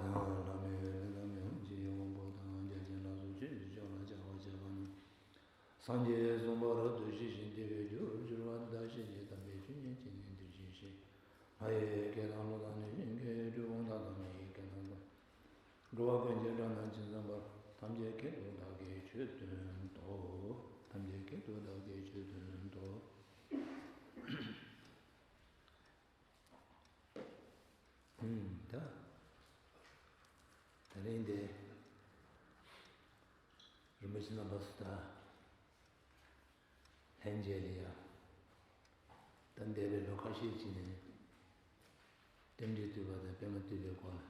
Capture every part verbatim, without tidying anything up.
དང་ལྷ་མི་མི་དང་མི་འོང་ཅི་ཡོང་པོ་དང་རྒྱ་ཆེན་ལ་སོགས་ཆོས་ཀྱི་ཕྱོགས་ལ་བྱ་བ་བྱེད་པ་ནི། སངས་རྒྱས་གསུངས་པ་རབ་ཏུ་ཞི་ཞིང་བདེ་བའི་རྒྱུར་གྱུར་པ་དེ་དག་ཤེས་བྱའི་དམ་པའི་ཆོས་ཉིད་ཀྱི་ནི་འདིར་གཤེགས་ཤིང་། ལྷ་ཡི་སྐད་དང་ཀླུ་དང་གནོད་སྦྱིན་སྐད་འགྲོ་དགུང་དག་དང་མི་ཡི་སྐད་རྣམས་དང་། འགྲོ་བ་ཀུན་གྱི་སྒྲ་རྣམས་ཇི་ཙམ་པར། ཐམས་ཅད་སྐད་དུ་བདག་གིས་ཆོས་བསྟན་ཏོ། ཐམས་ཅད་སྐད་དུ་བདག་གིས་ཆོས་བསྟན་ཏོ། ད། ད་རིང་འདི་རིན་པོ་ཆེ་རྣམ་པ་སུ་དང་ལྷན་རྒྱས་ལ་ཡ། ད་འདས་པའི་ལོ་ཁ་ཤས་ཅིག་ནས་རྟེན་འབྲེལ་བསྟོད་པ་དང་པདྨ་བསྟོད་པའི་སྐོར་ལ་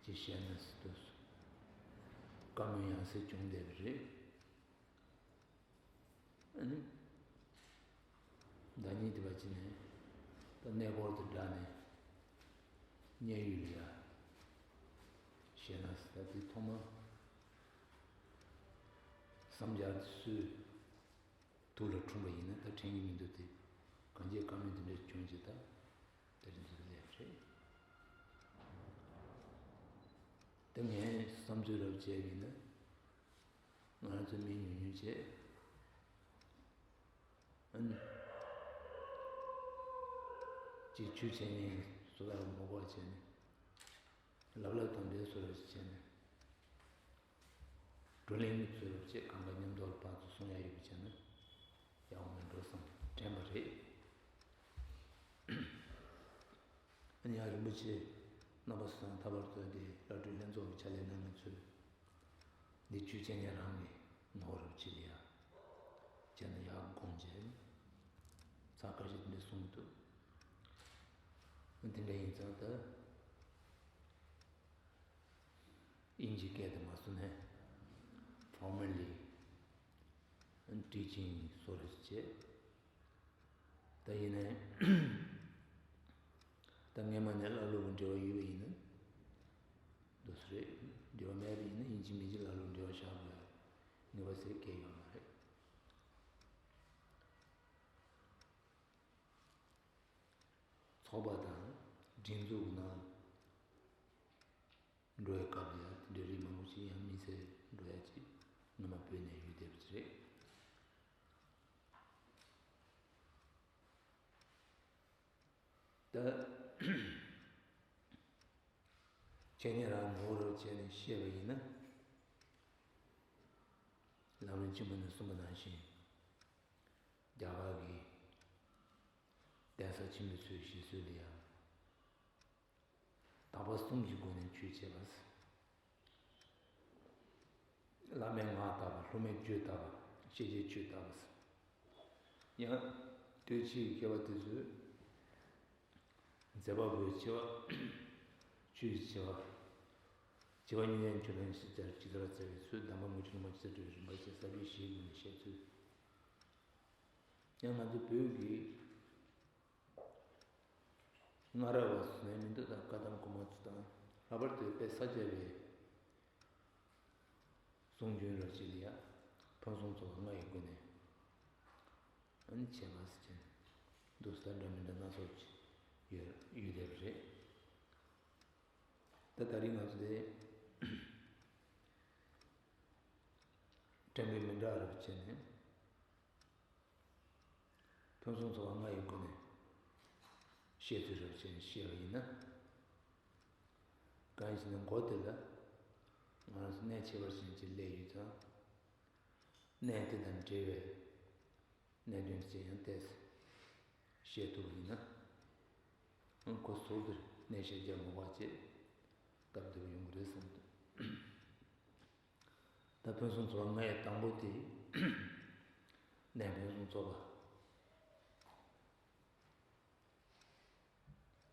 ཅིག་བཤད་ན་ཟེར་འདུག། བཀའ་མོལ་ཡང་སེ་བྱུང་བསྡད་པ་རེད། ཨ་ནི། ཟླ་ཉིན་དེ་བ་ཅི་ནས་ད་གནས་སྐོར་དུ་བསྒྲགས་ནས་མཉན་ཡོད་ལ་ཡ་བཤད་ན་ཟེར། ད་དེ་ཐོག་མ་བསམ་འཆར་དེ་སུས་ཐུགས་ལ་འཁྲུངས་པ་ཡིན་ན་ད་དྲན་གྱི་མི་འདུག། དེ་གང་ཅིའི་བཀའ་མོལ་དེ་འདྲ་བྱུང་ཅིག་ད་དེ་རིང་འདི་ལ་སླེབས་རེད། ད་ངས་བསམ་ཚུལ་རབ་བྱས་ཡིན་ན། ང་རང་ཚོ་མི་ཉུང་ཉུང་བྱས། ཨ་ནི། ཅིག་ཆོས་འཆད་ཉན་བཟོ་ལྟ་བུ་མ་དགོས་པ་བྱས་ནས། ལབ་ལབ་དང་འདྲའི་བཟོ་འདྲ་ཞིག་བྱས་ནས། བགྲོ་གླེང་བཟོ་འདྲ་བྱས་གང་ག་མཉམ་དུ་ལ་ཕར་ཚུར་གསུང་ཡ་ཡོད་པ་བྱས་ན། ཡག་པོ་མིན་འགྲོ་བསམ་དྲན་པ་རེད། ཨ་ནི་ཡང་རིན་པོ་ཆེ་རྣམ་པ་སུ་དང་ད་བར་དུ་དེ་བླ་སྤྲུལ་ལྷན་ཚོགས་ཀྱི་ཕྱག་ལས་གནང་མཁན་ཚོས་འདི་ཆོས་འཆད་ཉན་རང་གི་ངོ་བོ་རུ་ཕྱེ་ལ་ཡ་བྱས་ན་ཡག་དགོངས་བྱས་ཚར་ཁ་ཤས་དེ་འདྲ་གསུངས་འདུག། ཨ་དེ་འདྲ་ཡིན་ཙང་ད་དབྱིན་ཇིའི་སྐད་དུ་མ་སོང་ནས་formally teaching བཟོ་འདྲ་བྱས། ད་ཡིན་ནའི། ད་སྔས་མ་ནས་ཀླ་ཀློ་གི་འབྲེལ་བ་ཡོད་པ་ཡིན་ན། འདུག་སེ་རེད། འབྲེལ་བ་མེད་པ་ཡིན་ན་ཡིན་གཅིག་མིན་གཅིག་ཀླ་ཀློ་འབྲེལ་བ་བཞག་དགོས་ངེས་པ་ཟེར་གང་ཡང་ཡོད་མ་རེད། ཚོགས་པ་དང་སྒྲིག་འཛུགས་ནང་འགྲོ་བའི་སྐབས་ལ་ཡང་དེ་འདྲའི་རིགས་མང་པོ་ཞིག་ཡང་དམིགས་བསལ་འགྲོ་ཡ་ཅིག་སྔོན་མ་བོད་ནས་ཡོད་བསྡད་པ་ཅིག་རེད། ད། འཆད་ཉན་རང་ངོ་བོ་རུ་བྱས་ནས་བཤད་པ་ཡིན་ན། ལམ་རིམ་ཆེན་མོ་ནས་གསུངས་པ་ནང་བཞིན། རྒྱ་གར་གྱི་གདན་ས་ཆེན་པོ་ཚོའི་བཞེད་སྲོལ་ལ་ཡང་། དག་པ་གསུམ་གྱི་སྒོ་ནས་ཆོས་འཆད་པ། བླ་མའི་ངག་དག་པ། སློབ་མའི་སྤྱོད་དག་པ། ཤེས་བྱའི་ཆོས་དག་པ། ཡང་དུས་ཕྱིས་མཁས་པ་དེ་ཚོས་མཛད་པ་པོའི་ཆེ་བ། ཆོས་ཀྱི་ཆེ་བ། ཆེ་བ་གཉིས་ལྡན་ཆོས་ལ་ཞིབ་ཆར་ཇི་ལྟར་བརྩེ་བའི་ཚུལ། གདམས་པ་དངོས་གཞི་ལུང་པ་ཇི་ལྟར་གྲུབ་པའི་རིམ་པ་བཅས་ས་བཅད་བཞིའི་སྒོ་ནས་བཤད་ཚུལ། ཡང་ང་ཚོ་བོད་ཀྱི་སྔ་རབས་པ་ཟེར་ནས་མི་འདུག། ད་བཀའ་གདམས་གོང་མ་ཚོ་དང་ལྷག་པར་དུ་དཔལ་ས་སྐྱ་པའི་གསུང་རྒྱུན་རབ་ཅིག་ལ་ཡ་ཕུན་སུམ་ཚོགས་པ་ལྔ་ཡི་སྒོ་ནས་ཨ་ནི་འཆད་པ་ཟེར་གྱིན་འདུག་ས་འདྲ་མི་འདྲ་སྣ་ཚོགས་ཅིག་ཡོད་ཡོད་བསྡད་པ་རེད། ད་ད་རིང་ང་ཚོ་དེ་དྲན་པའི་མི་འདྲ་རབ་བྱས་ནས། ཕུན་སུམ་ཚོགས་པ་ལྔ་ཡི་སྒོ་ནས་བཤད་ཚུལ་རབ་ཅན་བཤད་པ་ཡིན་ན། གང་ཡིན་ཟེར་ན་མགོ་དེ་ལ་ང་རང་ཚོ་གནད་ཁྱད་པར་ཅན་ཅིག་སླེབས་ཡོད་ཙང་། གནད་དེ་དང་འབྲེལ་བའི་གནད་དོན་ཅིག་ཡང་ཏོག་ཙམ་བཤད་ཐུབ་པ་ཡིན་ན། ཁོ་ཟུར་དུ་གནས་བཤད་རྒྱག་མ་དགོས་པ་བྱས་སྟབས་བདེ་པོ་ཡོང་གི་རེད་བསམ་འདུག། ད་ཕུན་སུམ་ཚོགས་པ་ལྔ་ཡི་དང་པོ་དེ། གནས་ཕུན་སུམ་ཚོགས་པ།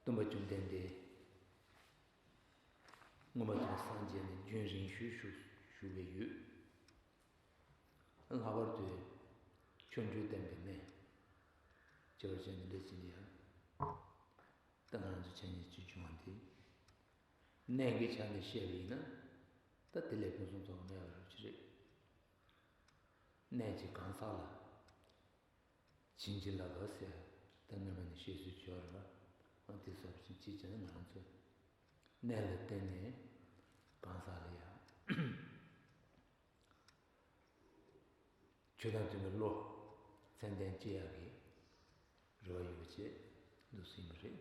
སྟོན་པ་བཅོམ་ལྡན་འདས། མངོན་པར་རྫོགས་པར་སངས་རྒྱས་ནས་རྒྱུན་རིང་ཤོས་བཞུགས་བཞུགས་པའི་ཡུལ། ལྷག་པར་དུ་ཆོ་འཕྲུལ་བསྟན་པའི་གནས། བྱེ་བ་ཅན་འདི་འདྲ་ཅིག་ལ་ཡང་། ད་ང་རང་ཚོ་འཆད་ཉན་ཅིག་བྱུང་བ་འདི། གནས་ཀྱི་ཆ་ནས་བཤད་པ་ཡིན་ན། ད་དེ་ལས་ཕུན་སུམ་ཚོགས་པ་མེད་པ་རབ་ཅིག་རེད། གནས་ཀྱི་གང་ཟག་ལ། བྱིན་གྱིས་བརླབས་པ་ཟེར་ད་སྔོན་མ་ནས་བཤད་སྲོལ་ཅིག་ཡོད་རེད་པ། ཨ་དེ་ཟབ་ཅིང་ཅིག་བྱས་ན་ང་རང་ཚོས་ གནས་ལ་བརྟེན་ནས་གང་ཟག་ལ་ཡང་ཆོས་དང་མཐུན་པའི་བློ་ཙམ་ལྡན་སྐྱེ་ཡག་གི་རེ་བ་ཡོད་པ་བཅས་འདུག་སེ་ཡིན་པ་རེད།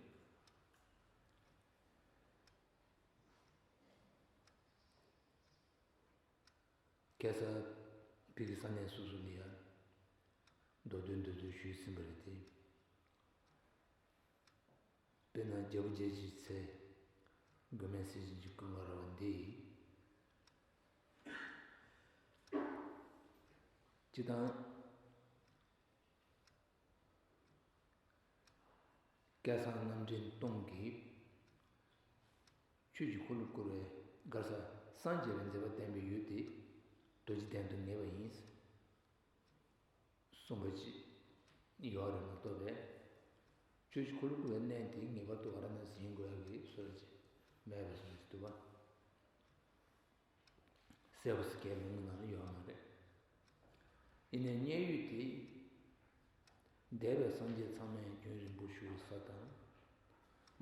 ཁ་སང་བོད་ཀྱི་ས་གནས་སོ་སོ་ལ་ཡང་མདོ་སྟོད་མདོ་སྟོད་ཞུས་ཟིན་པ་རེད་དེ། དཔེར་ན་རྒྱལ་པོ་རྒྱལ་བྱེད་ཚེ་མགོན་མེད་ཟས་སྦྱིན་གྱི་སྐུ་འགོ་ར་བ་འདི་སྤྱི་དང་སྐལ་བཟང་རྣམ་འདྲེན་སྟོང་གིས་ཆོས་ཀྱི་འཁོར་ལོ་བསྐོར་བའི་མགར་ས་སངས་རྒྱས་པའི་མཛད་པ་བསྟན་པའི་ཡུལ་དེ་རྡོ་རྗེ་གདན་དུ་ངེས་པ་ཡིན། གསུངས་པ་ཅིག་ཡོད་རེད་མ་གཏོགས་པས། ཆོས་ཀྱི་འཁོར་ལོ་བསྐོར་བའི་གནས་དེ་ངེས་པར་དུ་ཝཱ་ར་ཎ་སི་ཡིན་དགོས་ཡག་གི་སྲོལ་ཅིག་མེད་པའི་སྲོལ་ཅིག་འདུག་པ། གསལ་པོ་ཞིག་གའི་ལུང་གི་ནང་ལ་ཡོད་མ་རེད། ཡིན་ནའི་མཉན་ཡོད་དེ། འདས་པའི་སངས་རྒྱས་ཚང་མས་རྒྱུན་རིང་པོ་བཞུགས་པའི་ས་དང་།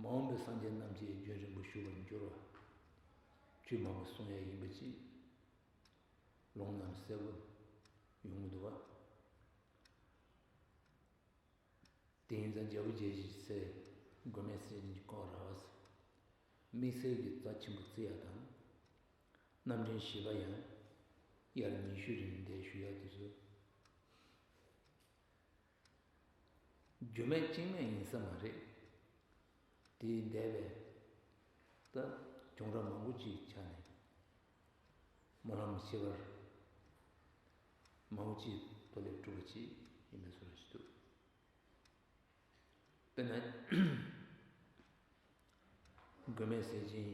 མ་འོངས་པའི་སངས་རྒྱས་རྣམས་ཀྱིས་རྒྱུན་རིང་པོ་བཞུགས་པར་འགྱུར་བ། ཆོས་མང་པོས་གསུངས་ཡག་ཡིན་པ་ཅིག་ལུང་ནང་གསལ་པོ་ཡོང་གི་འདུག་པ། དེ་ཡིན་ཙང་རྒྱལ་པོ་རྒྱལ་བྱེད་ཚེ་མགོན་མེད་ཟས་སྦྱིན་གྱི་སྐུ་འགོ་ར་བ་ཟེར། དམིགས་བསལ་གྱི་རྩ་ཆེན་པོ་བརྩི་ཡག་དང་། རྣམ་འདྲེན་བཞི་པ་ཡང་དབྱར་ཉི་ཤུ་རིང་འདས་ཞུ་ཡག་དེ་ཚོ་རྒྱུ་མེད་རྐྱེན་མེད་ཡིན་ས་མ་རེད། དེའི་འདས་པའི་ད་བྱུང་རབས་མང་པོ་ཅིག་ཆ་ནས་སྨོན་ལམ་ཁྱད་པར་མང་པོ་ཅིག་ཐོག་ལས་གྲུབ་པ་ཅིག་ཡིན་པའི་བཟོ་འདྲ་ཞིག་འདུག་དཔེར་ན། མགོན་མེད་ཟས་སྦྱིན་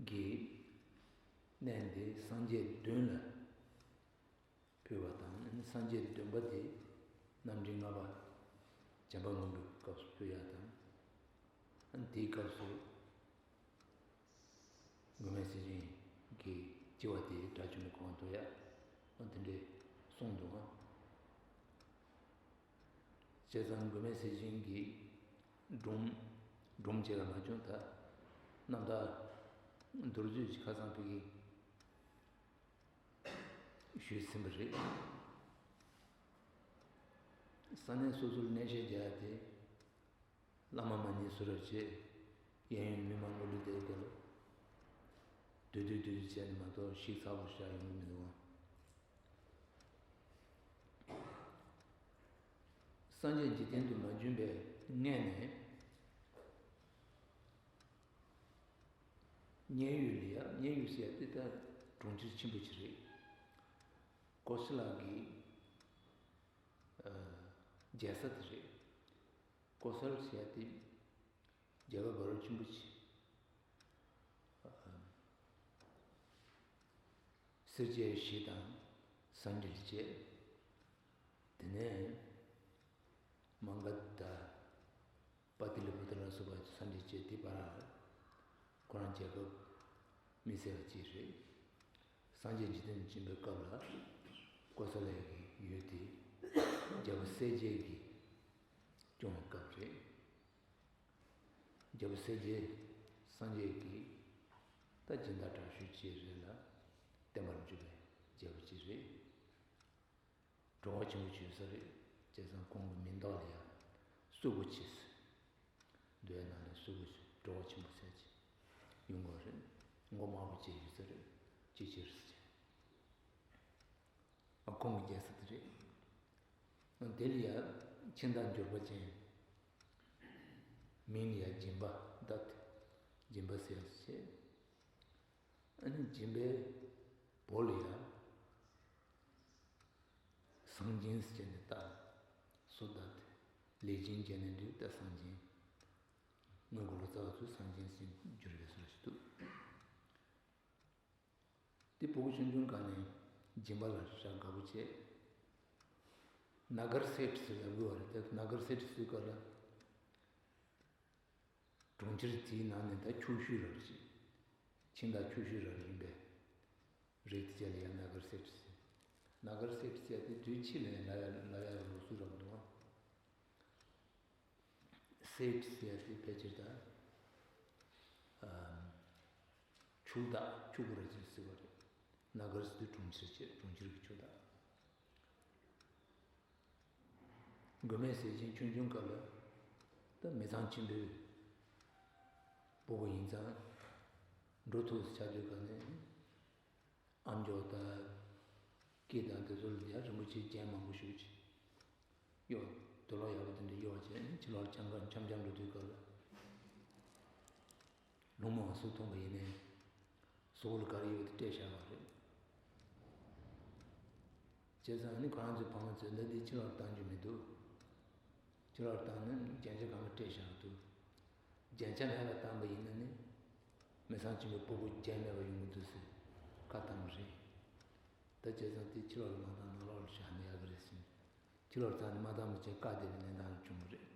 གྱི་གནས་འདི་སངས་རྒྱས་བདུན་ལ་ཕུལ་བ་དང་། སངས་རྒྱས་བདུན་པ་དེ་རྣམ་འདྲེན་ལྔ་པ་བྱམས་པ་མངོན་པའི་སྐབས་སུ་ཕུལ་ཡག་དང་། དེའི་སྐབས་སུ། མགོན་མེད་ཟས་སྦྱིན་གྱིས་ལྕི་བ་དེ་དགྲ་བཅོམ་པའི་གོ་འཕང་ཐོབ་ཡག་འོ་དེ་འདྲས་གསུངས་འདུག་ཨང་། བྱས་ཙང་མགོན་མེད་ཟས་སྦྱིན་གྱིས་སྒྲུང་སྒྲུང་བྱས་པ་མ་བྱུང་ད། རྣམ་ཐར་མདོར་བསྡུས་ཀྱི་ཁ་སང་བོད་ཀྱི་ཞུས་ཟིན་པ་རེད། ས་གནས་སོ་སོར་གནས་བཤད་རྒྱག་ཡག་དེ། བླ་མ་མ་ཉེས་སུ་རབ་བྱེད། གཡས་གཡོན་མི་མང་ངོ་ལུས་དེ་ག་ལ། བདུད་བདུད་བདུད་བྱས་ནས་མ་གཏོགས་ཞིག་ཚགས་པོ་བཞག་ཡོང་གི་མི་འདུག་ཨང་། སངས་རྒྱས་འཇིག་རྟེན་དུ་མ་བྱོན་པའི་སྔས་ནས། མཉན་ཡོད་ལ་ཡ་མཉན་ཡོད་ཟེར་ཡ་དེ་ད་གྲོང་ཁྱེར་ཆེན་པོ་ཅིག་རེད། ཀོ་ཤ་ལ་གི་རྒྱལ་ས་དེ་རེད། ཀོ་ཤ་ལ་ཟེར་ཡ་དེ། རྒྱལ་ཁབ་འབར་བ་ཆེན་པོ་ཆེ། སེར་སྐྱའི་གཞིས་དང་ས་འབྲེལ་བཅས། དེ་ནས་མ་ག་དྷ། པ་ཏི་ལི་པུ་ཏྲ་ལ་སོགས་པ་ས་འབྲེལ་བཅས་དེ་བར་ཁོ་རང་རྒྱལ་ཁབ་མི་སེར་བ་ཅིག་རེད། སངས་རྒྱས་འཇིག་རྟེན་དུ་བྱོན་པའི་སྐབས་ལ་ཀོ་ས་ལ་ཡ་གི་ཡུལ་དེ་རྒྱལ་པོ་གསལ་རྒྱལ་གྱིས་སྐྱོང་བའི་སྐབས་རེད། རྒྱལ་པོ་གསལ་རྒྱལ་སངས་རྒྱས་ཀྱི་ད་སྦྱིན་བདག་དྲག་ཤོས་ཅིག་རེད་ལ། བསྟན་པར་འཇུག་པའི་རྒྱལ་པོ་ཅིག་རེད། གྲོགས་པོ་ཆེན་པོ་བྱོན་ས་རེད། བྱས་ཙང་ཁོང་གི་མིང་ཐོག་ལ་ཡང་སུ་གུ་ཆེ་ཟེར། འདུལ་བའི་ནང་ལ་སུ་གུ་ཆེ་གྲོགས་པོ་ཆེན་པོ་ཟེར་གྱི་ཡོང་གི་རེད། མགོ་དམར་པོ་བྱས་ཡོད་ས་རེད། ཅི་ཕྱིར་ཟེར། ཨ་ཁོང་གི་རྒྱལ་ས་དེ་རེད། ཨ་དེ་ལ་ཡ་ཕྱི་མཐའ་འབྱོར་པ་ཅན། མིང་ལ་ཡ་སྦྱིན་པ་ད་དེ་སྦྱིན་པ་ཟེར་བྱས། ཨ་ནི་སྦྱིན་པའི་བོ་ལ་ཡ་སངས་སྦྱིན་ཟེར་ནས་ད་སོ་ད་དེ་ལས་སྦྱིན་བྱས་ནས་འདུག་ད་སངས་སྦྱིན། སྔོན་གོ་ལོ་ཙཱ་བ་ཚོས་སངས་སྦྱིན་ཟེར་བསྒྱུར་བའི་སྲོལ་ཞིག་འདུག་དེ་ཕྲུ་གུ་ཆུང་ཆུང་སྒང་ནས་སྦྱིན་པ་ལ་ཧྲ་དགའ་པོ་བྱས། ནཱ་གར་སེཊ་ཟེར་ལབ་དགོས་པ་རེད། ད་ནཱ་གར་སེཊ་ཟེར་སྐབས་ལ་གྲོང་ཁྱེར་དེའི་ནང་ནས་ད་ཕྱུག་ཤོས་རབ་ཅིག་ཁྱིམ་བདག་ཕྱུག་ཤོས་རབ་ཡིན་པའི་རིགས་དེ་ལ་ཡང་ནཱ་གར་སེཊ་ཟེར། ནཱ་གར་སེཊ་ཟེར་དེ་དུས་ཕྱིས་ལ་ཡང་ལབ་ཡ་ལབ་ཡ་ལུགས་སྲོལ་རབ་འདུག་ཨང་། སེཊ་ཟེར་ཡ་དེ་ཕལ་ཆེར་ད་ ཕྱུག་བདག་ཕྱུག་པོ་ར་ཅིག་ཟེར་བ་རེད། ན་གར་ཟེར་དུས་གྲོང་ཁྱེར་བྱས། གྲོང་ཁྱེར་གྱི་ཕྱུག་བདག་མགོན་མེད་ཟས་སྦྱིན་ཆུང་ཆུང་སྐབས་ལ། ད་མི་ཚང་ཆེན་པོའི་སྤུ་གུ་ཡིན་ཙང་། འགྲོ་ཐུག་ཆ་དུས་ག་ནས། ཨམ་ཅོག་དང་། སྐེ་དང་དེ་ཚོ་ལ་ཡ་རིན་པོ་ཆེའི་རྒྱན་མང་པོ་ཞིག་གཡོགས། དུག་ལོག་ཡག་པོ་དེ་འདྲ་གཡོགས་བྱས་ནས་ཕྱི་ལོགས་འཆམ་ག་འཆམ་འཆམ་འགྲོ་དུས་སྐབས་ལ། སློང་མོ་བ་སུ་མཐོང་པ་ཡིན་ནའི། གཟུགས་པོ་ལ་ག་རེ་ཡོད་དེ་སྤྲད་བཞག་པ་རེད། བྱས་ཙང་ནི་ཁོ་རང་ཚོའི་ཕ་མ་ཚོས་འདི་འདི་ཕྱི་ལོགས་བཏང་རྒྱུ་མི་འདུག་ཕྱི་ལོགས་བཏང་ན་རྒྱན་ཆ་གང་ག་སྤྲད་བཞག་འདུག་རྒྱན་ཆ་མེད་པ་བཏང་པ་ཡིན་ན་ནི། མི་ཚང་ཆེན་པོའི་སྤུ་གུ་རྒྱན་མེད་པ་ཡོང་གི་འདུག་ཟེར་བཀའ་བཏང་བ་རེད། ད་བྱས་ཙང་དེ་ཕྱི་ལོགས་ལ་མ་བཏང་ནང་ལོགས་ལ་བཞག་ན་ཡག་གི་རེད་ཟེར་ནས། ཕྱི་ལོགས་བཏང་ནས་མ་བཏང་བ་བྱས་བཀའ་བསྡད་པའི་གནས་སྟངས་བྱུང་བ་རེད།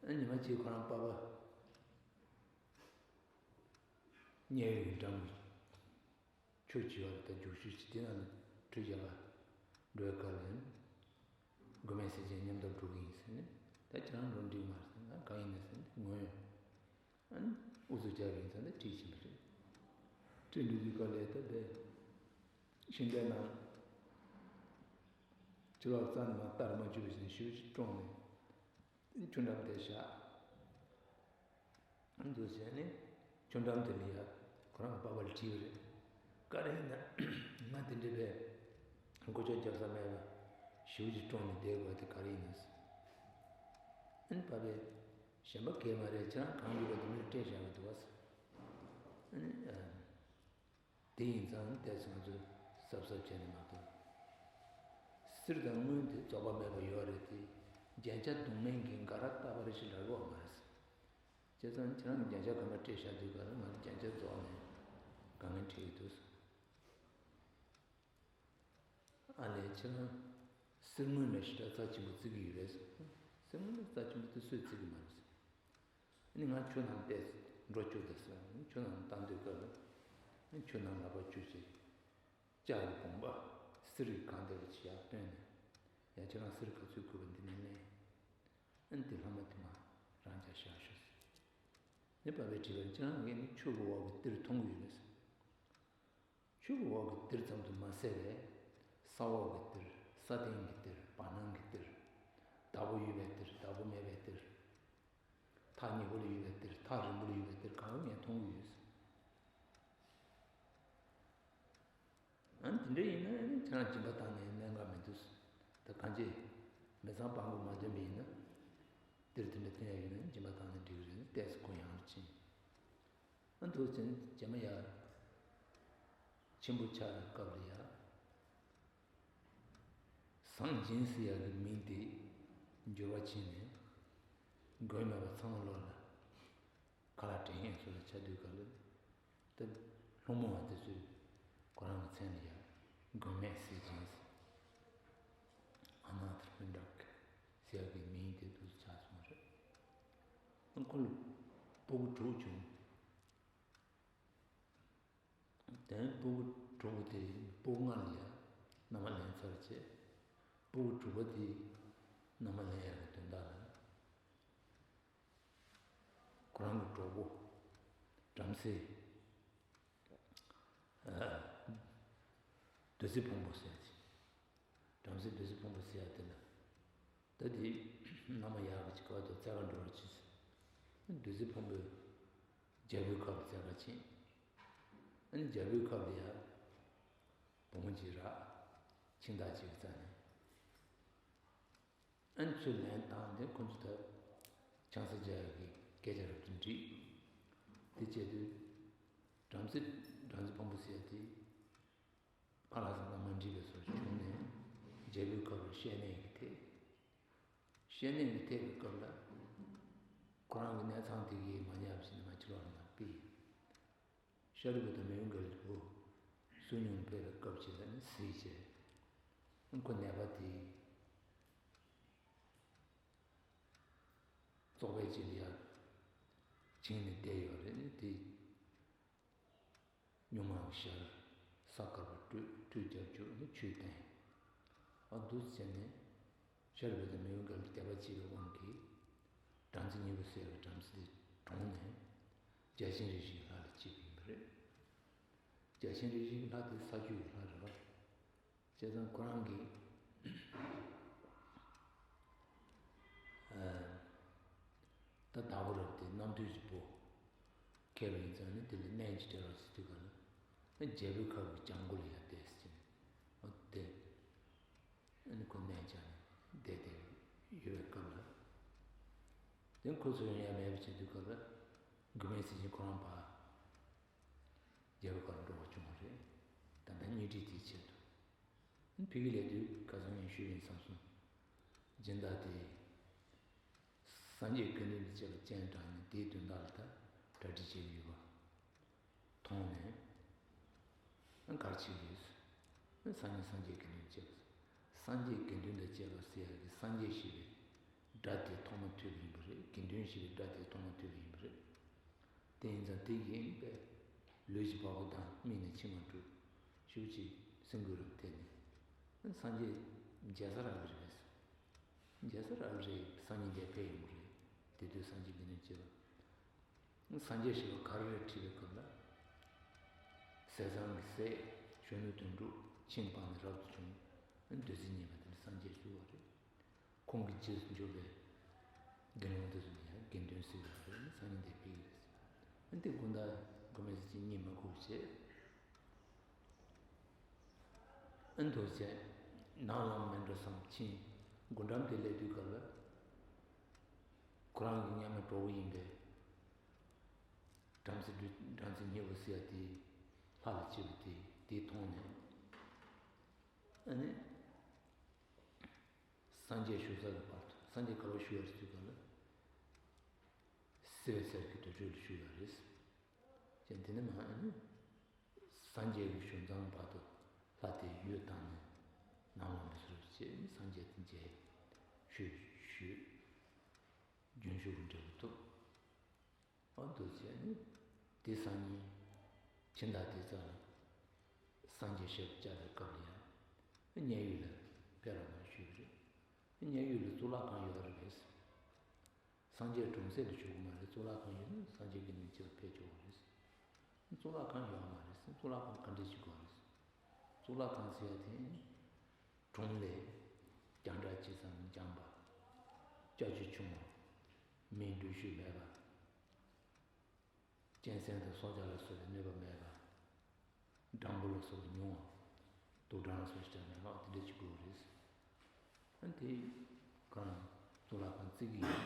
ཨ་ཉི་མ་གཅིག་ཁོ་རང་པ་ཕ་མཉན་ཡོད་ཀྱི་འགྲམ་གྱི་ཆུ་བྱི་བ་རེད། ད་རྒྱུག་ཤུལ་གྱི་དེ་ནང་ནས་ཁྲུས་རྒྱག་ག་འགྲོ་བའི་སྐབས་ལ། མགོན་མེད་ཟས་སྦྱིན་མཉམ་དུ་འགྲོ་གི་ཡིན་ཟེར་ནས། ད་ཁྱེད་རང་འགྲོ་འགྲིག་མ་རེད་ཟེར། ང་གང་ཡིན་ན་ཟེར་ནས་ངོས། ཨ་ནི་ཨུ་ཚུགས་རྒྱག་གི་ཡིན་ཟེར་ནས་ཁྲིད་ཕྱིན་པ་རེད། ཁྲིད་འགྲོ་དུས་སྐབས་ལ་ད་དེ་ཤིང་རྟའི་ནང་ཕྱི་ལོགས་རྩ་ནས་མར་བསྟར་མ་བཅུག་པ་བྱས་ནས་ཞེ་པོ་ཅིག་བཀྲོངས་ནས། ཆུ་འགྲམ་དེར་བཞག་འདུག་བྱས་ནས། ཆུ་འགྲམ་དེ་ལ་ཡ་ཁོ་རང་གི་པ་ཕ་ལ་དྲིས་པ་རེད། ག་རེ་ཡིན་ན། ང་དེ་འདྲའི་པའི་མགོ་ལྕོག་རྒྱབ་ས་མེད་པ་ཞེ་པོ་ཅིག་བཀྲོངས་ནས་བསྡད་དགོས་དེ་ག་རེ་ཡིན་ན་ཟེར། ཨ་ནི་པ་ཕས། གཞན་པ་གས་མ་རེད། ཁྱེད་རང་གང་ཡོད་པ་དེ་མིར་སྤྲད་བཞག་གི་འདུག་བ་ཟེར། ཨ་ནི། ཨ། དེ་ཡིན་ཙང་ཏོག་ཙམ་ང་ཚོས་གཟབ་གཟབ་བྱས་ནས་མ་གཏོགས། གསེར་དང་དངུལ་དེ་རྫོགས་པ་མེད་པ་ཡོད་རེད་དེ། རྒྱན་ཆ་གདུང་མིན་གྱི་འགའ་ར་རྟག་པར་ཞིག་ལ་རོགས་མ་རེད། བྱས་ཙང་ཁྱེད་རང་གི་རྒྱན་ཆ་གང་ག་སྤྲད་བཞག་དུས་ག་ལ་ང་ཚོ་རྒྱན་ཆ་རྫོགས་ནས་དཀའ་ངལ་འཕྲད་ཀྱི་འདུག་ཨ་ལས་ཁྱེད་རང་གསེར་དངུལ་ལ་ཞེ་དྲག་རྩ་ཆེན་པོ་བརྩི་གི་ཡོད་རེད་ཟེར། གསེར་དངུལ་ལ་རྩ་ཆེན་པོ་དེ་སུས་བརྩི་གི་མ་རེད་ཟེར། ཨ་ནི་ང་ཁྱོད་རྣམས་བལྟས་འགྲོ་བཅུག་དང་ཟེར། ཁྱོད་རྣམས་བལྟ་འདོད་སྐབས་ལ་ཁྱོད་རྣམས་ལག་པ་བཅུ་གཅིག་ལྕགས་ཀྱི་བུམ་པ། གསེར་གྱི་གང་བདེ་བ་ཅིག་ཡར་བཏོན་ནས། ཡ་ཁྱེད་རང་གསེར་ག་ཚོད་དགོས་པ་འདི་ནས་ལེན། ཨ་ནི་དེ་ལྷག་མ་དེ་མར་རང་འཇགས་བཞག་ཤོག་ཟེར། ནི་པ་ཕས་དྲིས་པར། ཁྱེད་རང་གིས་ནི་ཆུ་གི་འོག་གི་གཏེར་མཐོང་གི་ཡོད་པས་ཟེར། ཆུ་གི་འོག་གི་གཏེར་ཙམ་དུ་མ་ཟད་པའི་ས་འོག་གི་གཏེར། ས་སྟེང་གི་གཏེར། བར་སྣང་གི་གཏེར། བདག་པོ་ཡོད་པའི་གཏེར། བདག་པོ་མེད་པའི་གཏེར། ཐག་ཉེ་པོ་ལ་ཡོད་པའི་གཏེར། ཐག་རིང་པོ་ལ་ཡོད་པའི་གཏེར་གང་ག་ངས་མཐོང་གི་ཡོད་ཟེར། ཨ་ནི་དེ་འདྲ་ཡིན་ན་ཨ་ནི་ཁྱེད་རང་སྦྱིན་པ་བཏང་ནས་གནད་འགག་མི་འདུག་ཟེར། ད་གང་ཅི་མི་ཚང་དཔང་པོ་མ་འདོན་པ་ཡིན་ན། གཏེར་དེ་འདྲ་བཏོན་ཡ་ཡོད་ན་སྦྱིན་པ་བཏང་ན་འགྲིག་གི་རེད་ཟེར། ཏོག་ཙམ་ཁོ་ཡང་རུ་ཕྱིན། ཨ་འདུག་ཟེར་ནས་རྗེས་མ་ཡར་ཆེན་པོ་ཆགས་པའི་སྐབས་ལ་ཡ། ཟངས་སྦྱིན་ཟེར་ཡག་གི་མིང་དེ་འགྱུར་བ་ཕྱིན་ནས། མགོན་མེད་པ་ཚང་མ་ལོག་ལ་ཁ་ལག་སྤྲད་མཁན་ཚོ་ལ་ཆ་དུས་ག་ལ། ད་སློང་མོ་བ་དེ་ཚོས་ཁོ་རང་གི་མཚན་ལ་ཡ་མགོན་མེད་ཟས་སྦྱིན་ཟེར། ཨ་ན་ཐ་མི་འདྲ་ཟེར་ཡག་གི་མིང་དེ་འདུག་ཆགས་སོང་བ་རེད། ཁོ་ལ་སྤུ་གུ་དྲུག་བྱུང་། དེ་ནས་སྤུ་གུ་དྲུག་པོ་དེ་སྤུ་གུ་ལྔ་ལ་ཡ་མནའ་མ་ལེན་ཚར་རྗེས། སྤུ་གུ་དྲུག་པ་དེ་མནའ་མ་ལེན་ཡག་གི་དོན་དག་ལ། ཁོ་རང་གི་གྲོགས་པོ་བྲམ་ཟེ། ཨ། བདུད་རྩི་ཕུང་པོ་ཟེར་ཡ་ཅིག་བྲམ་ཟེ་བདུད་རྩི་ཕུང་པོ་ཟེར་ཡ་དེ་ལ། ད་དེ་མནའ་མ་ཡག་གི་ཅིག་ག་བར་དུ་བཙལ་ག་འགྲོ་རོགས་གྱིས་ཟེར། བདུད་རྩི་ཕུང་པོས་རྒྱལ་པོའི་ཁབ་བཙལ་ག་ཕྱིན། ཨ་ནི་རྒྱལ་པོའི་ཁབ་ལ་ཡ་བུ་མོ་ཅིག་རག་ཁྱིམ་བདག་ཅིག་གི་རྩ་ནས། ཨ་ནི་ཚུར་ལེན་བཏང་སྟེ་ཁོ་ཚོ་ད་ཆང་ས་རྒྱག་ཡག་གི་སྐད་ཆ་རབ་ཏུ་འགྲིག་དེ་བྱས་དུས། བྲམ་ཟེ་བྲམ་ཟེ་ཕུང་པོ་ཟེར་ཡ་དེ། ཕ་ལྷ་ས་དང་མ་འགྲིག་པའི་བཟོ་བྱུང་ནས་རྒྱལ་པོའི་ཁབ་ལ་བཤལ་གནས་ཀྱི་ཐད། བཤལ་གནས་ཀྱི་ཐད་ཀྱི་སྐབས་ལ། ཁོ་རང་གི་གནས་ཚང་དེ་གས་མ་ཉར་བ་ཞིག་ནས་མ་ཕྱིར་བ་ལ་ཡང་ཕུད། ཤཱ་རིའི་བུ་དང་མི་བུ་འགལ་གྱི་བུ་བསོད་སྙོམས་ཕེབས་པའི་སྐབས་ཅིག་ལ་ནི་གཟིགས་བྱས། ཁོ་ནད་པ་དེ་བཙོག་པའི་ལྕེ་ལ་ཡར་བྱིང་ནས་བསྡད་ཡོད་རེད། ནི་དེ་སྨྱུག་མའམ་ཞར་ས་དཀར་པོ་བཀྲུས་བཀྲུས་རྒྱབ་བཅུག་ནས་ཆུས་བསྟེན། ཨ་འདུག་ཟེར་ནས་ཤཱ་རིའི་བུ་དང་མི་བུ་འགལ་གྱི་དད་པ་སྐྱེས་པའི་དབང་གིས། བྲམ་ཟེ་གཉིས་པོ་ཟེར་བའི་བྲམ་ཟེ་དེ་གྲོངས་ནས། བརྒྱ་བྱིན་རེ་ཞིག་ལྷ་ལ་སྐྱེས། རེད། རྒྱལ་ཆེན་རིགས་བཞིའི་ལྷ་དེ་ས་བཅུ་གི་ལྷ་རེད་བ། བྱས་ཙང་ཁོ་རང་གིས་ད་བདག་པོ་རབ་དེ་རྣམ་ཐོས་ཀྱི་བུ་ཁྱེར་བ་ཡིན་ཙང་ནི་དེ་ལ་གནས་ཀྱི་སྤྲད་རོགས་ཟེར་དུས་ག་ལ། རྒྱལ་པོའི་ཁབ་ཀྱི་གྱང་གོ་ལ་ཡར་བསྡད་ཟེར་ནས་འོ་དེ། ཨ་ནི་ཁོ་གནས་བཅག་ནས་བསྡད་དེ་ཡོད་པའི་སྐབས་ལ། དེ་ཁོ་ཚོ་ཡང་ཡང་མེད་པ་བྱེད་དུས་སྐབས་ལ། མགོན་མེད་ཟས་སྦྱིན་ཁོ་རང་ཕར་རྒྱལ་པོའི་ཁབ་འགྲོ་བ་བྱུང་བ་རེད། ད་ལྟ་བརྙས་བྲིས་དེའི་ཆེད་དུ། ཨ་ནི་ཕ་གི་སླེབས་དུས་ཁ་སང་ངས་ཞུས་པ་ཡིན་བསམ་སོང་། སྦྱིན་བདག་དེ། སངས་རྒྱས་དགེ་འདུན་དང་བཅས་པ་སྤྱན་དྲངས་ནས་དེའི་དོན་དག་ལ་ད་གྲ་སྒྲིག་བྱས་ཡོད་པ་མཐོང་ནས། ག་རེ་བྱེད་ཀྱི་ཡོད། སངས་རྒྱས་སངས་རྒྱས་དགེ་འདུན་བཅས་པ། སངས་རྒྱས་དགེ་འདུན་དང་བཅས་པ་ཟེར་ཡག་གི་སངས་རྒྱས་ཞེས་པའི་སྒྲ་དེ་ཐོག་མ་ཐོས་པ་ཡིན་པ་རེད། དགེ་འདུན་ཞེས་པའི་སྒྲ་དེ་ཐོག་མ་ཐོས་པ་ཡིན་པ་རེད། དེ་ཡིན་ཙང་དེ་ཡིན་པས་ལུས་ཀྱི་བ་སྤུ་ལྡང་། མིག་ནས་མཆི་མ་འཁྲུག་ཞེ་པོ་ཅིག་སེམས་འགུལ་རབ་ཐེབས་ནས། སངས་རྒྱས་མཇལ་ས་རག་གི་རེད་པས། མཇལ་ས་རག་གི་རེད། སང་ཉིན་འདིར་ཕེབས་ཡོང་གི་རེད། དེ་དུས་སངས་རྒྱས་དགེ་འདུན་བཅས་པ། སངས་རྒྱས་ཞེས་པ་ག་རེ་རེད་དྲིས་པའི་སྐབས་ལ། ཟས་གཙང་གི་ཟས། གཞོན་ནུ་དོན་གྲུབ། ཆིངས་སྤངས་ནས་རབ་ཏུ་བྱུང་། འདོད་སྲེད་གཉིས་པ་དེ་ནི་སངས་རྒྱས་ཞུ་བ་རེད། ཁོང་གི་རྗེས་སུ་འཇུག་པའི་དགེ་སློང་དེ་ཚོ་ནི་ཡང་དགེ་འདུན་ཟེར་བ་རེད། སང་ཉིན་འདིར་ཕེབས་ཀྱི་རེད། འདི་དགོང་དག་མགོན་མེད་ཟས་སྦྱིན་གཉིད་མ་ཁུག་བྱས། ཨ་འདུག་བྱས། ནང་ལམ་མེ་འགྲོ་བསམ་ཕྱིན། སྒོ་འགྲམ་དེ་སླེབས་དུས་སྐབས་ལ། ཁོ་རང་གི་མཉམ་མེད་གྲོགས་པོ་ཡིན་པའི། བྲམ་ཟེ་བྲམ་ཟེ་ཉི་འོད་ཟེར་ཡ་དེ། ལྷ་ལ་སྐྱེས་པ་དེ་དེ་མཐོང་ནས། ཨ་ནི། སངས་རྒྱས་བཞུགས་ས་གི་བར་དུ་སངས་རྒྱས་ག་པར་བཞུགས་ཡ་རེད་ཟེར་དུས་སྐབས་ལ། བསིལ་བའི་ཚལ་གྱི་དུར་ཁྲོད་ལ་བཞུགས་ཡ་རེད། ཅན་དེ་ནས་མ་ཨ་ནི། སངས་རྒྱས་ཀྱི་བཞུགས་མཚམས་བར་དུ་ལྷ་དེ་ཡུལ་བཏང་ནས་ནམ་ལངས་པའི་ཚུལ་བྱས་ནས་སངས་རྒྱས་དེ་མཇལ། ཆོས་ཞུས། རྒྱུན་ཞུགས་ཀྱི་འབྲས་བུ་ཐོབ། འོ་འདུག་བྱས་ནས་དེ་སང་ཉིན་ཕྱི་ཟླ་དེ་ཙམ་ལ་སངས་རྒྱས་ཞབས་བཅགས་པའི་སྐབས་ལ་ཡང་མཉན་ཡོད་ལ་ཕེབས་རོགས་གནང་ཞུས་པ་རེད། མཉན་ཡོད་ལ་གཙུག་ལག་ཁང་ཡོད་རེད་པས། སངས་རྒྱས་གྲོང་གསེབ་ལ་བཞུགས་ཀྱི་མ་རེད། གཙུག་ལག་ཁང་ཡོད་ན་སངས་རྒྱས་དགེ་འདུན་བཅས་པ་ཕེབས་ཆོག་གི་རེད། གཙུག་ལག་ཁང་ཡོད་མ་རེད། གཙུག་ལག་ཁང་ག་འདྲ་ཞིག་དགོས་རེད། གཙུག་ལག་ཁང་ཟེར་ཡ་དེ་གྲོང་ལས་རྒྱང་གྲགས་ཇི་ཙམ་འགྱངས་པ། ཅ་ཆུ་ཆུང་བ། མིའི་འགྲུལ་བཞུད་མེད་པ། གཅན་གཟན་དང་སྲོག་ཆགས་ལ་སོགས་པའི་གནོད་པ་མེད་པ། སྦྲང་བུ་ལ་སོགས་པ་ཉུང་བ། དུག་སྦྲང་ལ་སོགས་པ་ཞིག་མེད་པ་དེ་འདྲ་ཅིག་དགོས་རེད། ཨ་ནི་དེ་གང་གཙུག་ལག་ཁང་བརྩིགས་ཀྱི་ཡོད།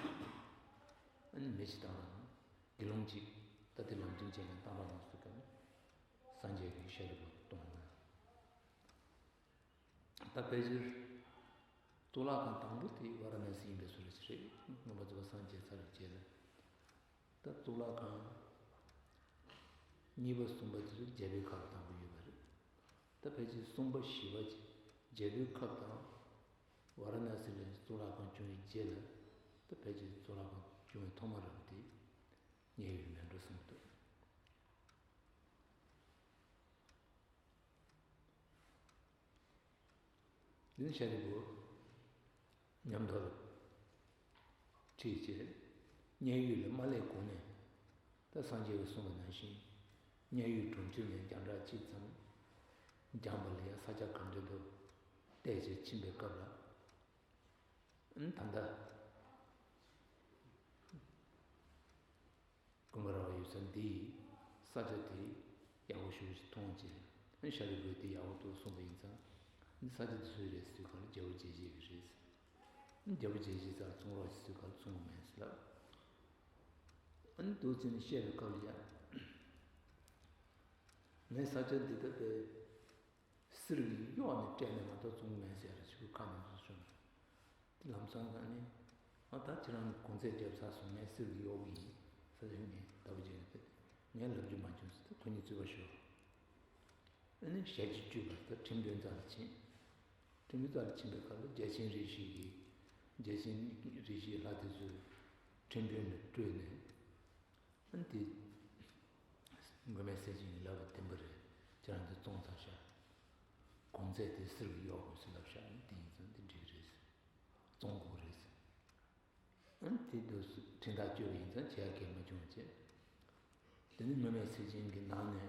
ཨ་ནི་མི་ཞིག་བཏང་རོགས་གནང་། དགེ་སློང་ཅིག་ད་དེ་ལམ་སྟོན་བྱས་ནས་བཏང་རོགས་གནང་ཟེར་སྐབས་ནས་སངས་རྒྱས་ཀྱིས་ཤཱ་རིའི་བུ་གཏོང་གནང་། ད་ཕལ་ཆེར་གཙུག་ལག་ཁང་དང་པོ་དེ་ཝཱ་ར་ཎ་སི་ཡིན་པའི་བཟོ་འདྲ་ཞིག་རེད། མངོན་པར་རྫོགས་པ་སངས་རྒྱས་ཚར་བའི་རྗེས་ལ། ད་གཙུག་ལག་ཁང་གཉིས་པ་གསུམ་པ་དེ་ཚོ་རྒྱལ་པོའི་ཁབ་ལ་དང་པོ་ཡོད་པ་རེད། ད་ཕལ་ཆེར་གསུམ་པ་བཞི་པ་རྒྱལ་པོའི་ཁབ་དང་ཝཱ་ར་ཎ་སི་ལ་གཙུག་ལག་ཁང་བྱུང་བའི་རྗེས་ལ། ད་ཕལ་ཆེར་གཙུག་ལག་ཁང་བྱུང་བའི་ཐོག་མ་རང་དེ་མཉན་ཡོད་མེ་འགྲོ་གསུམ་འདུག་འདི་ནི་ཤཱ་རིའི་བུ་ཉམས་རྟོགས་ལ་ཁྲིད་བྱས། མཉན་ཡོད་ལ་མ་སླེབས་གོང་ནས། ད་སངས་རྒྱས་ཀྱིས་གསུངས་པ་ནང་བཞིན། མཉན་ཡོད་གྲོང་ཁྱེར་ནས་རྒྱང་གྲགས་ཅི་ཙམ་འགྱངས་པ་ལ་ཡང་ས་ཆ་ག་འདྲ་འདུག་བལྟས་བྱས་ཕྱིན་པའི་སྐབས་ལ། ཨ་ནི་ད་ལྟ། དགོན་པ་ར་བ་ཡོད་ས་འདི་ཡི་ས་ཆ་དེ་ཡག་པོ་ཞེ་པོ་ཞིག་མཐོང་བྱས། ཨ་ནི་ཤཱ་རིའི་བུས་དེ་ཡག་པོ་འདུག་གསུངས་པ་ཡིན་ཙང་། ཨ་ནི་ས་ཆ་དེ་སུའི་རེད་ཟེར་དུས་སྐབས་ལ་རྒྱལ་པོ་རྒྱལ་བྱེད་ཀྱི་རེད་ཟེར། ཨ་ནི་རྒྱལ་པོ་རྒྱལ་བྱེད་རྩར་བཙོང་རོགས་ཟེར་དུས་སྐབས་ལ་བཙོང་གི་མེད་ཟེར་ལབ། ཨ་ནི་འདུག་བྱས་ནས་བཤད་པའི་སྐབས་ལ་ཡང་། ངས་ས་ཆ་འདི་ལྟ་བུའི་གསེར་གྱིས་གཡོགས་ནས་སྤྲད་ནས་མ་གཏོགས་བཙོང་གི་མེད་ཟེར་ཡ་རེ་ཞིག་ཁ་ནས་ཚུར་བྱུང་། དེ་ལམ་སང་ང་ནི། ཨ་ད་ཁྱེད་རང་གོང་ཚད་བརྒྱབ་ཚར་སོང་། ངས་གསེར་གྱིས་གཡོགས་ཀྱི་ཡིན་ཟེར་ཡང་ངས་ལྟ་བུ་བྱས་ནས་ངས་ལབ་རྒྱུ་མ་བྱུང་ཟེར་ཏེ་ཁོ་གཉིས་རྩོད་པ་ཤོར། ཨ་ནི་ཞལ་གྱིས་བཅུས་པ་ད་ཁྲིམས་དཔོན་རྩ་ལ་ཕྱིན། ཁྲིམས་དཔོན་རྩ་ལ་ཕྱིན་པའི་སྐབས་ལ་རྒྱལ་ཆེན་རིགས་བཞི་གིས། རྒྱལ་ཆེན་རིགས་བཞིའི་ལྷ་དེ་ཚོས་ཁྲིམས་དཔོན་ལ་སྤྲོད་ནས། ཨ་ནི་དེ། མགོན་མེད་ཟས་སྦྱིན་གྱིས་ལབ་པ་བདེན་པ་རེད། ཁྱེད་རང་དེ་བཙོང་ཚར་ཤག་གོང་ཚད་དེ་གསེར་གྱིས་གཡོག་དགོས་ཟེར་ལབ་ཤག་ཨ་ནི་དེ་ཡིན་ཙང་དེ་འགྲིག་གི་རེད་ཟེར། བཙོང་དགོས་རེད་ཟེར། ཨ་ནི་དེ་དུས་སུ་ཁྲིམས་ཐག་གཅོད་པ་ཡིན་ཙང་བྱེད་ཡག་གལ་མ་བྱུང་བྱས། དེ་ནི་མུ་མེད་ཟས་སྦྱིན་གྱི་ནང་ནས་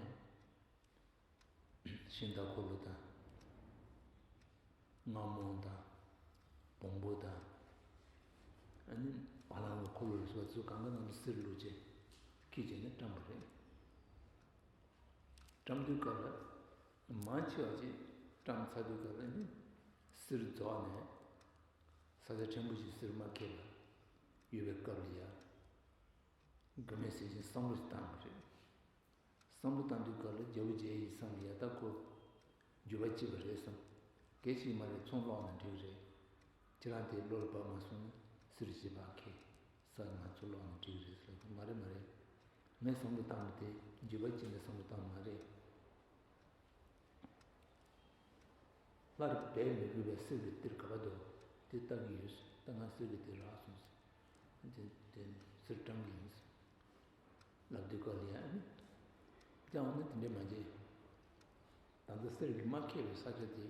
ཤིང་རྟ་འཁོར་ལོ་དང་། རྔ་མོང་དང་། བོང་བུ་དང་། ཨ་ནི་བ་ལང་གི་འཁོར་ལོ་ལ་སོགས་པ་ཚོ་གང་ག་ནང་དུ་གསེར་བླུགས་བྱས་ཁྱེར་བྱས་ནས་བཀྲམ་པ་རེད། བཀྲམ་དུས་སྐབས་ལ་མང་ཆེ་བ་ཅིག་བཀྲམ་ཚར་དུས་སྐབས་ལ་ནི་གསེར་རྫོགས་ནས་ས་ཆ་ཕྲན་བུ་ཞིག་གསེར་མ་ཁེབས་པ་ཡོད་པའི་སྐབས་ལ་ཡ། མགོན་མེད་ཟས་སྦྱིན་བསམ་བློ་ཞིག་བཏང་བ་རེད། བསམ་བློ་བཏང་དུས་སྐབས་ལ་རྒྱལ་པོ་མཇལ་ཡི་བསམ་ཡ། ད་ཁོ་འགྱུར་བ་སྐྱེས་པ་རེད་བསམ། གལ་ཞིག་མ་རེད། ཚོང་སློག་ན་འགྲིག་རེད། ཁྱེད་རང་དེ་བློ་ལ་བབས་མ་སོང་ན་གསེར་བཞི་པ་ཁེ་ས་ང་ཚོ་སློག་ན་འགྲིག་རེད་ཟེར་ལ། མ་རེད་མ་རེད། ངས་བསམ་བློ་བཏང་བ་དེ་འགྱུར་བ་སྐྱེས་ནས་བསམ་བློ་བཏང་བ་མ་རེད། སླར་སྦས་མི་དགོས་པའི་གསེར་གྱི་གཏེར་ག་པར་འདུག་དེ་ལྟ་གི་ཡོད། ད་ང་གསེར་གྱི་གཏེར་རག་སོང་ཟེར། དེ་དེ་གསེར་བཀྲམ་གི་ཡིན་ཟེར་ལབ་དུས་སྐབས་ལ་ཡང་ནི། ཀྱང་ནི་དེ་འདྲས་མ་བྱེད། ད་ལྟ་གསེར་གྱིས་མ་ཁེབས་པའི་ས་ཆ་དེ་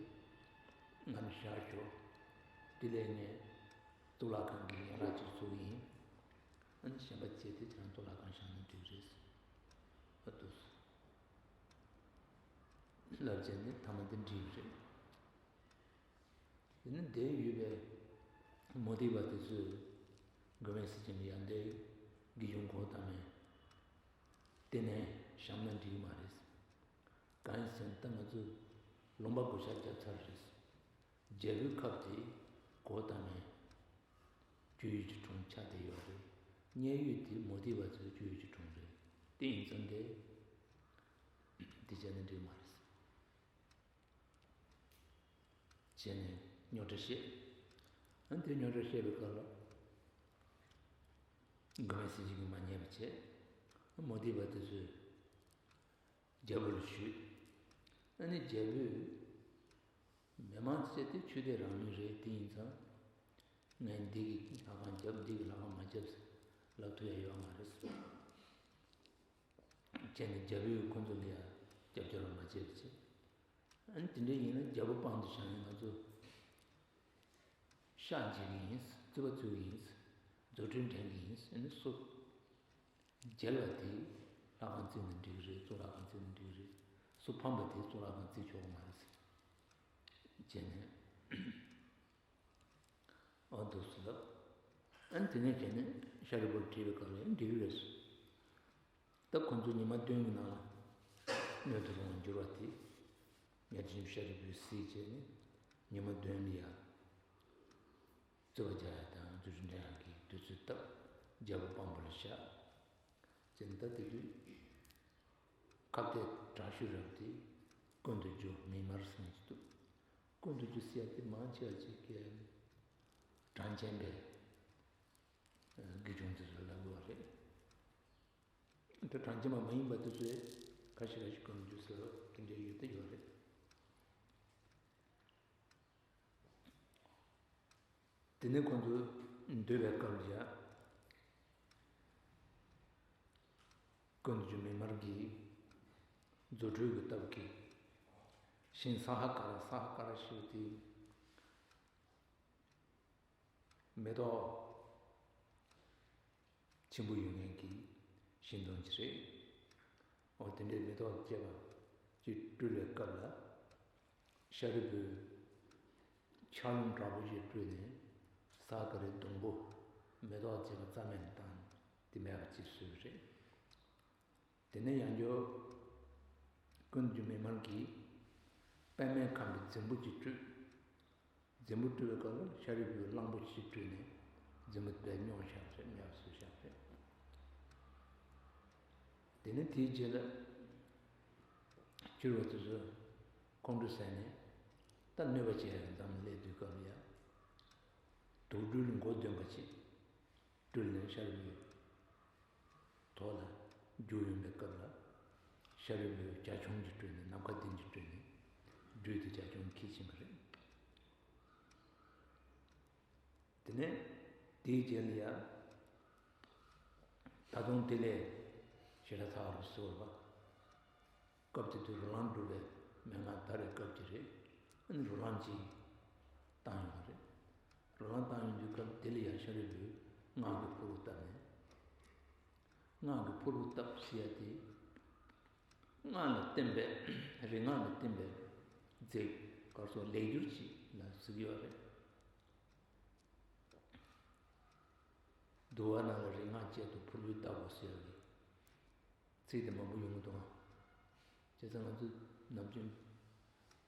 ང་ནི་བཞག་ཆོག་དེ་ལས་ངས་གཙུག་ལག་ཁང་གི་ཡན་ལག་ཅིག་བཟོ་གི་ཡིན། ཨ་ནི་གཞན་པ་བྱས་ཏེ་ཁྱེད་རང་གཙུག་ལག་ཁང་བཞེངས་ན་འགྲིག་རེད་ཟེར། ཨ་ཏོ་ཟེར། ལབ་བྱས་ནས་མཐའ་མ་དེ་འགྲིག་རེད། དེ་ནི་འདིར་ཡོད་པའི་མུ་སྟེགས་པ་དེ་ཚོས་མགོན་མེད་ཟས་སྦྱིན་ལ་ཡང་འདི་དགེ་སྦྱོང་གོ་ཏ་མའི་ལྟེ་གནས་བཞེངས་ན་འགྲིག་མ་རེད། གང་ཡིན་ཟེར་ན་ད་ང་ཚོས་ལུང་པ་བགོ་བཤའ་བརྒྱབ་ཚར་རེད། རྒྱལ་པོའི་ཁབ་དེ་གོ་ཏ་མའི་སྤྱོད་ཡུལ་གྱི་གྲོང་ཆགས་བསྡད་ཡོད་རེད། མཉན་ཡོད་དེ་མུ་སྟེགས་པ་ཚོའི་སྤྱོད་ཡུལ་གྱི་གྲོང་རེད། དེ་ཡིན་ཙང་དེ་དེ་བྱས་ན་འགྲིག་མ་རེད། བྱས་ནས་རྙོག་དྲ་བཤད། ཨ་ནི་དེ་རྙོག་དྲ་བཤད་པའི་སྐབས་ལ་མགོན་མེད་ཟས་སྦྱིན་གྱིས་མ་ཉན་པ་བྱས། མུ་སྟེགས་པ་དེ་ཚོས་རྒྱལ་པོ་ལ་ཞུས། ཨ་ནི་རྒྱལ་པོས་མི་མང་བྱས་ཏེ་ཆོས་དད་རང་མོས་རེད། དེ་ཡིན་ཙང་ངས་འདི་གི་ལྷ་ཁང་བརྒྱབ། འདི་གི་ལྷ་ཁང་མ་བརྒྱབ་ཟེར་ལབ་ཐུབ་ཡ་ཡོད་མ་རེད་ཟེར། བྱས་ནས་རྒྱལ་པོས་ཁོ་ཚོ་ལ་ཡ་རྒྱབ་སྐྱོར་མ་བྱས་པ་བྱས། ཨ་ནི་དེ་འདྲ་ཡིན་ན་རྒྱལ་པོ་དཔང་དུ་བཞག་ནས་ང་ཚོ་ཕྱག་འཇལ་གྱི་ཡིན། རྩོད་པ་རྩོད་ཀྱི་ཡིན། རྫུ་འཕྲུལ་འགྲན་གྱི་ཡིན། ཨ་ནི་སུ་རྒྱལ་བ་དེ་ལྷ་ཁང་བརྩིགས་ན་འགྲིག་གི་རེད། གཙུག་ལག་ཁང་བརྩིགས་ན་འགྲིག་གི་རེད། སུ་ཕམ་པ་དེ་གཙུག་ལག་ཁང་བརྩིགས་ཆོག་གི་མ་རེད་ཟེར། བྱས་ནས། ཨོ་འདུག་སེ་ལབ། ཨ་ནི་དེ་ནས་བྱས་ནས་ཤཱ་རིའི་བུར་དྲིས་པའི་སྐབས་ལ་འགྲིག་གི་རེད་ཟེར། ད་ཁོ་ཚོ་ཉི་མ་བདུན་གྱི་ནང་ལ་སྣོད་དུ་རུང་བར་འགྱུར་བ་དེ་ཉ་ཆེན་ཤཱ་རིའི་བུས་གཟིགས་བྱས་ནས་ཉི་མ་བདུན་ལ་ཡ་རྩོད་པ་རྒྱག་ཡ་དང་རྫུ་འཕྲུལ་འགྲན་ཡ་གི་དུས་ཚོད་བཏབ། རྒྱལ་པོ་དཔང་པོ་ལ་བཞག་བྱས་ནས། ད་དེ་དུས་ཁ་གཏད་དྲག་ཤོས་རབ་དེ་ཀུན་ཏུ་རྒྱུ་མིག་དམར་ཟེར་གྱི་འདུག་ཀུན་ཏུ་རྒྱུ་ཟེར་ཡ་དེ་མང་ཆེ་བ་ཅིག་གིས་གྲངས་ཅན་པའི་དགེ་སྦྱོང་དེ་ཚོ་ལ་ལབ་དགོས་པ་རེད། ད་གྲངས་ཅན་པ་མ་ཡིན་པ་དེ་ཚོས་ཁ་ཤས་ཁ་ཤས་ཀུན་ཏུ་རྒྱུ་ཟེར་བ་དེ་འདྲ་ཡོད་དེ་ཡོད་རེད། དེ་ནས་ཁོ་ཚོ་སྡོད་པའི་སྐབས་ལ་ཡ། ཀུན་ཏུ་རྒྱུ་མིག་དམར་གྱིས་རྫུ་འཕྲུལ་གྱི་སྟབས་ཀྱིས་ཤིང་ས་ཧ་ཀ་ར། ས་ཧ་ཀ་ར་ཞེས་པ་དེ་མེ་ཏོག་ཆེན་པོ་ཡོད་མཁན་གྱི་ཤིང་སྡོང་ཅིག་རེད། འོ་དེ་འདྲའི་མེ་ཏོག་བཅས་པ་ཅིག་སྤྲུལ་བའི་སྐབས་ལ། ཤཱ་རིའི་བུས་ཆར་རླུང་དྲག་པོ་ཞིག་སྤྲུལ་ནས་ས་ཀ་རའི་སྡོང་པོ་མེ་ཏོག་བཅས་པ་རྩ་མེད་བཏང་སྟེ་མེད་པ་ཅིག་བཟོས་པ་རེད། དེ་ནས་ཡང་བསྐྱར་ཀུན་ཏུ་རྒྱུ་མིག་དམར་གྱིས་པདྨས་ཁེངས་པའི་རྫིང་བུ་ཅིག་སྤྲུལ། རྫིང་བུ་སྤྲུལ་བའི་སྐབས་ལ་ཤཱ་རིའི་བུས་གླང་པོ་ཆེ་སྤྲུལ་ནས་རྫིང་བུ་དེ་སྙོག་བཞག་རེད། མེད་པ་བཟོས་བཞག་རེད། དེ་ནས་དེའི་རྗེས་ལ་སྐྱུར་བ་དེ་ཚོ་ཁོང་ཁྲོ་ཟ་ནས་ད་གནོད་པ་བྱེད་ཡ་འཛམ་སླེབས་དུས་སྐབས་ལ་ཡ། དུག་སྦྲུལ་མགོ་ལྡོམ་པ་ཅིག་སྤྲུལ་ནས་ཤཱ་རིའི་བུའི་ཐོག་ལ་རྒྱུག་ཡོང་བའི་སྐབས་ལ། ཤཱ་རིའི་བུས་བྱ་ཁྱུང་ཅིག་སྤྲུལ་ནས། ནམ་མཁའ་ལྡིང་ཅིག་སྤྲུལ་ནས་སྦྲུལ་དེ་བྱ་ཁྱུང་ཁྱེར་ཕྱིན་པ་རེད། དེ་ནས་དེའི་རྗེས་ལ་ཡ། ད་དུང་དེ་ལས་ཞེ་དྲག་ཚ་བ་རུ་ཟོར་བ། སྐབས་དེ་དུས་རོ་ལངས་སྒྲུབ་པའི་མན་ངག་དར་བའི་སྐབས་ཀྱི་རེད། ཨ་ནི་རོ་ལངས་ཅིག་བཏང་ཡོང་བ་རེད། རོ་ལངས་བཏང་ཡོང་དུས་སྐབས་དེ་ལ་ཡང་ཤཱ་རིའི་བུས་སྔགས་ཀྱི་ཕུར་བུ་བཏབ་ནས། སྔགས་ཀྱི་ཕུར་བུ་བཏབ་ཞེས་ཡ་དེ། སྔགས་ལ་བརྟེན་པའི་རིག་སྔགས་ལ་བརྟེན་པའི་རྫས་གར་སོགས་ལེགས་སྒྱུར་ཅིག་ལ་ཟེར་གྱི་ཡོད་རེད། འདུལ་བ་ནང་ལ་རིག་སྔགས་གཅིག་ཏུ་ཕུར་བུས་བཏབ་པ་ཟེར་ཡ་གི་ཚིག་དེ་མང་པོ་ཡོང་གི་འདུག་ཨ། བྱས་ཙང་ང་ཚོས་ནམ་རྒྱུན་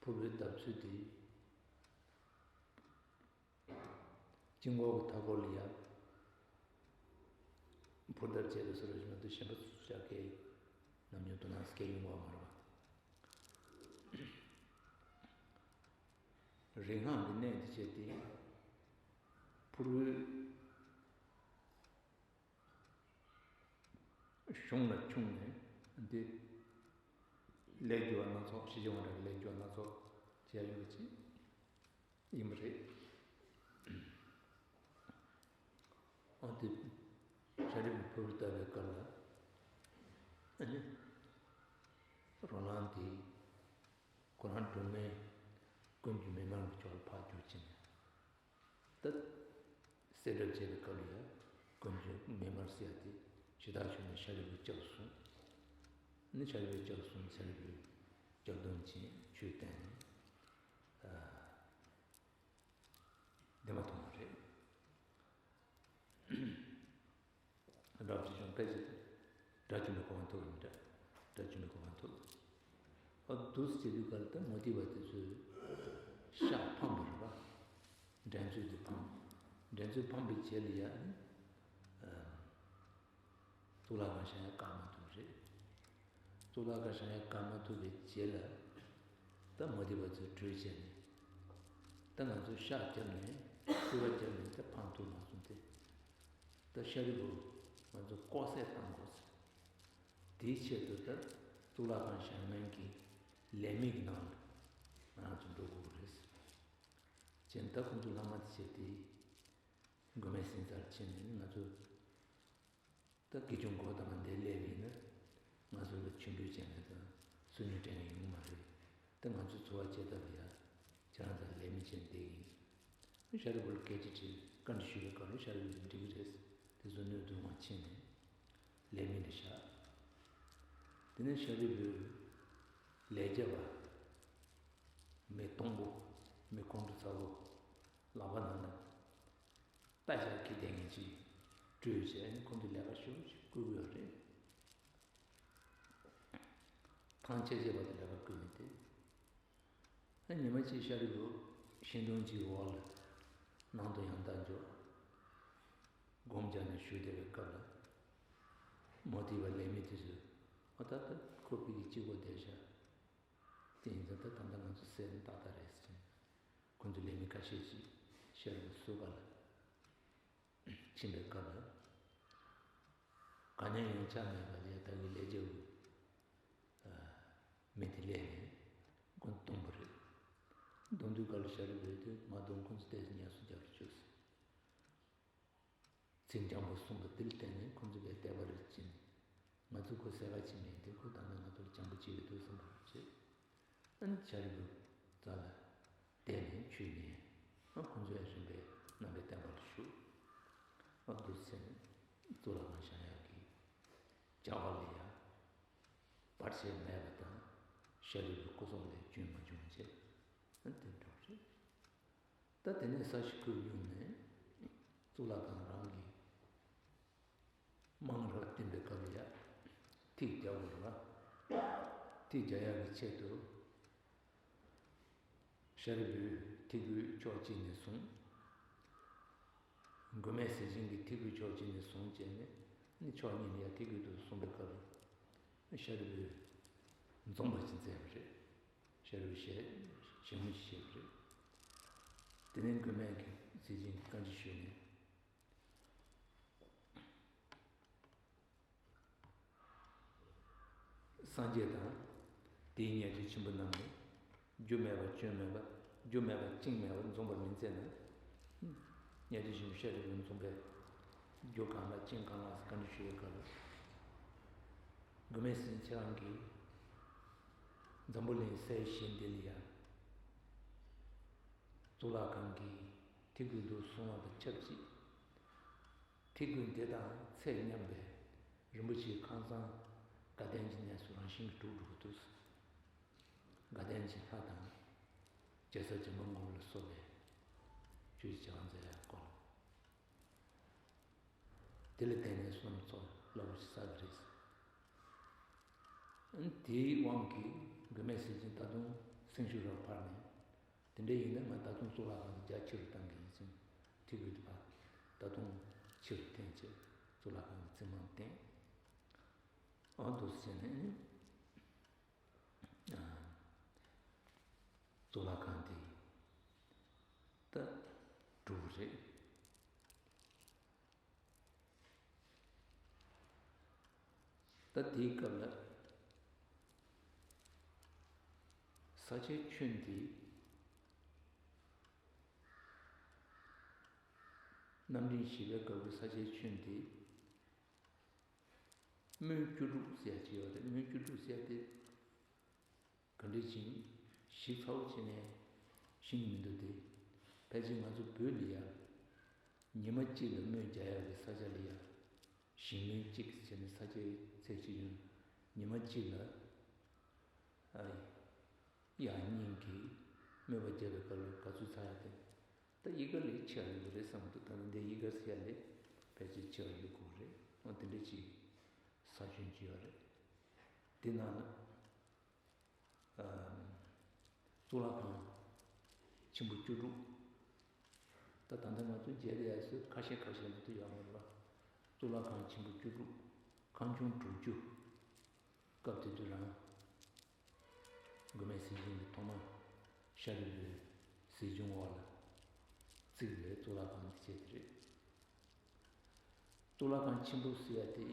ཕུར་བུའི་བཏབ་ཚུལ་དེ། དཀྱིལ་འཁོར་གྱི་མཐའ་སྐོར་ལ་ཡ། ཕུར་བཏབ་བྱས་ཏེ་སོ་སོ་ཞིག་མ་གཏོགས་གཞན་པ་སུ་ཞིག་གིས་ནམ་རྒྱུན་དུ་ནང་སྐད་ཡོང་བ་མ་རེད་པ། རིག་སྔགས་ཀྱི་གནད་འདི་བྱས་ཏེ། ཕུར་བུའི་གཞུང་ལ་ཆུང་ནས་འདི་ལས་རྒྱུ་བ་སྣ་ཚོགས་ཤེས་བྱ་དབང་དྲག་གི་ལས་རྒྱུ་བ་སྣ་ཚོགས་བྱས་ཡོད་ཅིག་ཡིན་པ་རེད། ཨ་དེ་ཤཱ་རིའི་བུས་ཕུར་བུ་བཏབ་པའི་སྐབས་ལ་ཨ་ནི་རོ་ལངས་དེ་ཁོ་རང་སྒྲོལ་མའི་ཀུན་གྱི་མིག་དམར་གྱི་ཕྱོགས་ལ་ཕར་རྒྱུག་ཕྱིན་ནས། ད་གསལ་བསྒྲགས་བྱས་པའི་སྐབས་ལ་ཡང་ཀུན་གྱི་མིག་དམར་ཟེར་ཡ་དེ་ཇི་ལྟར་བྱུང་ནས་ཤཱ་རིའི་བུས་སྐྱབས་སོང་། ནི་ཤཱ་རིའི་བུས་སྐྱབས་སོང་། ཤཱ་རིའི་བུས་སྐྱབས་སྡོམ་བྱས་ཆོས་བསྟན་ནས་བདེན་པ་མཐོང་བ་རེད། རབ་ཅིག་བྱུང་ཕལ་ཆེར་དགྲ་བཅོམ་པའི་གོ་འཕང་ཐོབ་ཡིན་འདྲ། དགྲ་བཅོམ་པའི་གོ་འཕང་ཐོབ། ཨ་འདུག་སེ་བྱེད་དུས་ག་ལ་ད་མུ་སྟེགས་པ་དེ་ཚོས་ཤ་འཕངས་པ་རེད་པ། འགྲན་རྩོད་དེ་འཕངས། འགྲན་རྩོད་འཕངས་པའི་རྗེས་ལ་ཡ་ནི། གཙུག་ལག་ཁང་བཞེངས་ཡ་བཀག་མ་ཐུབ་རེད། གཙུག་ལག་ཁང་བཞེངས་ཡ་བཀག་མ་ཐུབ་པའི་རྗེས་ལ། ད་མུ་སྟེགས་པ་ཚོས་གྲོས་བྱས་ནས། ད་ང་ཚོས་ཤ་བརྒྱབ་ནས་སྐྱུར་བ་བརྒྱབ་ནས་ད་འཕང་ཐུབ་མ་སོང་སྟེ། ད་ཤཱ་རིའི་བུ། ང་ཚོ་ལྐོག་ཟས་བཏང་དགོས་ཟེར། དེའི་ཆེད་དུ་ད་གཙུག་ལག་ཁང་བཞེངས་མཁན་གྱི་ལས་མི་གི་ནང་ལ་ང་ཚོ་འགྲོ་དགོས་རེད་ཟེར། བྱས་ད་ཁོང་ཚོ་ལྷག་མ་དེ་བྱས་ཏེ། མགོན་མེད་ཟུར་ཙམ་ཕྱིན་ནས་ང་ཚོ། ད་དགེ་སྦྱོང་གོ་དང་འདིར་སླེབས་ཡིན་ན། ང་ཚོ་ལ་ཆོས་འབྲེལ་བྱས་ནས་དང་སུ་ཉིད་དྲན་ཡོང་མ་རེད། ད་ང་ཚོ་འཚོ་བ་སྐྱེལ་ཐབས་ལ་ཡ། ཁྱེད་རང་ཚོ་ལས་མི་བྱེད་བསྡད་ཡིན། ཤཱ་རིའི་བུ་ལ་སྐད་ཆ་དྲིས། བཀའ་འདྲི་ཞུས་པའི་སྐབས་ལ་ཤཱ་རིའི་བུས་འགྲིག་གི་རེད། དེ་ཚོ་སྣོད་དུ་མ་ཕྱིན་ནས་ལས་མི་ལ་བཞག་དེ་ནས་ཤཱ་རིའི་བུས་ལས་བྱེད་པ། མི་སྟོང་པོ། མི་ཁོང་ཁྲོ་ཚ་པོ། ལག་པ་ནང་ན། རྟ་ཞགས་འཁྱེར་བསྡད་མཁན་ཅིག་སྤྲུལ་བྱས་ནས་ཁོང་ཚོ་ལས་ཀ་ཞེ་པོ་ཅིག་བསྐུལ་གྱི་ཡོད་རེད། ཐང་ཆད་ཆད་པ་དེ་ལས་ཀ་བསྐུལ་མི་དེ། ཨ་ཉི་མ་གཅིག་ཤཱ་རིའི་བུ་ཤིང་སྡོང་གཅིག་འོག་ལ་ནང་དུ་ཡང་དག་འཇོག་སྒོམ་རྒྱག་ནས་བཞུགས་བསྡད་པའི་སྐབས་ལ། མུ་སྟེགས་པ་ལས་མི་དེ་ཚོས། ཨ་ད་ད་ཁོ་ཕ་གི་གཅིག་པོ་བསྡད་ཤག་དེ་ཡིན་ཙང་ད་ད་ལྟ་ང་ཚོ་བསད་ན་ཏག་ཏག་རེད་ཟེར། ཁོང་ཚོ་ལས་མི་ཁ་ཤས་ཀྱིས་ཤར་བའི་སོ་ཁ་ལ་ཕྱིན་པའི་སྐབས་ལ། ག་ནས་ཡང་ཆ་མེད་པ་ལས་ད་གི་ལས་བྱེད་པོ་མི་དེ་སླེབས་ནས་ཁོང་བརྡུངས་པ་རེད། བརྡུངས་དུས་ག་ལ་ཤར་བའི་དུས་མ་བརྡུངས། ཁོང་ཚོ་ཏོག་ཙམ་ངལ་གསོ་རྒྱག་རུ་བཅུག་ཟེར། ཚིག་འཇམ་པོ་གསུངས་པ་དེ་ལ་བརྟེན་ནས་ཁོང་ཚོས་དད་པ་རེ་བྱིན། ང་ཚོས་ཁོ་བསད་ག་ཕྱིན་ནས་དེ་ཁོ་ད་ནི་ང་ཚོ་ལ་བྱམས་པོ་བྱེད་ཀྱི་འདུག་བསམ་པ་རེ་བྱས། ཨ་ནི་ཤཱ་རིའི་བུ་རྩ་ལ་བསྡད་ནས་ཆོས་ཉན། ཨ་ཁོང་ཚོ་ཡང་རིམ་པས་རྣམ་པར་བསྟན་པ་ལ་ཞུགས། ཨ་འདུག་སེ་གཙུག་ལག་ཁང་བཞེངས་ཡག་གི་བྱ་བ་ལ་ཡང་བར་ཆད་མེད་པ་དང་། ཤཱ་རིའི་བུའི་སྐུ་སྲོག་ལ་སྐྱོན་མ་བྱུང་བྱས། ཨ་དེ་འདྲ་རེད། ད་དེ་ནས་ས་གཞི་ཁུར་གཡུགས་ནས་གཙུག་ལག་ཁང་རང་གི་དམངས་རབ་བསྟན་པའི་སྐབས་ལ་ཡ་ཐིག་རྒྱག་དགོས་རེད་པ། ཐིག་རྒྱག་ཡག་གི་ཆེད་དུ་ཤཱ་རིའི་བུས་ཐིག་སྐུད་ཕྱོགས་གཅིག་ནས་བཟུང་། མགོན་མེད་ཟས་སྦྱིན་གྱིས་ཐིག་སྐུད་ཕྱོགས་གཅིག་ནས་བཟུང་བྱས་ནས་ནི་ཕྱོགས་གཉིས་ལ་ཡ་ཐིག་སྐུད་དུ་བཟུང་བའི་སྐབས་ལ། ཤཱ་རིའི་བུས་འཛོམས་པ་ཅིག་མཛད་པ་རེད། ཤཱ་རིའི་བུས་ཞལ་བཞེས་མོ་ཅིག་བྱས་པ་རེད། དེ་ནས་མགོན་མེད་ཀྱིས་ཟས་སྦྱིན་གྱི་བཀའ་འདྲི་ཞུས་ནས། སངས་རྒྱས་དང་དེའི་ཉན་ཐོས་ཆེན་པོ་རྣམས་ནི། རྒྱུ་མེད་པ་སྐྱོན་མེད་པ། རྒྱུ་མེད་པ་བཅིངས་མེད་པར་འཛོམས་པར་མི་མཛད་ན། ཉན་ཐོས་ཆེན་པོ་ཤཱ་རིའི་བུ་འཛོམས་པའི་རྒྱུ་གང་ལགས་རྐྱེན་གང་ལགས་ཟེར་བཀའ་འདྲི་ཞུ་བའི་སྐབས་ལ། མགོན་མེད་ཟས་སྦྱིན་ཁྱེད་རང་གིས་འཛམ་བུ་གླིང་གསལ་བའི་ཞིང་འདི་ལ་ཡང་གཙུག་ལག་ཁང་གི་ཐིག་སྐུད་དུ་བཟུང་བ་དང་ཆབས་ཅིག་ཐིག་སྐུད་འདི་དང་ཚད་མཉམ་པའི་ རིན་པོ་ཆེའི་ཁང་བཟང་དགའ་ལྡན་གྱི་གནས་སུ་རང་བཞིན་གྱིས་གྲུབ་འགྲོ་གི་འདུག། དགའ་ལྡན་གྱི་ལྷ་དང་། རྒྱལ་ཚབ་འཇམ་དཔལ་དགོངས་ལ་སོགས་པའི་ཆོས་ཀྱི་བྱ་བ་མཛད་ཡག་སྐོར། དེ་ལ་བརྟེན་ནས་བསོད་ནམས་ཚོགས་རླབས་པོ་ཆེ་བསགས་ཀྱི་རེད། དེའི་དབང་གིས་མགོན་མེད་ཟས་སྦྱིན་ད་དུང་སེང་ཤུ་རར་ཕར་ནས། དེ་འདྲ་ཡིན་ན་ང་ད་དུང་གཙུག་ལག་ཁང་དེ་རྒྱ་ཆེ་རུ་བཏང་གི་ཡིན་ཙང་ཐིག་གུ་དེ་ཕར་ད་དུང་ཆེ་རུ་བཏོན་བྱས་གཙུག་ལག་ཁང་གི་རྩིག་རྨང་བཏོན། ཨ་འདུག་སེ་བྱས་ནས་ནི་གཙུག་ལག་ཁང་དེ་ད་གྲུབ་རེད། ད་དེའི་སྐབས་ལ་ས་ཆའི་ཁྱོན་དེ། རྣམ་འདྲེན་བཞི་པའི་སྐབས་ཀྱི་ས་ཆའི་ཁྱོན་དེ། སྨོན་བཅུ་དྲུག་ཟེར་ཡག་ཅིག་ཡོད་རེད། སྨོན་བཅུ་དྲུག་ཟེར་ཡག་དེ། ག་འདྲ་ཅིག་ཞིབ་ཚགས་པོ་བྱས་ནས་ཤེས་ཀྱི་མི་འདུག་སྟེ། ཕལ་ཆེར་ང་ཚོ་བོད་ལ་ཡ། ཉི་མ་གཅིག་ལ་སྨོན་རྒྱག་ཡག་གི་ས་ཆ་ལ་ཡ། ཞིང་སྨོན་གཅིག་བྱས་ནས་ས་ཆའི་ཚད་གཅིག་ཡོད། ཉི་མ་གཅིག་ལ། ཨ། ཡང་སྙིང་གི་སྨོན་པ་རྒྱབ་པའི་སྐབས་ལ་ག་ཚོད་ཚར་ཡག་དེ། ད་ཡི་ག་ལས་ཆེ་བ་ཡོད་རེད་བསམ་འདུག། ད་ནི་འདི་ཡི་ག་ཟེར་ཡག་ལས་ཕལ་ཆེར་ཆེ་བ་ཡོད་དགོས་རེད། འོ་དེ་འདྲ་ཅིག་ས་ཁྱོན་ཅིག་ཡོད་རེད། དེ་ནང་ལ། ཨམ། གཙུག་ལག་ཁང་ཆེན་པོ་བཅུ་དྲུག། ད་ད་ལྟ་ང་ཚོ་མཇལ་བསྡད་ཡག་ཚོ་ཁ་ཤས་ཁ་ཤས་མ་གཏོགས་ཡོད་མ་རེད་པ། གཙུག་ལག་ཁང་ཆེན་པོ་བཅུ་དྲུག། ཁང་ཆུང་དྲུག་ཅུ། སྐབས་དེ་དུས་རང་མགོན་མེད་ཟས་སྦྱིན་གྱིས་ཐོག་མར་ཤཱ་རིའི་བུའི་གཟིམ་ཆུང་འོག་ལ་བརྩིགས་པའི་གཙུག་ལག་ཁང་དེ་བྱས་དེ་རེད། གཙུག་ལག་ཁང་ཆེན་པོ་ཟེར་ཡག་དེ།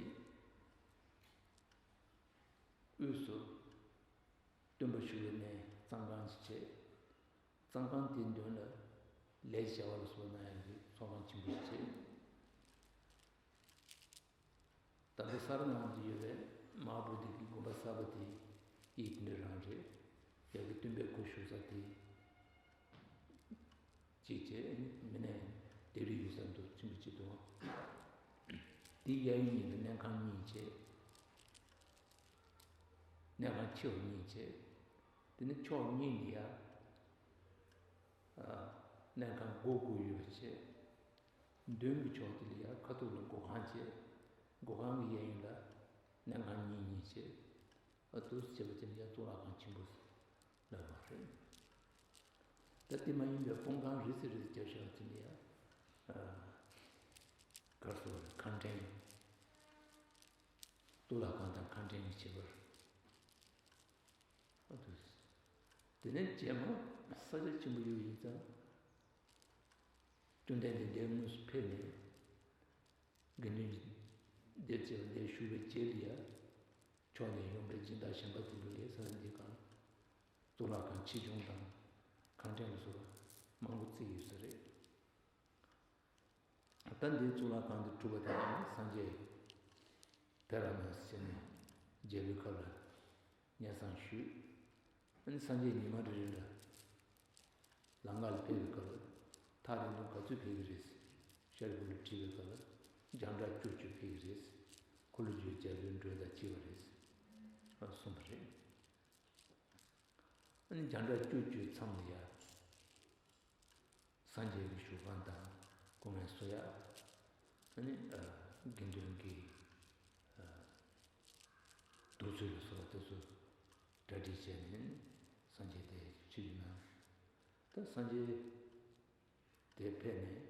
དབུས་སུ་སྟོན་པ་བཞུགས་པའི་གནས་གཙང་ཁང་ཞིག་བྱས། གཙང་ཁང་དེའི་མདུན་ལ་ལས་བྱ་བ་ལ་སོགས་གནང་ཡག་གི་ཚོགས་ཁང་ཆེན་པོ་ཞིག་བྱས། ད་ལྟ་ས་རཱ་ནང་དུ་ཡོད་པའི་མ་ཧཱ་བོ་དྷི་གི་དགོན་པ་གསར་པ་དེ་ཡི་དེ་འདྲ་རང་རེད། ཡ་གི་སྟོན་པའི་སྐུ་བཞུགས་ས་དེ། གཅིག་བྱས། མི་ནས་ལྡེབས་རིས་ཡོད་ས་འདུག། ཆེན་པོ་གཅིག་འདུག། དེའི་གཡས་གཡོན་གཉིས་ལ་སྨན་ཁང་གཉིས་བྱས། སྨན་ཁང་ཆེ་བ་གཉིས་བྱས། དེ་ནས་ཕྱོགས་གཉིས་ནས་ཡ། ཨ། སྨན་ཁང་སྒོ་དགུ་ཡོད་པ་བྱས། མདུན་གྱི་ཕྱོགས་དེ་ལ་ཡ་ཁ་ཐུག་ལ་སྒོ་ཁང་བྱས། སྒོ་ཁང་གི་གཡས་གཡོན་ལ་སྨན་ཁང་གཉིས་གཉིས་བྱས། ཨ། འདུག་སེ་བྱས་པ་དེ་ནས་ཡ་གཙུག་ལག་ཁང་ཆེན་པོ་ལབ་པ་རེད། ད་དེ་མ་ཡིན་པའི་སྤོང་ཁང་རེ་ཟིག་རེ་ཟིག་རྒྱབ་བཞག་དེ་ནས་ཡ། ཨ། གར་སོགས་ཁང་ཕྲན། གཙུག་ལག་ཁང་དང་ཁང་ཕྲན་གྱི་ཁྱད་པར། ཨ། འདུག་སེ། དེ་ནས་རྗེས་མ་ས་ཆ་ཆེན་པོ་ཡོད་ཡིན་ཙང་། བཅོམ་ལྡན་འདས་འདིར་དངོས་སུ་ཕེབས་ནས། དགེ་འདུན་གྱི་སྡེ་བཅས་པ་འདིར་བཞུགས་པའི་རྗེས་ལ་ཡ། ཕྱོགས་ནས་ཡོང་བའི་སྦྱིན་བདག་གཞན་པ་དེ་ཚོ་ལས་ས་འདི་གང་། གཙུག་ལག་ཁང་ཆེ་ཆུང་དང་། ཁང་ཕྲན་ལ་སོགས་པ་མང་པོ་བརྩིགས་ཡོད་ས་རེད། ད་འདིའི་གཙུག་ལག་ཁང་འདི་གྲུབ་པ་དང་སངས་རྒྱས་བེ་ར་མ་ཟེར་ནས་མཇལ་བའི་སྐབས་ལ་སྙན་སེང་ཞུས། ཨ་ནི་སངས་རྒྱས་ཉི་མ་རེ་རེ་ལ་ལམ་ཁ་ལ་ཕེབས་པའི་སྐབས་ལ་ཐག་རིང་པོ་ག་ཚོད་ཕེབས་ཀྱི་རེད། ཤཱ་རིའི་བུ་ལ་དྲིས་པའི་སྐབས་ལ་རྒྱང་གྲགས་བཅུ་བཅུ་ཕེབས་ཀྱི་རེད། འཁོར་ལོས་སྒྱུར་རྒྱལ་པོའི་འགྲོས་དང་གཅིག་པ་རེད། གསུངས་པ་རེད། ཨ་ནི་རྒྱང་གྲགས་བཅུ་བཅུའི་མཚམས་ལ་ཡ། སངས་རྒྱས་ཀྱི་བཞུགས་ཁང་དང་སྐུ་ངལ་གསོ་ཡག། ཨ་ནི་ཨ་དགེ་འདུན་གྱི་ཨ་གདུགས་ཚོད་ལ་སོགས་པ་དེ་ཚོ་གྲ་སྒྲིག་བྱས་ནས་སངས་རྒྱས་དེ་ཕྱིར་གནང་། ད་སངས་རྒྱས་དེ་ཕེབས་ནས།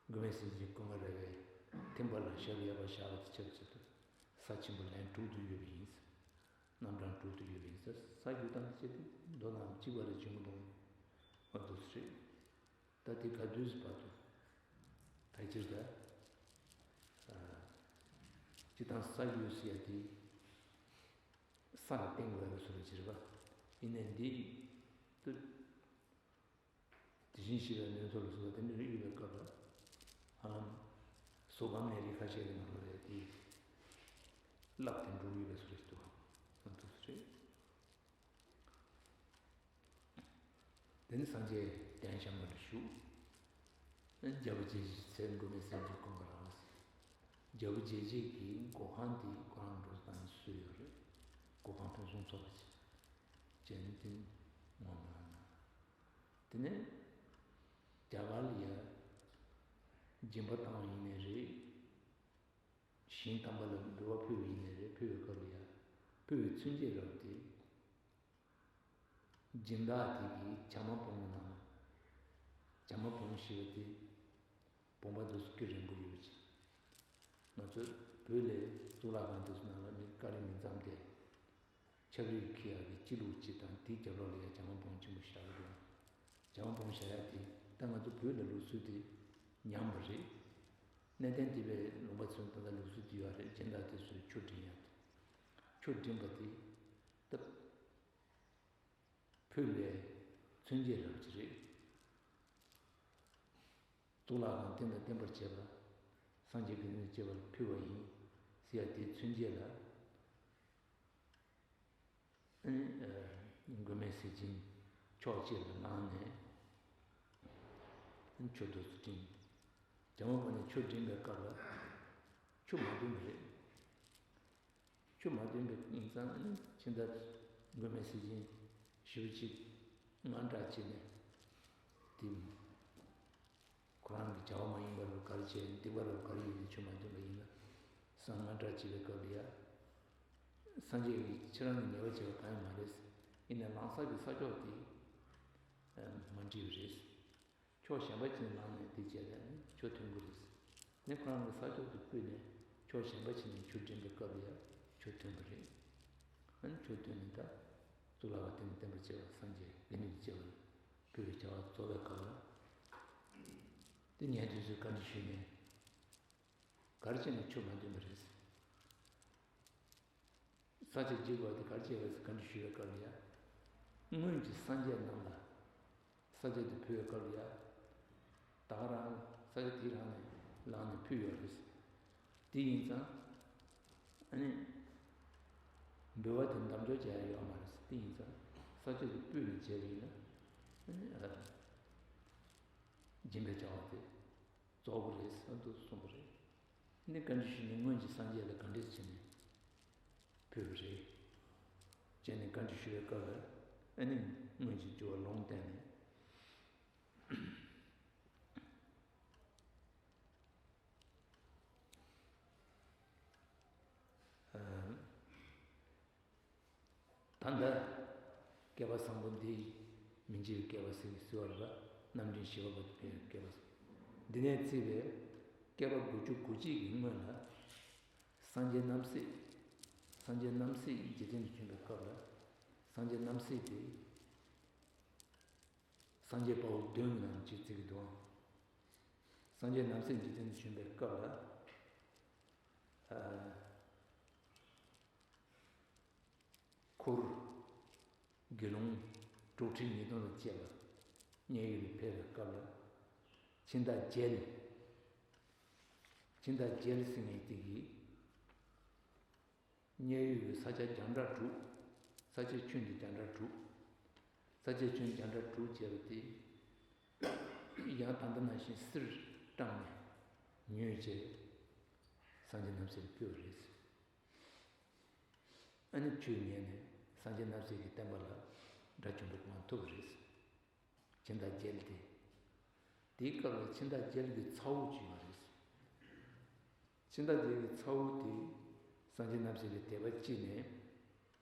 མགོན་མེད་ཟས་སྦྱིན་སྐུ་ངལ་ར་བའི་ཐེམ་པ་ལ་ཞབས་ཡར་བཞག་པ་དེ་ཆབས་ཅིག་ཏུ་ས་ཆེན་པོ་ལན་དྲུག་ཏུ་ཡོད་པ་ཡིན། རྣམ་གྲངས་དྲུག་ཏུ་ཡོད་པ་ཡིན། ས་ས་རྒྱུ་དང་བཅས་ཏེ་མདོ་ནང་གཅིག་པ་རེ་བྱུང་མི་འདུག། མ་འདུག་ཟེར། ད་དེ་ག་དུས་སུ་བར་དུ་ཕལ་ཆེར་ད་སྤྱི་བཏང་ས་རྒྱུ་ཟེར་ཡ་དེ་ས་ལ་བརྟེན་དགོས་པའི་བཟོ་འདྲ་ཅིག་རེད་པ། ཡིན་ནའི་འདི་ཏུ། དེ་བཞིན་གཤེགས་པའི་གནས་ཚུལ་ལ་སོགས་པ་དེ་འདྲ་ཡོད་པའི་སྐབས་ལ། ཧ་ལམ་བཟོ་སྒམ་གནས་རིགས་ཁ་ཤས་ཀྱི་ནང་ལ་རེད་དེ། བསླབ་དེ་འགྲོ་ཡོད་པའི་བཟོ་རེད་འདུག། ཨ་འདུག་སེ་རེད། དེ་ནས་སངས་རྒྱས་གདན་བཤམས་པ་ལ་བཞུགས། རྒྱལ་པོ་ཇི་བཞིན་གཤེགས་མགོན་མེད་ཟས་སྦྱིན་སྐུ་མཁར་བ་ཟེར། རྒྱལ་པོ་རྒྱལ་བྱེད་ཀྱི་སྒོ་ཁང་དེ་ཁོ་རང་འགྲོ་སྟངས་སུ་ཡོད་རེད། སྒོ་ཁང་ཕུན་སུམ་ཚོགས་པ་ཅིག་བྱས་ནས་དེ་ངོ་མ་དེ་ནས་རྒྱ་གར་ལ་ཡ་སྦྱིན་པ་བཏང་བ་ཡིན་ནའི་རེད། ཞིང་དམ་པ་ལ་འབུལ་བ་ཕུལ་བ་ཡིན་ནའི་རེད། ཕུལ་བའི་སྐབས་ལ་ཡ་ཕུལ་བའི་མཚོན་བྱེད་རབ་དེ། སྦྱིན་བདག་དེ་གིས་བྱ་མ་སྤོང་ན། བྱ་མ་སྤོང་ཞེས་པ་དེ་སྤོང་པ་འདུག་སེ་སྐྱུ་རིང་པོ་ཡོད་ཅིང་། ང་ཚོ་བོད་ལ་གཙུག་ལག་ཁང་དེ་ཚོ་ནང་ལ་མི་ཀ་རེ་མི་འཛོམས་ཏེ། ཆབ་རིལ་འཁྱེར་ཡག་གི་སྤྱི་ལུགས་སྤྱི་དང་དེའི་རྒྱབ་ལོགས་ལ་ཡ་བྱ་མ་སྤོང་ཆེན་པོ་བཞག་གི་འདུག་བྱ་མ་སྤོང་བཞག་ཡག་དེ་ད་ང་ཚོ་བོད་ལ་ལུགས་སྲོལ་དེ་ཉམས་པ་རེད། གནས་བརྟན་སྡེ་པའི་ལུང་པ་ཚོའི་ད་ལྟ་ལུགས་སྲོལ་དེ་ཡོད་རེད། སྦྱིན་བདག་དེ་ཚོས་ཆུ་འདྲེན་ཡག་དེ། ཆུ་འདྲེན་པ་དེ་སྟབས། ཕུལ་བའི་མཚོན་བྱེད་རབ་ཅིག་རེད། གཙུག་ལག་ཁང་རྟེན་དང་བརྟེན་པར་བཅས་པ། སངས་རྒྱས་དགེ་འདུན་བཅས་པར་ཕུལ་བ་ཡིན་ཟེར་ཡ་དེའི་མཚོན་བྱེད་ལ། ཨ་ནི་མགོན་མེད་ཟས་སྦྱིན་ཕྱོགས་གཅིག་ལ་ལངས་ནས་ཆུ་དེ་ཚོ་འདྲེན། བྱ་མ་སྤོང་ནས་ཆུ་འདྲེན་པའི་སྐབས་ལ་ཆུ་མ་འདོན་པ་རེད། ཆུ་མ་འདོན་པ་ཡིན་ཙང་ནི་ཕྱི་ཟླ་མགོན་མེད་ཟས་སྦྱིན་ཞེ་པོ་ཅིག་དངངས་སྐྲག་བྱས་ནས་དེ་ཁོ་རང་གི་བྱ་བ་མ་ཡིན་པ་རུ་ག་རེ་བྱས། སྡིག་པ་རུ་ག་རེ་ཡིན་ནའི་ཆུ་མ་འདོན་པ་ཡིན་ན་བསམ་དངངས་སྐྲག་བྱེད་པའི་སྐབས་ལ་ཡ། སངས་རྒྱས་ཀྱིས་ཁྱེད་རང་ལ་ཉེས་པ་བྱས་པ་གང་ཡང་མ་རེད། ཡིན་ནའི་ལམ་སང་གི་ས་ཕྱོགས་དེ་མ་འགྲིག་པ་རེད། ཕྱོགས་གཞན་པ་ཅིག་ནས་ལངས་ནས་དེ་བྱས་ན་ནི་ཆུ་ཐོན་གྱི་རེད། ནི་ཁོ་རང་གི་ས་ཕྱོགས་དེ་བརྐོས་ནས་ཕྱོགས་གཞན་པ་ཅིག་ནས་ཆུ་འདྲེན་པའི་སྐབས་ལ་ཡང་ཆུ་ཐོན་པ་རེད། ཨ་ནི་ཆུ་ཐོན་ནས་ད་གཙུག་ལག་ཁང་རྟེན་དང་བརྟེན་པར་བཅས་པ་སངས་རྒྱས་དགེ་འདུན་དང་བཅས་པ་ལ་ཕུལ་བའི་བྱ་བ་རྫོགས་པའི་སྐབས་ལ། དེ་ཉན་ཐོས་ཚོས་བཀའ་འདྲི་ཞུས་ནས། ག་རེ་བྱས་ནས་ཆུ་མ་འདོན་པ་རེད། ས་ཆ་འཇིག་པ་དེ་ག་རེ་བྱས་པ་ཟེར་བཀའ་འདྲི་ཞུ་བའི་སྐབས་ལ་ཡ། སྔོན་གྱི་སངས་རྒྱས་རྣམས་ལ། ས་ཆ་དེ་ཕུལ་བའི་སྐབས་ལ་ཡ། ད་ག་རང་ས་ཆ་དེ་རང་ནས་ལངས་ནས་ཕུལ་ཡོད་རེད། དེ་ཡིན་ཙང་། ཨ་ནི། འབུལ་བ་དེ་འདམ་འཇོག་བྱས་ཡ་ཡོད་མ་རེད། དེ་ཡིན་ཙང་ས་ཆ་དེ་སྤོས་ནས་བྱས་པ་ཡིན་ན། ཨ་ནི། སྦྱིན་པའི་བྱ་བ་དེ། རྫོགས་པ་རེད་ཟེར་འདུག་གསུངས་པ་རེད། ནི་བཀའ་འདྲི་ཞུས་ནས་སྔོན་གྱི་སངས་རྒྱས་ལ་ག་འདྲས་བྱས་ནས་ཕུལ་བ་རེད། བྱས་ནས་བཀའ་འདྲི་ཞུ་བའི་སྐབས་ལ་ཨ་ནི་སྔོན་གྱི་འགྱུར་བ་ལུང་བསྟན་ནས། ད་ལྟ་བསྐལ་པ་བཟང་པོ་འདི་མི་འཇིགས་པའི་བསྐལ་པ་ཟེར་གྱི་ཟེར་བ་རེད་པ། རྣམ་འདྲེན་ཞི་བ་པོ་དེ་ཕན་བསྐལ་པ་ཟེར། འདི་ནས་བརྩིས་པའི་བསྐལ་པ་དགུ་བཅུ་གོ་གཅིག་གི་སྔོན་ལ། སངས་རྒྱས་རྣམ་སྲས། སངས་རྒྱས་རྣམ་སྲས་འཇིག་རྟེན་དུ་བྱོན་པའི་སྐབས་ལ། སངས་རྒྱས་རྣམ་སྲས་དེ། སངས་རྒྱས་དཔའ་བོ་བདུན་གྱི་ནང་ནས་གཅིག་བརྩི་གི་འདུག་སངས་རྒྱས་རྣམ་སྲས་འཇིག་རྟེན་དུ་བྱོན་པའི་སྐབས་ལ། ཨ། འཁོར། དགེ་སློང་གྲོགས་ཁྲི་ཉིས་སྟོང་དང་བཅས་པ་མཉན་ཡོད་ལ་ཕེབས་པའི་སྐབས་ལ། ཕྱི་ཟླ་བརྒྱད། ཕྱི་ཟླ་བརྒྱད་ཟེར་མཁན་དེ་གིས། མཉན་ཡོད་ཀྱི་ས་ཆ་རྒྱང་གྲགས་དྲུག་ས་ཆའི་ཁྱོན་དེ་རྒྱང་གྲགས་དྲུག་ས་ཆའི་ཁྱོན་རྒྱང་གྲགས་དྲུག་བྱས་པ་དེ་ཡང་ད་ལྟ་ནང་བཞིན་གསེར་བཀྲམ་ནས་ཉོས་བྱས་སངས་རྒྱས་རྣམ་སྲས་ལ་ཕུལ་བ་རེད། ཨ་ནི་ཆོས་ཉན་ནས་སངས་རྒྱས་རྣམ་སྲས་ཀྱི་བསྟན་པ་ལ་དགྲ་བཅོམ་པའི་གོ་འཕང་ཐོབ་པ་རེད། ཕྱི་ཟླ་བརྒྱད་དེ། དེའི་སྐབས་ལ་ཕྱི་ཟླ་བརྒྱད་ཀྱི་ཚ་བོ་བྱུང་བ་རེད། ཕྱི་ཟླ་བརྒྱད་ཀྱི་ཚ་བོ་དེ་སངས་རྒྱས་རྣམ་སྲས་ལ་དད་པ་སྐྱེས་ནས།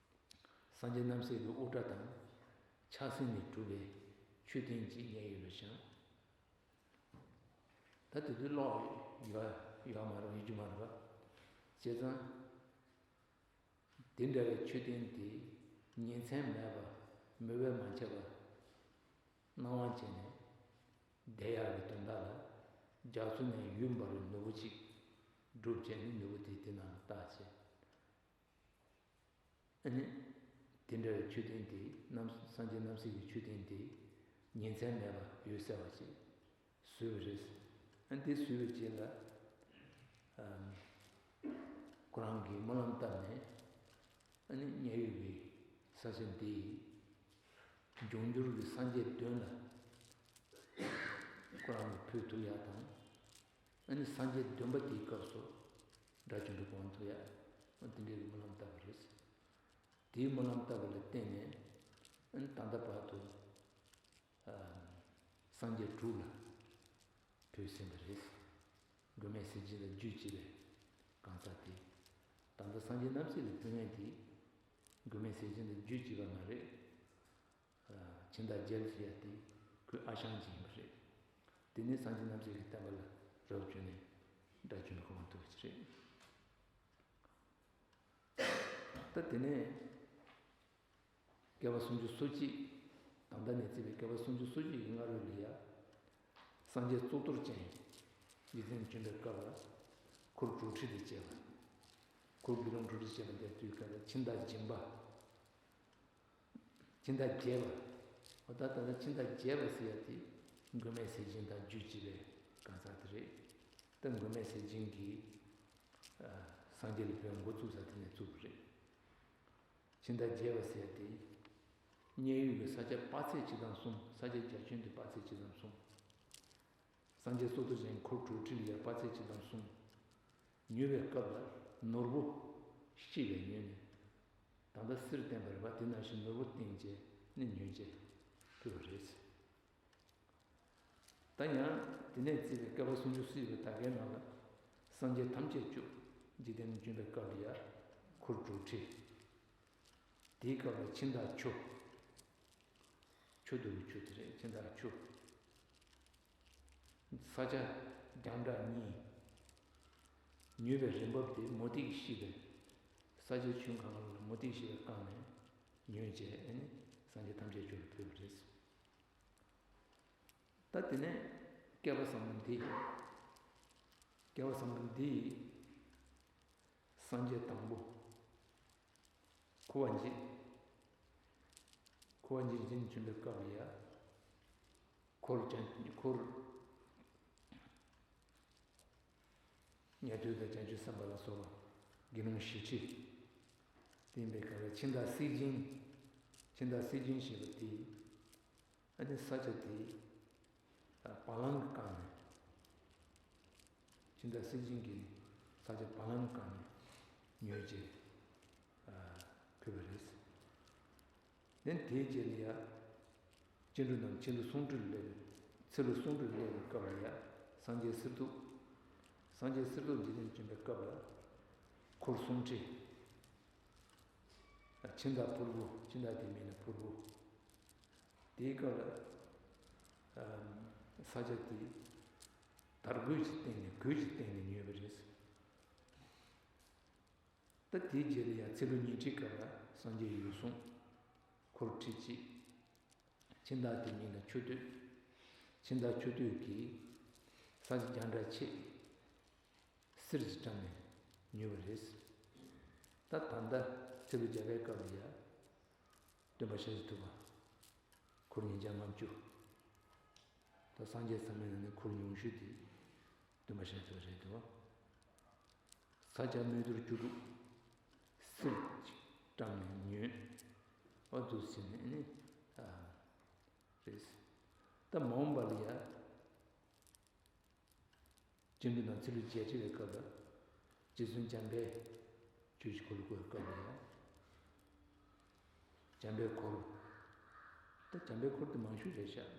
སངས་རྒྱས་རྣམ་སྲས་ཀྱི་དབུ་སྐྲ་དང་ཕྱག་སེན་ནས་གྲུབ་པའི་མཆོད་རྟེན་གཅིག་མཉན་ཡོད་ལ་བཞེངས། ད་དེ་དུས་གློག་ཡོད་ཡོད་མ་རེད། ཡོད་རྒྱུ་མ་རེད་པ། བྱས་ཙང་། དེ་འདྲ་བའི་མཆོད་རྟེན་དེ་ཉིན་མཚན་མེད་པར་མོས་པས་མ་ཆད་པར་གནང་བ་བྱས་ནས་བསྡད་ཡག་གི་དོན་དག་ལ་རྒྱ་མཚོ་ནས་ཡུལ་འབར་བའི་ནོར་བུ་གཅིག་བསྒྲུབས་བྱས་ནས་ནོར་བུ་དེ་དེ་ནང་ལ་བཏགས་བྱས། ཨ་ནི། དེ་འདྲ་བའི་མཆོད་རྟེན་དེ་རྣམ་སངས་རྒྱས་རྣམ་སྲས་ཀྱི་མཆོད་རྟེན་དེ་ཉིན་མཚན་མེད་པར་འོད་གསལ་བ་ཞིག་བཟོས་པ་རེད། ཨ་ནི་དེ་བཟོས་པའི་རྗེས་ལ། ཨམ། ཁོ་རང་གིས་སྨོན་ལམ་བཏབ་ནས། ཨ་ནི་མཉན་ཡོད་ཀྱི་ས་ཆ་འདི་འབྱུང་འགྱུར་གྱི་སངས་རྒྱས་བདུན་ལ་ཁོ་རང་གིས་ཕུལ་ཐུབ་ཡག་དང་། ཨ་ནི་སངས་རྒྱས་བདུན་པ་དེའི་སྐབས་སུ་ དགྲ་བཅོམ་པའི་གོ་འཕང་ཐོབ་ཡ། དེ་འདྲའི་སྨོན་ལམ་བཏབ་པ་རེད། དེའི་སྨོན་ལམ་བཏབ་པ་ལ་བརྟེན་ནས་ད་ལྟ་བར་དུ་སངས་རྒྱས་དྲུག་ལ་བོས་ཟིན་པ་རེད། མགོན་མེད་ཟས་སྦྱིན་དང་རྒྱུད་གཅིག་པའི་གང་ཟག་དེ། ད་ལྟ་སངས་རྒྱས་རྣམ་སྲས་ལ་བོས་མཁན་དེ། མགོན་མེད་ཟས་སྦྱིན་དང་རྒྱུད་གཅིག་པ་མ་རེད། ཕྱི་ཟླ་བརྒྱད་ཟེར་ཡ་དེ་ཁོའི་ཨ་ཞང་གཅིག་ཡིན་པ་རེད། དེ་ནས་སངས་རྒྱས་རྣམ་སྲས་ཀྱི་བསྟན་པ་ལ་རབ་བྱུང་ནས་དགྲ་བཅོམ་པའི་གོ་འཕང་ཐོབ་པ་རེད། ད་དེ་ནས་བསྐལ་པ་སུམ་ཅུ་སོ་གཅིག་ད་ལྟ་ནས་བརྩིས་པའི་བསྐལ་པ་སུམ་ཅུ་སོ་གཅིག་གི་སྔ་རོལ་ལ་ཡ། སངས་རྒྱས་གཙུག་ཏོར་ཅན་རྗེ་བཙུན་བྱོན་པའི་སྐབས་ལ། འཁོར་གྲོལ་ཁྲིད་དུ་བཅས་པ། འཁོར་དགེ་སློང་གྲོལ་ཁྲིད་བཅས་པ་དེ་དུས་སྐབས་ལ་ཕྱི་ཟླ་སྦྱིན་པ། ཕྱི་ཟླ་བརྒྱད་པ། འོ་ད་ད་ལྟ་ཕྱི་ཟླ་བརྒྱད་པ་ཟེར་ཡ་དེ་མགོན་མེད་ཟས་སྦྱིན་དང་རྒྱུད་གཅིག་པའི་གང་ཟག་དེ་རེད། ད་མགོན་མེད་ཟས་སྦྱིན་གྱིས་སངས་རྒྱས་ལ་བོད་འགོ་བཙུགས་ས་དེ་ནས་བཙུགས་པ་རེད། ཕྱི་ཟླ་བརྒྱད་པ་ཟེར་ཡ་དེ་མཉན་ཡོད་ཀྱི་ས་ཆ་དཔག་ཚད་ཇི་ཙམ་གསུངས། ས་ཆ་རྒྱ་ཁྱོན་དེ་དཔག་ཚད་ཇི་ཙམ་གསུངས། སངས་རྒྱས་གཙུག་ཏོར་ཅན་འཁོར་གྲོལ་ཁྲིད་ལ་ཡ་དཔག་ཚད་ཇི་ཙམ་གསུངས། ཉོས་པའི་སྐབས་ལ་ནོར་བུ་ཤེས་པས་ཉོས་ནས། ད་ལྟ་གསེར་བསྟན་པ་རེད་པ། དེ་ནང་བཞིན་ནོར་བུ་བསྟན་བྱས་ནས་ཉོས་བྱས་ཕུལ་བ་རེད། ད་ཡང་དེ་ནས་བརྩིས་པའི་བསྐལ་པ་སུམ་ཅུ་སོ་གཅིག་པའི་ད་གའི་ནང་ལ་སངས་རྒྱས་ཐམས་ཅད་སྐྱོབ། འཇིག་རྟེན་ལ་བྱོན་པའི་སྐབས་ལ་ཡ་འཁོར་གྲོལ་ཁྲིད། དེའི་སྐབས་ལ་ཕྱི་ཟླ་ཆུ། ཆུ་འདུ་བའི་ཆུ་དེ་རེད། ཕྱི་ཟླ་ཆུ། ས་ཆ་རྒྱང་གྲགས་གཉིས། ཉོས་པའི་རིན་འབབ་དེ་མུ་ཏིག་ཤེས་པས། ས་ཆ་ཆུ་གང་ལ་མུ་ཏིག་ཤེས་པས་བཀང་ནས་ཉོས་བྱས་ནས་སངས་རྒྱས་ཐམས་ཅད་སྐྱོབ་པར་ཕུལ་བ་རེད། ད་དེ་ནས་བསྐལ་པ་བཟང་པོ་འདི། བསྐལ་པ་བཟང་པོ་འདི་སངས་རྒྱས་དང་པོ། ཁུ་བ་འཇིག་ཁུ་བ་འཇིག་རྟེན་བྱོན་པའི་སྐབས་ལ་ཡ། འཁོར་བྱང་འཁོར། ཉན་ཐོས་དང་བྱང་ཆུབ་སེམས་དཔའ་ལ་སོགས་པ་དགེ་སློང་བཞི་ཁྲི། དེ་ཡིན་པའི་སྐབས་ལ་ཕྱི་ཟླ་སྲེག་བཅད། ཕྱི་ཟླ་སྲེག་བཅད་ཞེས་པ་དེ། ཨ་ནི་ས་ཆ་དེ་བ་ལང་གིས་བཀང་ནས། ཕྱི་ཟླ་སྲེག་བཅད་ཀྱི་ས་ཆ་བ་ལང་གིས་བཀང་ནས་ཉོས་བྱས་ཕུལ་བ་རེད། དེ་དེའི་རྗེས་ལ་ཡ། སྐྱེ་འགྲོ་རྣམས་ཕྱི་ལོ་སུམ་ཅུ་ལ་སླེབས། ཚེ་ལོ་སུམ་ཅུ་ལ་སླེབས་པའི་སྐབས་ལ་ཡ། སངས་རྒྱས་གསེར་ཐུབ། སངས་རྒྱས་གསེར་ཐུབ་འཇིག་རྟེན་བྱོན་པའི་སྐབས་ལ། འཁོར་སུམ་ཁྲི། ཕྱི་ཟླ་ཕུར་བུ། ཕྱི་ཟླ་དེའི་མིང་ལ་ཕུར་བུ། དེའི་སྐབས་ལ་ས་ཆ་དེ་དར་གོས་ཀྱི་སྟེང་ནས། གོས་ཀྱི་སྟེང་ནས་ཉོས་པ་རེད། ད་དེའི་རྗེས་ལ་ཡང་ཚེ་ལོ་ཉི་ཁྲིའི་སྐབས་ལ་སངས་རྒྱས་འོད་སྲུང་། འཁོར་ཁྲི་གཅིག། ཕྱི་ཟླ་དེའི་མིང་ལ་ཆུ་སྟོད། ཕྱི་ཟླ་ཆུ་སྟོད་ཀྱི་ས་ཆ་རྒྱང་གྲགས་ཆེ། གསེར་གྱིས་བཀྲམ་ནས་ཉོས་པ་རེད། ད་ད་ལྟ་ཚེ་ལོ་བརྒྱ་པའི་སྐབས་ལ་ཡ། སྟོན་པ་བཤད་ཐུབ་པ། འཁོར་ཉིས་བརྒྱ་ལྔ་བཅུ། ད་སངས་རྒྱས་ཚང་མའི་ནང་ནས་འཁོར་ཉུང་ཤོས་དེ་སྟོན་པ་བཤད་ཐུབ་པ་རེད་འདུག། ས་ཆ་མི་ཐུར་བཅུ་དྲུག། གསེར་གྱིས་བཀྲམ་ནས་ཉོས། ཨོ་འདུག་ཟེར་ནས་ནི། རེད། ད་མ་འོངས་པ་ལ་ཡ། སྐྱེ་འགྲོ་རྣམས་ཚེ་ལོ་བརྒྱད་ཁྲི་བའི་སྐབས་ལ། རྗེ་བཙུན་འཇམ་དཔལ་ཆོས་ཀྱི་འཁོར་ལོ་བསྐོར་བའི་སྐབས་ལ་ཡ། འཇམ་དཔལ་འཁོར། ད་འཇམ་དཔལ་འཁོར་དེ་མང་ཤོས་རེད་ཤག།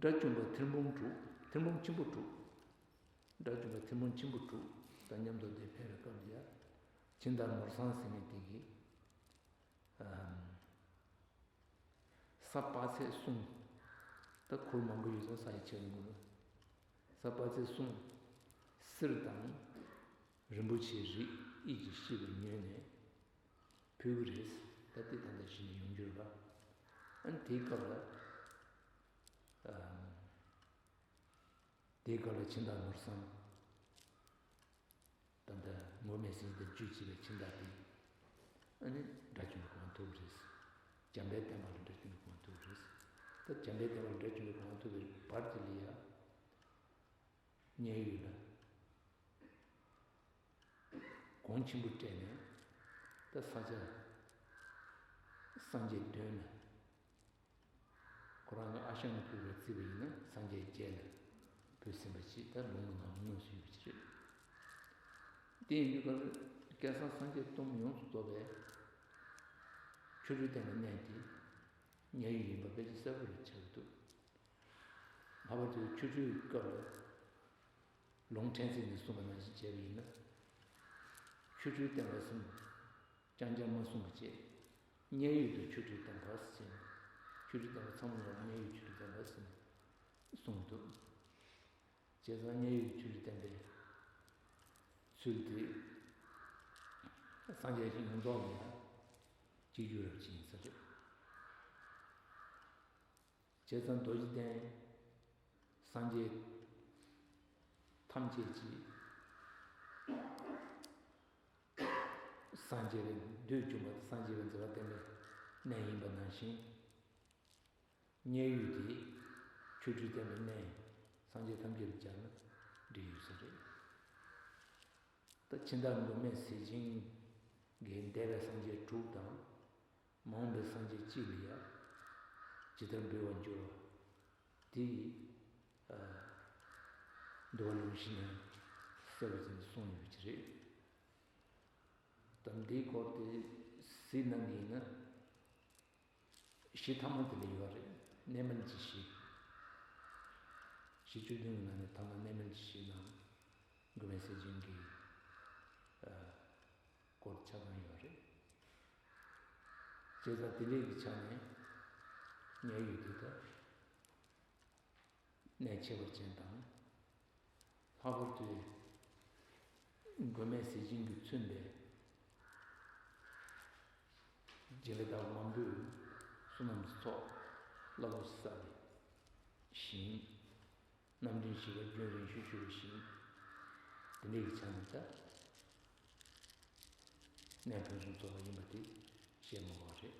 དགྲ་བཅོམ་པ་ཐེར་འབུམ་དྲུག། ཐེར་འབུམ་ཆེན་པོ་དྲུག། དགྲ་བཅོམ་པ་ཐེར་འབུམ་ཆེན་པོ་དྲུག་དང་མཉམ་དུ་དེ་ཕེབས་པའི་སྐབས་ལ་ཡ། ཕྱི་ཟླ་ནོར་བཟང་ཟེར་མཁན་དེ་གིས། ཨམ། ས་དཔག་ཚད་གསུམ། ད་འཁོར་མང་པོ་ཡོད་ཙང་ས་ཡི་ཆེ་རུ་འགྲོ། ས་དཔག་ཚད་གསུམ། གསེར་དང་རིན་པོ་ཆེའི་རིགས་དབྱིབས་ཀྱི་ཤེས་པས་ཉོས་ནས་ཕུལ་གྱི་རེད། ད་ལྟའི་ད་ལྟ་བཞིན་ཡོང་རྒྱུ་རེད་པ། ཨ་ནི་དེའི་སྐབས་ལ། ཨམ། དེའི་སྐབས་ལ་ཕྱི་ཟླ་ནོར་བཟང་། ད་ལྟ་མགོན་མེད་ཟས་སྦྱིན་དང་རྒྱུད་གཅིག་པའི་ཕྱི་ཟླ་དེ། ཨ་ནི་དགྲ་བཅོམ་པའི་གོ་འཕང་ཐོབ་པ་རེད། འཇམ་དཔལ་བསྟན་པ་ལ་དགྲ་བཅོམ་པའི་གོ་འཕང་ཐོབ་པ་རེད། ད་འཇམ་དཔལ་བསྟན་པ་ལ་དགྲ་བཅོམ་པའི་གོ་འཕང་ཐོབ་པའི་བར་དེ་ལ་ཡ། མཉན་ཡོད་ལ་གོང་ཆེན་པོ་སྤྲད་ནས། ད་ས་ཆ་སངས་རྒྱས་བདུན་ལ། ཁོ་རང་གི་ཨ་ཞང་ནས་ཕུལ་བར་བརྩིས་པ་ཡིན་ན་སངས་རྒྱས་བརྒྱད་ལ་ཕུལ་ཟིན་པ་ཞིག་ད་ལུང་གི་ནང་དངོས་སུ་ཡོད་པ་ཞིག་རེད། དེ་ཡིན་དུས་ཀ་སྐལ་བཟང་སངས་རྒྱས་སྟོང་ཡོངས་སུ་རྫོགས་པའི་ཆོ་འཕྲུལ་བསྟན་པའི་གནས་དེ་མཉན་ཡོད་ཡིན་པ་དཔེ་ཆ་གསལ་པོ་རེ་ཆགས་ཀྱི་འདུག་ལྷག་པར་དུ་ཆོ་འཕྲུལ་གྱི་སྐབས་ལ་ལུང་ཕྲན་ཚེགས་ནས་གསུངས་པ་ནང་བཞིན་བྱས་པ་ཡིན་ན། ཆོ་འཕྲུལ་བསྟན་པ་གསུམ་རྐྱང་རྐྱང་མ་གསུང་གི་བྱས། མཉན་ཡོད་དུ་ཆོ་འཕྲུལ་བསྟན་པ་ཟེར་ནས། ཆོ་འཕྲུལ་བསྟན་པ་ཚང་མ་ལ་མཉན་ཡོད་ཆོ་འཕྲུལ་བསྟན་པ་ཟེར་ནས་གསུངས་འདུག་བྱས་ཙང་མཉན་ཡོད་ཆོ་འཕྲུལ་བསྟན་པའི་ཚུལ་དེ་སངས་རྒྱས་ཀྱི་ཡོངས་རྫོགས་ལ་ཡང་གཅིག་གྱུར་རབ་ཅིག་ཡིན་ས་རེད། བྱས་ཙང་རྡོ་རྗེ་གདན་སངས་རྒྱས་ཐམས་ཅད་ཀྱི་སངས་རྒྱས་པའི་བདུད་འཇོམས་པ་དང་སངས་རྒྱས་པའི་མཛད་པ་བསྟན་པའི་གནས་ཡིན་པ་ནང་བཞིན། མཉན་ཡོད་དེ་ཆོ་འཕྲུལ་བསྟན་པའི་གནས་སངས་རྒྱས་ཐམས་ཅད་ལ་སྦྱར་ན་འགྲིག་ཡོད་ས་རེད། ད་ཕྱི་ཟླ་མགོན་མེད་ཟས་སྦྱིན་གྱིས་འདས་པའི་སངས་རྒྱས་དྲུག་དང་། མ་འོངས་པའི་སངས་རྒྱས་གཅིག་ལ་ཡང་ཇི་ལྟར་འབུལ་བར་འགྱུར་བ་དེ་ཡིས། འདུལ་བ་ལུང་གཞི་ནས་གསལ་བའི་ཚུལ་གསུངས་ཡོད་ཀྱི་རེད། ད་འདིའི་སྐོར་དེ་གཟིགས་གནང་གི་ཡིན་ན། གཞི་ཐ་མ་དེ་ལ་ཡོད་རེད། གནས་མལ་གྱི་གཞི། གཞི་བཅུ་བདུན་གྱི་ནང་ནས་ཐ་མ་གནས་མལ་གྱི་གཞི་ནང་མགོན་མེད་ཟས་སྦྱིན་གྱིས་སྐོར་ཆ་ཚང་ཡོད་རེད། བྱས་ཙང་དེ་འདྲའི་གི་ཆ་ནས་མཉན་ཡོད་དེ་ད། གནས་ཁྱད་པར་ཅན་དང་། ལྷག་པར་དུ་མགོན་མེད་ཟས་སྦྱིན་གྱིས་མཚོན་པའི་རྗེ་ལ་དྭགས་མང་པོས་བསོད་ནམས་ཀྱི་ཚོགས་རླབས་པོ་ཆེ་བསགས་པའི་ཞིང་། རྣམ་འདྲེན་བཞི་པ་རྒྱུན་རིང་ཤོས་སྤྱོད་པའི་ཞིང་། དེ་འདྲའི་གི་ཆ་ནས་ད་གནས་ཕུན་སུམ་ཚོགས་པ་ཡིན་པ་དེ་བཤད་མི་དགོས་པ་རེད།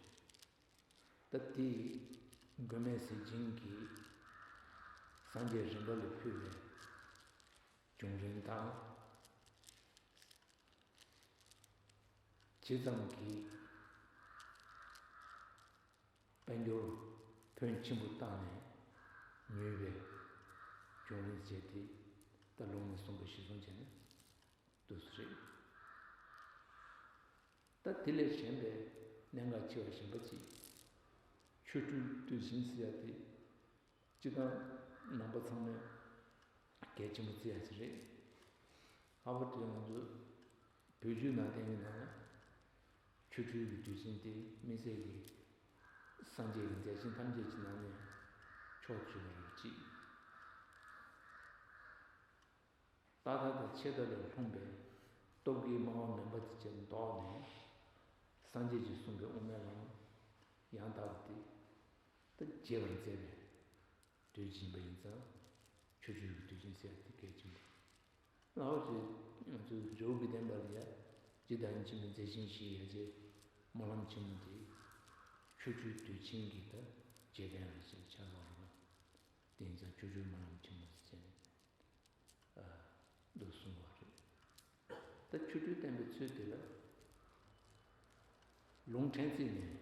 ད་དེ་མགོན་མེད་ཟས་སྦྱིན་གྱིས་སངས་རྒྱས་རིམ་པ་ལ་ཕུལ་བའི་བྱུང་རིམ་དང་། ཇི་ཙམ་གྱིས་དཔལ་འབྱོར་ཕོན་ཆེན་པོ་བཏང་ནས་ཉོས་པའི་བྱུང་རིམ་བཅས་དེ་ད་ལུང་ནས་གསུངས་པ་གཞིར་བཟུང་བྱས་ནས། འདུག་སེ་རེད། ད་དེ་ལས་གཞན་པའི་གནད་འགག་ཆེ་བ་གཞན་པ་གཅིག་ཆོ་འཕྲུལ་དུས་ཆེན་ཟེར་ཡ་དེ་སྤྱིར་བཏང་ནང་པ་ཚང་མས་གལ་ཆེན་པོ་བརྩི་ཡ་ཅིག་རེད། ལྷག་པར་དུ་ང་ཚོ་བོད་བརྒྱུད་ནང་བསྟན་གྱི་ནང་ཆོ་འཕྲུལ་གྱི་དུས་ཆེན་དེ་དམིགས་བསལ་གྱིས་སངས་རྒྱས་ཀྱི་མཛད་ཆེན་ཐམས་ཅད་ཀྱི་ནང་ནས་ཕྱོགས་བཅུ་པ་རེད་གཅིག་རྟག་མཐའ་དང་ཆད་མཐའ་ལས་ལྷུང་བའི་སྟོབས་ཀྱིས་དམའ་བ་མིན་པ་དེ་ཅིག་ལྡོག་ནས། སངས་རྒྱས་ཀྱིས་གསུངས་པའི་དབུ་མའི་ལམ་ཡང་དག་པ་དེ་ད་རྒྱས་པར་མཛད་པའི་དུས་ཡིན་པ་ཡིན་ཙང་། ཆོ་འཕྲུལ་གྱི་དུས་ཆེན་ཟེར་ཡ་དེ་གལ་ཆེན་པོ། ལྷག་པར་དུ་ང་ཚོའི་རི་བོ་དགེ་ལྡན་པ་ལ་ཡ་རྗེ་བདག་ཉིད་ཆེན་པོའི་མཛད་ཆེན་བཞིའི་ཡ་གྱལ་སྨོན་ལམ་ཆེན་མོ་དེ་ཆོ་འཕྲུལ་དུས་ཆེན་གྱི་ད་རྗེས་དྲན་རེ་བྱས་ཆ་ཚང་རེད་པ། དེ་ཡིན་ཙང་ཆོ་འཕྲུལ་སྨོན་ལམ་ཆེན་མོ་ཟེར་ནས། འདུག་གསུངས་པ་རེད། ད་ཆོ་འཕྲུལ་བསྟན་པའི་ཚུལ་དེ་ལ་ལུང་ཕྲན་ཚེགས་ནས་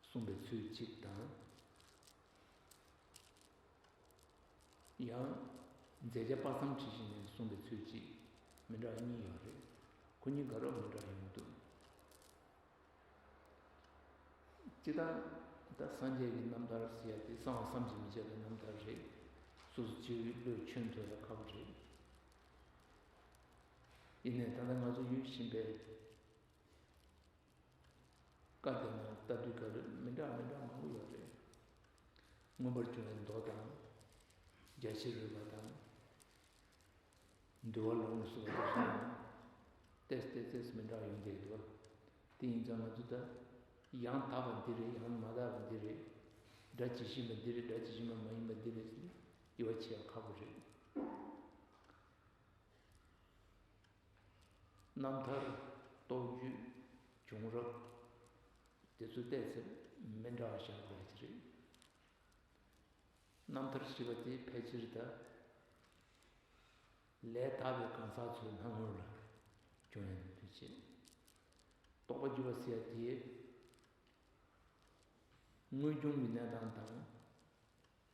གསུངས་པའི་ཚུལ་གཅིག་དང་། ཡང་མཛད་བརྒྱ་དཔག་བསམ་འཁྲི་ཤིང་ནས་གསུངས་པའི་ཚུལ་གཅིག་མི་འདྲ་བ་གཉིས་ཡོད་རེད། ཁོ་གཉིས་ག་རེ་མི་འདྲ་ཡོང་འདུག་སྤྱིར་བཏང་ད་སངས་རྒྱས་ཀྱི་རྣམ་ཐར་ཟེར་ཡ་དེ་གསང་བ་བསམ་གྱིས་མི་ཁྱབ་པའི་རྣམ་ཐར་རེད། སོ་སོ་སྤྱི་བོའི་བློས་ཆོད་ཐུབ་ཡ་ཁག་པོ་རེད། ཡིན་ནའི་ད་ལྟ་ང་ཚོ་ཡོད་བཞིན་པའི་བཀའ་དེ་ནང་ལྟ་དུས་ག་རེ་མི་འདྲ་མི་འདྲ་མང་པོ་ཡོད་རེད། མངོན་པར་བྱུང་བའི་མདོ་དང་། རྒྱ་ཆེར་རོལ་པ་དང་། འདུལ་བ་ལུང་གསུངས་པ་དེ་ཚོ་ཏོག་ཙམ་ཏོག་ཙམ་མི་འདྲ་ཡོང་བསྡད་འདུག་དེ་ཡིན་ཙང་ང་ཚོ་ད་ཡང་དག་པ་འདི་རེད། ཡང་མ་དག་པ་འདི་རེད། སྒྲ་ཇི་བཞིན་པ་འདི་རེད། སྒྲ་ཇི་བཞིན་པ་མ་ཡིན་པ་འདི་རེད་ཟེར་ནས་དབྱེ་བ་ཕྱེ་ཡ་ཁག་པོ་རེད། རྣམ་ཐར། རྟོགས་བརྗོད། བྱུང་རབས། དེ་ཚོ་ཏོག་ཙམ་མི་འདྲ་བ་བཞག་དགོས་ཀྱི་རེད། རྣམ་ཐར་ཞེས་པ་དེ་ཕལ་ཆེར་ད་ལས་དག་པའི་གང་ཟག་ཚོའི་སྣང་ངོར་ལ་བྱུང་ཡོང་དུས་ཆེ། རྟོགས་པ་བརྗོད་པ་ཟེར་ཡ་དེ་དངོས་བྱུང་གི་གནས་སྟངས་དང་།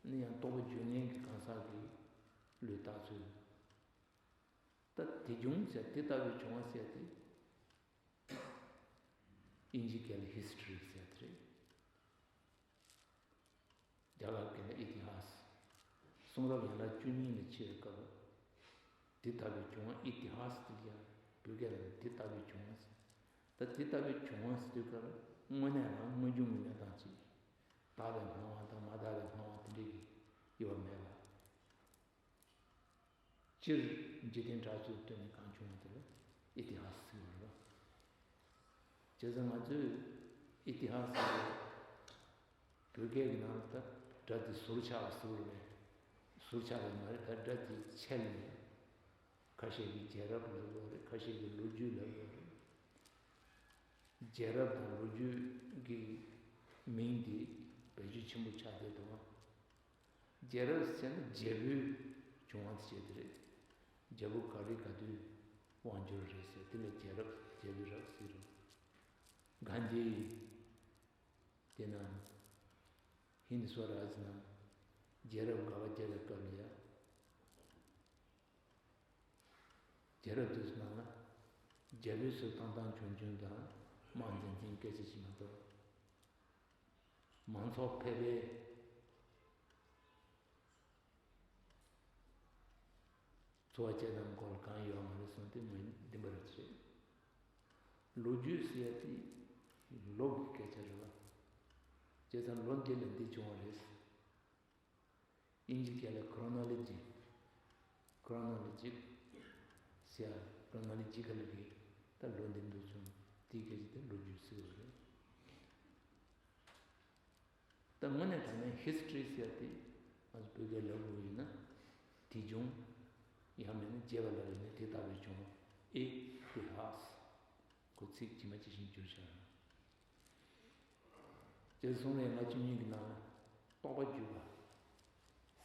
ནི་ཡང་རྟོགས་པ་བརྗོད་མཁན་གྱི་གང་ཟག་གི་བློས་བཏགས་ཚུལ། ད་དེ་བྱུང་ཟེར་དེ་ལྟ་བུའི་བྱུང་བ་ཟེར་དེ། དབྱིན་ཇི་སྐད་ལ་ཧི་སི་ཊོ་རི་ཟེར་དེ་རེད། རྒྱ་གར་སྐད་ལ་ཨི་ཏི་ཧཱ་སི། གསུང་རབ་ཡན་ལག་བཅུ་གཉིས་ལ་ཕྱེ་བའི་སྐབས། དེ་ལྟ་བུའི་བྱུང་བ་ཨི་ཏི་ཧཱ་སི་དེ་ཡང་བོད་སྐད་ལ་དེ་ལྟ་བུའི་བྱུང་བ་ཟེར། ད་དེ་ལྟ་བུའི་བྱུང་བ་ཟེར་དུས་སྐབས་དངོས་གནས་རང་དངོས་བྱུང་གི་གནས་སྟངས་ཅིག་དག་པའི་སྣང་བ་དང་མ་དག་པའི་སྣང་བ་དེ་འདྲ་གི་དབྱེ་བ་མེད་ལ། སྤྱིར་འཇིག་རྟེན་གྲགས་ཚུལ་བཏོན་ནས་གང་བྱུང་བ་དེ་ལ་ཨི་ཏི་ཧ་སི་ཟེར་བ་རེད། བྱས་ཙང་ང་ཚོས་ཨི་ཏི་ཧ་སི་ཟེར་བ་བོད་སྐད་ཀྱི་ནང་ལ་ད་སྒྲ་དེ་ཟུར་ཆག་པ་ཟེར་བ་རེད། ཟུར་ཆག་པ་མ་རེད། ད་སྒྲ་དེ་ཆད་ནས་ཁ་ཤས་ཀྱིས་རྒྱལ་རབས་ལབ་ཡོད་རེད། ཁ་ཤས་ཀྱིས་ལོ་རྒྱུས་ལབ་ཡོད་རེད། རྒྱལ་རབས་དང་ལོ་རྒྱུས་ཀྱི་མིང་འདི་བེད་སྤྱོད་ཆེན་པོ་ཆགས་བསྡད་འདུག་རྒྱལ་རབས་ཟེར་ན་རྒྱལ་པོའི་བྱུང་བ་དེ་བྱས་དེ་རེད། རྒྱལ་པོ་ག་རེ་ག་དུས་དབང་བསྒྱུར་རེད་ཟེར་དེ་ལ་རྒྱལ་རབས་རྒྱལ་པོའི་རབས་ཟེར་རོ། གྷན་དྷི་དེ་ན་ཧིན་དི་སྭ་རཱཇ་ནང་རྒྱལ་རབས་དགའ་བ་རྒྱལ་བའི་སྐབས་ལ་ཡ། རྒྱལ་རབས་དེ་ཚོ་ནང་ལ་རྒྱལ་པོའི་སྲོལ་བཏང་བཏང་བྱུང་བྱུང་དང་དམངས་འཛིན་འཛིན་སྐད་ཆ་ཞིག་མ་གཏོགས། མང་ཚོགས་ཕལ་པའི་འཚོ་བ་སྐྱེལ་སྟངས་སྐོར་ལ་གང་ཡོད་མ་རེད་གསུངས་ཏེ་མི་བདེན་པ་རེད་བྱས། ལོ་རྒྱུས་ཟེར་ཡ་དེ་ལོ་གི་སྐད་ཆ་རེད་བ། བྱས་ཙང་ལོ་འདི་ལ་འདི་བྱུང་བ་རེད། དབྱིན་ཇི་སྐད་ལ་ཁོ་རོ་ནོ་ལོ་ཇི། ཁོ་རོ་ནོ་ལོ་ཇི་ཟེར་ཡ། ཁོ་རོ་ནོ་ལོ་ཇི་ཀལ་གི་ད་ལོ་འདི་འདུག་བྱུང་དེའི་སྐད་ཆ་དེ་ལོ་རྒྱུས་ཟེར་བ་རེད། ད་དངོས་གནས་དྲང་གནས་ཧི་སི་ཊོ་རི་ཟེར་ཡ་དེ་ང་ཚོ་བོད་སྐད་ལབ་དགོས་ཡིན་ན་དེ་བྱུང་། ཡང་མིན་ན་རྒྱས་པ་ལབ་ཡིན་ན་དེ་ལྟ་བུའི་བྱུང་བ་ཨི་ཏི་ཧཱ་སི། ཁོ་ཚིག་ཇི་མ་ཇི་བཞིན་བསྒྱུར་བཞག་ཡོད། རྗེ་བཙུན་ལས་ང་བཅུ་གཉིས་ཀྱི་ནང་ལ་རྟོག་པ་བརྒྱུད་པ་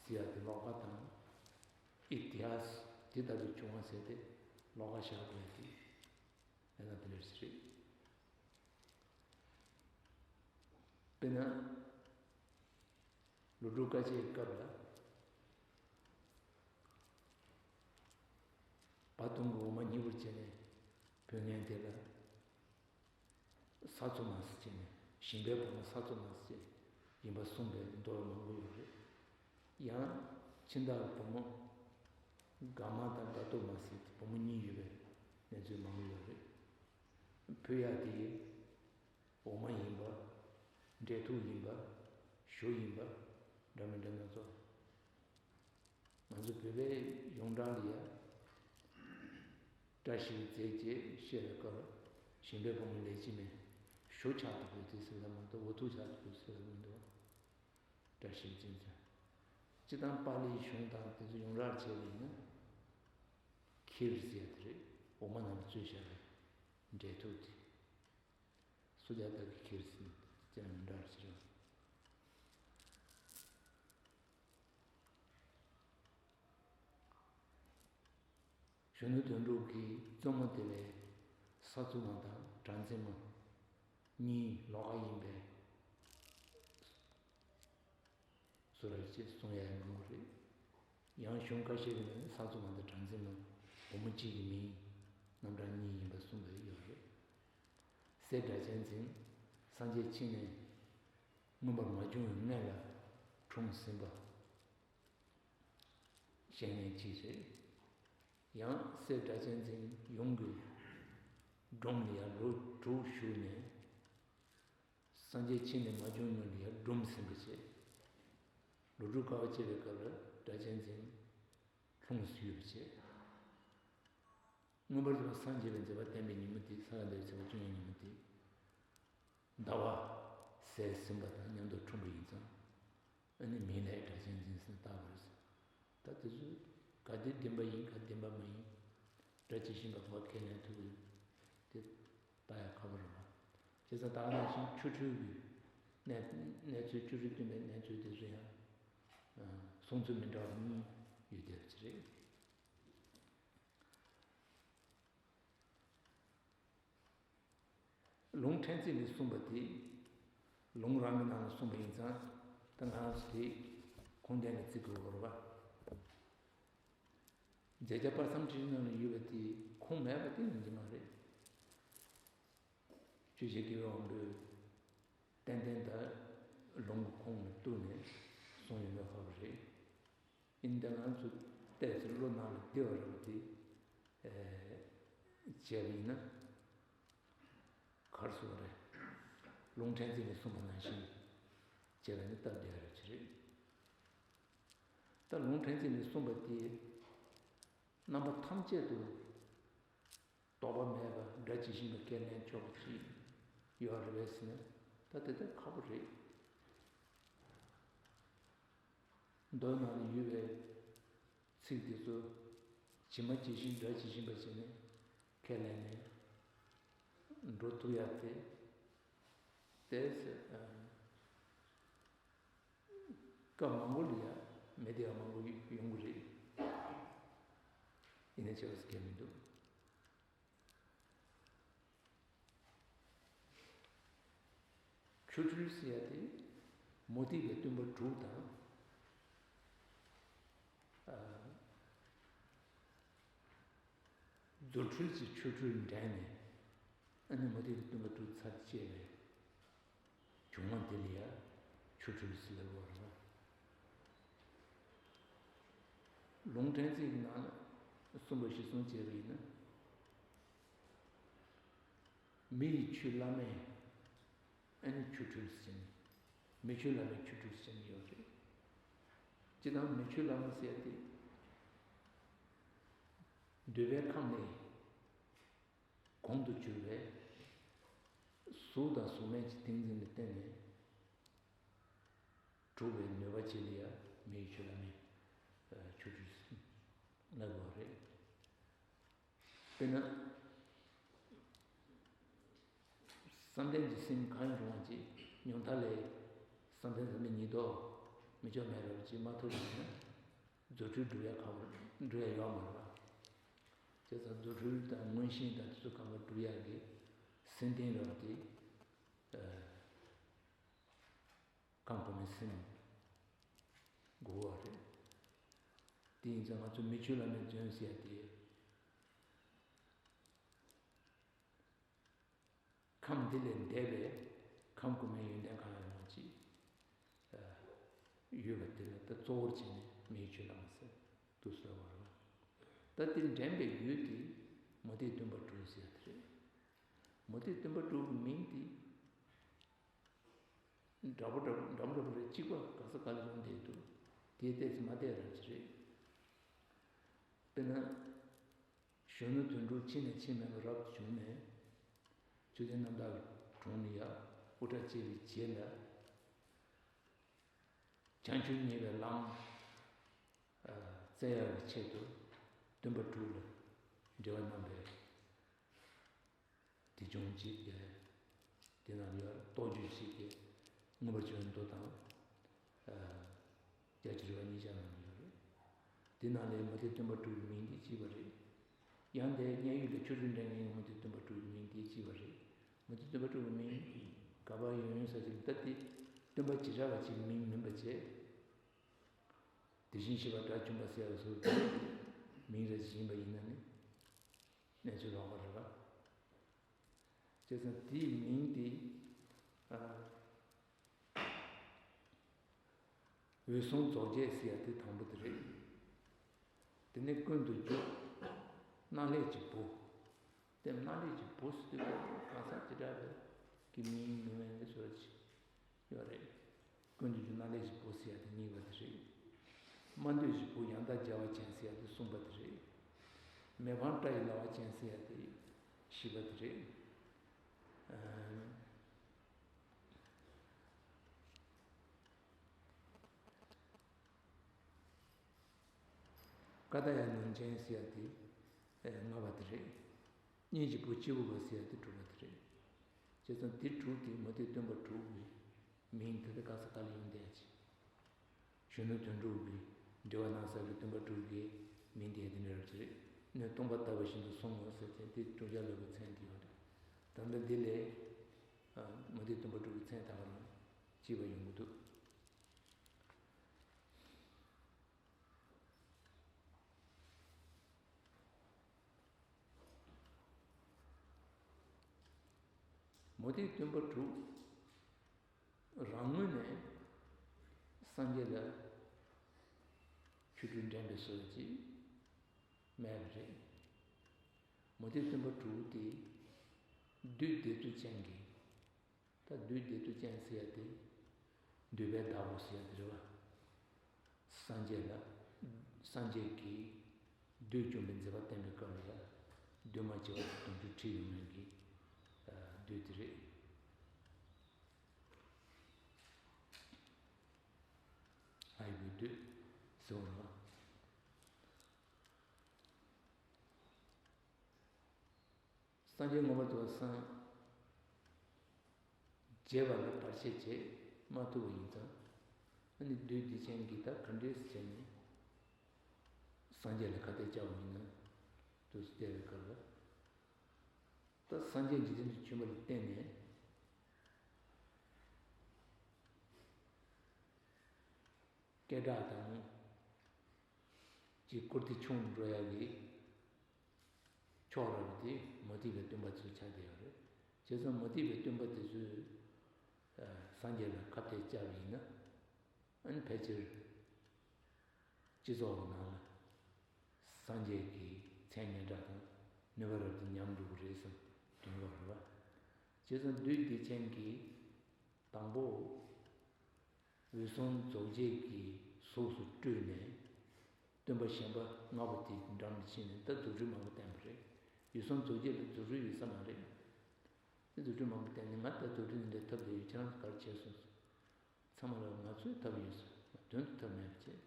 ཟེར་ཡ་དེ་ལོགས་ཀ་དང་། ཨི་ཏི་ཧཱ་སི་དེ་ལྟ་བུའི་བྱུང་བ་ཟེར་ཏེ་ལོགས་ཀ་བཞག་དགོས་ཡ་དེ་ལས་ན་དེ་འདྲ་ཞིག་རེད། དཔེར་ན། ལོ་དྲུག་དཀའ་སྤྱད་སྐབས་ལ། བ་དུང་གི་འོ་མ་སྙིང་པོར་བྱས་ནས་བུད་མཁན་དེ་ལ། ས་འཚོ་མ་ཟེར་བྱས་ནས་ཞིང་པའི་བུ་མོ་ས་འཚོ་མ་ཟེར་བྱས་ཡིན་པ་གསུངས་པའི་མདོ་མང་པོ་ཡོད་རེད། ཡང་ཕྱི་ཟླ་བུ་མོ་དགའ་མ་དང་དགའ་སྟོབས་མ་ཟེར་བུ་མོ་གཉིས་ཡོད་པའི་གནས་ཚུལ་མང་པོ་ཡོད་རེད། བུ་ཡ་དེ། འོ་མ་ཡིན་པ། འབྲས་ཐུག་ཡིན་པ། ཞོ་ཡིན་པ། འདྲ་མི་འདྲ་སྣ་ཚོགས། ང་ཚོ་བོད་པའི་ཡོངས་གྲགས་ལ་ཡ། བཀྲ་ཤིས་རྫས་ཅེས་བཤད་པའི་སྐབས་ཞིང་པའི་བུ་མོ་ལས་ཅི་མེད་ཞོ་ཆགས་ཏུ་བུད་དེ་ཟེར་ལ་མ་གཏོགས་འོ་ཐུག་ཆགས་ཏུ་བུད་ཟེར་ལ་མི་འདུག་བཀྲ་ཤིས་རྫས་ཟེར། སྤྱི་དང་པཱ་ལིའི་གཞུང་དང་དེ་ཚོ་ཡོངས་གྲགས་བྱས་པ་ཡིན་ན། ཁིར་ཟེར་དེ་རེད། འོ་མ་ནང་ལ་བཙོས་བཞག་པའི་འབྲས་ཐུག་དེ། སུ་ཇཱ་ཏ་གི་ཁིར་ཟེར་ཅང་མི་འདྲ་བ་ཞིག་རེད། གཞོན་ནུ་དོན་གྲུབ་ཀྱིས་གཙོ་མོ་དེ་ལས་ས་འཚོ་མ་དང་གྲངས་འཛིན་མ་གཉིས་ལོགས་ཀ་ཡིན་པས། སུ་ར་ཅེས་གསུང་ཡ་ཡང་མང་པོ་རེད། ཡང་གཞུང་ཁ་ཤས་ཀྱི་ནང་ནས་ས་འཚོ་མ་དང་གྲངས་འཛིན་མ་བུ་མོ་གཅིག་གི་མིང་རྣམ་གྲངས་གཉིས་ཡིན་པ་གསུངས་པ་ཡོད་རེད། སྲས་སྒྲ་གཅན་འཛིན་སངས་རྒྱས་ཕྱི་ནས་མངོན་པར་མ་བྱུང་བའི་སྔོན་ལ་འཁྲུངས་ཟིན་པ་བཤད་མཁན་གཅིག་རེད། ཡང་སྲས་སྒྲ་གཅན་འཛིན་ཡུམ་གྱི་སྒྲུང་ལ་ཡང་ལོ་དྲུག་བཞུགས་ནས། སངས་རྒྱས་ཕྱི་ནས་མ་བྱུང་སྔོན་ལ་ཡར་སྒྲུང་ཟིན་པ་བྱས། ལོ་དྲུག་དཀའ་བ་སྤྱད་པའི་སྐབས་ལ་སྒྲ་གཅན་འཛིན་ལྷུང་སུ་ཡོད་པ་བྱས། མངོན་པར་རྫོགས་པ་སངས་རྒྱས་པའི་མཛད་པ་བསྟན་པའི་ཉིན་མོ་དེ་ས་ག་ཟླ་བའི་ཚེས་པ་བཅུ་གཉིས་ཉིན་མོ་དེ། ཟླ་བ་གསལ་ཟིན་པ་དང་མཉམ་དུ་འཁྲུངས་པ་ཡིན་ཙང་། ཨ་ནི་མིང་ལ་སྒྲ་གཅན་འཛིན་ཟེར་བཏགས་པ་རེད། ད་དེ་ཚོ་ག་དེ་བདེན་པ་ཡིན་ག་བདེན་པ་མ་ཡིན། སྒྲ་ཇི་བཞིན་པ་བ་ཁས་ལེན་ཐུབ་ཡོད་དེ་ལྟ་ཡ་ཁག་པོ་རེད་པ། བྱས་ཙང་ད་ག་ནང་བཞིན་ཆོ་འཕྲུལ་གྱི་གནས་གནས་ཚུལ་བཅུ་དྲུག་བསྟན་པའི་གནས་ཚུལ་དེ་ཚོ་ཡང་གསུང་ཚུལ་མི་འདྲ་བ་གཉིས་ཡོད་བསྡད་པ་ཅིག་རེད། ལུང་ཕྲན་ཚེགས་ནས་གསུངས་པ་དེ། ལུང་རང་གི་ནང་ལ་གསུངས་པ་ཡིན་ཙང་ད་ང་རང་ཚོ་དེ་ཁུངས་ལྡན་ལ་བརྩི་དགོས་པ་རེད་པ། མཛད་བརྒྱ་དཔག་བསམ་འཁྲི་ཤིང་ནང་ལ་ཡོད་པ་དེ་ཁུངས་མེད་པ་དེ་ཡིན་གྱི་མ་རེད། ཆོས་རྗེ་དགེ་བའི་དབང་པོས་ཏན་ཏན་ད་ལུང་གི་ཁུངས་ལ་གཏུགས་ནས་གསུངས་ཡོད་མེད་ཧ་གོ་རེད། ཡིན་ད་ང་ཚོ་ཏོག་ཙམ་བློ་ནང་ལ་བདེ་བ་རེད་པ་དེ་བྱས་པ་ཡིན་ན། གར་སོང་རེད། ལུང་ཕྲན་ཚེགས་ནས་གསུངས་པ་ནང་བཞིན་བྱས་པ་ནི་སྟབས་བདེ་བ་རེད་ཅི་རེད། ད་ལུང་ཕྲན་ཚེགས་ནས་གསུངས་པ་དེ་རྣམ་པ་ཐམས་ཅད་དུ་དོགས་པ་མེད་པ་སྒྲ་ཇི་བཞིན་པ་ཁས་ལེན་ཆོག་པ་ཅིག་ཡོད་རེད་པས་ཟེར་ན་ད་དེ་ལྟར་ཁག་པོ་རེད། མདོ་ནང་ལ་ཡོད་པའི་ཚིག་དེ་ཚོ་ཇི་མ་ཇི་བཞིན་སྒྲ་ཇི་བཞིན་པ་བྱས་ནས་ཁས་ལེན་ནས་འགྲོ་ཐུབ་ཡག་དེ་དེ་སྐབས་མང་པོ་ལ་ཡ་མི་བདེ་བ་མང་པོ་ཡོང་གི་རེད། ཡིན་ན་བྱས་པ་ཟེར་མཁན་མི་འདུག་ཆོ་འཕྲུལ་ཟེར་ཡ་དེ་མུ་སྟེགས་པའི་སྟོན་པ་དྲུག་དང་། ཨ། རྫུ་འཕྲུལ་གྱི་ཆོ་འཕྲུལ་འགྲན་ནས་ཨ་ནི་མུ་སྟེགས་པའི་སྟོན་པ་དྲུག་ཚར་བཅད་པའི་བྱུང་བ་དེ་ལ་ཡ་ཆོ་འཕྲུལ་ཟེར་ལབ་དགོས་རེད་པ། ལུང་ཕྲན་ཚེགས་ཀྱི་ནང་ལ་གསུངས་པ་གཞིར་བཟུང་བྱས་པ་ཡིན་ན། མི་ཡི་ཆོས་བླ་མས་ཨ་ནི་ཆོ་འཕྲུལ་ཟེར་ནས། མི་ཆོས་བླ་མས་ཆོ་འཕྲུལ་ཟེར་ནས་ཡོད་རེད། སྤྱིར་བཏང་མི་ཆོས་བླ་མ་ཟེར་ཏེ། འདོད་པའི་ཁམས་ནས་གོང་དུ་གྱུར་པའི་གཟུགས་དང་གཟུགས་མེད་ཀྱི་ཏིང་འཛིན་ལ་བརྟེན་ནས་གྲུབ་པའི་ནུས་པ་ཅིག་ལ་ཡང་མི་ཡི་ཆོས་བླ་མས་ཆོ་འཕྲུལ་ལབ་དགོས་པ་རེད། དཔེར་ན། བསམ་གཏན་གྱི་སེམས་གང་ཡང་རུང་བ་ཅིག་ཉུང་མཐའ་ལས། བསམ་གཏན་ཟེར་ན་ཉིད་དོ། མི་ལྕོགས་མེད་རབ་ཅིག་མ་ཐོབ་ཡོང་ན། རྫུ་འཕྲུལ་སྒྲུབ་ཡ་ཁག་པོ་སྒྲུབ་ཡ་ཡོད་མ་རེད་པ། བྱས་ཙང་རྫུ་འཕྲུལ་དང་མངོན་ཤེས་དང་དེ་ཚོ་གང་ག་སྒྲུབ་ཡ་གི་སེམས་རྟེན་རབ་དེ། ཨ། ཁམས་གོང་མའི་སེམས་དགོས་པ་རེད། དེ་ཡིན་ཙང་ང་ཚོ་མི་ཆོས་བླ་མའི་རྫུན་ཟེར་ཡ་དེ། ཁམས་འདི་ལས་འདས་པའི་ཁམས་གོང་མའི་ཡོན་ཏན་གང་ཡང་མ་མཆིས། ཡོད་པ་དེ་ལ་ད་གཙོ་བོར་བྱས་ནས་མི་ཡི་ཆོས་བླ་མ་ཟེར་དུ་གསོལ་བ་རེད། ད་དེ་འདྲེན་པའི་ཡུལ་དེ་མུ་སྟེགས་སྟོན་པ་དྲུག་ཟེར་ཡ་དེ་རེད། མུ་སྟེགས་སྟོན་པ་དྲུག་གི་མིང་དེ། འདྲ་པོ་འདྲ་པོ་འདྲ་པོ་འདྲ་པོ་རེད། གཅིག་པ་ག་ས་ག་ལ་ཡོང་བསྡད་འདུག་དེ་ཏོག་ཙམ་མ་བལྟས་རབ་ཅིག་རེད། དཔེར་ན། གཞོན་ནུ་དོན་གྲུབ་འཆི་ནས་འཆི་མེད་པ་རབ་ཏུ་བྱུང་ནས། མཆོད་རྟེན་རྣམ་དག་གི་དྲུང་ནས་ཡར་དབུ་སྐྲ་བཅད་པའི་རྗེས་ལ། བྱང་ཆུབ་བརྙེས་པའི་ལམ་བཙལ་ཡག་གི་ཆེད་དུ་སྟོན་པ་དྲུག་ལ་འབྲེལ་བ་གནང་བས། དེ་བྱུང་གཅིག་གིས། དེ་ནང་ལ་ཡང་རྟོགས་བརྗོད་གཅིག་གིས་མངོན་པར་བྱོན་མདོ་དང་། རྒྱ་ཆེར་བ་གཉིས་ཆར་གནང་ཡོད་རེད། དེ་ནང་ལས་མུ་སྟེགས་སྟོན་པ་དྲུག་གི་མིང་དེ་གཅིག་པ་རེད། ཡང་དེ་སྙན་ཡོད་ལས་ཆོ་འཕྲུལ་འགྲན་མཁན་མུ་སྟེགས་སྟོན་པ་དྲུག་གི་མིང་དེ་གཅིག་པ་རེད། མུ་སྟེགས་སྟོན་པ་དྲུག་གི་མིང་ག་པར་ཡོང་ཡོང་ས་ཅིག་ལ་ད་དེ་སྟོན་པ་བྱེ་བྲག་པ་ཅིག་མིང་མིན་པ་བྱས། དེ་བཞིན་གཤེགས་པ་དགྲ་བཅོམ་པ་ཟེར་བ་སོགས་ཀྱི་མིང་རེ་བཞིན་པ་ཡིན་ན་ནི་གནས་ཚུལ་ལོགས་པ་རེད་པ། བྱས་ཙང་དེའི་མིང་དེ། ཨ། འོད་སྲུང་རྫོགས་བརྒྱད་ཟེར་ཡ་དེ་དང་པོ་དེ་རེད། དེ་ནས་ཀུན་ཏུ་རྒྱུ། སྣང་སླད་ཀྱི་བུ། དེ་སྣང་སླད་ཀྱི་བུ་ཟེར་དུས་གང་ཟག་དེ་འདྲ་བའི་གི་མིང་མི་མེད་ཀྱི་བཟོ་ཅིག་ཡོད་རེད། ཀུན་ཏུ་རྒྱུ་སྣང་སླད་ཀྱི་བུ་ཟེར་ཡ་དེ་གཉིས་པ་དེ་རེད། སྨྲ་འདོད་ཀྱི་བུ་ཡང་དག་བྱ་བ་ཅན་ཟེར་ཡ་དེ་གསུམ་པ་དེ་རེད། མི་ཕམ་སྐྲ་ཡི་ལ་བ་ཅན་ཟེར་ཡ་དེ་བཞི་པ་དེ་རེད། ཨ། ཀ་ཏྱ་ནན་ཅན་ཟེར་ཡ་དེ་ལྔ་པ་དེ་རེད། གཉེན་གྱི་བུ་སྐྱེས་བུ་པ་ཟེར་ཡ་དེ་དྲུག་པ་དེ་རེད། བྱས་ཙང་དེ་དྲུག་དེ་མུ་སྟེགས་སྟོན་པ་དྲུག་གི་མིང་དེ་ལ་ག་ས་ག་ལ་ཡོང་བསྡད་ཅིག་གཞོན་ནུ་དོན་གྲུབ་ཀྱིས་འགྲེལ་བ་གནང་ས་གི་སྟོན་པ་དྲུག་གི་མིང་དེ་དེ་འདྲ་རབ་ཅིག་རེད། སྣོད་སྟོང་པ་ལྟ་བུ་བཞིན་དུ་གསུངས་ངོ་ཟེར་ཏེ་དེ་བཅོ་བརྒྱད་ལ་གི་མཚན་དེ་ཡོད་རེད། ད་ལྟ་འདི་ལས། མུ་སྟེགས་སྟོན་པ་དྲུག་གི་མཚན་ད་ག་རང་གཅིག་པ་ཡོང་གི་འདུག་མུ་སྟེགས་སྟོན་པ་དྲུག་རང་ངོས་ནས་སངས་རྒྱས་ལ་ཆོ་འཕྲུལ་འགྲན་པའི་བཟོ་ཅིག་མེད་པ་རེད། མུ་སྟེགས་སྟོན་པ་དྲུག་དེ་བདུད་སྡེ་གཙུག་ཅན་གྱི། ད་བདུད་སྡེ་གཙུག་ཅན་ཟེར་ཡ་དེ་འདུས་པའི་བདག་པོ་ཟེར་ཡ་དེ་རེད་བ། སངས་རྒྱས་ལ། སངས་རྒྱས་ཀྱིས་བདུད་བཅོམ་པའི་མཛད་པ་བསྟན་པའི་སྐབས་ལ་ཡ། བདུད་མ་བྱེ་བ་དུང་ཕྱུར་ཁྲི་ཡོད་མཁན་གྱི་བདུད་དེ་རེད། ལྷ་ཡི་བུའི་བདུད་ཟེར་བ་རེད་བ། སངས་རྒྱས་མངོན་པར་རྫོགས་པར་སངས་རྒྱས་པ་ལ་བར་ཆད་བྱེད་མ་ཐུབ་པ་ཡིན་ཙང་། ཨ་ནི་བདུད་སྡེ་ཅན་གྱིས་ད་ག་འདྲས་བྱས་ནས་སངས་རྒྱས་ལ་ཁ་གཏད་བཅག་པ་ཡིན་ན་དུ་བལྟས་པའི་སྐབས་ལ། ད་སངས་རྒྱས་འཇིག་རྟེན་དུ་བྱོན་པ་ལ་བརྟེན་ནས། སྐད་གྲགས་དང་། ཅིག་བཀུར་སྟི་ཆུང་འགྲོ་ཡག་གི་ཕྱོགས་རེད་པ། དེ་མུ་སྟེགས་པའི་སྟོན་པ་ཚོས་ཆགས་བསྡད་ཡོད་རེད། བྱས་ཙང་མུ་སྟེགས་པའི་སྟོན་པ་དེ་ཚོས་སངས་རྒྱས་ལ་ཁ་གཏད་བཅག་པ་ཡིན་ན། ཨ་ནི་ཕལ་ཆེར་སྤྱི་ཚོགས་ཀྱི་ནང་ལ་སངས་རྒྱས་ཀྱི་མཚན་སྙན་གྲགས་དང་ནུས་པ་རབ་ཏུ་ཉམས་འགྲོ་གི་རེད་བསམ་དོན་དག་རེད་པ། བྱས་ཙང་བདུད་སྡེ་ཅན་གྱིས། དང་པོ། འོད་སྲུང་རྫོགས་བྱེད་ཀྱི་གཟུགས་སུ་སྤྲུལ་ནས། སྟོན་པ་གཞན་པ་ལྔ་པོ་དེའི་འགྲམ་དུ་ཕྱིན་ནས་ད་རྫུ་འཕྲུལ་མང་པོ་བསྟན་པ་རེད། འོད་སྲུང་རྫོགས་བྱེད་ལ་རྫུ་འཕྲུལ་ཡོད་ས་མ་རེད། དེ་རྫུ་འཕྲུལ་མང་པོ་བསྟན་ནས། ང་ད་རྫུ་འཕྲུལ་འདི་འདྲ་ཐོབ་བསྡད་ཡོད། ཁྱེད་རང་ཚོ་ག་རེ་བྱས་སོང་། ཚང་མ་ལ་ང་ཚོས་ཐོབ་ཡོད་ས་དོན་དུ་ཐོབ་མེད་པ་བྱས།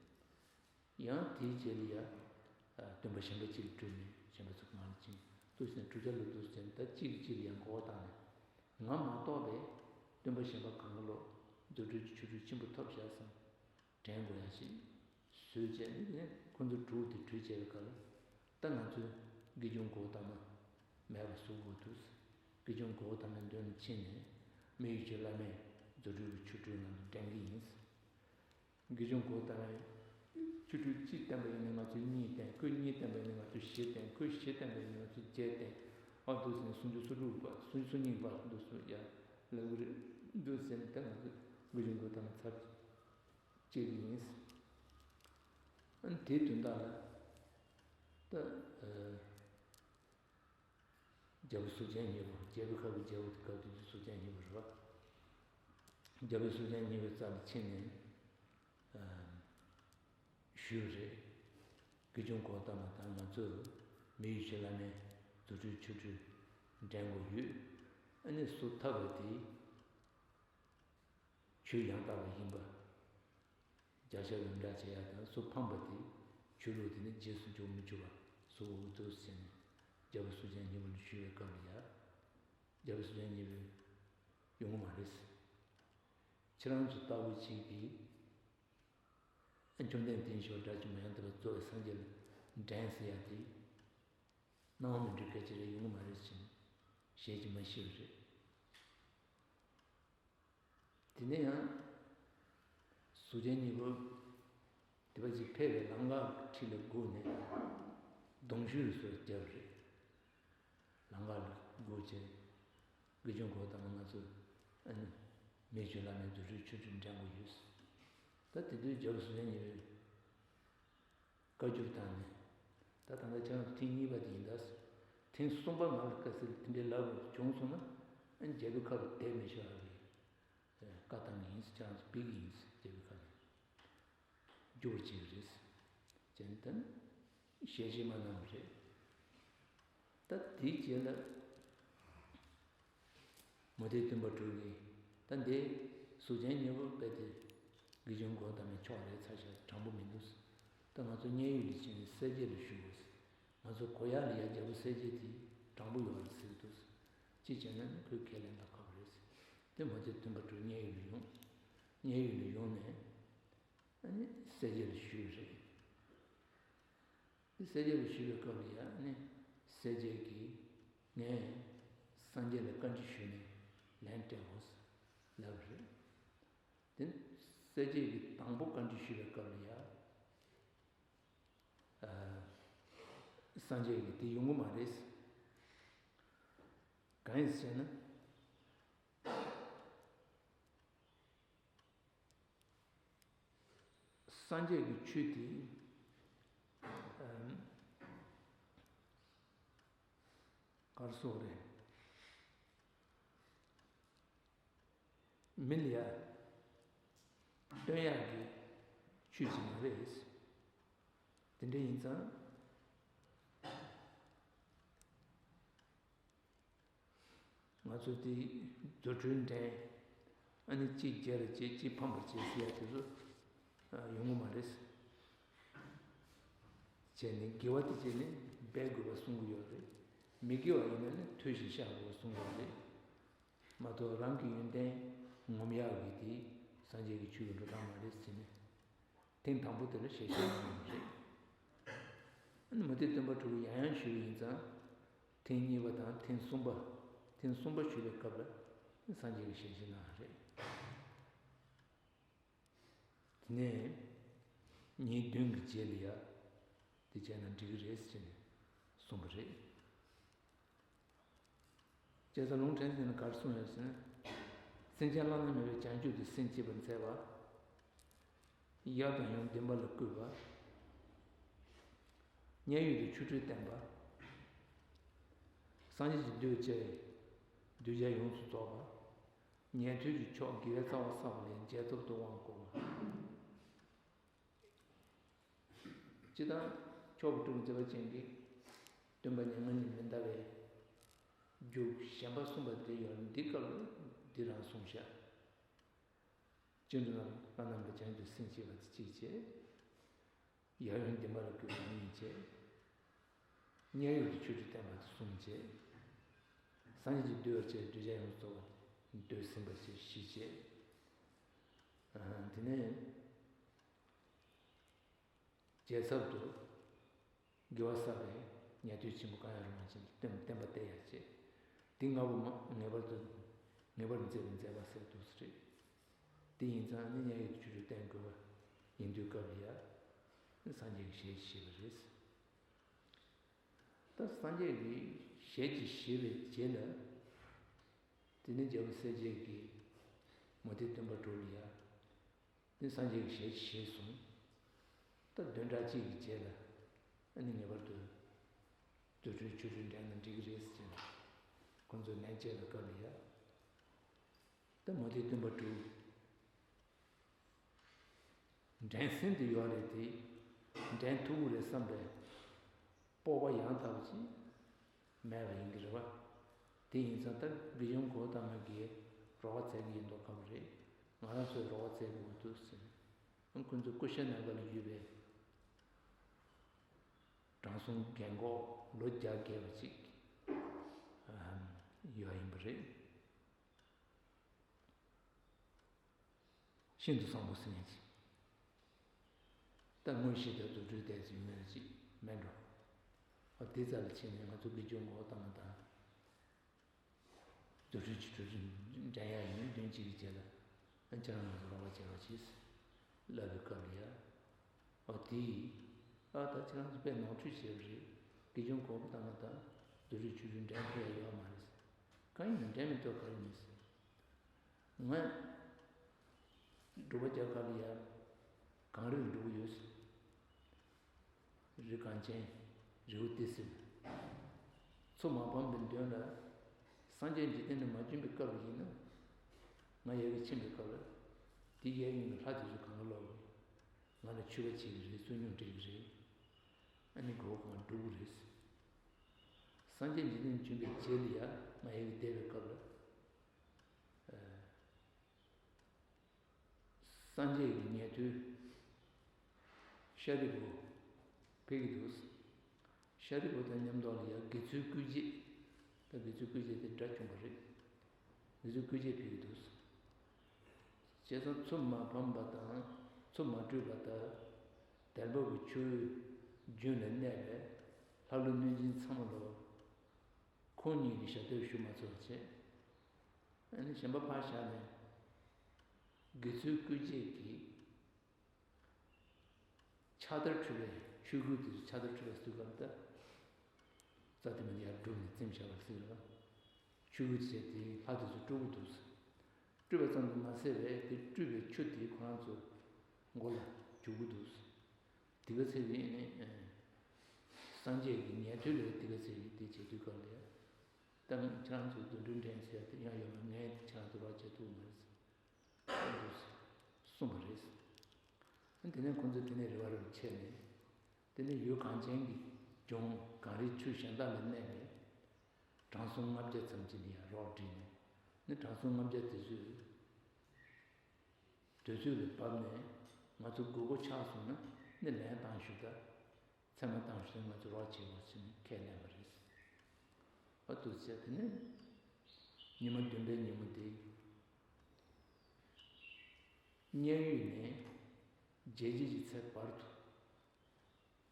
ཡང་དེའི་རྗེས་ལ་ཡ། སྟོན་པ་གཞན་པ་གཅིག་ལ་སྤྲུལ་ནས་གཞན་པ་ཚོ་གང་ལ་ཕྱིན། འདུག་ཟེར་ནས་བསྒྲུབ་བྱ་ལ་འདུག་ཟེར་ནས་ད་གཅིག་གིས་གཅིག་ལ་ཡང་མགོ་བོ་བཏང་ནས། ང་མ་གཏོགས་པའི་སྟོན་པ་གཞན་པ་གང་ག་ལོ་རྫུ་འཕྲུལ་གྱི་ཆོ་འཕྲུལ་ཆེན་པོ་ཐོབ་བཞག་བསམ། འགྲན་དགོས་ཡ་ཞིག་བཟོས་བྱས་ནས་ནས་ཁོ་ཚོ་དྲུག་དེ་གྲོས་བྱས་པའི་སྐབས་ལ། ད་ང་ཚོས་དགེ་སྦྱོང་གོའུ་ཏ་མ་མེད་པ་བཟོ་དགོས་འདུག། དགེ་སྦྱོང་གོའུ་ཏ་མའི་མདུན་ལ་ཕྱིན་ནས་མི་ཡི་ཆོས་བླ་མའི་རྫུ་འཕྲུལ་གྱི་ཆོ་འཕྲུལ་ནང་དུ་འགྲན་གྱི་ཡིན། དགེ་སྦྱོང་གོའུ་ཏ་མས་ཆོ་འཕྲུལ་གཅིག་བསྟན་པ་ཡིན་ན་ང་ཚོས་གཉིས་བསྟན། ཁོས་གཉིས་བསྟན་པ་ཡིན་ན་ང་ཚོས་བཞི་བསྟན། ཁོས་བཞི་བསྟན་པ་ཡིན་ན་ང་ཚོས་བརྒྱད་བསྟན། ཨ་འདུག་ཟེར་ནས་སུམ་ཅུ་སོ་དྲུག་པ། སུམ་ཅུ་སོ་གཉིས་པ་འདུག་སེ་ཡ་ལབ་ཀྱི་རེད། འདུག་ཟེར་ནས་ད་ང་ཚོས་དགེ་སྦྱོང་གོའུ་ཏ་མ་ཚར་བཅད་ཀྱི་ཡིན། ཨ་ནི་དེའི་དོན་དག་ལ་ད་ཨ། རྒྱལ་པོ་གཟུགས་ཅན་གཉིས་པོ། རྒྱལ་པོའི་ཁབ་ཀྱི་རྒྱལ་པོ་དེ་སྐབས་དེ་དུས་གཟུགས་ཅན་གཉིས་པོ་རེད་པ། རྒྱལ་པོ་གཟུགས་ཅན་གཉིས་པོའི་རྩ་ལ་ཕྱིན་ནས། ཨ། ཞུས་རེད། དགེ་སྦྱོང་གོའུ་ཏ་མ་དང་ང་ཚོས་མི་ཡི་ཆོས་བླ་མའི་རྫུ་འཕྲུལ་ཆོ་འཕྲུལ་འགྲན་དགོས་ཡོད། ཨ་ནི་སུ་འཐབ་པ་དེ། ཆོས་ཡང་དག་པ་ཡིན་པ་རྒྱ་ཆེར་ལུང་འདྲེན་བྱེད་ཡ་དང་། སུ་ཕམ་པ་དེ་ཆོས་ལུགས་དེ་ནི་རྗེས་སུ་འཇུག་མི་འཇུག་པ་བཟོ་དགོས་འདུག་ཟེར་ནས་རྒྱལ་པོ་གཟུགས་ཅན་གཉིས་པོ་ལ་ཞུས་པའི་སྐབས་ལ་ཡ། རྒྱལ་པོ་གཟུགས་ཅན་གཉིས་པོས་ཡོང་གི་མ་རེད། ཁྱེད་རང་ཚོ་ལྟ་བུ་ཅིག་གིས་བཅོམ་ལྡན་འདས་ཞབས་དྲག་ཅིག་མ་ཡང་དག་པར་རྫོགས་པའི་སངས་རྒྱས་ལ་འགྲན་ཟེར་ཡ་དེ་སྣང་བ་མི་འགྲོ་སྐད་ཆ་རེད། ཡོང་གི་མ་རེད་ཟེར་ནས་ཞལ་གྱིས་མ་བཞེས་པ་རེད། དེ་ནས་ཡང་གཟུགས་ཅན་གཉིས་པོ་དེ་པ་ཅིག་ཕེབས་པའི་ལམ་ཁ་འཁྲིས་ལ་སྒུག་ནས་གདུང་ཤུགས་སུ་བརྒྱབ་རེད། ལམ་ཁ་ལ་སྒུག་བྱས། དགེ་སྦྱོང་གོའུ་ཏ་མ་ང་ཚོ་ཨ་ནི་མི་ཆོས་བླ་མའི་རྫུ་འཕྲུལ་ཆོ་འཕྲུལ་འགྲན་དགོས་ཡོད། ད་དེ་དུས་རྒྱལ་པོ་གཟུགས་ཅན་གཉིས་པོས། བཀའ་བསྒྱུར་བཏང་ནས། ད་ད་ལྟ་ཁྱེད་རང་ཚོ་ཐེངས་གཉིས་པ་དེ་ཡིན་ད། ཐེངས་གསུམ་པ་མ་ལ་དཀའ་སེལ་དེ་འདྲའི་ལབ་བྱུང་སོང་ན། ཨ་ནི་རྒྱལ་པོའི་ཁབ་ཏུ་བསྡད་མི་ཆོག་པའི་བཀའ་བཏང་གི་ཡིན། ཁྱེད་རང་ཚོ་ཕུད་ཀྱི་ཡིན། རྒྱལ་པོའི་ཁབ་ནས་བསྒྱུར་བྱེད་ཀྱི་རེད། ཅེས་ནས་ཞལ་བཞེས་མ་གནང་བ་རེད། ད་དེའི་རྗེས་ལ། མུ་སྟེགས་སྟོན་པ་དྲུག་གིས་ད་འདི་གཟུགས་ཅན་གཉིས་པོ་རྦད་དེ་དགེ་སྦྱོང་གོའུ་ཏ་མའི་ཕྱོགས་རེད་ཚར་བཞག་དྲང་པོ་མི་འདུག། ད་ང་ཚོ་མཉན་ཡོད་ལ་ཕྱིན་ནས་སྲས་བརྒྱད་ལ་ཞུ་དགོས། ང་ཚོ་གོ་ཡག་ལ་ཡ་རྒྱལ་པོ་སྲས་བརྒྱད་དེ་དྲང་པོ་ཡོད་རེད་ཟེར་གྱི་འདུག། ཅི་བྱས་ན་ནི་ཁོས་ཁས་ལེན་ད་ཁག་པོ་རེད་ཟེར། དེ་མུ་སྟེགས་སྟོན་པ་དྲུག་མཉན་ཡོད་ལ་ཡོང་། མཉན་ཡོད་ལ་ཡོང་ནས། ཨ་ནི་སྲས་བརྒྱད་ལ་ཞུས་པ་རེད། དེ་སྲས་བརྒྱད་ལ་ཞུས་པའི་སྐབས་ལ་ཡ་ཨ་ནི་སྲས་བརྒྱད་ཀྱིས་ངས་སངས་རྒྱས་ལ་བཀའ་འདྲི་ཞུས་ནས་ལན་སྤྲད་དགོས་ལབ་པ་རེད། དེ་སྲས་བརྒྱད་ཀྱིས་དང་པོ་བཀའ་འདྲི་ཞུས་པའི་སྐབས་ལ་ཡ། ཨ། སངས་རྒྱས་ཀྱིས་དེ་ཡོང་གི་མ་རེད། གང་ཡིན་ཟེར་ན། སངས་རྒྱས་ཀྱི་ཆོས་དེ། ཨམ། ག་རེ་ཟེར་དགོས་རེད། མི་ལ་ཡ་སྟོན་ཡག་གི་ཆོས་ཅིག་མ་རེད། དེ་འདྲ་ཡིན་ཙང་། ང་ཚོ་དེ་རྫུ་འཕྲུལ་འགྲན། ཨ་ནི་གཅིག་རྒྱལ་ལ་བྱེད་གཅིག་ཕམ་པར་བྱེད་ཟེར་ཡ་དེ་ཚོ་ཡོང་གི་མ་རེད། བྱས་ནས་དགེ་བ་དེ་བྱས་ནས་འབད་དགོས་པ་གསུང་གི་ཡོད་རེད། མི་དགེ་བ་ཡིན་ན་ནི་ཐོས་ཤིང་བཤགས་དགོས་པ་གསུང་གི་ཡོད་རེད། མ་གཏོགས་རང་གི་ཡོན་ཏན་ངོམ་ཡག་གི་དེ་སངས་རྒྱས་ཀྱི་ཆོས་ཀྱི་འགྲོ་སྟངས་མ་རེད་ཟེར་ནས། ཐེངས་དང་པོ་དེ་ལ་ཞལ་བཞེས་གནང་བ་རེད། ཨ་ནི་མུ་སྟེགས་སྟོན་པ་དྲུག་གིས་ཡང་ཡང་ཞུས་པ་ཡིན་ཙང་། ཐེངས་གཉིས་པ་དང་ཐེངས་གསུམ་པ། ཐེངས་གསུམ་པ་ཞུས་པའི་སྐབས་ལ་སངས་རྒྱས་ཀྱིས་ཞལ་བཞེས་གནང་བ་རེད། དེ་ནས་ཉིན་བདུན་གྱི་རྗེས་ལ་ཡ། དེ་བྱས་ན་འགྲིག་གི་རེད་ཟེར་ནས་གསུངས་པ་རེད། བྱས་ཙང་ལུང་ཕྲན་ཚེ་ནས་ག་རེ་གསུངས་ཡོད་ཟེར་ན། སེམས་ཅན་བླ་ན་མེད་པའི་བྱང་ཆུབ་ཏུ་སེམས་བསྐྱེད་པར་མཛད་པ། ཡབ་དང་ཡུམ་བདེན་པ་ལ་བསྐུལ་བ། མཉན་ཡོད་དུ་ཆོ་འཕྲུལ་བསྟན་པ། སངས་རྒྱས་ཀྱི་འདུས་བྱས་གདུལ་བྱ་ཡོངས་སུ་རྫོགས་པ། ཉན་ཐོས་ཀྱི་མཆོག་དགེ་བའི་རྩ་བ་བསགས་པ་ལས་རྒྱལ་ཚབ་ཏུ་དབང་བསྐུར་བ། སྤྱིར་བཏང་ཆོས་པ་དྲུག་མཛད་པ་ཅན་གྱི་སྟོན་པ་མྱ་ངན་ལས་མི་འདའ་བའི་རྒྱུ་གཞན་པ་གསུངས་པ་དེ་ཡང་འདི་སྐབས་ལ་འདི་རང་གསུངས་ཤག་སྤྱི་འདུལ་ན་བླ་ན་མེད་པ་བྱང་ཆུབ་སེམས་བསྐྱེད་པ་དེ་གཅིག་བྱས། ཡབ་ཡུམ་བདེན་པ་ལ་བསྐུལ་བ་གཉིས་བྱས། མཉན་ཡོད་དུ་ཆོ་འཕྲུལ་བསྟན་པ་དེ་གསུམ་བྱས། སངས་རྒྱས་ཀྱི་འདུལ་བར་བྱེད་གདུལ་བྱ་ཡོངས་སུ་རྫོགས་པ་དེ་འདོད་སེམས་པ་བྱས་བཞི་བྱས། དེ་ནས། རྒྱལ་ཚབ་ཏུ་དགེ་བ་བསགས་པའི་ཉན་ཐོས་ཆེན་པོ་གང་ཡང་རུང་བ་ཅན་གྱི་སྟོན་བསྟན་པ་སྟེར་ཡག་བྱས། འདི་ལྔ་པོ་མ་ངེས་པར་དུ་ངེས་པར་མཛད་པའི་མཛད་པ་ཟེར་འདུག་ཟེར། དེ་ཡིན་ཙང་ནི་མཉན་ཡོད་དུ་ཆོ་འཕྲུལ་བསྟན་དགོས་པ་ཡིན་དུས་སྐབས་ལ་ཡ། སངས་རྒྱས་ཀྱི་ཞལ་བཞེས་པ་རེད། ད་སངས་རྒྱས་ཀྱི་ཞལ་གྱིས་བཞེས་པའི་རྗེས་ལ། དེ་ནས་རྒྱལ་པོ་གསལ་རྒྱལ་གྱིས་མུ་སྟེགས་སྟོན་པ་དྲུག་ལ་ཡ། དེ་སངས་རྒྱས་ཀྱི་ཞལ་གྱིས་བཞེས་སོང་། ད་བདུན་ཕྲག་གཅིག་གི་རྗེས་ལ་ཨ་ནི་ངེས་པར་དུ་རྫུ་འཕྲུལ་ཆོ་འཕྲུལ་འགྲན་ན་འགྲིག་གི་རེད་ཟེར་ནས་ཁོང་ཚོས་ནན་བཤད་པའི་སྐབས་ལ་ཡ། ད་མུ་སྟེགས་སྟོན་པ་དྲུག་འགྲན་སེམས་དེ་ཡོད་རེད་དེ། འགྲན་ཐུབ་ཀྱི་རེད་བསམ་པའི་སྤོབས་པ་ཡང་དག་པ་ཅིག་མེད་པ་ཡིན་གྱི་རེད་བ། དེ་ཡིན་ཙང་ད་དགེ་སྦྱོང་གོའུ་ཏ་མ་གིས་རོགས་པ་བཙལ་གྱི་ཡིན་མདོག་ཁ་པོ་རེད། ང་རང་ཚོས་རོགས་པ་བཙལ་དགོས་ཀྱི་འདུག་ཟེར། ཁོང་ཚོ་ཀུ་ཤ་ན་གར་ལ་ཡོད་པའི་དྲང་སྲོང་རྒན་གོག་ལོ་བརྒྱད་བརྒལ་བ་ཅིག་ཡོད་ཡིན་པ་རེད། ཤིན་ཏུ་བཟང་པོ་ཟེར་མཁན་ཅིག་ད་མངོན་ཤེས་དང་རྫུ་འཕྲུལ་ལྡན་ཟེར་མཁན་ཅིག་མེད་འགྲོ། ཨ་དེ་རྩ་ལ་ཕྱིན་ནས་ང་ཚོ་དགེ་སྦྱོང་གོའུ་ཏ་མ་དང་། རྫུ་འཕྲུལ་གྱི་གྲུབ་རིམ་འགྲན་ཡག་ཡིན་བདུན་གཅིག་གི་རྗེས་ལ། ཨ་ཁྱེད་རང་ང་ཚོ་རོགས་པ་བྱེད་རོགས་གྱིས། ལབ་པའི་སྐབས་ལ་ཡ། ཨོ་དེས། ཨ་ད་ཁྱེད་རང་ཚོ་དཔེ་ནོར་འཁྲུལ་བྱས་པ་རེད། དགེ་སྦྱོང་གོའུ་ཏ་མ་དང་རྫུ་འཕྲུལ་གྱི་གྲུབ་རིམ་འགྲན་ཐུབ་ཡག་ཡོད་མ་རེད། གང་ཡིན་ན་འགྲན་མི་ཐུབ་ག་རེ་ཡིན་ཟེར། ང་སྒྲུབ་པ་རྒྱག་སྐབས་ལ་ཡ། གངས་རི་ལ་འགྲོ་གི་ཡོད་ཟེར། རི་གངས་ཅན། རི་བོ་ཏི་སེ། མཚོ་མ་ཕམ་པའི་མདུན་ལ། སངས་རྒྱས་འཇིག་རྟེན་ནས་མ་བྱོན་པའི་སྐབས་ལ་ཡིན་ན། ང་ཡ་གི་ཕྱིན་པའི་སྐབས་ལ། དེ་ཡ་ཡིན་ལྷ་དེ་ཚོ་གང་ག་ལོག་ང་ལ་མཆོད་པ་བྱེད་ཀྱི་རེད། བསོད་སྙོམས་སྤྲད་ཀྱི་རེད། ཨ་ནི་མགོ་བོ་གང་སྒྲུབ་ཀྱི་རེད། སངས་རྒྱས་འཇིག་རྟེན་བྱོན་པའི་རྗེས་ལ་ཡ་ང་ཡ་གི་བསྡད་པའི་སྐབས་ལ། སངས་རྒྱས་ཀྱི་ཉན་ཐོས་ཤཱ་རིའི་བུ་ཕེབས་ཀྱི་འདུག་ཤཱ་རིའི་བུ་དང་མཉམ་དུ་ལ་ཡ་དགེ་ཚུལ་སྐུ་མཆེད། ད་དགེ་ཚུལ་སྐུ་མཆེད་དེ་དགྲ་བཅོམ་པ་རེད། དགེ་ཚུལ་སྐུ་མཆེད་ཕེབས་ཀྱི་འདུག་བྱས་ཙང་མཚོ་མ་ཕམ་པ་དང་མཚོ་མ་དྲོས་པ་དང་། དལ་འབབ་ཀྱི་ཆུ་བོའི་རྒྱུན་ལ་གནས་པའི་ལྷ་ཀླུ་གནོད་སྦྱིན་ཚང་མ་ལ་ཁོང་གཉིས་ཀྱི་ཞབས་བརྟན་ཞུ་མ་ཚར་བ་བྱས། ཨ་ནི་གཞན་པ་ཕར་བཞག་ནས། དགེ་ཚུལ་སྐུ་མཆེད་ཀྱིས་ཕྱག་དར་འཁྲུད་པའི་ཆོས་གོས་དེ་ཚོ་ཕྱག་དར་འཁྲུད་པའི་དུས་སྐབས་ད། རྩ་དེ་མ་ཡར་བསྒྲུབས་ནས་བཙེམས་བཞག་པ་ཟེར་བ། ཆོས་གོས་བྱས་ཏེ་ལྷ་དེ་ཚོ་དཀྲུག་གི་འདུག་ཟེར། དཀྲུགས་པ་ཙམ་དུ་མ་ཟད་པས་དེ་དཀྲུགས་པའི་ཆུ་དེ་ཁོ་རང་ཚོ་མགོ་ལ་ འཇུག་གི་འདུག་དེ་ག་ཚད་ཀྱི་ནི་སངས་རྒྱས་ཀྱི་ཉན་ཐོས་ལ་དེ་ག་ཚད་ཀྱི་དེ་བྱེད་དུས་སྐབས་ལ་ད་ཁྱེད་རང་ཚོས་རྡུལ་ཕྲན་འདྲེན་ཟེར་དེ་ཡང་ཡོད་མ་ངས་དེ་ཁྱེད་རང་ཚོ་རོགས་བྱེད་ཐུབ་མ་རེད་འདུག་གསུངས་པ་རེད། དེ་ནས་ཁོང་ཚོས་དེ་ནས་རེ་བ་རེ་བ་བྱས་ནས། དེ་ནས་ཡུལ་གངས་ཅན་གྱི་ལྗོངས་གངས་རིའི་ཆུ་གཞན་དག་ལ་གནས་པའི་དྲང་སྲོང་ལྔ་བརྒྱ་ཙམ་གྱིས་ནི་ཡང་རོགས་བསྒྲིལ་ནས་ནི་དྲང་སྲོང་ལྔ་བརྒྱ་དེ་ཚོས་དུས་ཚོད་ལ་བབས་ནས་ང་ཚོ་དགོས་མཁོ་ཆགས་སོང་ན་ནི་ལན་བཏང་ཞུ་ད་མཚན་མ་བཏང་ཞུ་ད་ང་ཚོ་རོགས་བྱེད་དགོས་ཟེར་ནས་ཁས་ལེན་པ་རེད། ཨ་འདུག་ཟེར་དེ་ནས་ཉི་མ་བདུན་པའི་ཉིན་མོ་དེ་མཉན་ཡོད་ནས་རྗེས་ཀྱི་ཚེ་བར་དུ།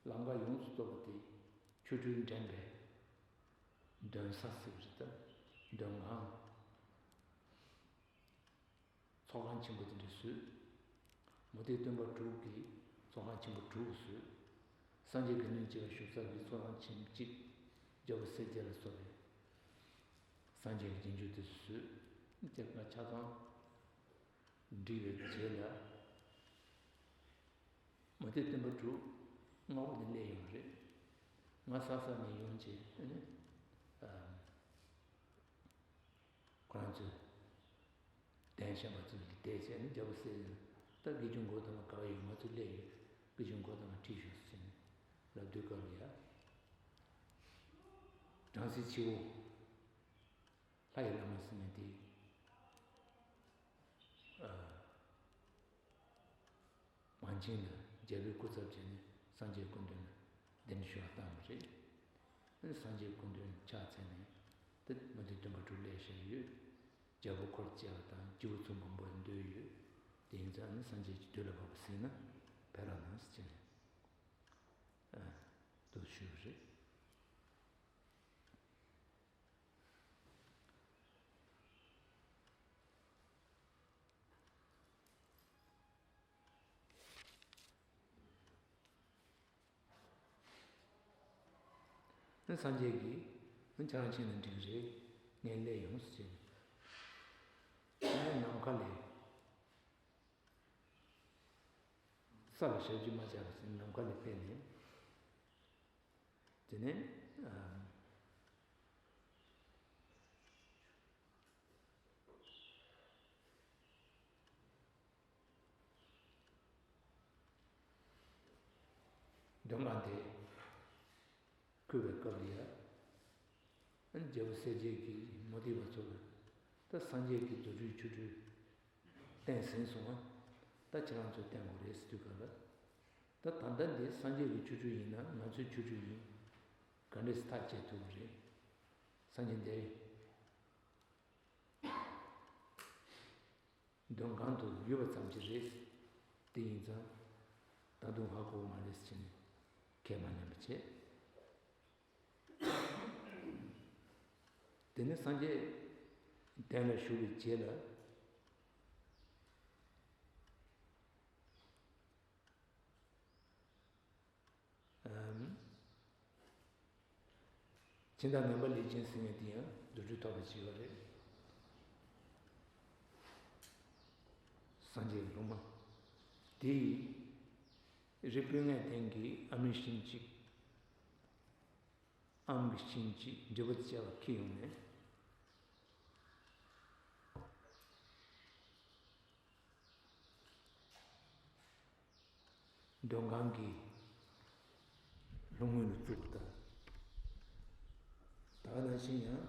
ལམ་ཁ་ཡོངས་སུ་རྫོགས་པ་དེ་ཆོ་འཕྲུལ་འགྲན་པའི་འདོན་ས་ཟེར་བ་རེད་ད། འདོན་ཁང་། ཚོགས་ཁང་ཆེན་པོ་དེ་འདྲ་བཟོས། མུ་སྟེགས་སྟོན་པ་དྲུག་གིས་ཚོགས་ཁང་ཆེན་པོ་དྲུག་བཟོས། སངས་རྒྱས་དགེ་འདུན་བཅས་པ་བཞུགས་ས་ཀྱི་ཚོགས་ཁང་ཆེན་པོ་གཅིག་རྒྱལ་པོ་གསལ་རྒྱལ་ལ་སོགས་པའི་སངས་རྒྱས་ཀྱི་རྗེས་འཇུག་དེ་ཚོ་བཟོས། དེ་སྔ་ཆ་ཚང་། འགྲིག་པའི་རྗེས་ལ། མུ་སྟེགས་སྟོན་པ་དྲུག་སྔ་པོ་ནས་སླེབས་ཡོང་རེད། ང་ས་ས་ནས་ཡོང་བྱས་ཨ་ནི། ཨ། ཁོ་རང་ཚོས་གདན་ཞབས་པ་ཚོ་ལ་བལྟས་བྱས་ནས་རྒྱལ་པོ་གསལ་རྒྱལ་ད་དགེ་སྦྱོང་གོ་ཏ་མ་ག་པར་ཡོད་ང་ཚོ་སླེབས་ཡོད་དགེ་སྦྱོང་གོ་ཏ་མ་ཁྲིད་ཤོག་ཟེར་ནས་ལབ་དུས་སྐབས་ལ་ཡ། བྲམ་ཟེ་བྱིའུ། ལྷ་ཡི་བླ་མ་ཟེར་མཁན་དེ། ཨ། བང་ཆེན་ལ་རྒྱལ་པོའི་སྐུ་ཚབ་བྱས་ནས་སངས་རྒྱས་སྐུ་མདུན་ལ་གདན་ཞུ་བ་བཏང་བ་རེད། ཨ་ནི་སངས་རྒྱས་སྐུ་མདུན་ཕྱག་འཚལ་ནས་དེ་མུ་སྟེགས་སྟོན་པ་དྲུག་སླེབས་བཞག་ཡོད། རྒྱལ་པོ་འཁོར་བཅས་པ་དང་སྐྱེས་བུ་ཚོ་མང་པོ་འདུས་ཡོད། དེ་ཡིན་ཙང་ཨ་ནི་སངས་རྒྱས་ཀྱི་དུས་ལ་བབ་པ་ཟིན་ན་ཕེབས་རོགས་གནང་ཟེར་བྱས་ནས་ཨ་དུ་ཞུས་པ་རེད། ནི་སངས་རྒྱས་ཀྱིས་ནི་ཁྱེད་རང་ཕྱིན་ན་འགྲིག་གི་རེད། ངས་སླེབས་ཡོང་ཟེར་བྱས་ནས། ནི་ནམ་མཁའ་ལས། ས་ལ་ཞབས་ཀྱིས་མ་བཅགས་པ་ཟེར་ནམ་མཁའ་ལས་ཕེབས་ནས། དེ་ནས། ཨ། འདོན་ཁང་དེ་བརྐོས་པའི་སྐབས་ལ་ཡ། ཨ་ནི་རྒྱལ་པོ་གསལ་རྒྱལ་གྱིས་མུ་སྟེགས་པ་ཚོ་ལ་ད་སངས་རྒྱས་ཀྱི་རྫུ་འཕྲུལ་ཆོ་འཕྲུལ་བསྟན་ཟིན་སོང་ང་། ད་ཁྱེད་རང་ཚོས་བསྟན་དགོས་རེད་ཟེར་དུས་སྐབས་ལ། ད་ད་ལྟ་འདི་སངས་རྒྱས་ཀྱི་ཆོ་འཕྲུལ་ཡིན་ན་ང་ཚོའི་ཆོ་འཕྲུལ་ཡིན། ག་འདྲས་ཐག་བཅད་ཐུབ་ཀྱི་རེད། སངས་རྒྱས་འདི། འདོན་ཁང་དུ་ཡོད་པ་ཙམ་གྱིས་རེད། དེ་ཡིན་ཙང་ད་དུང་ཧ་གོ་མ་རེད་ཟེར་ནས་ཁས་མ་ལེན་པ་བྱས། དེ་ནས་སངས་རྒྱས་གདན་ལ་བཞུགས་པའི་རྗེས་ལ། ཨམ། སྦྱིན་བདག་ངན་པ་ལས་ཅན་ཟེར་མཁན་དེ་ཡང་རྫུ་འཕྲུལ་ཐོབ་པ་ཅིག་ཡོད་རེད། སངས་རྒྱས་ཀྱི་སློབ་མ། དེ་ཡིས་རི་སྤོས་ངད་ལྡན་གྱི་ཨ་མའི་ཤིང་གཅིག་ཨམ་གྱི་ཤིང་གཅིག་འབྲས་བུ་བཅས་པ་ཁྱེར་ཡོང་ནས། འདོན་ཁང་གི་ལྷོ་ངོས་ལ་བཙུགས་པ་དང་། ད་ག་ནང་བཞིན་ཡང་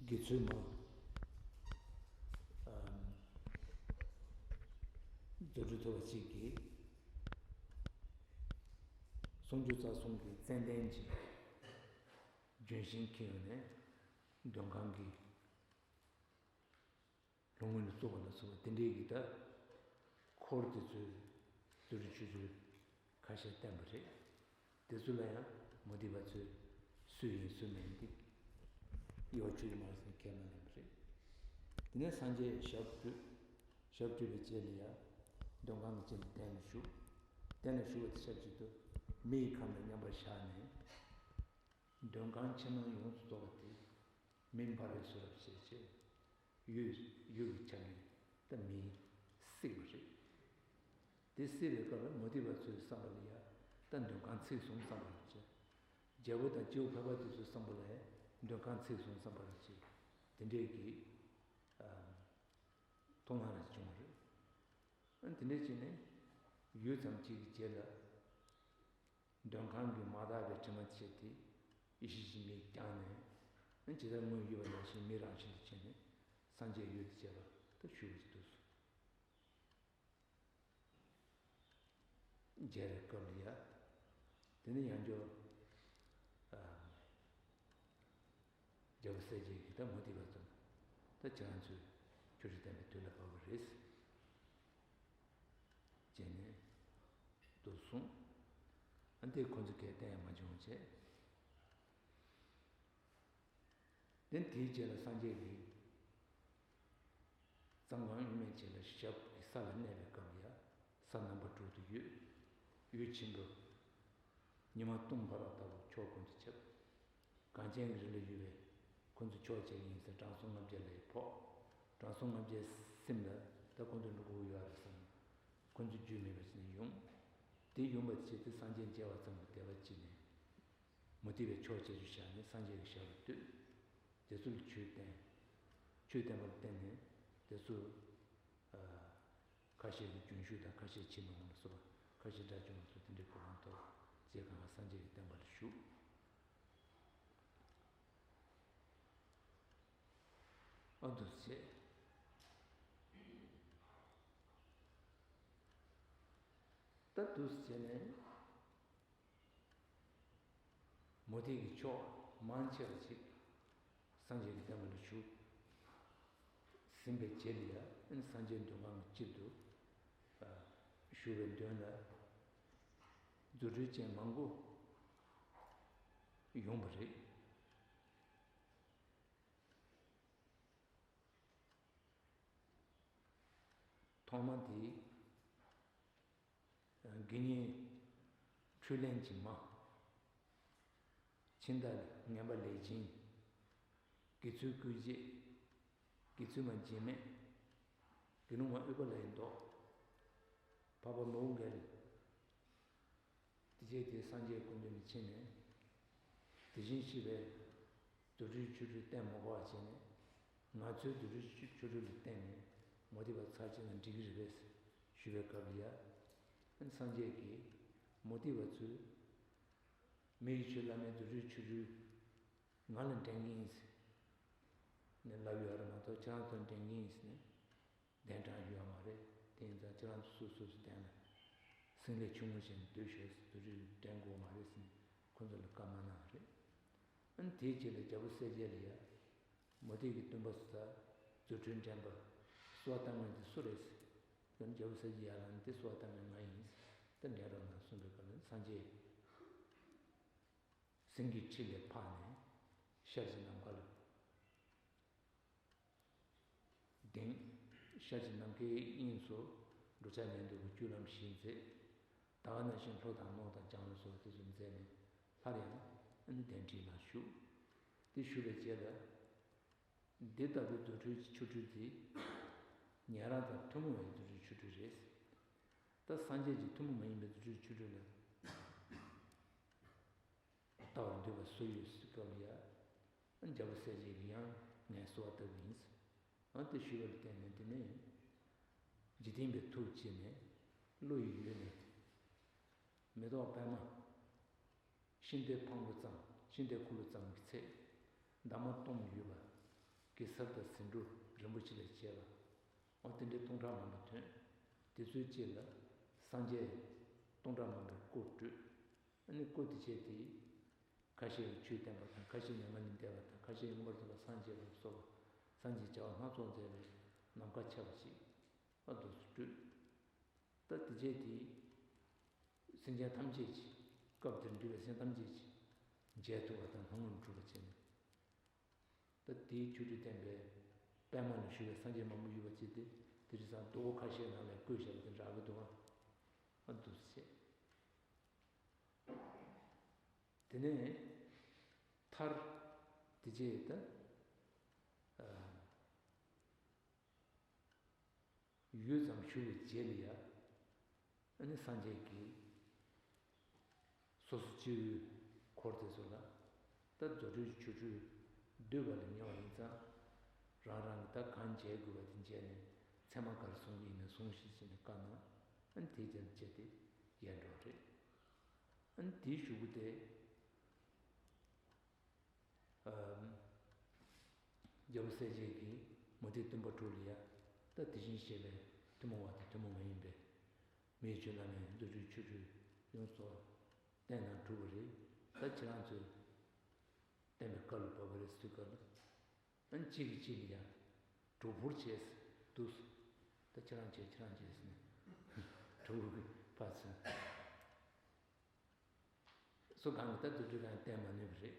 དགེ་ཚུལ་མ། ཨམ། རྫུ་འཕྲུལ་ཐོབ་པ་གཅིག་གིས་སུམ་ཅུ་རྩ་གསུམ་གྱི་ཙན་དན་གྱི་ལྗོན་ཤིང་ཁྱེར་ཡོང་ནས་འདོན་ཁང་གི་ལྷོ་ངོས་ལ་བཙུགས་པ་ལ་སོགས་པ་དེ་འདྲའི་གི་ད་འཁོར་དེ་ཚོའི་རྫུ་འཕྲུལ་ཆོ་འཕྲུལ་ཁ་ཤས་བསྟན་པ་རེད། དེ་ཚོ་ལ་ཡང་མུ་སྟེགས་པ་ཚོས་སུ་ཡིན་སུ་མིན་འདི་ཡོ་ཆུ་ཡི་མར་སོང་ཁས་མ་ལེན་པ་རེད། དེ་ནས་སངས་རྒྱས་ཞབས་བཀྲུས། ཞབས་བཀྲུས་པའི་རྗེས་ལ་ཡང་འདོན་ཁང་གི་རྗེས་ལ་གདན་ལ་བཞུགས། གདན་ལ་བཞུགས་པ་དེ་ཞབས་ཀྱི་དུ་མི་ཡི་ཁམས་ལ་མཉམ་པར་བཞག་ནས། འདོན་ཁང་ཕྱི་ནང་ཡོངས་སུ་རྫོགས་པ་དེ་མེ་འབར་བས་གསོལ་རབ་བྱས་བྱས། ཡུལ་ཡུལ་གྱི་ཆ་ནས་ད་མེས་བསྲེགས་པ་རེད། དེ་སད་པའི་སྐབས་ལ་མུ་སྟེགས་པ་ཚོའི་བསམ་པ་ལ་ཡ་ད་འདོན་ཁང་ཚིག་སོང་བསམ་པ་རེད་ཅེས། རྒྱལ་པོ་དང་སྐྱེ་བོ་ཕལ་པ་དེ་ཚོའི་བསམ་པ་ལ་ཡ་འདོན་ཁང་ཚིག་སོང་བསམ་པ་རེད་ཅེས། དེ་འདྲའི་གི་མཐོང་སྣང་རེ་བྱུང་བ་རེད། ཨ་དེ་འདྲའི་བྱས་ནས་ཡུད་ཙམ་གཅིག་གི་རྗེས་ལ། འདོན་ཁང་གི་མ་དག་པའི་དྲི་མ་བྱས་ཏེ་ཡེ་ཤེས་ཀྱི་མིག་བརྐྱངས་ནས། ཇི་ལྟར་སྔོན་ཡོད་པ་ནང་བཞིན་མི་རང་བཞིན་དུ་བྱས་ནས་སངས་རྒྱས་ཡུལ་དུ་བྱས་པ་ད་ཞུ་བ་ཅིག་འདུག་སོ། མཇལ་བའི་སྐབས་ལ་ཡ། དེ་ནས་ཡང་བསྐྱར། རྒྱལ་པོ་གསལ་རྒྱལ་གྱིས་ད་མུ་སྟེགས་པ་ཚོ་ད་ཁྱེད་རང་ཚོས་ཆོ་འཕྲུལ་བསྟན་པའི་དུས་ལ་བབ་པ་རེད། བྱས་ནས་འདུག་གསུངས། ཨ་འདི་ཁོ་ཚོ་སྐད་གཏན་ཡང་མ་བྱུང་བྱས། དེ་དེའི་རྗེས་ལ་སངས་རྒྱས་ཀྱིས་གཙང་ཁང་དབུ་མའི་རྗེས་ལ་ཞབས་ཀྱི་ས་ལ་གནས་པའི་སྐབས་ཡ། ས་རྣམ་པ་དྲུག་ཏུ་གཡོས། ཡུལ་ཆེན་པོ་ཉི་མ་སྟོང་འབར་བ་ལྟ་བུ་ཕྱོགས་ཀུན་ཏུ་ཁྱབ། གངས་ཅན་གྱི་རི་ལ་ཡོད་པའི་ཁོ་ཚོ་ཕྱོགས་བཅད་ཡིན་ཟེར། དྲང་སྲོང་ལྔ་བརྒྱ་ལ་ཡི་ཕོག་དྲང་སྲོང་ལྔ་བརྒྱའི་སེམས་ལ་ད་ཁོ་ཚོ་འགྲོ་དགོས་ཡོད་རེད་བསམ། ཁོ་ཚོ་རྒྱུས་མེད་པ་བྱས་ནས་ཡོང་། དེ་ཡོང་བ་དེ་བྱས་ཏེ་སངས་རྒྱས་མཇལ་བ་ཙམ་གྱི་དད་པ་བྱས་ནས། མུ་སྟེགས་པའི་ཕྱོགས་བཅད་རྒྱུ་བཞག་ནས་སངས་རྒྱས་ཀྱི་ཞབས་ལ་བསྟོད། དེ་ཚོ་ལ་ཆོས་བསྟན། ཆོས་བསྟན་པ་ལ་བརྟེན་ནས་དེ་ཚོ། ཁ་ཤས་ཀྱིས་རྒྱུན་ཞུགས་དང་ཁ་ཤས་ཕྱིར་མི་འོང་ལ་སོགས་པ་ཁ་ཤས་དགྲ་བཅོམ་པ་སོགས་དེ་འདྲའི་གོ་འཕང་ཐོབ། རྗེས་གང་ལ་སངས་རྒྱས་ཀྱི་བསྟན་པ་ལ་ཞུགས། ཨ་འདུག་སེ་བྱས། ད་འདུག་སེ་བྱས་ནས། མུ་སྟེགས་ཀྱི་ཕྱོགས་མང་ཆེ་བ་ཞིག་སངས་རྒྱས་ཀྱི་བསྟན་པ་ལ་ཞུགས་ཟིན་པའི་རྗེས་ལ་ཡ། ཨ་ནི་སངས་རྒྱས་འདོན་ཁང་གི་དཀྱིལ་དུ་བཞུགས་པའི་མདུན་ལ་རྫུ་འཕྲུལ་ཅན་མང་པོ་ཡོང་བ་རེད། ཐོག་མ་དེ། དགེ་བསྙེན་འཕྲུལ་ལེན་གྱི་མ། ཕྱི་མཐའ་ངན་པ་ལས་སྦྱིན། དགེ་ཚུལ་བསྐུལ་བྱེད། དགེ་ཚུལ་མ་འཇིགས་མེད། དགེ་སློང་མ་ཨུཏྤ་ལའི་མདོག་འཕགས་པ་མོའུ་འགལ། དེ་རྗེས་དེ་སངས་རྒྱས་སྐུ་མདུན་ལ་ཕྱིན་ནས། དེ་བཞིན་གཤེགས་པའི་རྫུ་འཕྲུལ་ཆོ་འཕྲུལ་བསྟན་མ་དགོས་པ་བྱས་ནས། ང་ཚོའི་རྫུ་འཕྲུལ་ཆོ་འཕྲུལ་ལ་བརྟེན་ནས་མུ་སྟེགས་པ་ཚར་བཅད་ན་འགྲིག་གི་རེད་པས་ཞུས་པའི་སྐབས་ལ་ཡ། སངས་རྒྱས་ཀྱིས་མུ་སྟེགས་པ་ཚོས་མི་ཡི་ཆོས་བླ་མེད་རྫུ་འཕྲུལ་ཆོ་འཕྲུལ་ང་ལ་འགྲན་གྱི་ཡིན་ཟེར་ནས་ལབ་ཡོད་རེད་མ་གཏོགས། ཁྱེད་རང་ཚོ་འགྲན་གྱི་ཡིན་ཟེར་ནས། གདན་དྲངས་ཡོད་མ་རེད། དེ་ཡིན་ཙང་ཁྱེད་རང་ཚོ་སོ་སོ་སོ་གདན་ལ་སེང་ལས་ཆུང་ངུ་བྱས་ནས་སྡོད་ཤོག་ཟེར། རྫུ་འཕྲུལ་འགྲན་དགོས་མ་རེད་ཟེར་ནས་ཁོ་ཚོ་ལ་བཀའ་མ་གནང་རེད། ཨ་ནི་དེའི་རྗེས་ལ་རྒྱལ་པོ་གསལ་རྒྱལ་ལ་ཡ། མུ་སྟེགས་ཀྱི་སྟོན་པ་སུ་དང་རྫུ་འཕྲུལ་འགྲན་པ་གསོལ་བ་བཏབ་མཁན་དེ་སུ་རེད་ཟེར། ཡང་རྒྱལ་པོ་གསལ་རྒྱལ་ཡར་ལངས་ནས་དེ་གསོལ་བ་བཏབ་མཁན་ང་ཡིན་ཟེར། ད་འགྲན་རོགས་གནང་གསུངས་པའི་སྐབས་ལ་སངས་རྒྱས་སེང་གེའི་ཁྲི་ལས་འཕགས་ནས་ཤར་གྱི་ནམ་མཁའ་ལ། ལྡིང་། ཤར་གྱི་ནམ་མཁའི་དབྱིངས་སུ་འགྲོ་འཆག་ཉལ་འདུག་གི་རྒྱུ་ལམ་བཞི་མཛད། ད་ག་ནང་བཞིན་ལྷོ་དང་ནུབ་དང་བྱང་ལ་སོགས་དེ་ཚོ་མཛད་ནས་སླར་ཡང་ཨ་ནི་གདན་ཁྲི་ལ་བཞུགས། དེ་བཞུགས་པའི་རྗེས་ལ། འདི་ལྟ་བུའི་རྫུ་འཕྲུལ་ཆོ་འཕྲུལ་དེ་ཉན་རང་དང་ཐུན་མོང་བའི་རྫུ་འཕྲུལ་ཆོ་འཕྲུལ་རེད། ད་སངས་རྒྱས་ཀྱི་ཐུན་མོང་མ་ཡིན་པའི་རྫུ་འཕྲུལ་ཆོ་འཕྲུལ་ལ། ལྟ་བར་འདོད་པ་སུ་ཡོད་ཟེར་སྐབས་ལ་ཡ། རྒྱལ་པོ་གསལ་རྒྱལ་གྱིས་ཡང་ངས་གསོལ་བ་བཏབ་ཡིན། ཨ་དེ་ཞུས་པ་ལ་བརྟེན་ནས་དེ་ནས་འཇིག་རྟེན་པའི་ཐུགས་བསྐྱེད་ནས་བློ་ཡི་ཡུལ་ནས་མེ་ཏོག་པད་མ་ཤིང་རྟའི་ཕང་ལོ་ཙམ། ཤིང་རྟའི་འཁོར་ལོ་ཙམ་གྱི་ཚད་འདབ་མ་སྟོང་ཡོད་པ། གེ་སར་དང་ཟེ་འབྲུ་རིན་པོ་ཆེ་ལས་བྱས་པ། ཨ་དེ་འདྲའི་སྟོང་ཕྲག་མང་པོ་ཐོན། དེ་ཚོའི་དཀྱིལ་ལ་སངས་རྒྱས་སྟོང་ཕྲག་མང་པོའི་སྐུ་སྤྲོས། ཨ་ནི་སྐུ་དེ་བྱས་ཏེ། ཁ་ཤས་ཀྱིས་ཆོས་བསྟན་པ་དང་། ཁ་ཤས་མྱ་ངན་ལས་འདས་པ་དང་། ཁ་ཤས་མངོན་པར་རྫོགས་པར་སངས་རྒྱས་པ་ལ་སོགས་པ་སངས་རྒྱས་བྱ་བ་སྣ་ཚོགས་མཛད་པའི་ནམ་མཁའ་ཁྱབ་པ་ཞིག་ཨ་འདུག་སྤྲོས། ད་དེ་རྗེས་དེ་སེམས་ཅན་ཐམས་ཅད་ཀྱིས། སྐབས་དེར་འདུས་པའི་སེམས་ཐམས་ཅད་ཀྱིས་མཇལ་ཐུབ་པ་དང་ལྷ་མངོན་གྲུབ་པ་བྱས་ནས། ད་དེའི་ཆོ་འཕྲུལ་བསྟན་པའི་པད་མ་ལ་བཞུགས་པའི་སངས་རྒྱས་མང་པོ་ཡོད་པ་ཅིག་དེ་དེ་རིང་སང་རྡོ་ཁ་ཤས་ནང་ལ་བརྐོས་བཞག་པ་དེ་འདྲ་གི་འདུག་ཨ། ཨ་འདུག་སེ་བྱས། དེ་ནས་མཐར་དེ་རྗེས་ད་ཡུད་ཙམ་བཞུགས་པའི་རྗེས་ལ་ཡ། ཨ་ནི་སངས་རྒྱས་ཀྱིས་སོ་སོ་སྤྱི་བོའི་འཁོར་དེ་ཚོ་ལ་ད་རྫུ་འཕྲུལ་ཆོ་འཕྲུལ་བསྡུས་པ་ལ་ཉེ་བ་ཡིན་ཙང་། རང་རང་གིས་ད་གང་བྱེད་དགོས་པ་དེ་བྱས་ནས། མཚན་མ་ག་རེ་བཟུང་གི་ཡིན་ན་བཟུང་ཞིག་བྱས་ནས་བཀའ་གནང་། ཨ་ནི་དེ་ཙམ་བྱས་ཏེ་ཡལ་འགྲོ་བ་རེད། ཨ་ནི་དེའི་གཞུག་གུ་དེ། རྒྱལ་པོ་གསལ་བྱེད་ཀྱིས་མུ་སྟེགས་སྟོན་པ་དྲུག་ལ་ཡ། ད་དེ་བཞིན་གཤེགས་པའི་ཐུན་མོང་བ་དང་ཐུན་མོང་མ་ཡིན་པའི་མིའི་ཆོས་རྣམས་ཡང་རྫུ་འཕྲུལ་ཆོ་འཕྲུལ་ཡོངས་སུ་བསྟན་དང་གྲུབ་པ་རེད། ད་ཁྱེད་རང་ཚོས་བསྟན་པའི་བཀའ་ལ་བབས་པ་རེད་ཟེར་དུས་སྐབས་ལ། ཨ་ནི་གཅིག་གིས་གཅིག་ལ་ཡ། གྲོགས་པོར་བྱས་འདུག་ད་ཁྱེད་རང་བྱས་ཁྱེད་རང་བྱས་ཟེར་ནས་གྲོགས་པོ་གིས་ཕར་ཚུར། སུ་གང་གིས་ད་རྫུ་འཕྲུལ་གང་བསྟན་མ་ནུས་པ་རེད།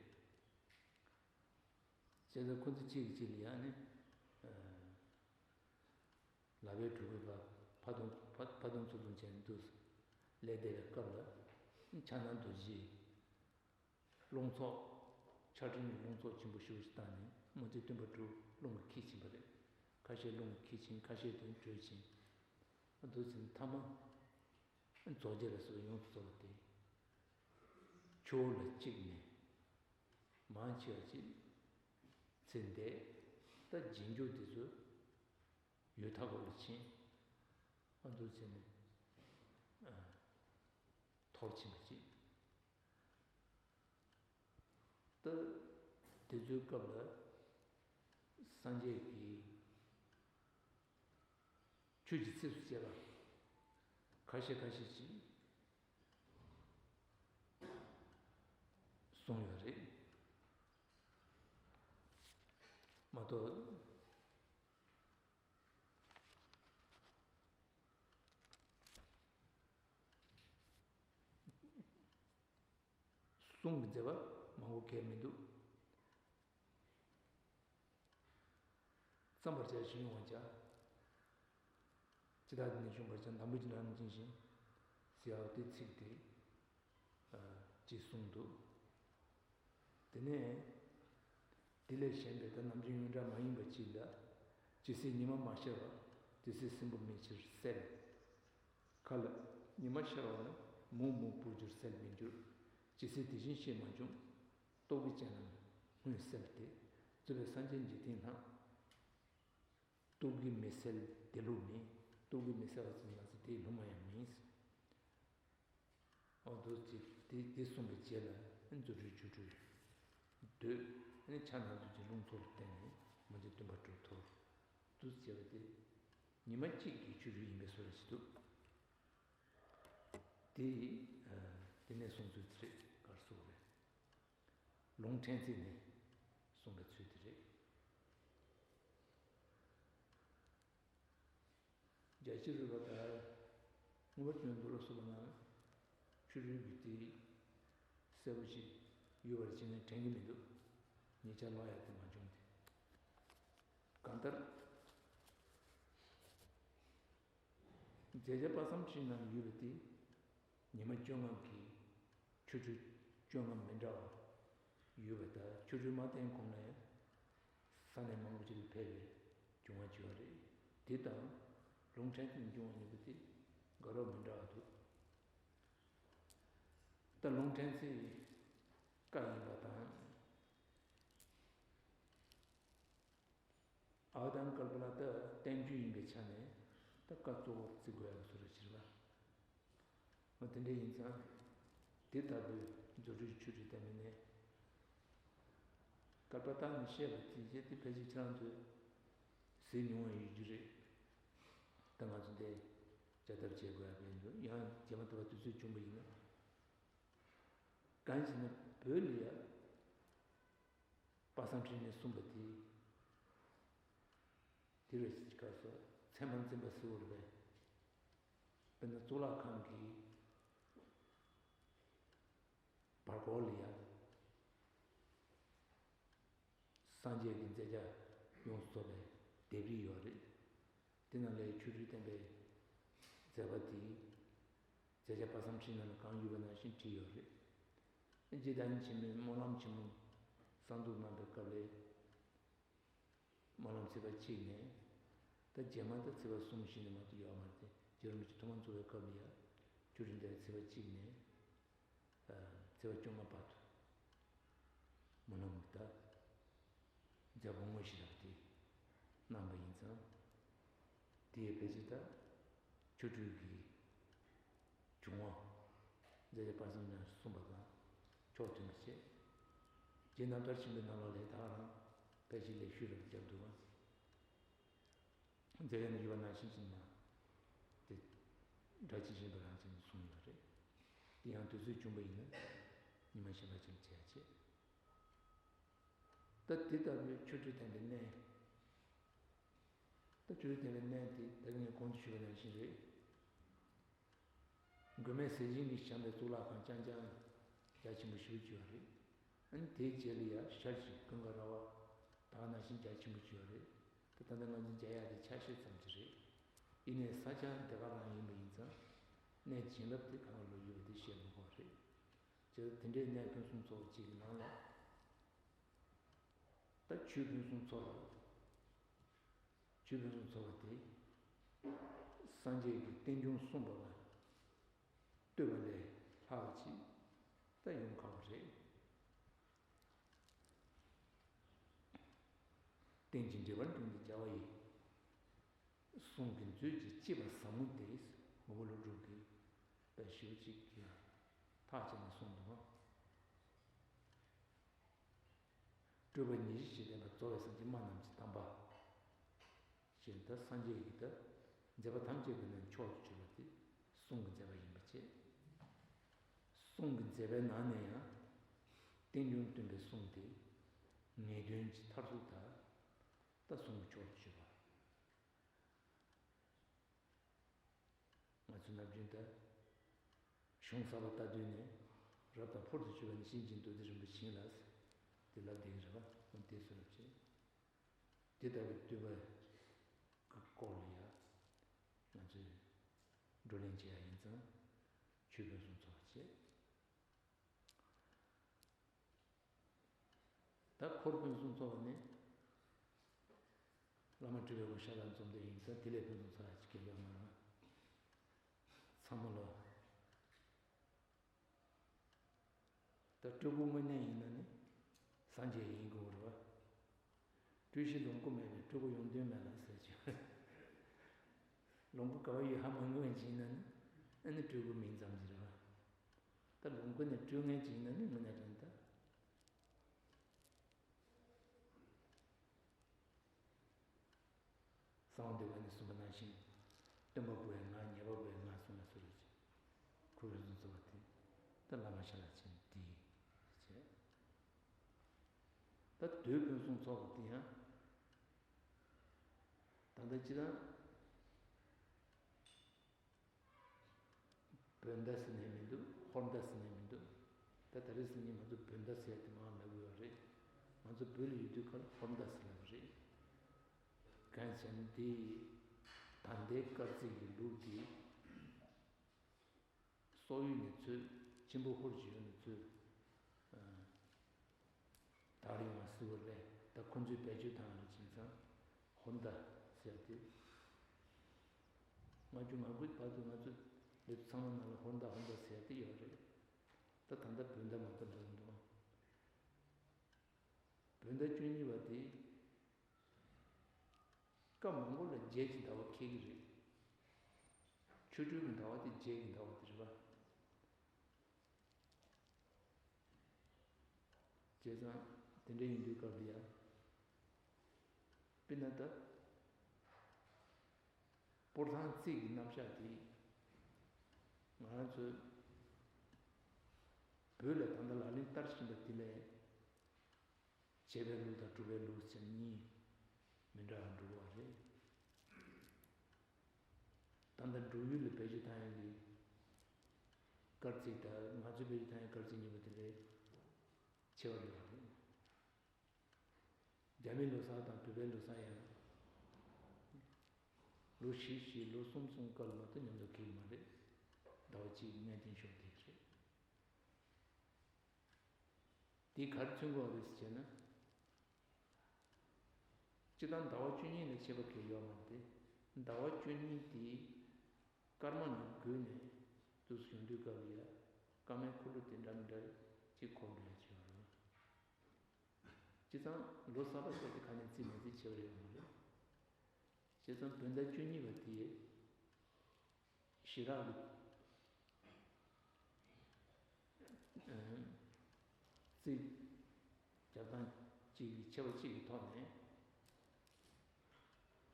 བྱས་ཙང་ཁོ་ཚོ་གཅིག་གིས་གཅིག་ལ་ཡ་ནི། ལག་པས་གྲུ་གུ་ཕར་ཕར་རྡུང་ཕར་ཕར་རྡུང་ཚུར་རྡུང་བྱས་འདུག་ལས་བསྡད་པའི་སྐབས་ལ། ཕྱག་ན་རྡོ་རྗེས་རླུང་ཚོགས། ཆར་སྤྲིན་གྱི་རླུང་ཚོགས་ཆེན་པོ་ཞེ་པོ་ཞིག་བཏང་ནས་མུ་སྟེགས་སྟོན་པ་དྲུག་རླུང་གིས་འཁྱུད་ཕྱིན་པ་རེད། ཁ་ཤས་རླུང་གིས་འཁྱུད་ཕྱིན། ཁ་ཤས་དེ་བྲོས་ཕྱིན། འདུག་ཟིན་མཐའ་མ། རྫོགས་བྱེད་ལ་སོགས་ཡོངས་སུ་རྫོགས་པ་དེ། ཆུ་བོ་ལ་གཅིག་ནས་མང་ཆེ་བ་ཅིག་ཚེ་འདས་ད་རྗེས་འཇུག་དེ་ཚོ་ཡུལ་མཐའ་འཁོབ་ལ་ཕྱིན། ཨ་འདུག་བྱས་ནས་ཨ་འཐོར་ཕྱིན་པ་ཅིག་ད་དེ་ཚོའི་སྐབས་ལ་སངས་རྒྱས་ཀྱིས་ཆོས་ཀྱི་ཚིགས་སུ་བཅད་པ་ཁ་ཤས་ཁ་ཤས་ཤིག་གསུངས་ཡོད་རེད་མ་གཏོགས། གསུང་གི་མཛད་པ་མང་པོ་གང་མི་འདུག་བརྩམ་པར་བྱ་ཞིང་ཡོང་བར་བྱ། ཇི་ལྟར་འདི་ནི་འབྱུང་བར་བྱ། འདམ་བུ་ཇི་ལྟར་ནམ་བྱིང་ཞིང་། ཟེར་བ་དེ་ཚིག་དེ་ཅེས་གསུངས་འདུག་དེ་ནས་དེ་ལས་གཞན་པའི་ད་ནམ་རྒྱུན་ཡོངས་གྲགས་མ་ཡིན་པ་ཅིག་ལ། ཇི་སྲིད་ཉི་མ་མ་ཤར་བར་དེ་སྲིད་སྲིན་བུ་མེད་ཕྱིར་གསལ། ཁ་ལ། ཉི་མ་ཤར་བ་ལ་མུག་མུག་སྤུ་གྱུར་གསལ་མི་འགྱུར། ཇི་སྲིད་དེ་བཞིན་གཤེགས་མ་བྱུང་། རྟོག་གེའི་སྤྱན་ལམ་མངོན་གསལ་ཏེ། རྩོད་པའི་སངས་རྒྱས་འཇིག་རྟེན་ལྷ། རྟོག་གེ་མི་གསལ་དེ་ལྷུང་མེད། རྟོག་གེ་མི་གསལ་བ་ཙམ་མ་ཟད་དེའི་ལྷུང་བ་ཡང་མིན། འོ་འདུག་ཅེས་དེ་དེ་གསུངས་པའི་རྗེས་ལ་རྫུ་འཕྲུལ་ཆོ་འཕྲུལ་བསྡུས། ཕྱག་ན་རྡོ་རྗེས་རླུང་ཚོགས་ལ་བརྟེན་ནས་མུ་སྟེགས་སྟོན་པ་དྲུག་འཐོར། འདུག་ཅེས་པ་དེ་ཉི་མ་གཅིག་གི་ཆོ་འཕྲུལ་ཡིན་པའི་བཟོ་འདྲ་ཞིག་འདུག་དེ་དེ་ནས་གསུངས་ཚུལ་དེ་རེད། ག་རེ་ཟེར་དགོས་རེད། ལུང་ཕྲན་ཚེགས་ནས་གསུངས་པའི་ཚུལ་དེ་རེད། རྒྱལ་སྤྱི་རུ་བ་དང་མངོན་པར་བྱོན་འདུག་ལ་སོགས་པ་རྣམས་ཆོ་འཕྲུལ་གྱི་དེ་གསལ་པོ་ཞིག་ཡོད་པར་བྱས་ནས་དྲན་གྱི་མི་འདུག་ཉེ་ཆར་ལོ་ཡག་དེ་མ་བྱུང་སྟེ། གང་ལྟར། མཛད་བརྒྱ་དཔག་བསམ་འཁྲི་ནང་ཡོད་པ་དེ། ཉི་མ་བཅོ་ལྔ་གི་ཆོ་འཕྲུལ་བཅོ་ལྔ་མི་འདྲ་བ་ཡོད་པ་དང་། ཆོ་འཕྲུལ་མ་བསྟན་གོང་ལ་ཡང་ས་གནས་མང་པོ་ཅིག་ལ་ཕེབས་པའི་བྱུང་བ་བྱུང་བ་རེད། དེ་དང་ལུང་ཕྲན་ཚེགས་འབྱུང་བ་གཉིས་པོ་དེ་དགའ་རབ་མི་འདྲ་བ་འདུག་ད་ལུང་ཕྲན་ཚེགས་བཀའ་ཡིན་པ་དང་། ཨ་ཝ་དང་བཀལ་པ་ལ་ད་བསྟན་བཅོས་ཡིན་པའི་ཆ་ནས་ད་བཀའ་གཙོ་བོར་བརྩི་དགོས་ཡག་བཟོ་འདྲ་ཞིག་རེད་པ། འོ་དེ་འདྲ་ཡིན་ཙང་། དེ་ལྟ་བུའི་རྫུ་འཕྲུལ་ཆོ་འཕྲུལ་བསྟན་པའི་གནས། བསྐལ་པ་བརྟགས་ནས་བཤད་པ་དེ་བྱས་ཏེ་ཕལ་ཆེར་ཁྱེད་རང་ཚོས་གཟིགས་མྱོང་བ་ཡོད་རྒྱུ་རེད། ད་ང་ཚོ་འདི་བྱ་ཐབས་བྱེད་དགོས་ཡག་མེད་འདུག་ཡང་རྗེས་མ་དེ་བ་དུས་ཚོད་བྱུང་བ་ཡིན་ན། གང་ཞེ་ན་བོད་ལ་ཡ། དཔག་བསམ་འཁྲི་ནས་གསུངས་པ་དེ། དེ་རུ་ག་སོ་ཚད་མར་འཛིན་པ་ཟེར་བ་རེད་པས། དཔེར་ན་གཙུག་ལག་ཁང་གི་བར་སྐོར་ལ་ཡང་སངས་རྒྱས་ཀྱི་མཛད་བརྒྱ་ཡོངས་སུ་རྫོགས་པའི་ལྡེབས་རིས་ཡོད་རེད། དེ་ནང་ལ་ཆོ་འཕྲུལ་བསྟན་པའི་མཛད་པ་དེ་མཛད་བརྒྱ་དཔག་བསམ་འཁྲི་ནང་ལ་གང་ཡོད་པ་ནང་བཞིན་བྲིས་ཡོད་རེད། རྗེ་བདག་ཉིད་ཆེན་མོའི་སྨོན་ལམ་ཆེན་མོ་གསར་འཛུགས་གནང་པའི་སྐབས་ལ། སྨོན་ལམ་ཚིག་པ་གཅིག་ནས། ད་རྗེས་མ་ད་ཚིག་པ་གསུམ་བཞི་ནས་མ་གཏོགས་ཡོད་མ་རེད་དེ། རྗེ་རིན་པོ་ཆེ་ཐོག་མར་འཛུགས་པའི་སྐབས་ལ་ཡ། ཆོ་འཕྲུལ་ཟླ་བའི་ཚེས་པ་གཅིག་ནས་ཚེས་པ་བཅོ་ལྔ་བར་དུ་སྨོན་ལམ་གྱི་ད་མཛད་སྒོ་དངོས་གཞི་རབ་དེ་གནང་བ་ཡིན་ཙང་། དེའི་ཕལ་ཆེར་ད་ཆོ་འཕྲུལ་གྱི་བྱུང་བ་མཛད་བརྒྱ་དཔལ་བཟང་ལྷ་མོས་གསུངས་པ་དང་ཕྱོགས་མཐུན་པ་བྱས། རྗེ་རྣམ་ཐར་ཆེན་པོའི་ནང་ལོགས་ལས་ད་ག་རང་ཕལ་ཆེར་ལེགས་ཤོས་རབ་བརྒྱབ་འདུག་བ། མཛད་ཡག་ནས་ཞུས་པ་ནང་བཞིན་བྱས་ན། དེ་སྒྲ་ཇི་བཞིན་པ་རང་བཞིན་གསུངས་ཡོད་རེད། དེ་ཡང་དུས་ཚོད་བྱུང་པ་ཡིན་ན་ཉི་མ་གཞན་པ་ཅིག་བྱས་བྱས། ད་དེ་ལྟ་བུའི་ཆོ་འཕྲུལ་བསྟན་པའི་གནས། ད་ཆོ་འཕྲུལ་བསྟན་པའི་གནས་དེ་ད་གིན་ངས་གོང་དུ་ཞུས་པ་ནང་བཞིན་རེད། མགོན་མེད་ཟས་སྦྱིན་གྱིས་བཞེངས་པའི་གཙུག་ལག་ཁང་རྐྱང་རྐྱང་རྒྱ་ཆེན་པོ་ཞེ་པོ་ཅིག་ཡོད་རེད། ཨ་ནི་དེའི་རྗེས་ལ་ཡང་ཤར་གྱི་ཀུན་དགའ་ར་བ་ད་ག་ནང་བཞིན་རྒྱ་ཆེན་པོ་ཅིག་ཡོད་རེད། ད་ད་ལྟ་ང་ཚོས་མཇལ་ཡག་དེ་ཆ་ཤས་ཙམ་ཅིག་རེད། ཡིན་ནའི་ས་ཆ་དེ་ག་རང་ཡིན་པ་ཡིན་ཙང་གནས་བྱིན་རླབས་དེ་གང་ག་ལོག་ཡོད་པ་དེ་བཤད་མི་དགོས་རེད། བྱས་ཙང་དེ་འདྲའི་གནས་ཕུན་སུམ་ཚོགས་པ་ཅིག་གི་ནང་ལ། ད་ཆོས་ཕུན་སུམ་ཚོགས་པ། ཆོས་ཕུན་སུམ་ཚོགས་པ་དེ། སངས་རྒྱས་ཀྱི་རྟེན་འབྱུང་གསུངས་པ་ལ་ལྟོས་པ་ལས་ལྷག་པ་ཅིག་ད་ཡོང་ཁག་པོ་རེད། རྟེན་ཅིང་འབྲེལ་བར་འབྱུང་སྟེ་རྒྱལ་བ་ཡི། གསུང་གི་མཛོད་ཀྱི་གཅེས་པ་ཟབ་མོ་སྟེ། ངོ་བོ་ཀླུ་སྒྲུབ་ཀྱིས་ད་ཞེ་པོ་ཅིག་གིས་ཐག་བཅད་ནས་གསུངས་འདུག་ག། སྤྲུལ་པ་ཉེར་བཞི་ཞེས་བསྟན་པ་རྫོགས་པའི་སངས་རྒྱས་སྨྲ་རྣམས་ཀྱི་གདམས་པ། ཞེས་ད་སངས་རྒྱས་ཀྱི་ད་མཛད་པ་ཐམས་ཅད་ཀྱི་ནང་མཆོག་ཏུ་གྱུར་པ་དེ་གསུང་གི་མཛད་པ་ཡིན་པ་བཅས། གསུང་གི་མཛད་པའི་ནང་ནས་ཡང་རྟེན་འབྱུང་སྟོན་པའི་གསུང་དེ་ངེས་དོན་གྱི་མཐར་ཐུག་ད་ད་གསུང་གི་མཆོག་ཏུ་གྱུར་པ། ང་ཚོ་ནམ་རྒྱུན་ད་གཞུང་གསར་པ་ལྟ་དུས་ནས་རབ་དང་ཕུལ་དུ་ཕྱིན་པ་ནི་གཤིན་རྗེ་མདོ་སྡེ་རིན་པོ་ཆེ་ཡིན་ལ། དེ་ལབ་བསྡད་ཀྱི་རེད་པ། འོ་དེ་སུ་རབ་བྱེད། དེ་ལྟ་བུའི་བསྟོད་པ་གི་སྐོར་ལ་ཡང་ང་ཚོས་བགྲོ་གླེང་བྱེད་ཡ་ཡིན་ཙང་ཆོས་ཕུན་སུམ་ཚོགས་པ་བྱེད། ད་འཁོར་ཕུན་སུམ་ཚོགས་པ་ནི་བླ་མ་སྤྲུལ་པའི་སྐུ་ཤ་སྟག་འཛོམས་དེ་ཡིན་ཙང་དེ་ལས་ཕུན་སུམ་ཚོགས་པ་ཅིག་གང་ཡང་མ་རེད། ཚང་མ་ལ། ད་སྤྲུལ་སྐུ་དངོས་གནས་ཡིན་ན་ནི་སངས་རྒྱས་ཡིན་དགོས་རེད་པ། སྤྲུལ་གཞི་ལོངས་སྐུ་མེད་པས་སྤྲུལ་སྐུ་ཡོང་དོན་མེད་ལ་ཟེར་གྱི། ལོངས་སྐུ་ག་བ་ཡོད་ཧ་མ་གོ་མཁན་ཅིག་ཡིན་ན་ནི་ཨ་ནི་སྤྲུལ་སྐུ་མིང་ཙམ་ཞིག་རེད་པ། ད་ལོངས་སྐུ་ནས་སྤྲུལ་མཁན་ཅིག་ཡིན་ན་ནི་དངོས་གནས་དྲང་ད། གསང་བ་འདུས་པ་ནས་གསུངས་པ་ནང་བཞིན། སྟོན་པ་བུ་ཡི་ང་ཉེ་བ་བུ་ཡི་ང་གསུངས་ལ་སོགས་པའི་འཁོར་ཕུན་སུམ་ཚོགས་པ་དེ་ད་བླ་མ་ཤ་སྟག་ཆེན་འདི་བྱས། ད་མདོའི་ཕུན་སུམ་ཚོགས་པ་དེ་ཡང་ད་ལྟ་སྤྱིར་བཏང་བོད་ཟླ་ཟེར་ནས་མི་འདུག་ཧོར་ཟླ་ཟེར་ནས་མི་འདུག་ད་ད་རེས་ཟེར་ནས་ང་ཚོ་བོད་ཟླ་ཟེར་ཡ་དེ་མང་ལབ་ཡོད་རེད། ང་ཚོ་བོད་ལ་ཡོད་དུས་ཁར་ཧོར་ཟླ་ཟེར་ལབ་རེད། གང་ཡིན་ཟེར་ན་དེ་ད་ལྟའི་སྐར་རྩིས་ཀྱི་ལུགས་དེ་སོག་ཡུལ་ནས་ཚུར་ཆེན་པོ་ཧོར་གྱི་ཡུལ་ནས་ཚུར། དར་ཡོང་བ་ཟེར་བ་ལས་ད་ཁོ་ཚོས་བེད་སྤྱོད་བཏང་ཡོད་ཅིང་ཙང་ཧོར་ཟླ་ཟེར་ཏེ། ལྔ་བཅུ་ང་དགུའི་བར་དུ་ང་ཚོ་ལེབ་ཚང་མ་ནང་ལ་ཧོར་ཟླ་ཧོར་ཟླ་ཟེར་ཏེ་ཡོད་རེད། ད་ད་ལྟ་བོད་ཟླ་མ་གཏོགས་འགྲོ་གི་འདུག་བོད་ཟླ་བཅུ་གཉིས་པ་དེ། སྐབས་མང་པོ་ལ་རྗེས་ཀྱི་ཟླ་བ་འཁེལ་གྱི་རེད། ཆོ་འཕྲུལ་གྱི་ཟླ་བ་དེ་རྗེས་ཀྱི་ཟླ་བ་དེ་རེད་པ། བྱས་ཙང་དེ་འདྲ་ཡིན་དུས་སྐབས་དེ་ཡང་། དཔེར་ན་ད། སྤོར་ཐང་རྩིས་ཀྱི་རྣམ་གཞག་དེ། ང་རང་ཚོས་བོད་ལ་ད་ལྟ་ལག་ལེན་བསྟར་བཞིན་པ་དེ་ལས། བྱེད་པའི་ལུགས་དང་སྒྲུབ་པའི་ལུགས་ཟེར་གཉིས་མི་འདྲ་བ་འགྲོ་གི་རེད། ད་ལྟ་འབྲུག་ཡུལ་ལ་བེད་སྤྱོད་བཏང་ཡག་གི་སྐར་རྩིས་དང་ང་ཚོས་བེད་སྤྱོད་བཏང་ཡག་སྐར་རྩིས་གཉིས་པོ་དེ་ལས་ཕྱེ་བ་ཡོད་རེད། རྒྱ་མིའི་ལོ་གསར་དང་བོད་པའི་ལོ་གསར་ཡང་ལོ་བཞི་བཞི་ལོ་གསུམ་གསུམ་སྐབས་ལ་མ་གཏོགས་མཉམ་དུ་འཁེལ་གྱི་མ་རེད། ཟླ་བ་གཅིག་གི་ངེས་གཏན་ཤོར་དེ་རེད། དེ་ག་རེ་མཚོན་གྱི་ཡོད་རེད་ཟེར་བྱས་ན། སྤྱིར་བཏང་ཟླ་བ་བཅུ་གཉིས་ལ་ཕྱེ་བ་གང་ཡང་ཡོད་མ་རེད་དེ། ཟླ་བ་བཅུ་གཉིས་དེ་སྐར་མ་ནང་བགོས་ནས་ དུས་སུ་བྱུང་དུས་སྐབས་ལ་ཡ། བཀའ་མའི་འཁོར་ལོ་དེ་འདྲ་མི་འདྲ་ཅིག་འཁོར་འགྲོ་ཡ་བྱེད་པ་རེད། བྱས་ཙང་ལོ་གསར་པ་སོགས་དེ་ག་ནས་རྩིས་མ་རྩིས་བྱེད་པ་རེད་མ་རེད། བྱས་ཙང་བོད་ཟླ་བཅུ་གཉིས་པ་དེ་ཞི་རགས་ཀྱི་རྩིས་རྒྱབ་སྟངས་གཅིག་གི་ཆེ་བ་གཅིག་གི་ཐོག་ནས།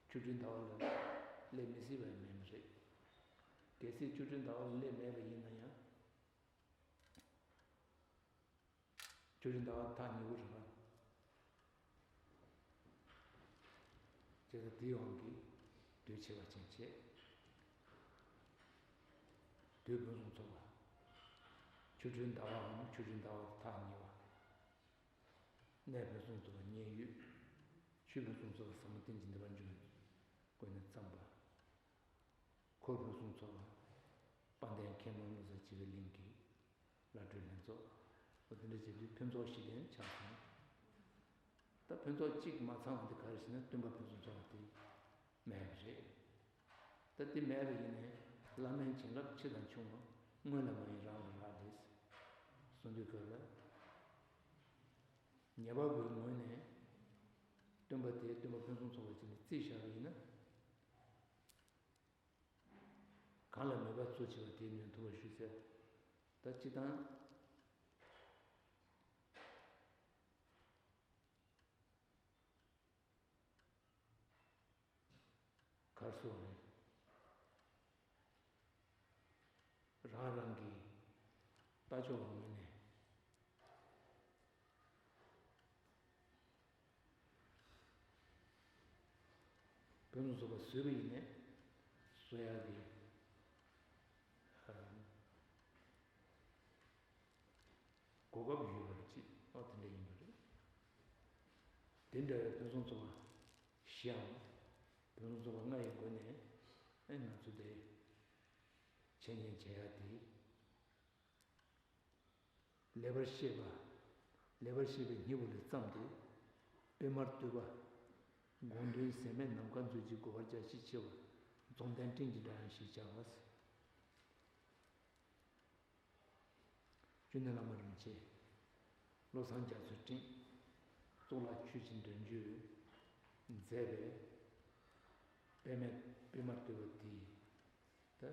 ཆོ་འཕྲུལ་ཟླ་བ་ལ་སླེབས་མི་སྲིད་པ་ཡང་མེད་པ་རེད། གལ་སྲིད་ཆོ་འཕྲུལ་ཟླ་བ་ལ་སླེབས་མེད་པ་ཡིན་ན་ཡང་། ཆོ་འཕྲུལ་ཟླ་བ་ཐག་ཉེ་བོ་རེད་པ། བྱས་ཙང་དེའི་དབང་གིས་དུས་ཕྱེད་ཀ་ཅན་བྱས། དུས་ཕུན་སུམ་ཚོགས་པ། ཆོ་འཕྲུལ་ཟླ་བའམ་ཆོ་འཕྲུལ་ཟླ་བ་ཐག་ཉེ་བ། གནས་ཕུན་སུམ་ཚོགས་པ་མཉན་ཡོད། ཆོས་ཕུན་སུམ་ཚོགས་པ་ཟབ་མོ་ཏིང་འཛིན་བསྟན་པ་འབྱུང་བའི་སྒོ་ནས་བརྩམས་པ། འཁོར་ཕུན་སུམ་ཚོགས་པ། དཔལ་ལྡན་མཁས་མང་ལོ་ཙཱ་བྱིས་པའི་གླིང་གི་བླ་སྤྲུལ་ལྷན་ཚོགས། འོ་དེ་འདྲ་བྱེད་དུས་ཕུན་ཚོགས་བཞི་ལྡན་ཆགས་སོང་། ད་ཕུན་ཚོགས་གཅིག་མ་ཚང་བ་དེ་ག་རེ་ཟེར་ན་སྟོན་པ་ཕུན་སུམ་ཚོགས་པ་དེ་མེད་པ་རེད། ད་དེ་མེད་པ་ཡིན་ནའི་བླ་མའི་བྱིན་རླབས་ཆེ་དང་ཆུང་བ་སྔོན་ལ་མ་ཡིན་རང་ལ་རག་ལས་གསུངས་དུས་སྐབས་ལ། ཉེ་བར་བའི་ངོས་ནས་སྟོན་པ་དེ་སྟོན་པ་ཕུན་སུམ་ཚོགས་པ་ཅིག་ནས་རྩིས་བཞག་པ་ཡིན་ན། གང་ལ་མོས་པ་གཙོ་ཆེ་བ་དེའི་ནུས་མཐུ་བ་ཞུ་ཚེ། ད་སྤྱི་བཏང་གར་སོང་རེད། རང་རང་གི་ལྟ་ཕྱོགས་ངོས་ནས། ཕུན་སུམ་ཚོགས་པ་བཟོས་པ་ཡིན་ནའི་བཟོ་ཡག་གི་གོ་སྐབས་ཡོད་པ་ཅིག་ཨ་དེ་འདྲ་ཡིན་པ་རེད། དེ་འདྲ་བའི་ཕུན་སུམ་ཚོགས་པ་བཞིའམ་ཕུན་སུམ་ཚོགས་པ་ལྔ་ཡི་སྒོ་ནས་ཨེ་ང་ཚོ་དེ་འཆད་ཉན་བྱེད་ཡག་དེ། ལེགས་པར་བཤད་པ། ལེགས་པར་བཤད་པའི་སྙིང་པོ་ལས་བརྩམས་ཏེ། པདྨར་བཏུད་པ། དགོངས་དོན་ཟད་མེད་ནམ་མཁའ་མཛོད་ཀྱི་གོ་བར་བྱ་ཞེས་བྱ་བ་རྫོགས་ལྡན་སྤྲིན་གྱི་སྒྲ་ཡང་ཞེས་བྱ་བ། སྤྱི་ནོར་བླ་མ་རིན་པོ་ཆེ་བློ་བཟང་རྒྱ་མཚོའི་སྤྲིན། གཙུག་ལག་ཆོས་ཀྱི་འདྲ་འཇུག་མཛད་པའི་པདྨའི་པདྨར་བཏུད་པ་དེའི། ད་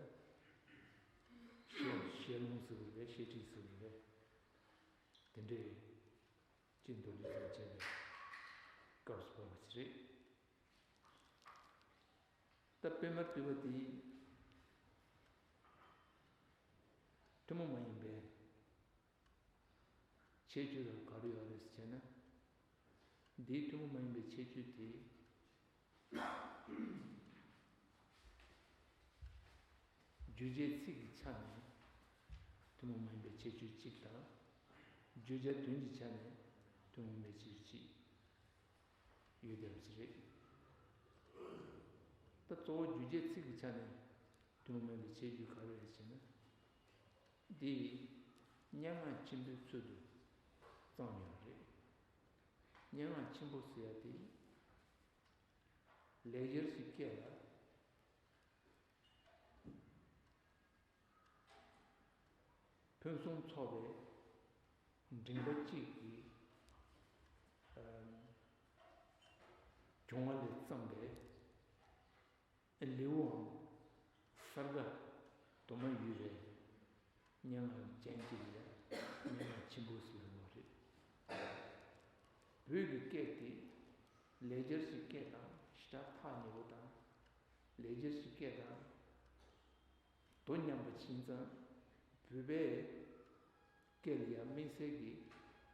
ཤེལ་ཤེལ་ལུང་ཟེར་བ་རེད། ཤེལ་ཁྲི་ཟེར་བ་རེད། དེ་འདྲའི་ཅིག་མདོར་བསྡུས་ཙམ་བྱས་པའི་སྐབས་སུ་བབས་པ་ཞིག་རེད། ད་པདྨར་བཏུད་པ་དེ་ཐུན་མོང་མ་ཡིན་པའི་ཁྱད་ཆོས་ལ་ག་རེ་ཡོད་རེད་ཟེར་བྱས་ན། འདིའི་ཐུན་མོང་མ་ཡིན་པའི་ཁྱད་ཆོས་དེ། བརྗོད་བྱའི་ཚིག་གི་ཆ་ནས་ཐུན་མོང་མ་ཡིན་པའི་ཁྱད་ཆོས་གཅིག་དང་། བརྗོད་བྱ་དོན་གྱི་ཆ་ནས་ཐུན་མོང་མའི་ཁྱད་ཆོས་གཅིག་ཡོད་བསྡད་པ་ཞིག་རེད། ད་གཙོ་བོ་བརྗོད་བྱའི་ཚིག་གི་ཆ་ནས་ཐུན་མོང་མ་ཡིན་པའི་ཁྱད་ཆོས་ག་རེ་རེད་ཟེར་ན། འདི་སྙན་ངག་ཆེན་པོའི་ཚུལ་དུ་བརྩམས་ཡོད་རེད། སྙན་ངག་ཆེན་པོ་ཟེར་ཡ་དེ་ལེགས་སྦྱར་གྱི་སྐད་ལ་ཕུན་སུམ་ཚོགས་པའི་མགྲིན་པ་གཅིག་གི་ཨ་བྱུང་བ་ལས་བརྩམས་པའི་ལེའུའམ་གསར་ཁ་དུ་མ་ཡོད་པའི་སྙན་ངག་ཅན་གཅིག་ལ་སྙན་ངག་ཆེན་པོ་ཟེར་བ་རེད། བོད་ཀྱི་སྐད་དེ་ལེགས་སྦྱར་གྱི་སྐད་དང་ཞེ་དྲག་ཐག་ཉེ་བོ་དང་། ལེགས་སྦྱར་གྱི་སྐད་དང་དོ་མཉམ་པ་ཡིན་ཙང་། བོད་པའི་སྐད་ལ་ཡང་དམིགས་བསལ་གྱི་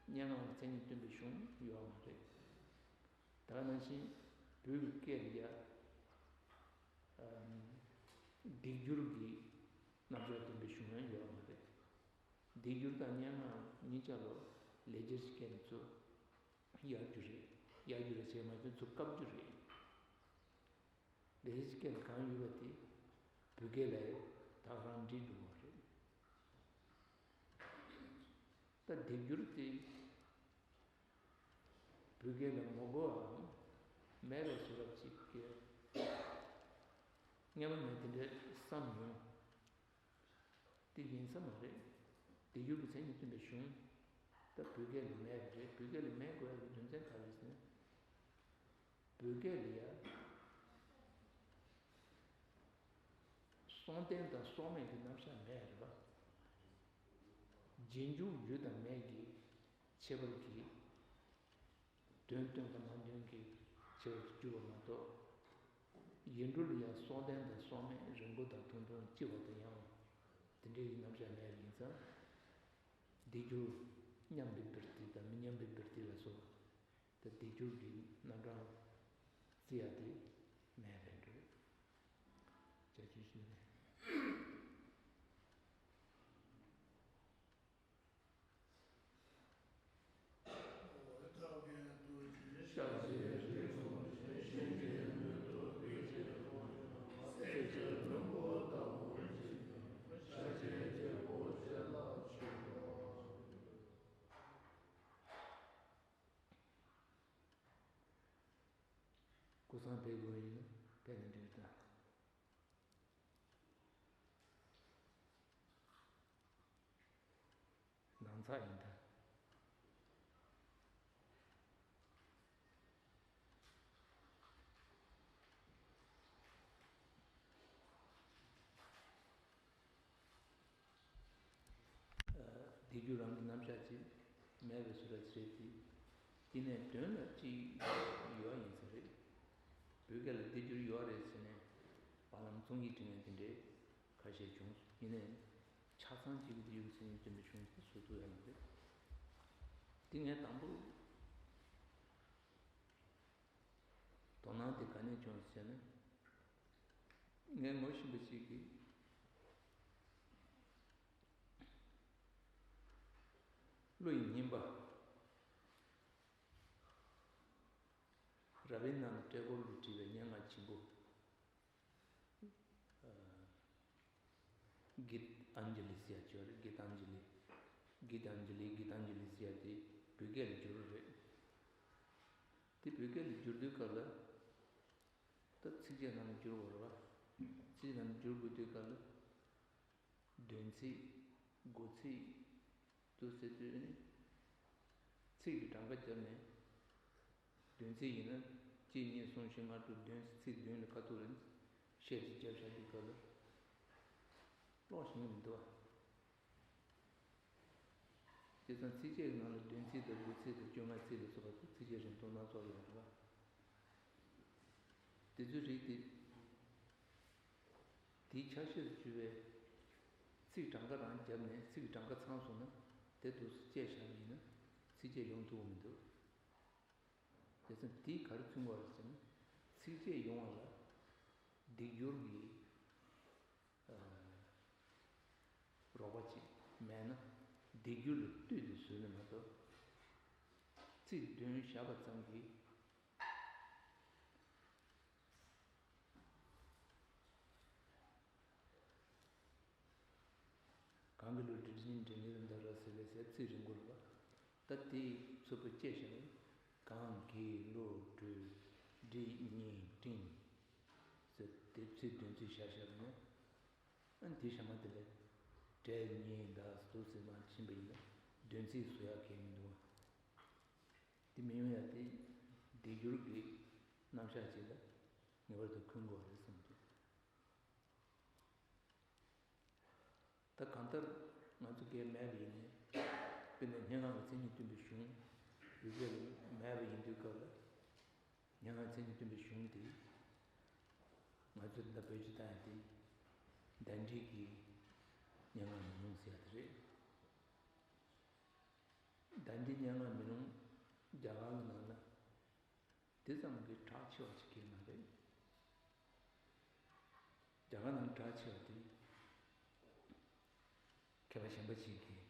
སྙན་ངག་གི་མཚན་ཉིད་སྟོན་པའི་གཞུང་ཡོད་མ་རེད། ད་ག་ནང་བཞིན་བོད་ཀྱི་སྐད་ལ་ཡང་ཨམ་སྡིགས་སྒྱུར་གྱི་རྣམ་གཞག་སྟོན་པའི་གཞུང་ཡང་ཡོད་མ་རེད། སྡིགས་སྒྱུར་དང་སྙན་ངག་གཉིས་ཆ་ལོ་ལེགས་སྦྱར་གྱི་སྐད་ནས་ཚུར་ཡར་རྒྱུ་རེད། ཡར་རྒྱུ་རེད་བྱས་མ་ཚུར་བཀབ་རྒྱུ་རེད། ལེགས་སྦྱར་སྐད་ལ་གང་ཡོད་པ་དེ་བོད་སྐད་ལ་ད་ག་རང་འགྲིག་འགྲོ་བ་རེད། ད་སྡིགས་སྒྱུར་དེ་བོད་སྐད་ལ་མ་གོ་བའམ་མེད་པའི་བཟོ་འདྲ་ཅིག་གི་སྔོན་མ་ནས་དེ་འདྲའི་བསམ་མྱོང་། དེ་ཡིན་ས་མ་རེད། སྡེབ་སྦྱོར་གྱི་མཚན་ཉིད་སྟོན་པའི་གཞུང་། ད་བོད་སྐད་ལ་མེད་པ་རེད། བོད་སྐད་ལ་མེད་དགོས་ཡག་གི་རྒྱུ་མཚན་ག་རེ་ཟེར་ན། བོད་སྐད་ལ་ཡ། སྲོང་ལྡན་དང་སྲོང་མེད་ཀྱི་རྣམ་གཞག་མེད་རེད་པ། རྗེས་འཇུག་ཡོད་དང་མེད་ཀྱི་ཁྱད་པར་གྱིས། དོན་སྟོན་དང་མ་སྟོན་གྱི་ཕྱིར་གྱུར་པ་མ་གཏོགས། ཡིག་འབྲུ་ལ་ཡང་སྲོག་ལྡན་དང་སྲོག་མེད་རིང་པོ་དང་ཐུང་ཐུང་ལྕི་བ་དང་ཡང་བ་དེ་འདྲའི་རྣམ་གཞག་མེད་པ་ཡིན་ཙང་། སྡེབ་སྦྱོར་མཉམ་པའི་པིར་ཏི་དང་མི་མཉམ་པའི་པིར་ཏི་ལ་སོགས་ད་སྡེབ་སྦྱོར་གྱི་རྣམ་གྲངས་བརྩི་ཡ་དེ་མེད་པས་འགྲོ། ཅ་ཆུ་ཞུ་ནས། ཀུ་སང་ཕེབས་དགོས་ཡིན་ན་ཕེབས་ནས་འགྲིག་ད། ནང་ཚགས་ཡིན་ད། སྡེབ་སྦྱོར་རང་གི་རྣམ་གཞག་ཅིག་མེད་པའི་བཟོ་འདྲ་ཅིག་རེད་དེ། དེ་ནས་དོན་ལ་ཅིག་ཡོད་ཡིན་ས་རེད། བོད་སྐད་ལ་སྡེབ་སྦྱོར་ཡོད་རེད་ཟེར་ནས་བར་ལམ་རྩོམ་ཡིག་འབྲི་མཁན་དེ་འདྲས་ཁ་ཤས་བྱུང་སོང་། ཡིན་ནའི་ཆ་ཚང་གཅིག་གི་སྡེབ་སྦྱོར་མཚན་ཉིད་སྟོན་པའི་གཞུང་དེ་བཟོ་ཐུབ་ཡ་མ་རེད། དེ་ངས་དང་པོ་དོ་སྣང་དེ་ག་ནས་བྱུང་ཟེར་ན། ངས་ངོ་ཤེས་པ་ཞིག་གིས་བློ་ཡི་སྙེམས་པ། རབ་དབྱེ་ནང་ལ་ཏྲེ་ཧོར་ལུ་བྲིས་པའི་སྙན་ངག་ཆེན་པོ། གིད་ཨན་ཇི་ལི་ཟེར་ཡ་ཅིག་ཡོད་རེད། གིད་ཨན་ཇི་ལི། གིད་ཨན་ཇི་ལི། གིད་ཨན་ཇི་ལི་ཟེར་ཡ་དེ་བོད་སྐད་ལ་བསྒྱུར་བ་རེད། དེ་བོད་སྐད་ལ་བསྒྱུར་དུས་སྐབས་ལ། ད་ཚིགས་བཅད་ནང་ལ་བསྒྱུར་བ་རེད་པ། ཚིགས་བཅད་ནང་ལ་བསྒྱུར་དགོས་དུས་སྐབས་ལ། འདོན་ཚིག་སྒོ་ཚིག་དུ་ཟེར་དུས་ནི། ཚིག་གི་གྲངས་ཀ་བརྒྱབ་ནས། འདོན་ཚིག་ཡིན་ན་གཅིག་གཉིས་གསུམ་བཞི་ལྔ་དྲུག་བདུན། ཚིག་བདུན་ལ་ཁ་ཐུག་ལ་ཤད་ཅིག་བརྒྱབ་བཞག་དུས་སྐབས་ལ་ཀློག་ཤེས་ཀྱི་མི་འདུག་པ། བྱས་ཙང་ཚིགས་བཅད་ནང་ལ་འདོན་ཚིག་དང་སྒོ་ཚིག་དང་བཅོ་ལྔ་ཚིག་ལ་སོགས་པ་དེ་ཚིགས་བཅད་རིང་ཐུང་སྣ་ཚོགས་ཡོད་རེད་པ། དེ་ཚོའི་རིགས་དེ། དེའི་ཆ་ཤས་སུ་གྱུར་པའི་ཚིག་གྲངས་ཀ་རང་བརྒྱབ་ནས་ཚིག་གི་གྲངས་ཀ་ཚང་སོང་ན་དེ་འདུག་སེ་བཅད་བཞག་པ་ཡིན་ན་ཚིགས་བཅད་ཡོང་ཐུབ་པ་མི་འདུག། བྱས་ཙང་དེས་ག་རེ་མཚོན་གྱི་ཡོད་རེད་ཟེར་ན། ཚིགས་བཅད་ཡོང་བ་ལ་སྡེབ་སྦྱོར་གྱི་རོགས་པ་ཅིག་མེད་ན། སྡེབ་སྦྱོར་ལ་ལྟོས་ཏེ་བཟོས་ནས་མ་གཏོགས། ཚིག་བདུན་བཞག་པ་ཙམ་གྱིས། གང་གི་བློ་གྲོས་འབྲི་ཉིན་འབྲི་ཉིན་འདི་ར་ཟེར་བའི་ཟེར་ཚིག་རིང་པོ་རེད་པ། ད་དེའི་ཚུལ་པོ་སྐྱེ་ཞིང་། གང་གི་བློ་གྲོས་འབྲི་ཉིན་སྤྲིན། ཟེར་དེ་ཚིག་བདུན་ཚིག་བཞག་བཞག་ནས། ཨ་ནི་དེའི་ཞག་མ་དེ་ལས་འབྲས་ཉིན་ཟླ་དུས་ཟེར་མ་ཕྱིན་པ་ཡིན་ན་བདུན་ཚིག་བཟོ་ཡག་གལ་མི་འདུག་པ། དེ་མི་ཡོང་ཡ་དེ་སྡེབ་སྦྱོར་གྱི་རྣམ་གཞག་ཅིག་ལ་ངེས་པར་དུ་འཁོན་དགོས་རེད་བསམ་འདུག། ད་གང་ལྟར་ང་ཚོ་སྐད་མེད་པ་ཡིན་ནའི། དཔེར་ན་སྙན་ངག་གི་མཚན་ཉིད་སྟོན་པའི་གཞུང་བོད་སྐད་ལ་མེད་པ་ཡིན་དུས་སྐབས་ལ། སྙན་ངག་མཚན་ཉིད་སྟོན་པའི་གཞུང་དེ་ང་ཚོས་འདི་བེད་སྤྱོད་བཏང་ཡ་དེ་ཟླ་སྒྲིལ་གྱི་སྙན་ངག་མི་ལུང་ཟེར་ཡ་དེ་རེད། ཟླ་སྒྲིལ་སྙན་ངག་མི་ལུང་རྒྱ་གར་གྱི་ནང་ན། དེ་ཙམ་གྱིས་གྲགས་ཆེ་བ་ཞིག་གང་ཡང་མ་རེད། རྒྱ་གར་ནང་གྲགས་ཆེ་བ་དེ་མཁས་པ་གཞན་པ་ཞིག་གིས་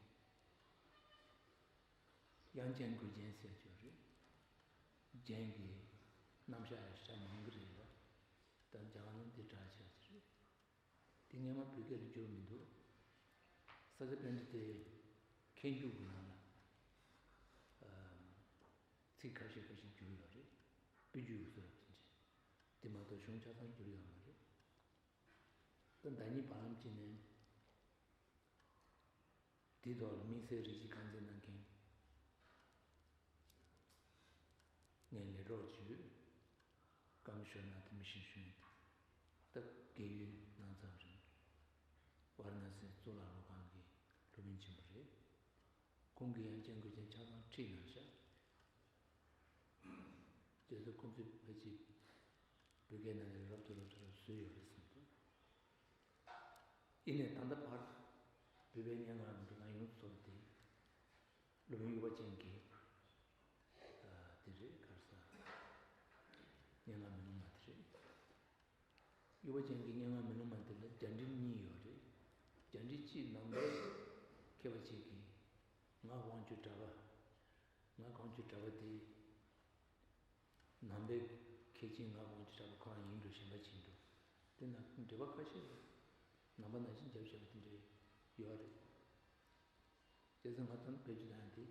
དབྱངས་ཅན་མགུལ་རྒྱན་ཟེར་གྱི་ཡོད་རེད། རྒྱན་གྱི་རྣམ་གཞག་ཡང་ཞེ་དྲག་མང་གི་རེད་ལ། ད་རྒྱ་གར་ནང་དེ་གྲགས་ཆེ་བ་དེ་རེད། དེ་སྔོན་མ་བོད་སྐད་ལ་བསྒྱུར་མི་འདུག། ས་སྐྱ་པཎྜི་ཏའི་མཁས་འཇུག་གི་ནང་ལ་ཚིག་ཁ་ཤས་ཁ་ཤས་བསྒྱུར་ཡོད་རེད། དཔེ་བརྗོད་ཀྱི་བཟོ་འདྲ་དེ་འདྲ། དེ་མ་གཏོགས་གཞུང་ཆ་ཚང་བསྒྱུར་ཡོད་མ་རེད། ད་ཟླ་ཉིན་བར་ལམ་གཅིག་ནས་ འདི་ཐོག་ལ་དམིགས་བསལ་རེ་ཞིག་དཀར་མཛེས་གནང་མཁན། ངས་ལས་གྲོགས་བརྒྱུད་བཀའ་མོལ་ཞུ་ན་དེ་མི་ཤེས་ཞུ་ཡིན། ད་དགེ་ཡུལ་ནང་ཚང་རིང་ཝཱ་ར་ཎ་སི་གཙུག་ལག་སློབ་ཁང་གི་སློབ་དཔོན་ཆེན་པོ་རེད། ཁོང་གིས་ཡང་སྐྱབས་མགོན་རྒྱལ་ཆ་ཚང་ཁྲིད་གནང་ཤག་བྱས་ཙང་ཁོང་ཚོས་ཕལ་ཆེར་བོད་སྐད་ནང་ནས་རབ་ཏུ་རབ་ཏུ་རབ་བཟོས་ཡོད་རེད་བསམ་འདུག་ཡིན་ནའི་ད་ལྟ་བར་བོད་པའི་སྙན་ངག་འབྲི་སྟངས་ཡོངས་སུ་རྫོགས་པ་དེ་སློབ་དཔོན་གཡུ་བ་ཅན་གྱི་དེ་རེད། ག་རེ་ཟེར། སྙན་ངག་མེ་ལོང་མ་དེ་རེད། གཡུ་བ་ཅན་གྱི་སྙན་ངག་མེ་ལོང་མ་དེ་ལ་རྒྱ་འགྲེལ་གཉིས་ཡོད་རེད། རྒྱ་འགྲེལ་གཅིག་ནང་པའི་མཁས་པ་ཅིག་གིས་ངག་དབང་ཕྱུག་གྲགས་པ། ངག་དབང་ཕྱུག་གྲགས་པ་དེ་ནང་པའི་མཁས་ཆེན་ངག་དབང་ཕྱུག་གྲགས་པ་ཁོ་རང་ཡིན་འགྲོ། གཞན་པ་ཅིག་འགྲོ། དེ་ན་འགྲེལ་པ་ཁ་ཤས་རེད། ནང་པ་ནང་བཞིན་རྒྱབ་བཞག་པ་དེ་འདྲ་ཡོད་རེད། བྱས་ཙང་ང་ཚོ་བེད་སྤྱོད་བཏང་དེ་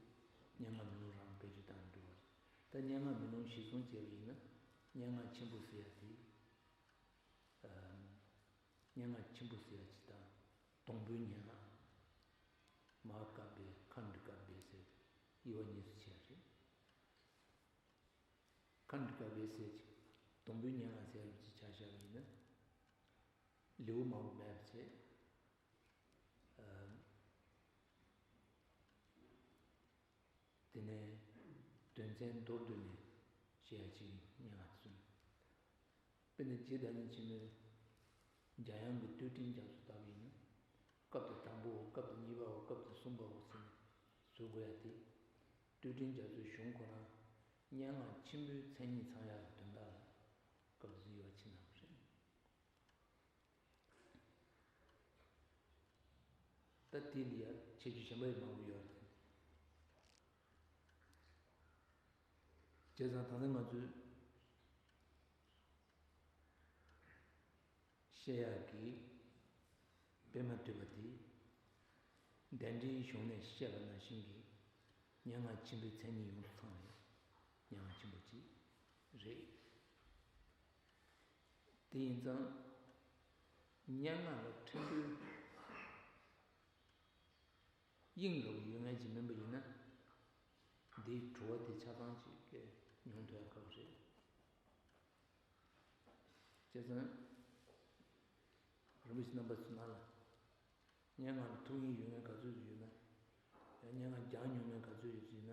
སྙན་ངག་མེ་ལོང་རང་བེད་སྤྱོད་བཏང་འགྲོ་བ་རེད། ད་སྙན་ངག་མེ་ལོང་གཞིར་བཟུང་བྱས་པ་ཡིན་ན། སྙན་ངག་ཆེན་པོ་ཟེར་ཡ་དེ། ཨམ། སྙན་ངག་ཆེན་པོ་ཟེར་ཡ་ཅིག་དང་། སྡོང་པོའི་སྙན་ངག་མ་ཧཱ་ཀཱ་བྷེ། ཁ་ཎྜི་ཀ་བྷེ་ཟེར་དབྱེ་བ་གཉིས་སུ་ཕྱེ་བ་རེད། ཁ་ཎྜི་ཀ་བྷེ་ཟེར་ཅིག་སྡོང་པོའི་སྙན་ངག་ཟེར་བ་ཅིག་ཆ་བཞག་པ་ཡིན་ན། ལེའུ་མང་པོ་མེད་པ་བྱས། ཨམ། དེ་ནས་དོན་ཚན་མདོར་བསྡུས་ནས་བཤད་ཡ་ཅིག་སྙན་ངག་གསུངས། དཔེར་ན་རྗེ་བདག་ཉིད་ཆེན་མོས་འཇམ་དབྱངས་ཀྱི་བསྟོད་སྤྲིན་རྒྱ་མཚོ་ལྟ་བུ་ཡིན་ན། སྐབས་དེ་དང་པོའོ། སྐབས་དེ་གཉིས་པའོ། སྐབས་དེ་གསུམ་པའོ་ཟེར་ནས་བཟོ་དགོས་ཡ་དེ། བསྟོད་སྤྲིན་རྒྱ་མཚོའི་གཞུང་ཁོ་རང་སྙན་ངག་ཆེན་པོའི་མཚན་ཉིད་ཚང་ཡག་གི་དོན་དག་ལ་སྐབས་དེ་ཚོ་དབྱེ་བ་ཕྱེ་གནང་བ་རེད། ད་དེ་ལ་ཡ་ཁྱད་ཆོས་གཞན་པ་ཡང་མང་པོ་ཡོད་རེད། བྱས་ཙང་ད་ལྟ་ང་ཚོས་བཤད་ཡག་གི་དཔེ་མ་དུས་པ་དེ། གདན་འདྲེན་གཞུང་ནས་བཤད་པ་ནང་བཞིན་གྱི་སྙན་ངག་ཆེན་པོའི་མཚན་ཉིད་ཡོངས་སུ་ཚང་བའི་སྙན་ངག་ཆེན་པོ་ཅིག་རེད། དེ་ཡིན་ཙང་། སྙན་ངག་ལ་ཕྲན་བུའི་དབྱིངས་འདྲ་བོ་ཡོད་མཁན་ཅིག་མིན་པ་ཡིན་ན། འདིའི་དྲི་བ་དེ་ཆ་ཚང་ཅིག་གས་མྱོང་ཐུབ་ཡ་དཀའ་བ་རེད། བྱས་ཙང་། རིན་པོ་ཆེ་རྣམ་པ་ཚོ་ནང་ལ། སྙན་ངག་ལ་ཐུགས་དབྱིངས་ཡོད་མཁན་ག་ཚོད་ཡོད་ན། ཡང་སྙན་ངག་སྦྱངས་མྱོང་མཁན་ག་ཚོད་ཡོད་ན།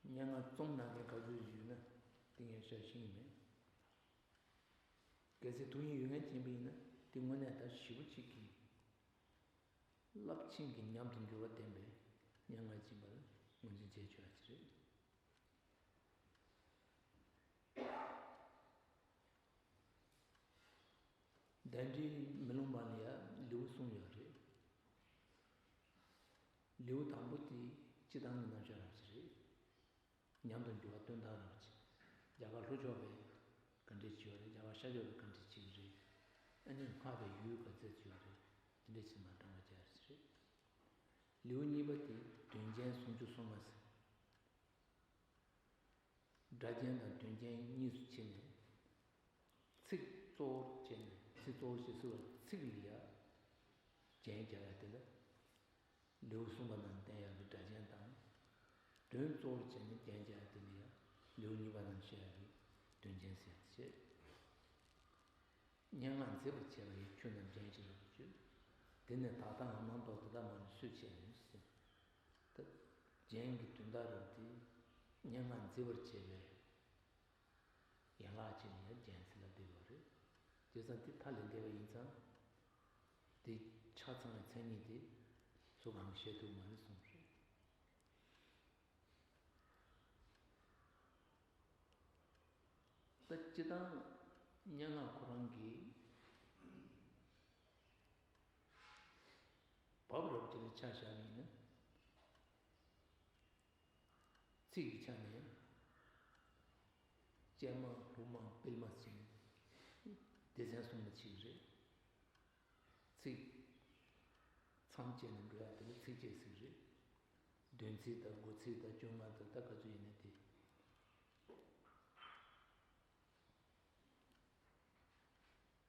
སྙན་ངག་རྩོམ་གནང་མཁན་ག་ཚོད་ཡོད་ན། དེ་ངས་ཤེས་ཀྱི་མེད། གལ་སྲིད་ཐུགས་དབྱིངས་ཡོད་མཁན་ཡིན་པ་ཡིན་ན། དེ་དངོས་གནས་ད་ཞེ་པོ་ཅིག་གི་རླབས་ཆེན་གྱི་ཉམས་སུ་འགྱུར་བ་ལྡན་པའི་སྙན་ངག་ཅིག་ཡིན་པ་ལ་ངོས་འཛིན་བྱེད་ཆོག་ཡ་ཅིག་རེད། གདན་འདྲེན་མེ་ལོང་མ་ལ་ཡ་ལེའུ་གསུམ་ཡོད་རེད། ལེའུ་དང་པོ་དེ་སྤྱི་བཏང་གི་རྣམ་གཞག་རང་ཞིག་རེད། ཉམས་དང་འགྱུར་བ་སྟོན་སྟངས་རང་ཞིག་རྒྱ་གར་ལྷོ་ཕྱོགས་པས་ག་འདྲས་བྱས་ཡོད་རེད། རྒྱ་གར་ཤར་ཕྱོགས་པས་ག་འདྲས་བྱས་ཀྱི་རེད། ཨ་ནི་སྔགས་པའི་ཡུལ་ག་ཚད་བྱས་ཡོད་རེད། དེ་འདྲས་བྱས་མ་འདྲ་བ་རྒྱག་རེད། ལེའུ་གཉིས་པ་དེ་དོན་རྐྱེན་སུམ་ཅུ་སོ་ལྔ་ཟེར། སྒྲ་རྐྱེན་དང་དོན་རྐྱེན་གཉིས་སུ་ཕྱེ་ནས། ཚིག་གཙོ་བོར་བྱས་ནས། ཚིག་གཙོ་བོར་བྱས་ཟེར་བ་ཚིག་ལ་ཡ་རྒྱན་རྒྱག་ཡ་དེ་ལ་ལེའུ་གསུམ་པ་ནང་བསྟན་ཡག་གི་སྒྲ་རྐྱེན་དང་། དོན་གཙོ་བོར་བྱས་ནས་རྒྱན་རྒྱག་ཡ་དེ་ལ་ཡ་ལེའུ་གཉིས་པ་ནང་བཤད་ཡག་གི་དོན་རྐྱེན་ཟེར་ཡ་དེ་བྱས། སྙན་ངག་མཛེས་པར་བྱེད་པ་ཡི་ཆོས་རྣམས་རྒྱན་གྱིས་རབ་ཏུ་བརྗོད། དེ་ནི་བདག་ལྟ་ངན་མང་དོག་དེ་དག་མ་ནི་སུས་བྱས་ནས་ཟེར། ད་རྒྱན་གྱི་དོན་དག་རང་དེ་སྙན་ངག་མཛེས་པར་བྱེད་པའི་ཡན་ལག་ཅིག་ནི་ཡང་རྒྱན་ཟེར་ལབ་བསྡད་ཡོད་རེད། བྱས་ཙང་དེ་མཐའ་ལས་འདས་པ་ཡིན་ཙང་། དེ་ཆ་ཚང་བའི་མཚན་ཉིད་དེ་སུ་གང་གིས་བཤད་ཐུབ་མ་རེད་གསུངས་རེད། ད་སྤྱི་བཏང་སྙན་ངག་ཁོ་རང་གི་བབ་རབ་ཅིག་ལ་ཆ་བཞག་པ་ཡིན་ན། ཚིག་གི་ཆ་ནས་སྤྱན་མ། ལྷུག་མ། སྤེལ་མ་ཟེར་ནས་སྡེ་ཚན་གསུམ་ལ་ཕྱེ་གི་རེད། ཚིག་མཚམས་བཅད་ནས་འགྲོ་ཡག་དེ་ལ་ཚིགས་བཅད་ཟེར་གི་རེད། བདུན་ཚིགས་དང་དགུ་ཚིགས་དང་བཅོ་ལྔ་དང་ད་ག་ཚོད་ཡིན་ན་དེ།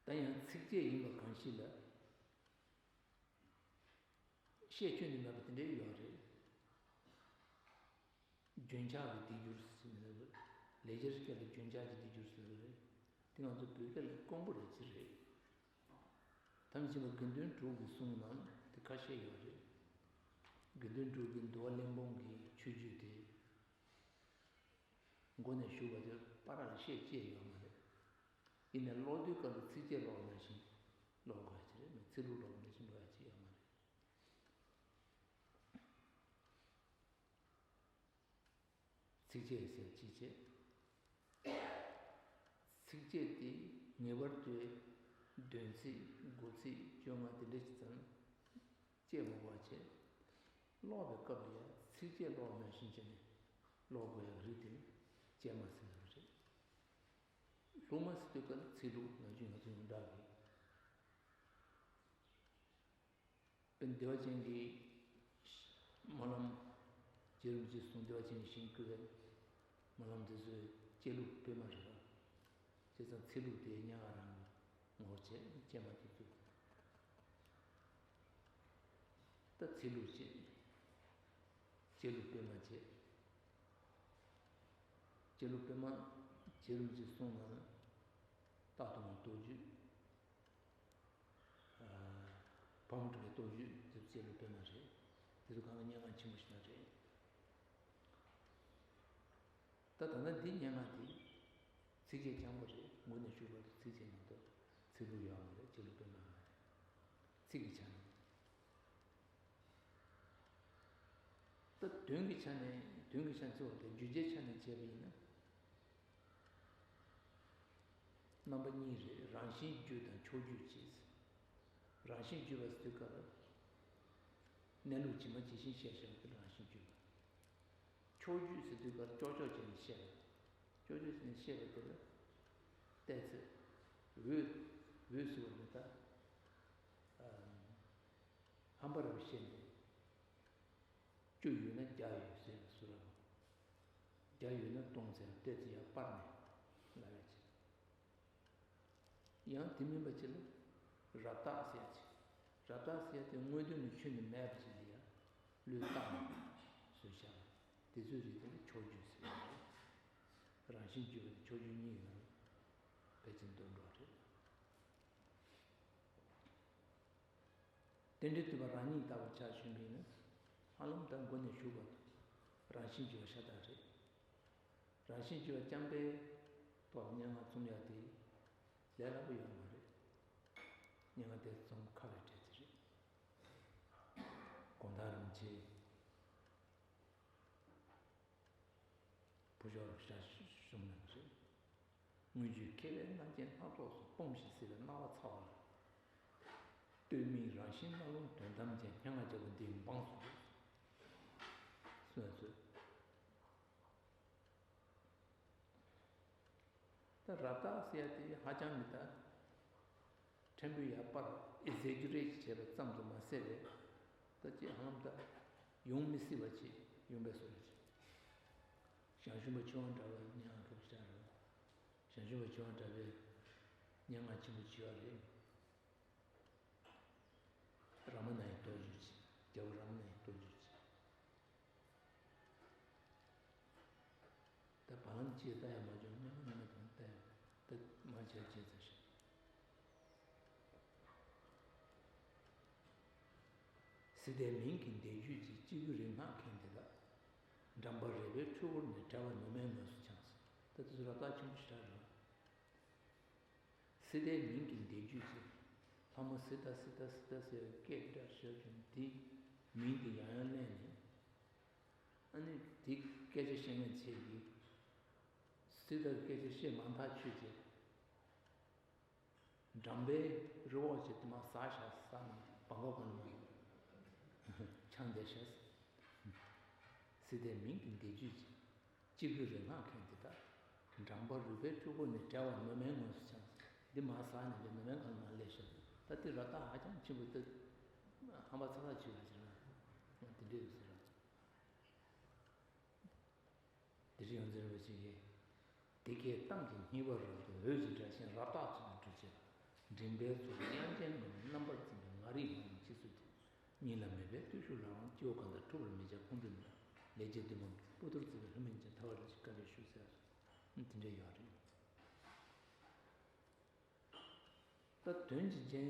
ད་ཡང་ཚིགས་བཅད་ཡིན་པ་གང་ཞིག་ལ། ཁྱད་ཆོས་ནི་མེད་པ་དེ་འདྲའི་ཡོད་རེད། རྒྱུན་ཆགས་ཀྱི་སྡིག་སྦྱོར་ཟེར་ནས་ལབ་རེད། ལེགས་སྦྱར་སྐད་ལ་རྒྱུན་ཆགས་ཀྱི་སྡིག་སྦྱོར་ཟེར་བ་རེད། དེ་ང་ཚོ་བོད་སྐད་ལ་དཀོན་པོ་རེད་ཅེས་རེད། དམ་ཆེན་པ་དགེ་འདུན་གྲུབ་ཀྱི་གསུང་ནང་དེ་ཁ་ཤས་ཡོད་རེད། དགེ་འདུན་གྲུབ་ཀྱི་འདུལ་བ་གླེང་སྤོང་གི་ཆོས་བརྒྱུད་དེ། མགོ་ནས་མཇུག་བར་དུ་པར་ལ་བཤད་ཅེས་ཡོད་མ་རེད། ཡིན་ནའི་ཀློག་དུས་སྐབས་ལ་ཚིགས་བཅད་ཀློག་ནང་བཞིན་ཀློག་དགོས་ཡ་ཅིག་རེད། མི་ཚིག་ལྷུག་ཀློག་ནང་བཞིན་འགྲོ་ཡ་ཅིག་ཡོད་མ་རེད། ཚིགས་བཅད་ཟེར་ཅི་བྱེད། ཚིགས་བཅད་དེ་ངེས་པར་དུ་བདུན་ཚིགས་དགུ་ཚིགས་བཅོ་ལྔ་དེ་འདྲ་ཅིག་ཙམ་བཅད་མི་དགོས་པ་བྱས། ཀློག་པའི་སྐབས་ལ་ཡང་ཚིགས་བཅད་ཀློག་ནང་བཞིན་བྱས་ནས་ཀློག་དགོས་ཡག་རིགས་དེ་བཅད་མ་ཟེར་བ་རེད། ལྷུག་མ་ཟེར་དུས་སྐབས་ལ་ཚིག་ལྷུག་ནང་བཞིན་ང་ཚོ་ཡོངས་གྲགས་རེད། དཔེར་ན་བདེ་བ་ཅན་གྱི་སྨོན་ལམ། རྗེ་རིན་པོ་ཆེས་གསུངས་བདེ་བ་ཅན་གྱི་ཞིང་བཀོད་པའི་སྨོན་ལམ་དེ་ཚོའི་བཅད་ལྷུག་སྤེལ་མ་རེད་པ། བྱས་ཙང་ཚིག་ལྷུག་དེ་སྙན་ངག་རང་གི་ངོ་བོར་བྱས་བཅད་མ་དེ་ཚོ། ད་ཚིག་ལྷུག་བཅད། བཅད་ལྷུག་སྤེལ་མ་བྱས། བཅད་ལྷུག་སྤེལ་མ། རྗེ་རིན་པོ་ཆེས་གསུངས་ནང་རྟག་ཏུ་ངོ་རྟོགས་རྒྱུད། ཕག་མོ་གྲུ་པའི་རྟོགས་བརྗོད་དེ་ཚོ་བཅད་ལྷུག་སྤེལ་མ་རེད། དེ་ཚོ་གང་ག་སྙན་ངག་ཆེན་པོ་ཞིག་ན་རེད། ད་ད་ལྟ་འདི་སྙན་ངག་དེ་ཚིགས་བཅད་རྐྱང་པ་རེད། མགོ་ནས་མཇུག་བར་དུ་ཚིགས་བཅད་མ་གཏོགས་ཚིག་ལྷུག་ཡོད་མ་རེད། བཅད་ལྷུག་སྤེལ་མ་མ་རེད། ཚིག་གི་ཆ་ནས། ད་དོན་གྱི་ཆ་ནས། དོན་གྱི་ཆ་ནས་ཚིག་པ་དེ་བརྗོད་བྱའི་ཆ་ནས་བྱས་པ་ཡིན་ན། རྣམ་པ་གཉིས་རེད། རང་བཞིན་བརྗོད་དང་ཕྱོགས་བརྗོད་ཅེས། རང་བཞིན་བརྗོད་པ་ཟེར་དུས་སྐབས་ལ་གནས་ལུགས་ཇི་མ་ཇི་བཞིན་བཤད་བཞག་པ་དེ་རང་བཞིན་བརྗོད་པ། ཕྱོགས་བརྗོད་ཟེར་དུས་སྐབས་ལ་ཅོག་ཅོག་བྱས་ནས་བཤད་པ། ཅོག་ཅོག་བྱས་ནས་བཤད་པ་དེ་ལ་བལྟས་ཚེ། འོད། འོད་ཟེར་བ་ནི་ད། ཧམ་པ་རུ་བཤད་ནས། བཅུ་ཡོད་ན་བརྒྱ་ཡོད་ཟེར་བའི་བཟོ་འདྲ་པོ། བརྒྱ་ཡོད་ན་སྟོང་ཟེར་བལྟས་ཚེ་ཡར་སྤར་ནས་ལབ་ཡ་ཅིག། ཡང་དེ་མིན་པ་ཅིག་ལ་རབ་བརྟགས་ཟེར་ཡ་ཅིག། རབ་བརྟགས་ཟེར་ཡ་དེ་དངོས་དོན་ནི་ཁྱོན་ནས་མེད་པ་ཅིག་ལ་ཡ་བློས་བཏང་ནས་བཟོས་བཞག། དེ་ཚོའི་རིགས་དེ་ལ་ཕྱོགས་བརྗོད་ཟེར་ཡ་རེད། རང་བཞིན་བརྗོད་པ་དེ་ཕྱོགས་བརྗོད་གཉིས་ཡོད་ན་ཕལ་ཆེར་འདོན་འགྲོ་རེད། རྟེན་འབྲེལ་བསྟོད་པ་རང་ཉིད་ལྟ་བུར་ཆ་བཞག་པ་ཡིན་ན། ཧ་ལམ་ད་མགོ་ནས་མཇུག་བར་དུ་རང་བཞིན་བརྗོད་པ་ཤ་སྟག་རེད། རང་བཞིན་བརྗོད་པ་རྐྱང་པའི་ཐོག་ནས་སྙན་ངག་རྩོམ་ཡག་དེ་ལས་སླ་པོ་ཡོད་མ་རེད། སྙན་ངག་དེ་རྩོམ་ཁག་རེད་དྲན་གྱི་རེད། དགོང་དག་རིན་ཆེན། བུ་ཤོར་ཞལ་ཞུམ་གནང་རེད། དངུལ་ཆུའི་ཁེ་ལས་རྣམ་རྒྱལ་སྣ་ཚོགས་སུ། སྤོམ་ཞིག་བསྲེས་པའི་སྣང་བ་ཚ་བ་ལ། སྟོད་སྨད་རང་བཞིན་རྣ་ལུང་དོན་དམ་ཅན། སྙན་ངག་རྒྱལ་པོ་འདིའི་འབངས་སུ་གྱུར། གསོལ་གསོལ། ད་རབ་བརྟགས་ཟེར་ཡ་དེ་ཧ་ཅང་མི་ད། ཕྲན་བུ་ཡར་སྤར་ཨེག་ཟེ་ཇུ་རེ་ཊི་བྱས་པ་ཙམ་དུ་མ་ཟད་པས། ད་ཅི་ཧ་ལམ་ད་ཡོང་མི་སྲིད་པ་ཅིག་ཡོང་པའི་བཟོ་འདྲ་ཅིག། ཞང་ཞུང་པ་ཆོས་དབང་གྲགས་པའི་སྙན་ངག་སྐབས་ཤིག་རེད། ཞང་ཞུང་པ་ཆོས་དབང་གྲགས་པའི་སྙན་ངག་ཆེན་པོ་ཅིག་ཡོད་རེད། རཱ་མ་ན་ཡའི་རྟོགས་བརྗོད་ཅིག། རྒྱལ་པོ་རཱ་མ་ན་ཡའི་རྟོགས་བརྗོད་ཅིག། ད་བར་ལམ་ཅིག་ལྟ་ཡ་མ་བྱུང་། སྙན་ངག་ཉི་མ་དང་ལྟ་ཡ་ད་མ་བྱས་བྱས་ཚར་ཤག། སི་ཏའི་མིང་གི་འདས་རྒྱུད་ཅིག། སྐྱེ་དགུའི་རིག་སྔགས་མཁན་དེ་དག། འགྲམ་པར་རས་པའི་འཁྲུལ་འཁོར་ནས། བསྒྲལ་བ་ནུ་མའི་ངོས་སུ་འཆང་ཟེར། ད་དེ་ཚོ་རབ་བརྟགས་ཆེན་པོ་ཞེ་དྲག་རེད། སི་ཏའི་མིང་གི་འདས་རྒྱུད་ཅིག། ལྷ་མོ་སི་ཏ་སི་ཏ་སི་ཏ་ཟེར་བའི་སྐད་འདྲ་ཞིག་བྱུང་། དེའི་མིང་དེ་ཡང་ཡང་གླེང་ནས། ཨ་ནི་དེའི་སྐད་ཆ་བཤད་མཁན་ཚོས་ཀྱིས་སི་ཏ་གི་སྐད་ཆ་བཤད་མ་ཐག་ཆོད་བྱས། འགྲམ་པའི་རི་བོ་ཅིག་དེ་མར་ཟགས་བཞག། ཟགས་ནས་བང་ག་གོ་ནས་མར་འཆང་བསྡད་བཞག། སི་ཏའི་མིང་གི་འདས་རྒྱུད་ཅིག། སྐྱེ་དགུའི་རིག་སྔགས་མཁན་དེ་དག། འགྲམ་པར་རས་པའི་འཁྲུལ་འཁོར་ནས། བསྒྲལ་བ་ནུ་མའི་ངོས་སུ་འཆང་། འདི་མར་ཟགས་ནས་འདི་ནུ་མའི་སྒང་ལ་མར་སླེབས་ཤག། ད་འདི་རབ་བརྟགས་ཧ་ཅང་ཆེན་པོ་འདུག། ཧམ་པ་ཚ་ལ་བྱེད་ཡ་ཟེར་ན་དེ་འདྲ་ཡོད་ཟེར། དེ་རིང་ཡོངས་འཛིན་རིན་པོ་ཆེ་གིས། དེ་སྐད་གཏམ་གྱི་སྙིང་པོ་རབ་ཏུ། འོད་ཀྱི་སྒྲ་ཆེན་རབ་བརྟགས་ཚུལ་དུ་གྲུབ་ཅིང་། མགྲིན་པའི་ཚོགས་དབྱངས་ཅན་ངོམས། རྣམ་པར་ཚིམ་པའི་ངང་རིས་ངང་ལ་འཆི་གསོལ་ཏེ། ཉིད་ལ་མེད་པའི་བརྟུལ་ཞུགས་ལའང་། སྐྱེ་བོ་གང་དག་འཁྲུག་པར་མི་བྱ་ཁོང་ཁྲོ་མེད། ལས་བྱེད་བདུད་དམག་གི་པོ་ཏོར་བརྩེགས་པའི། ལྷ་མིན་ཅིང་ཐ་བ་རི་ཆེ་བཀའ་དྲིན་ཞུ་ཟེར་སོ། དེ་འདྲ་ཡོད་རེད། ད་དོན་གྱི་རྒྱན་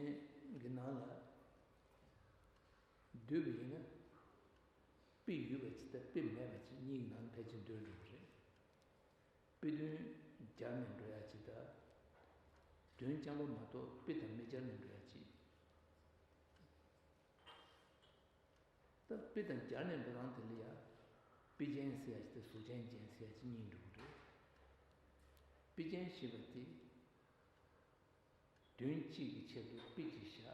གྱི་ནང་ལ་བསྡུས་པ་ཡིན་ན། དཔེ་ཡོད་པ་ཅིག་དང་དཔེ་མེད་པ་ཅིག་གཉིས་ཀྱི་ནང་ཕལ་ཆེར་འདུས་འགྲོ་གི་རེད། དཔེ་དོན་སྦྱར་ནས་འགྲོ་ཡ་ཅིག་དང་། དོན་རྐྱང་པ་མ་གཏོགས་དཔེ་དང་མི་སྦྱར་ནས་འགྲོ་ཡ་ཅིག་ད་དཔེ་དང་སྦྱར་ནས་འགྲོ་སྟངས་དེ་ལ་ཡང་། དཔེ་རྒྱན་ཟེར་ཡ་ཅིག་དང་གཟུགས་ཅན་རྒྱན་ཟེར་ཡ་ཅིག་གཉིས་འགྲོ་གི་རེད། དཔེ་རྒྱན་ཞེས་པ་དེ། དོན་གཅིག་གི་ཆེད་དུ་དཔེ་གཅིག་བཞག་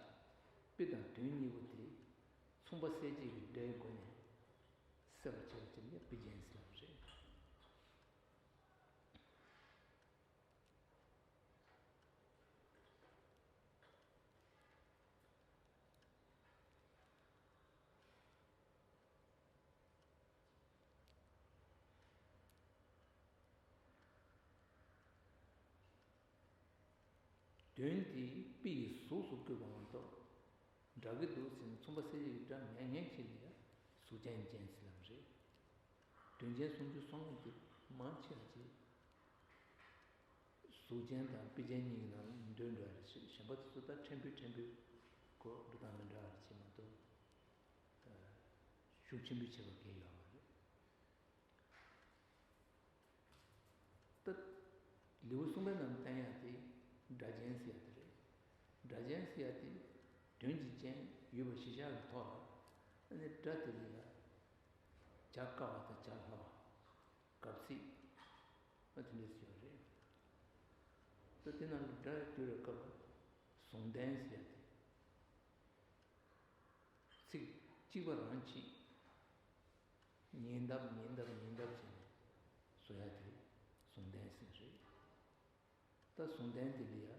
དཔེ་དང་དོན་གཉིས་པོ་དེ་མཚུངས་པ་གསལ་བྱེད་ཀྱི་སྒྲའི་སྒོ་ནས་གསལ་བར་བྱེད་པ་ཅིག་ལ་དཔེ་རྒྱན་ཟེར་བ་རེད། དོན་དེ་དཔེ་ཡི་གཟུགས་སུ་བཀོད་པ་མ་གཏོགས། འདྲ་གི་འདུག་ཟེར་ནས་མཚུངས་པ་གསལ་བྱེད་ཀྱི་སྒྲ་མེད་མཁན་ཅིག་ལ་ཡང་གཟུགས་ཅན་རྒྱན་ཟེར་ལབ་རེད། དོན་རྒྱན་སུམ་ཅུ་སོ་ལྔ་དེ་མང་ཆེ་བ་ཅིག་གཟུགས་ཅན་དང་དཔེ་ཅན་གཉིས་ཀྱི་ནང་ལ་འདུས་འགྲོ་བ་རེད། གཞན་པ་དེ་ཚོ་ད་ཕྲན་བུ་ཕྲན་བུའི་སྐོར་འགྲོ་སྟངས་མི་འདྲ་བ་རེད་ཅེས་མ་གཏོགས། ཤུགས་ཆེན་པོས་བྱེད་པ་གང་ཡང་ཡོད་མ་རེད། ད་ལེའུ་གསུམ་པའི་ནང་བསྟན་ཡག་དེ་སྒྲ་རྒྱན་ཟེར་ཡག་དེ་རེད། སྒྲ་རྒྱན་ཟེར་ཡག་དེ་དོན་གྱི་རྒྱན་ཡོད་པ་གཞི་བཞག་གི་ཐོག་ལ། ཨ་ནི་སྒྲ་དེ་ལ་ཡང་བྱ་དཀའ་བ་དང་བྱ་སླ་བ། གབ་ཚིག་ཨ་དེ་འདྲས་ཡོད་རེད། ད་དེ་ནང་ལ་སྒྲ་བསྒྱུར་བའི་སྐབས་ལ་ཟུང་ལྡན་ཟེར་ཡག་དེ། ཚིག་གཅིག་པ་རང་གཅིག་ཉིས་ལྡབ་ཉིས་ལྡབ་ཉིས་ལྡབ་བྱས་ནས་བཟོ་ཡ་དེ་ཟུང་ལྡན་ཟེར་རེད། ད་ཟུང་ལྡན་དེ་ལ་ཡ།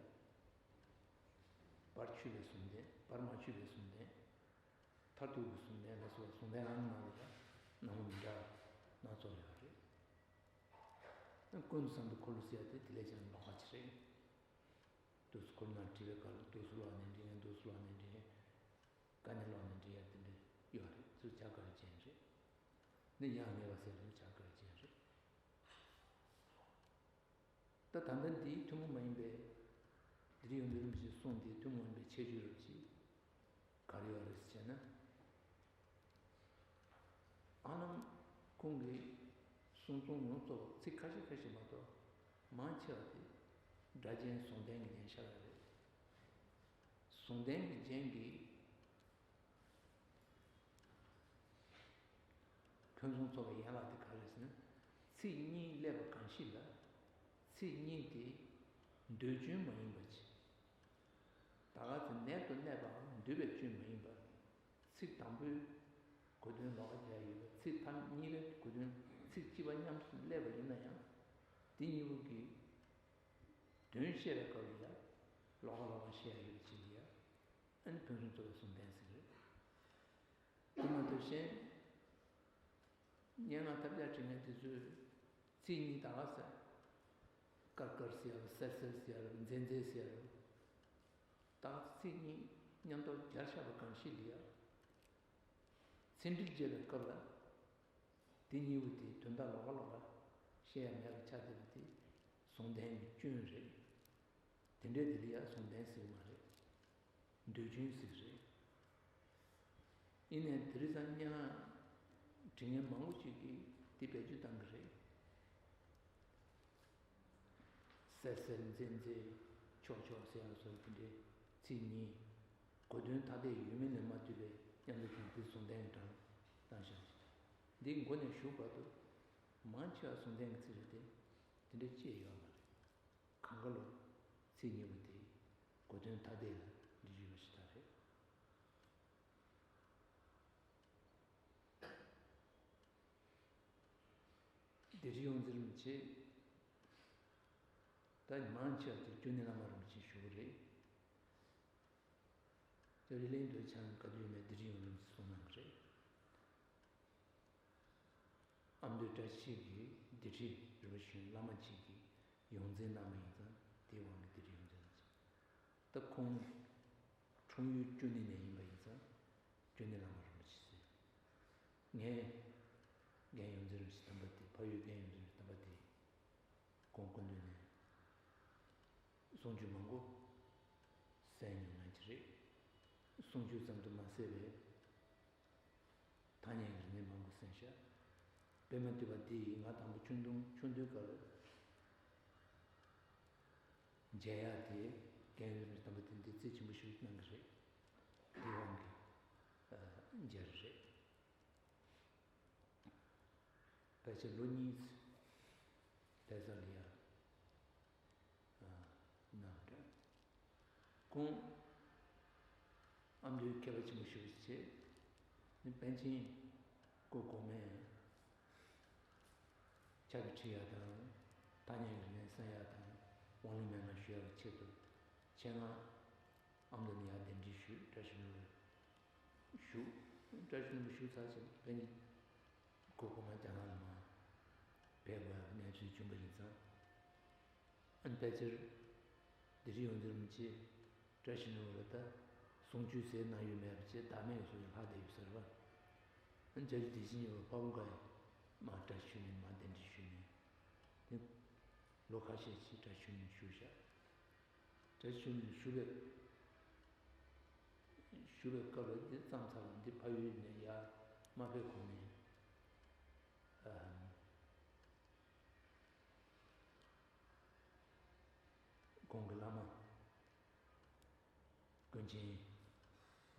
བར་ཆོད་པའི་ཟུང་ལྡན། བར་མ་ཆོད་པའི་ཟུང་ལྡན། མཐར་ཐུག་གི་ཟུང་ལྡན་ལ་སོགས་པ་ཟུང་ལྡན་རང་གི་ནང་ལ་ཡ་སྣང་བ་མི་འདྲ་བ་སྣ་ཚོགས་ཡོད་རེད། ཀུན་ཏུ་བཟང་པོའི་འཁོར་ལོ་ཟེར་ཡ་དེ་དེ་ལས་ཀྱང་ལོགས་ཀ་ཅིག་རེད། དུས་སུ་འཁོར་ནང་བྲིས་པའི་སྐབས་ལ་དུས་སུ་ལོག་ནས་འབྲི་མཁན། དུས་སུ་ལོག་ནས་འབྲི་མཁན། དཀའ་ནས་ལོག་ནས་འབྲི་ཡ་དེ་འདྲ་ཡོད་རེད། ཚུར་བྱ་དཀའ་བའི་རྒྱན་རེད། འདི་ཡང་ངེས་པ་ཟེར་དུས་བྱ་དཀའ་བའི་རྒྱན་རེད། ད་ད་ལྟ་འདིའི་ཐུན་མོང་མ་ཡིན་པའི་འདིར་ཡོང་འདིར་མི་ཞིག་གསུངས་ཏེ་ཐུན་མོང་མ་ཡིན་པའི་ཁྱད་ཆོས་རབ་ཅིག་ག་རེ་ཡོད་རེད་ཟེར་ན། ཨ་ནམ་ཁོང་གིས་གསུང་རྩོམ་ཡོངས་རྫོགས་ཚིག་ཁ་ཤས་ཁ་ཤས་མ་གཏོགས་མང་ཆེ་བ་དེ་སྒྲ་རྒྱན་ཟུང་ལྡན་གྱི་རྒྱན་ཤར་བ་རེད། ཟུང་ལྡན་གྱི་རྒྱན་གྱིས་ཕུན་སུམ་ཚོགས་པའི་ཡན་ལག་དེ་ག་རེ་ཟེར་ན། ཚིག་གཉིས་སླེབས་པ་གང་ཞིག་ལ་ཚིག་གཉིས་དེ་འདོད་བཅུན་མ་ཡིན་པ་ཅིག་ད་ག་ཚོད་ནད་དུ་གནས་པའམ་འདོད་པའི་སྐྱོན་མ་ཡིན་པར། ཚིག་དང་པོའི་གོ་དོན་ལོགས་ཀ་རྒྱག་ཡོད་པ། ཚིག་ཐ་གཉིས་པའི་གོ་དོན་ཚིག་གཅིག་པ་མཉམ་དུ་སླེབས་པ་ཡིན་ན་ཡང་། དེ་གཉིས་པོ་གི་དོན་བཤད་པའི་སྐབས་ལ་ཡང་ལོགས་ཀ་ལོགས་ཀ་བཤད་ཡ་ཡོད་པ་ཅིག་ལ་ཡང་། ཨ་ནི་ཕུན་སུམ་ཚོགས་པའི་ཟུང་ལྡན་ཟེར་གི་རེད། དེ་མ་གཏོགས་གཞན། སྙན་ངག་ཐབས་ཆག་བྲིས་མཁན་དེ་ཚོས་ཚིག་གཉིས་ད་ག་ཟེར། དཀར་དཀར་ཟེར་ཡ་རེད། སེར་སེར་ཟེར་ཡ་རེད། མཛེས་མཛེས་ཟེར་ཡ་རེད། ད་ག་ཚིག་གཉིས་མཉམ་དུ་སྦྱར་བཞག་པ་གང་ཞིག་ལ་ཡ། ཚིག་འགྲེལ་བྱེད་པའི་སྐབས་ལ། དེ་གཉིས་པོ་དེའི་དོན་དག་ལོགས་ཀ་ལོགས་ཀ་བཤད་ཡ་མེད་པ་ཆགས་བསྡད་པ་དེ་ཟུང་ལྡན་གྱི་སྐྱོན་རེད། དེ་འདྲའི་དེ་ལ་ཡ་ཟུང་ལྡན་ཟེར་གྱི་མ་རེད། འདོད་བཅུན་ཟེར་གྱི་རེད། ཡིན་ནའི་དེང་སང་སྙན་ངག་འབྲི་མཁན་མང་པོ་ཅིག་གིས་དེ་བེད་སྤྱོད་བཏང་གི་རེད། སེར་སེར་མཛེས་མཛེས། ཆོག་ཆོག་ཟེར་ཡ་སོགས་དེ་འདྲའི་ཚིག་གཉིས། གོ་དོན་ཐ་དད་ཡོད་མེད་ལ་མ་ལྟོས་པའི་མཉམ་དུ་བྱུང་དེ་ཟུང་ལྡན་གྱི་གྲངས་བཏང་བཞག་ཅིག་འདིའི་མགོ་ནས་མཇུག་བར་དུ་མང་ཆེ་བ་ཟུང་ལྡན་གྱི་ཚིག་རེད་དེ། དེ་འདྲ་ཅིག་ཡོད་མ་རེད། གང་ག་ལོར་ཚིག་གཉིས་པོ་དེ་གོ་དོན་ཐ་དད་ལ་འབྲི་རྒྱུ་ཡོད་པ་ཞིག་ད་རེད། སྡེ་སྲིད་ཡོངས་འཛིན་རིན་པོ་ཆེ། ད་མང་ཆེ་བ་དེ་སྐྱོན་གནས་བླ་མ་རིན་པོ་ཆེ་ཞུ་གི་རེད། ད་རི་ལིང་དུ་ཆང་བཀའ་བརྒྱུད་མའི་སྡེ་སྲིད་ཡོངས་འཛིན་གསུང་གནང་གི་རེད། ཨ་མདོའི་བཀྲ་ཤིས་ཀྱི་སྡེ་སྲིད་རིན་པོ་ཆེ་བླ་མ་གཅིག་གིས་ཡོངས་འཛིན་གནང་བ་ཡིན་ཙང་དེའི་དབང་གིས་སྡེ་སྲིད་ཡོངས་འཛིན་ལ་སོང་། ད་ཁོང་འཁྲུངས་ཡུལ་སྐྱོ་ནི་ནས་ཡིན་པ་ཡིན་ཙང་སྐྱོ་ནི་བླ་མ་ ངས་རྒན་ཡོངས་འཛིན་རིན་པོ་ཆེ་དམ་པ་དེ། འཕགས་ཡུལ་རྒན་ཡོངས་འཛིན་རིན་པོ་ཆེ་དམ་པ་དེ་ཁོང་སྐུ་མདུན་ནས་གསུང་ཆོས་མང་པོ་གསན་མྱོང་མཁན་ཅིག་རེད། གསུང་ཆོས་ཙམ་དུ་མ་ཟད་པའི་ཐ་སྙད་ཀྱི་རིག་གནས་མང་པོ་གསན་ཤག་པད་མ་ཐུབ་པ་དེ་ཡིས་ང་དང་པོ་ཆུང་དུས་ཆུང་དུས་སྐབས་མཇལ་ཡག་དེ་རྒན་ཡོངས་རིན་པོ་ཆེ་དམ་པ་དེ་འདི་རྩིས་ཆེན་པོ་ཞིག་གནང་གི་རེད། དེའི་དབང་གིས་མཇལ་རེད། ཕལ་ཆེར་ལོ་གཉིས་ལྷ་ས་ལ་ཡར་གནང་འདྲ། ཁོང་ཨ་མདོའི་མཁས་པ་ཆེན་པོ་ཞིག་བྱས་ནས་པཎ་ཆེན་སྐུ་གོང་མའི་ཕྱག་བྲིས་ཡག་དང་། ཐ་སྙད་ཀྱི་རིག་གནས་གསན་ཡག་དང་། དབང་ལུང་མན་ངག་ཞུ་ཡག་གི་ཆེད་དུ་ཆེད་མངགས་ཨ་མདོ་ནས་ཡར་གདན་འདྲེན་ཞུས། བཀྲ་ཤིས་ལྷུན་པོར་བཞུགས། བཀྲ་ཤིས་ལྷུན་པོར་བཞུགས་ཚར་རྗེས་པཎ་ཆེན་སྐུ་གོང་མ་རྒྱ་ནག་ལ་མར་ཕེབས་དགོས་ཡག་གི་གནས་ཚུལ་བྱུང་བ་ཡིན་ཙང་། ཨ་ནི་ཕལ་ཆེར་དེ་རིང་ཡོངས་འཛིན་རིན་པོ་ཆེ་བཀྲ་ཤིས་ལྷུན་པོ་ལ་ད་གསུང་ཆོས་ཟེར་གནང་ཡོད་མེད་པ་བཅས་བདག་མེད་ཀྱི་སོ་ཡིན་ལྷག་བསྡད་ཡོད་ས་རེད་པ། ཨ་ནི་བཀྲ་ཤིས་བདེ་ཆེན་གཉིས་པོ་ཕ་བོང་ཁ་ཡིས་མར་བཀྲ་ཤིས་ཆོས་གླིང་མར་གདན་འདྲེན་ཞུས་ནས་དེ་ལོ་ཁ་ཤས་ཤིག་བཀྲ་ཤིས་ཆོས་གླིང་བཞུགས་ཤག་བཀྲ་ཤིས་ཆོས་གླིང་བཞུགས་པའི་བཞུགས་པའི་སྐབས་ལ་འདི་བརྩམས་ཚར་ལ་འདི་ཕ་ཡུལ་ནས་ཡར་མ་ཕེབས་གོང་ནས། ཨ། ཁོང་གི་བླ་མ་ཀུན་མཁྱེན་འཇམ་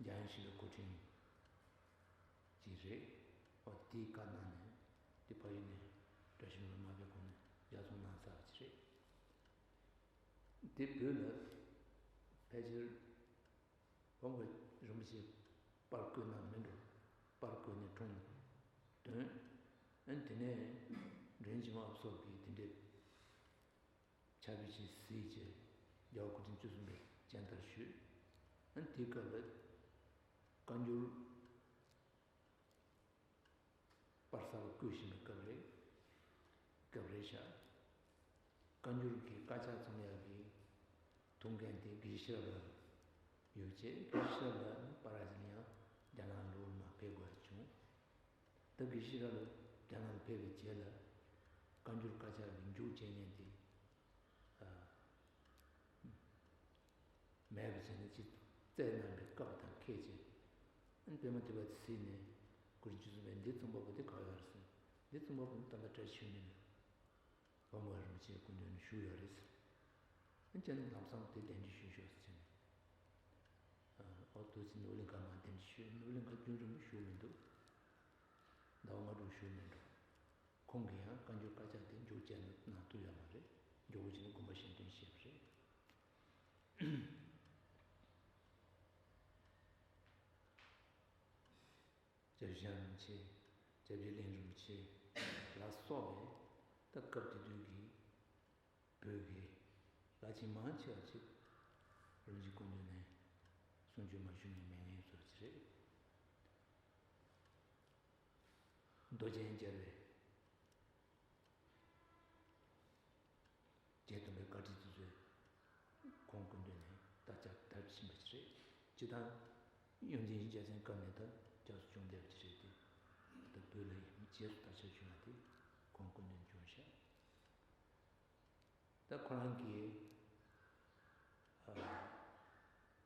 དབྱངས་ཆོས་གྲགས་སྐུ་ཕྲེང་ཅིག་རེད། ཨོ་དེའི་བཀའ་གནང་ནས་དེ་ཕ་ཡུལ་ནས་བཀྲ་ཤིས་ལྷུན་པོ་མ་ཕེབས་གོང་ནས་ལྗགས་རྩོམ་གནང་ཚར་བ་ཅིག་རེད། དེ་བོད་ལ་ཕལ་ཆེར་བོད་མི་རིན་པོ་ཆེ་པར་བརྐོས་ན་མིན་འགྲོ། པར་བརྐོས་ནས་འཁྲུངས་དོན། ཨ་ནི་དེ་ནས་མགྲོན་ཆེན་མོ་ཨ་བསོ་གིས་དེ་འདྲའི་ཕྱག་དཔེ་ཅིག་གཟིགས་བྱས་རྒྱལ་བ་སྐུ་ཕྲེང་བཅུ་གསུམ་པའི་སྤྱན་བསྟར་ཞུས། ཨ་ནི་དེའི་སྐབས་ལ་བཀའ་འགྱུར་པར་གསར་པ་བརྐོས་བཞིན་པའི་སྐབས་རེད། སྐབས་རེད་ཤག་བཀའ་འགྱུར་གྱི་དཀར་ཆག་རྩོམ་ཡག་གི་ཐུགས་འགན་དེ་དགེ་བཤེས་ཤེས་རབ་ལགས་ཡོད་ཅེས། དགེ་བཤེས་ཤེས་རབ་ལགས་ནི་པར་ཅིག་ལ་ཡང་རྒྱ་ནག་ལོག་མར་ཕེབས་དགོས་བྱུང་། ད་དགེ་བཤེས་ཤེས་རབ་ལགས་རྒྱ་ནག་ལ་ཕེབས་པའི་རྗེས་ལ་བཀའ་འགྱུར་དཀར་ཆག་གི་མཇུག་བྱེད་མཁན་དེ། ཨ། མེད་པ་བྱས་ནས་ཅིག་བཙལ་གནང་བའི་སྐབས་དང་འཁེལ་བྱས། ཨ་ནི་པད་མ་ཐུབ་པ་དེ་གཟིགས་ནས་སྐུ་ཕྲེང་བཅུ་གསུམ་པས་འདི་རྩོམ་པ་པོ་དེ་ག་ཡོད་རེད་ཟེར། འདི་རྩོམ་པ་པོ་ནི་ད་ལྟ་བཀྲ་ཤིས་ཆོས་གླིང་ནས་བོད་མི་རིན་པོ་ཆེའི་སྐུ་མདུན་ནས་བཞུགས་ཡོད་རེད་ཟེར། ཨ་ནི་ཁྱེད་ནི་ལམ་སང་དེ་གདན་འདྲེན་ཞུས་ཤོག་ཟེར་བྱས་ནས། ཨ། ཨོ་དུ་ཅི་ནོར་གླིང་ཁ་མར་གདན་འདྲེན་ཞུས། ནོར་གླིང་ཁ་རྒྱུན་རིང་པོ་བཞུགས་མི་འདུག་ཟླ་བ་ལྔ་དྲུག་བཞུགས་མི་འདུག་ཁོང་གིས་ཡང་བཀའ་འགྱུར་དཀར་ཆག་དེ་མཇུག་བྱས་ནས་གནང་ཐུབ་ཡོད་མ་རེད། མགྱོགས་པོ་བྱས་ནས་དགོངས་པ་བཞེས་འདོན་བྱས་པ་རེད། སྐྱབས་རྗེ་རིན་པོ་ཆེ། སྐྱབས་རྗེ་གླིང་རིན་པོ་ཆེ་ལ་སོགས་པའི་ད་སྐབས་དེ་དུས་ཀྱི་བོད་ཀྱི་བླ་ཆེན་མང་ཆེ་བ་ཅིག་རིན་པོ་ཆེའི་སྐུ་མདུན་ནས་གསུང་ཆོས་མ་ཞུས་མཁན་མེད་མཁན་ཚོ་ཅིག་རེད། མདོ་རྒྱན་སྦྱར་བའི་རྗེ་བཙུན་པའི་བཀའ་ཁྲིད་དེ་ཚོས་ཁོང་སྐུ་མདུན་ནས་དར་ཁྱབ་དར་ཕྱིན་པ་ཅིག་རེད། སྤྱིར་བཏང་ཡོངས་འཛིན་རྒྱལ་མཚན་སྐབས་ནས་ད་རྒྱ་སུ་བྱུང་བསྡད་པ་ཅིག་རེད་དེ། ད་བོད་ལ་རྗེས་སུ་དར་ཁྱབ་བྱུང་བ་དེ་ཁོང་སྐུ་མདུན་བྱུང་ཤག་ད་ཁོ་རང་གི་ཨ་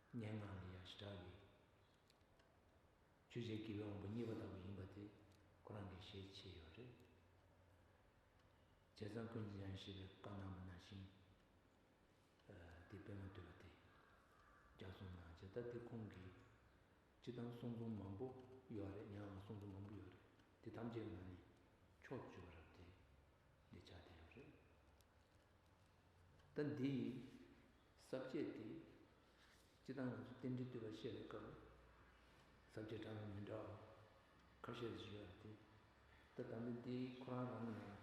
སྙན་ངག་ལ་ཡང་ཞེ་དྲག་གི་ཆོས་རྒྱལ་དགྱེས་པའི་དབང་པོ་གཉིས་པ་ལྟ་བུ་ཡིན་པ་དེ་ཁོ་རང་གིས་ཤེས་བྱས་ཡོད་རེད། བྱས་ཙང་ཀུན་མཁྱེན་ཞེས་པའི་བཀའ་གནང་བ་ནང་བཞིན། ཨ། དེ་པད་མ་བཏུས་པ་དེ་རྒྱ་གསུང་གནང་བྱས། ད་དེ་ཁོང་གིས་སྤྱིར་བཏང་གསུང་རྩོམ་མང་པོ་ཡོད་རེད། ཡང་གསུང་རྩོམ་མང་པོ་ཡོད་རེད། དེ་ཐམས་ཅད་ཀྱི་ནང་ནས་ཕྱོགས་བཅུ་པ་རབ་དེ་འདི་ཆགས་བསྡད་ཡོད་རེད། ད་འདི་ཡི་ས་བཅད་དེ་སྤྱིར་བཏང་ང་ཚོ་རྟེན་འབྲེལ་བསྟོད་པ་བཤད་པའི་སྐབས་ས་བཅད་གྲངས་མི་འདྲ་བ་ཁ་ཤས་ཤིག་ཡོད་རེད་དེ། ད་ད་ལྟ་འདི་ཁོ་རང་རང་ནས་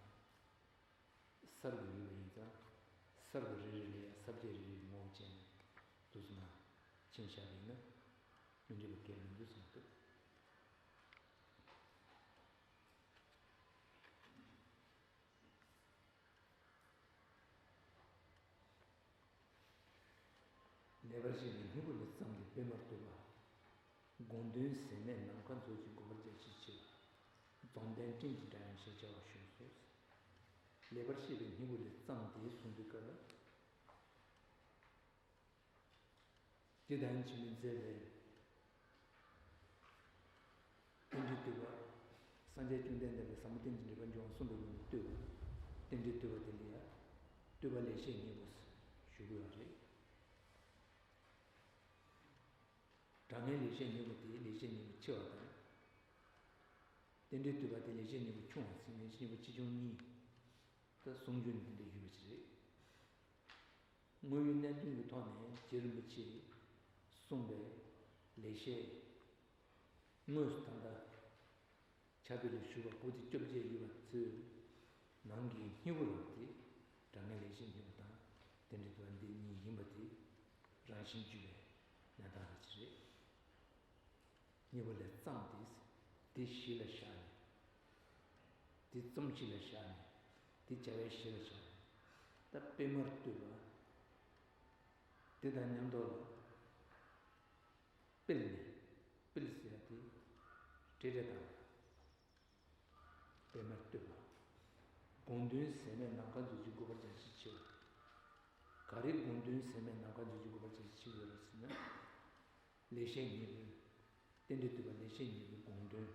གསར་དུ་ཡོད་པ་ཡིན་ཙང་། གསར་དུ་རེ་རེ་ལ་ཡང་ས་བཅད་རེ་རེ་ངོ་བོ་བྱས་ནས་འདུག་སེ་མར་ཕྱིན་བཞག་པ་ཡིན་ན་མི་འགྲིག་པ་གང་ཡང་མི་འདུག་བསམ་འདུག་ལེགས་པར་བཤད་པའི་སྙིང་པོ་ལས་བརྩམས་ཏེ་པད་མར་བཏུད་པ། དགོངས་དོན་ཟད་མེད་ནམ་མཁའ་མཛོད་ཅིག་དགོངས་པར་རྒྱ་ཆེར་ཆེ་བ། རྫོགས་ལྡན་སྤྲིན་གྱི་སྒྲ་དབྱངས་ཞེས་བྱ་བ་བཞུགས་སོ། ལེགས་པར་བཤད་པའི་སྙིང་པོ་ལས་བརྩམས་ཏེ་གསུངས་པའི་སྐབས་ལ། ཏེ་དང་འཆི་མེད་མཛད་པའི་རྟེན་འབྲེལ་བསྟོད་པ། སངས་རྒྱས་བཅོམ་ལྡན་འདས་ལ་ཟབ་མོ་གཏན་གྱི་འབྲེལ་པ་འབྱུང་བ་གསུངས་པའི་སྒོ་ནས་བསྟོད་པ། རྟེན་འབྲེལ་བསྟོད་པ་དེ་ལ་ཡང་བསྟོད་པ་ལེགས་བཤད་སྙིང་པོ་ཞུ་དགོས་པ་རེད། དྲང་ངེས་ལེགས་བཤད་སྙིང་པོ་དེ་ལེགས་བཤད་སྙིང་པོ་ཆེ་བ་དང་། རྟེན་འབྲེལ་བསྟོད་པ་དེ་ལེགས་བཤད་སྙིང་པོ་ཆུང་བ་ཟེར་ནས་ལེགས་བཤད་སྙིང་པོ་ཆེ་ཆུང་གཉིས། ད་གསུང་རྒྱུན་འདི་འདྲ་ཡོད་པ་ཞིག་རེད། དངོས་ཡོད་གནད་དོན་གྱི་ཐོག་ནས་རྗེ་རིན་པོ་ཆེས་གསུངས་པའི་ལེགས་བཤད་དངོས་སུ་ད་ལྟ་ཕྱག་དཔེ་ལ་བཞུགས་པ་པོ་ཏི་བཅོ་བརྒྱད་ཡོད་པ་ཚོའི་ནང་གི་སྙིང་པོ་རང་དེ་དྲང་ངེས་ལེགས་བཤད་སྙིང་པོ་དང་རྟེན་འབྲེལ་བསྟོད་པ་འདི་གཉིས་ཡིན་པ་དེ་རང་བཞིན་བརྗོད་པའི་གནས་སྟངས་རེད་ཅེས་རེད། སྙིང་པོ་ལས་བརྩམས་ཏེ། དེ་གཞི་ལ་བཞག་ནས། དེ་རྩོམ་གཞི་ལ་བཞག་ནས། དེ་བྱ་བའི་གཞི་ལ་བཞག་ནས། ད་དཔེ་མར་བསྟོད་པ། དེ་དང་མཉམ་དུ་ལ། སྤེལ་ནས། སྤེལ་ཟེར་ཡ་དེ། འབྲེལ་འདྲིས་དང་། དཔེ་མར་བསྟོད་པ། དགོངས་དོན་ཟད་མེད་ནམ་མཁའ་མཛོད་ཅིག་དགོད་པར་བྱ་ཞེས་ཆེ་བ། ག་རེ་དགོངས་དོན་ཟད་མེད་ནམ་མཁའ་མཛོད་ཅིག་དགོད་པར་བྱ་ཞེས་ཆེ་བ་ཟེར་ན། ལེགས་བཤད་སྙིང་པོའི། རྟེན་འབྲེལ་བསྟོད་པ་ལེགས་བཤད་སྙིང་པོའི་དགོངས་དོན།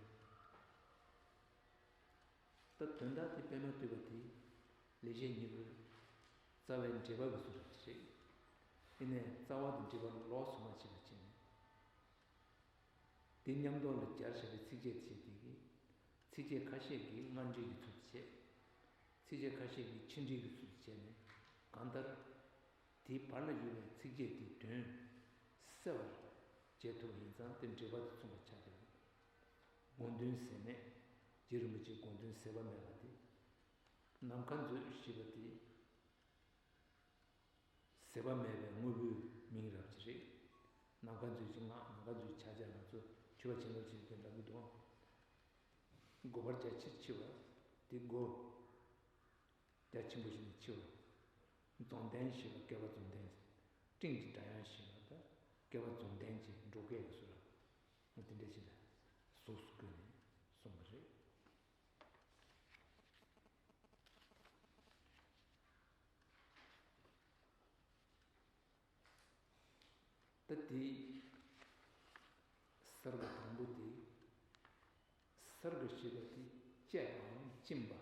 ད་དོན་དག་དེ་དཔེ་མར་བསྟོད་པ་དེ་ལེགས་བཤད་སྙིང་པོའི་རྩ་བའི་འགྲེལ་པ་གི་ཚུལ་དུ་བྱེད། ཡིན་ནའི་རྩ་བ་དེ་འགྲེལ་པ་ལོགས་སུ་མ་བྱས་པ་བྱས་ནས། དེ་མཉམ་དུ་ལ་སྦྱར་བཞག་པའི་ཚིགས་བཅད་བྱས་དེ་གིས། ཚིགས་བཅད་ཁ་ཤས་ཀྱིས་སྔ་འགྲེལ་གྱི་ཚུལ་དུ་བྱས། ཚིགས་བཅད་ཁ་ཤས་ཀྱིས་ཕྱི་འགྲེལ་གྱི་ཚུལ་དུ་བྱས་ནས། གང་ལྟར། དེའི་བར་ལ་ཡོད་པའི་ཚིགས་བཅད་དེའི་དོན་གསལ་བར་བྱེད་ཐུབ་པ་ཡིན་ཙང་དེ་འགྲེལ་པ་དང་མཚུངས་པར་ཆགས་ཏེ། དགོངས་དོན་ཟད་མེད། རྗེ་རིན་པོ་ཆེའི་དགོངས་དོན་ཟད་པ་མེད་པ་དེ། ནམ་མཁའ་མཛོད་ཞེས་པ་དེ། ཟད་པ་མེད་པའི་དངོས་པོའི་མིང་རབ་ཅིག་རེད། ནམ་མཁའ་མཛོད་ཅིག་ང་ནམ་མཁའ་མཛོད་ཆ་ཆ་ང་ཚོ་ཆོས་པ་བྱིན་རླབས་ཆེན་པོ་དེ་འདྲ་གི་འདུག། དགོད་པར་བྱ་ཕྱིར་ཆེ་བ། དེ་དགོད། རྒྱ་ཆེན་པོ་ཞིག་ནས་ཆེ་བ། རྫོགས་ལྡན་ཞེས་པ་བསྐལ་པ་རྫོགས་ལྡན། སྤྲིན་གྱི་སྒྲ་དབྱངས་ཞེས་པ་ད་བསྐལ་པ་རྫོགས་ལྡན་གྱི་འགྲོ་སྐལ་གྱི་ཚུལ་ལ། དེ་འདྲ་ཞིག་ལ་གཟུགས་སུ་བཀོད་ནས་གསུངས་པ་རེད། ད་དེ་གསར་པ་དང་པོ་དེ། གསར་པ་ཞེས་པ་དེ་བཅད་པའམ་གཅིན་པ།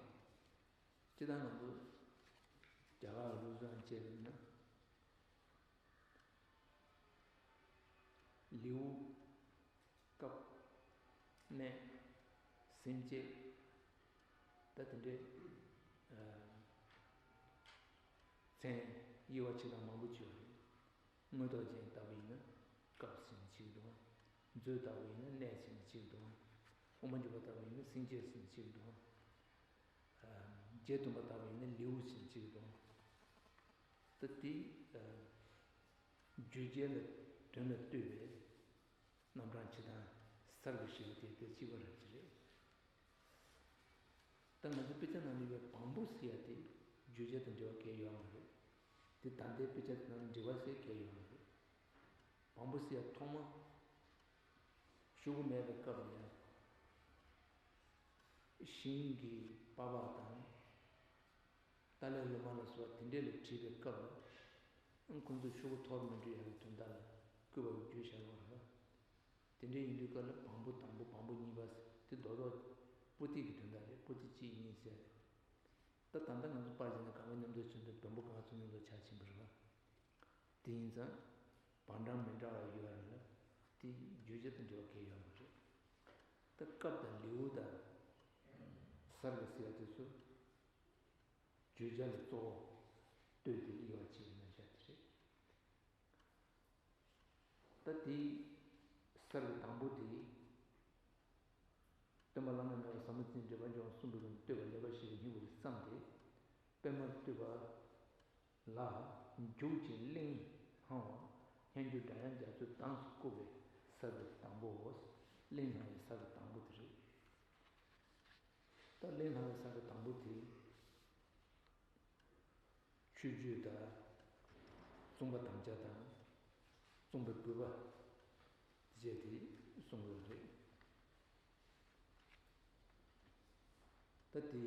སྤྱིར་བཏང་ང་ཚོ་རྒྱ་གར་ལུགས་སྲོལ་བཅད་པ་ཡིན་ན། ལེའུ། སྐབས། གནས། ཟིན་བཅད། ད་དེ་འདྲའི་མཚན་དབྱེ་བ་ཕྱེ་སྟངས་མང་པོ་ཅིག་ཡོད་རེད། མངོན་རྟོགས་ཅན་ལྟ་བུ་ཡིན་ན་སྐབས་ཟེར་ནས་ཅིག་འདུག། མཛོད་ལྟ་བུ་ཡིན་ན་གནས་ཟེར་ནས་ཅིག་འདུག། དབུ་མ་འཇུག་པ་ལྟ་བུ་ཡིན་ན་ཟིན་བཅད་ཟེར་ནས་ཅིག་འདུག། རྗེ་བཙུན་པ་ལྟ་བུ་ཡིན་ན་ལེའུ་ཟེར་ནས་ཅིག་འདུག། ད་དེ་བརྗོད་བྱ་ལ་དོན་ལ་ལྟོས་པའི་རྣམ་གྲངས་ཕྱེ་སྟངས་གསར་དུ་ཞིག་དེ་དེ་གཅིག་པ་རང་ཅིག་རེད། ད་ང་ཚོ་དཔེ་ཆ་ནང་ལ་ཡོད་པའི་བམ་པོ་ཟེར་ཡ་དེ་བརྗོད་བྱ་དང་འབྲེལ་བ་གང་ཡང་ཡོད་མ་རེད། དེ་ད་ལྟའི་དཔེ་ཆ་དེ་ནང་འབྲེལ་བ་ཟེར་གང་ཡང་ཡོད་མ་རེད། བམ་པོ་ཟེར་ཡ་ཐོག་མ་ཤོག་གུ་མེད་པའི་སྐབས་ལ་ཡང་ཤིང་གི་པགས་པ་དང་། ཏཱ་ལའི་བླ་མ་ལ་སོགས་པ་དེ་འདྲས་ལ་བྲིས་པའི་སྐབས་ལ། ཁོང་ཚོས་ཤོག་གུ་འཐོར་མི་འགྲོ་ཡག་གི་དོན་དག་ལ་བསྐུལ་བ་བརྗོད་བཞག་ཡོད་རེད་པ། དེ་འདྲས་ཡིན་དུས་སྐབས་ལ་བམ་པོ་དང་པོ་བམ་པོ་གཉིས་པ་དེ་རྡོག་རྡོག་པོ་ཏི་གི་དོན་དག་རེད། པོ་ཏི་གཅིག་གཉིས་ཟེར། ད་ད་ལྟ་ང་ཚོ་པར་བྱས་ན་གང་ག་མཉམ་དུ་ཕྱིན་དུས་བོན་པོ་གང་ག་ཚོ་མཉམ་དུ་ཆ་ཕྱིན་པ་རེད་པ། དེ་ཡིན་ཙང་། བར་འགྲམ་མི་འདྲ་བ་ཡོད་རེད་ལ། དེ་བརྗོད་བྱ་དང་འབྲེལ་བ་གང་ཡང་ཡོད་མ་རེད། ད་སྐབས་དང་ལེའུ་དང་། གསར་དུ་ཟེར་བ་དེ་ཚོ། བརྗོད་བྱ་ལ་གཙོ་བོ་བཏོན་ཏེ་དབྱེ་བ་ཕྱེ་བའི་རྣམ་གཞག་དེ་རེད། ད་དེའི་གསར་གྱི་དང་པོ་དེ། སྟོན་པ་བླ་ན་མེད་པ་ཟབ་མོ་གཏན་གསུམ་འགྲེལ་པ་འབྱུང་བ་གསུངས་པའི་སྒོ་ནས་བསྟོད་པ་ལེགས་པར་བཤད་པའི་སྙིང་པོ་ལས་བརྩམས་ཏེ། དཔེ་མར་བསྟོད་པ་ལ། འཇུག་ཅིང་གླེང་བསླང་བ། སྙན་བརྒྱུད་སྒྲ་དབྱངས་རྒྱ་མཚོའི་གདངས་སུ་བཀོད་པའི་གསར་གྱི་དང་པོའོ། གླེང་བསླང་བའི་གསར་གྱི་དང་པོ་དེ་རེད། ད་གླེང་བསླང་བའི་གསར་གྱི་དང་པོ་དེ། མཆོད་བརྗོད་དང་། གསུངས་པ་དམ་བཅའ་དང་། གསུངས་པའི་དགོས་པ། བཅས་ཏེ་གསུང་དགོས་རེད། ད་དེ།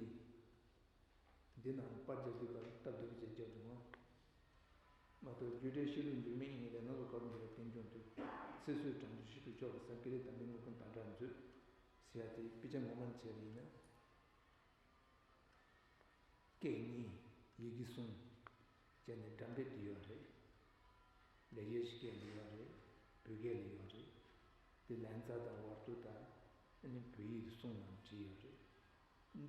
འདི་ནང་པར་རྒྱག་དུས་སྐབས་སྟབས་བདེ་པོ་ཅིག་རྒྱག་ཐུབ་ན། མ་གཏོགས་རྒྱུ་འབྲས་གཤིས་ལུགས་འགྱུར་མེད་ཡིན་ལས་སྣ་ཚོགས་གར་འགྱུར་བ་རྟེན་འབྱུང་དུ། ཚེ་བསོད་དྲང་སྦྱོར་ཤིན་ཏུ་ཆོག་པ་ས། དགེ་ལེགས་དམ་པའི་དངོས་ཀུན་དག་སྒྲར་མཛོད། ཟེར་ཡ་དེ་དཔེ་ཆ་ངོ་མ་བྱས་པ་ཡིན་ན། སྐད་གཉིས། ཡི་གེ་གསུམ། བྱས་ནས་འགྲེམས་སྤེལ་དུ་ཡོད་རེད། ལེགས་བཤད་ཀྱི་སྐད་ལ་ཡོད་རེད། བོད་སྐད་ལ་ཡོད་རེད། དེ་ལན་ཚ་དང་ཝར་ཏུ་དང་། ཨ་ནི་བོད་ཡིག་གསུམ་ལ་བྲིས་ཡོད་རེད།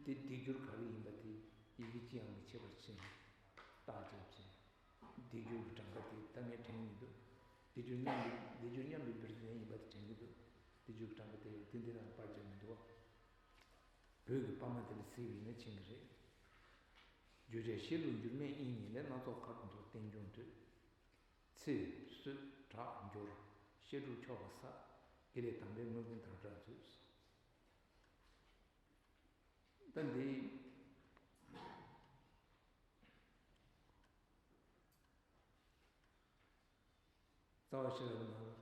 དེ་སྡིག་སྦྱོར་ག་རེ་ཡིན་པ་དེ་ཡི་གེ་ཅི་ཡང་མི་ཆད་པར་ཕྱིན། རྟགས་བརྒྱབ་ཅིང་། སྡིག་སྦྱོར་གྱི་གྲངས་ཀ་དེ་ད་ངས་དྲན་གྱི་འདུག་སྡིག་སྦྱོར་མཉམ་པའི་སྡིག་སྦྱོར་མཉམ་པའི་བིར་ཟན་ཡིན་པ་དེ་དྲན་གྱི་འདུག་སྡིག་སྦྱོར་གྱི་གྲངས་ཀ་དེ་ཡང་དེ་འདི་ནང་པར་བརྒྱབ་མི་འདུག་བ། བོད་ཀྱི་པར་མ་དེ་ལ་གཟིགས་པ་ཡིན་ན་མཁྱེན་གྱི་རེད། རྒྱུ་འབྲས་གཤིས་ལུགས་འགྱུར་མེད་དབྱིངས་ཉིད་ལས། སྣ་ཚོགས་གར་དུ་འགྱུར་བ་རྟེན་འབྱུང་དུ། ཚེ་བསོད་དྲང་སྦྱོར་ཤེས་སྒྲུབ་ཆོག་པ་ས། དགེ་ལེགས་དམ་པའི་དངོས་ཀུན་དག་སྒྲར་མཛོད། ད་འདི། རྩ་བ་ཤེས་རབ་ནང་།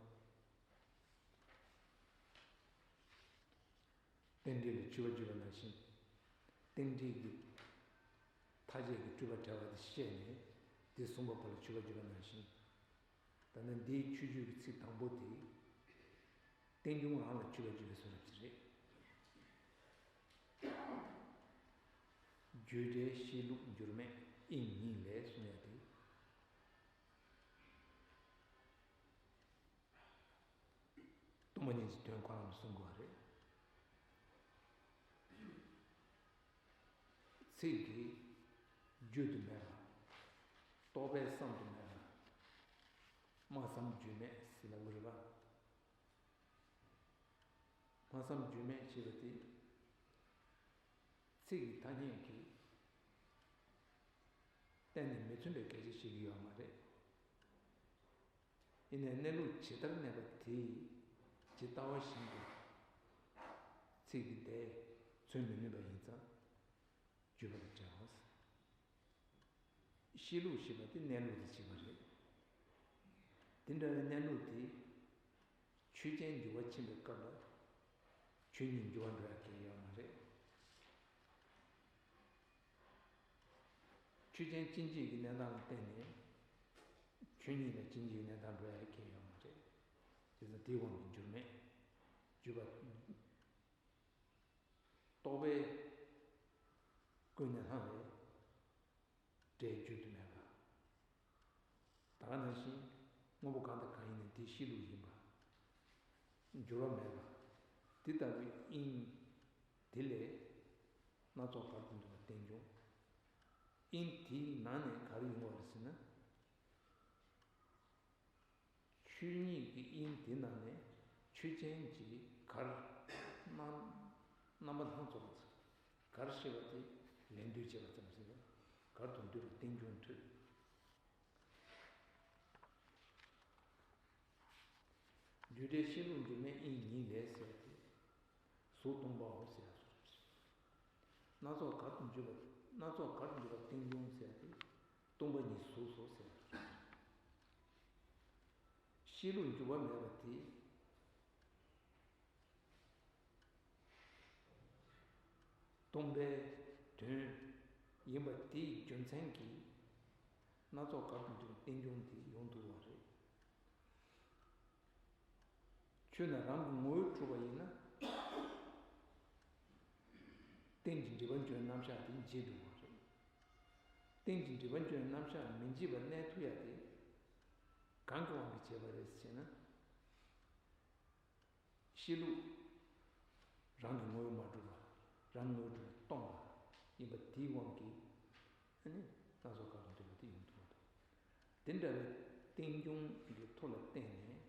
རྟེན་འབྲེལ་ལ་འཆུས་པ་བརྗོད་པ་ནང་བཞིན། རྟེན་འབྲེལ་གྱི་མཐའ་བཅད་ཀྱི་སྤྲོས་པ་བྲལ་བ་དེ་བཤད་ནས། དེ་གསུམ་པ་བར་ལ་འཆུས་པ་བརྗོད་པ་ནང་བཞིན། ད་ནི་འདིའི་ཆོས་བརྗོད་ཀྱི་ཚིག་དང་པོ་དེ། རྟེན་འབྱུང་རང་ལ་འཆུས་པ་བརྗོད་པའི་བཟོ་འདྲ་ཅིག་རེད། རྒྱུ་འབྲས་གཤིས་ལུགས་འགྱུར་མེད་དབྱིངས་ཉིད་ལས་གསུང་ཡ་དེ། སྟོང་པ་ཉིད་ཀྱི་དོན་ཁོ་རང་ལ་གསུང་དགོས་པ་རེད། ཚིག་གི་རྒྱུད་དུ་མེད་པ། རྟོག་པས་བསམ་དུ་མེད་པ། སྨྲ་བསམ་བརྗོད་མེད་ཟེར་ལབ་ཀྱི་རེད་པ། སྨྲ་བསམ་བརྗོད་མེད་ཅེས་པ་དེ། ཚིག་གི་ཐ་སྙད་ཀྱིས་གཏན་ནས་མི་མཚོན་པའི་སྐད་ཆ་བཤད་ཀྱི་ཡོད་མ་རེད། ཡིན་ནའི་གནས་ལུགས་ཇི་ལྟར་གནས་པ་དེ་ཇི་ལྟ་བ་བཞིན་དུ་ཚིག་གིས་དེ་མཚོན་མི་ནུས་པ་ཡིན་ཙང་། བརྗོད་པ་དང་བྲལ་བ། གཤིས་ལུགས་ཞེས་པ་དེ་གནས་ལུགས་དེ་བྱེད་པ་རེད། དེ་འདྲ་བའི་གནས་ལུགས་དེ། ཆོས་ཅན་འགྱུར་བ་ཕྱིན་པའི་སྐབས་ལ། ཆོས་ཉིད་འགྱུར་བ་འགྲོ་ཡ་གང་ཡང་ཡོད་མ་རེད། ཆོས་ཅན་སྐྱེ་འཇིག་གི་གནས་སྟངས་ལ་བརྟེན་ནས། ཆོས་ཉིད་ལ་སྐྱེ་འཇིག་གི་གནས་སྟངས་འགྲོ་ཡ་གང་ཡང་ཡོད་མ་རེད། དེ་ཙང་དེའི་དབང་གིས་འགྱུར་མེད། བརྗོད་པ། རྟོག་པས་ཀུན་ནས་བསླངས་པའི་སྒྲས་བརྗོད་དུ་མེད་པ། ད་ག་ནང་བཞིན་དངོས་པོ་གང་དང་གང་ཡིན་ནའི་དེའི་གཤིས་ལུགས་ཡིན་པ། འགྱུར་བ་མེད་པ། དེ་ལྟ་བུའི་དབྱིངས་དེ་ལས་སྣ་ཚོགས་གར་དུ་འདུ་བ་རྟེན་འབྱུང་། དབྱིངས་དེའི་ནང་ནས་ག་རེ་ཡོང་བ་རེད་ཟེར་ན། ཆོས་ཉིད་ཀྱི་དབྱིངས་དེ་ནང་ནས་ཆོས་ཅན་གྱི་གར་རྣམ་རྣམ་པ་སྣ་ཚོགས་པ། གར་ཞེས་པ་དེ་ལེན་འདོད་བྱེད་པ་ཙམ་ཟེར་བ། གར་དུ་འདུས་པ་རྟེན་འབྱུང་ཐོས། རྒྱུ་འབྲས་གཤིས་ལུགས་འགྱུར་མེད་དབྱིངས་ཉིད་ལས་ཟེར་ཏེ། གཟུགས་སྟོང་པའོ་ཟེར་ཡ་སོགས། སྣ་ཚོགས་གར་དུ་འཇུག་པ། སྣ་ཚོགས་གར་དུ་འཇུག་པ་རྟེན་འབྱུང་ཟེར་ཏེ། སྟོང་པ་ཉིད་གཟུགས་སོ་ཟེར། གཤིས་ལུགས་འགྱུར་བ་མེད་པ་དེ། སྟོང་པའི་དོན་ཡིན་པ་དེའི་རྒྱུ་མཚན་གྱིས། སྣ་ཚོགས་གར་དུ་འཇུག་རྟེན་འབྱུང་དེ་ཡོང་ཐུབ་པ་རེད། ཆོས་ནི་རང་གི་ངོ་བོས་གྲུབ་པ་ཡིན་ན། རྟེན་ཅིང་འབྲེལ་པར་འབྱུང་བའི་རྣམ་གཞག་དེ་འབྱེད་འགྲོ་བ་རེད། རྟེན་ཅིང་འབྲེལ་པར་འབྱུང་བའི་རྣམ་གཞག་མི་འབྱེད་པར་གནས་ཐུབ་ཡ་དེ། གང་གི་དབང་གིས་བྱས་པ་རེད་ཟེར་ན། གཤིས་ལུགས་རང་གི་ངོ་བོས་མ་གྲུབ་པ། རང་ངོ་བོས་གྲུབ་པ་སྟོང་པ་ཡིན་པ་དེའི་དབང་གིས། ཨ་ནི་སྣ་ཚོགས་གར་དུ་འདུས་པ་དེ་ཡོང་ཐུབ་པ་དང་། དེ་འདྲ་བའི་རྟེན་འབྱུང་གི་ཐོག་ལ་བརྟེན་ནས།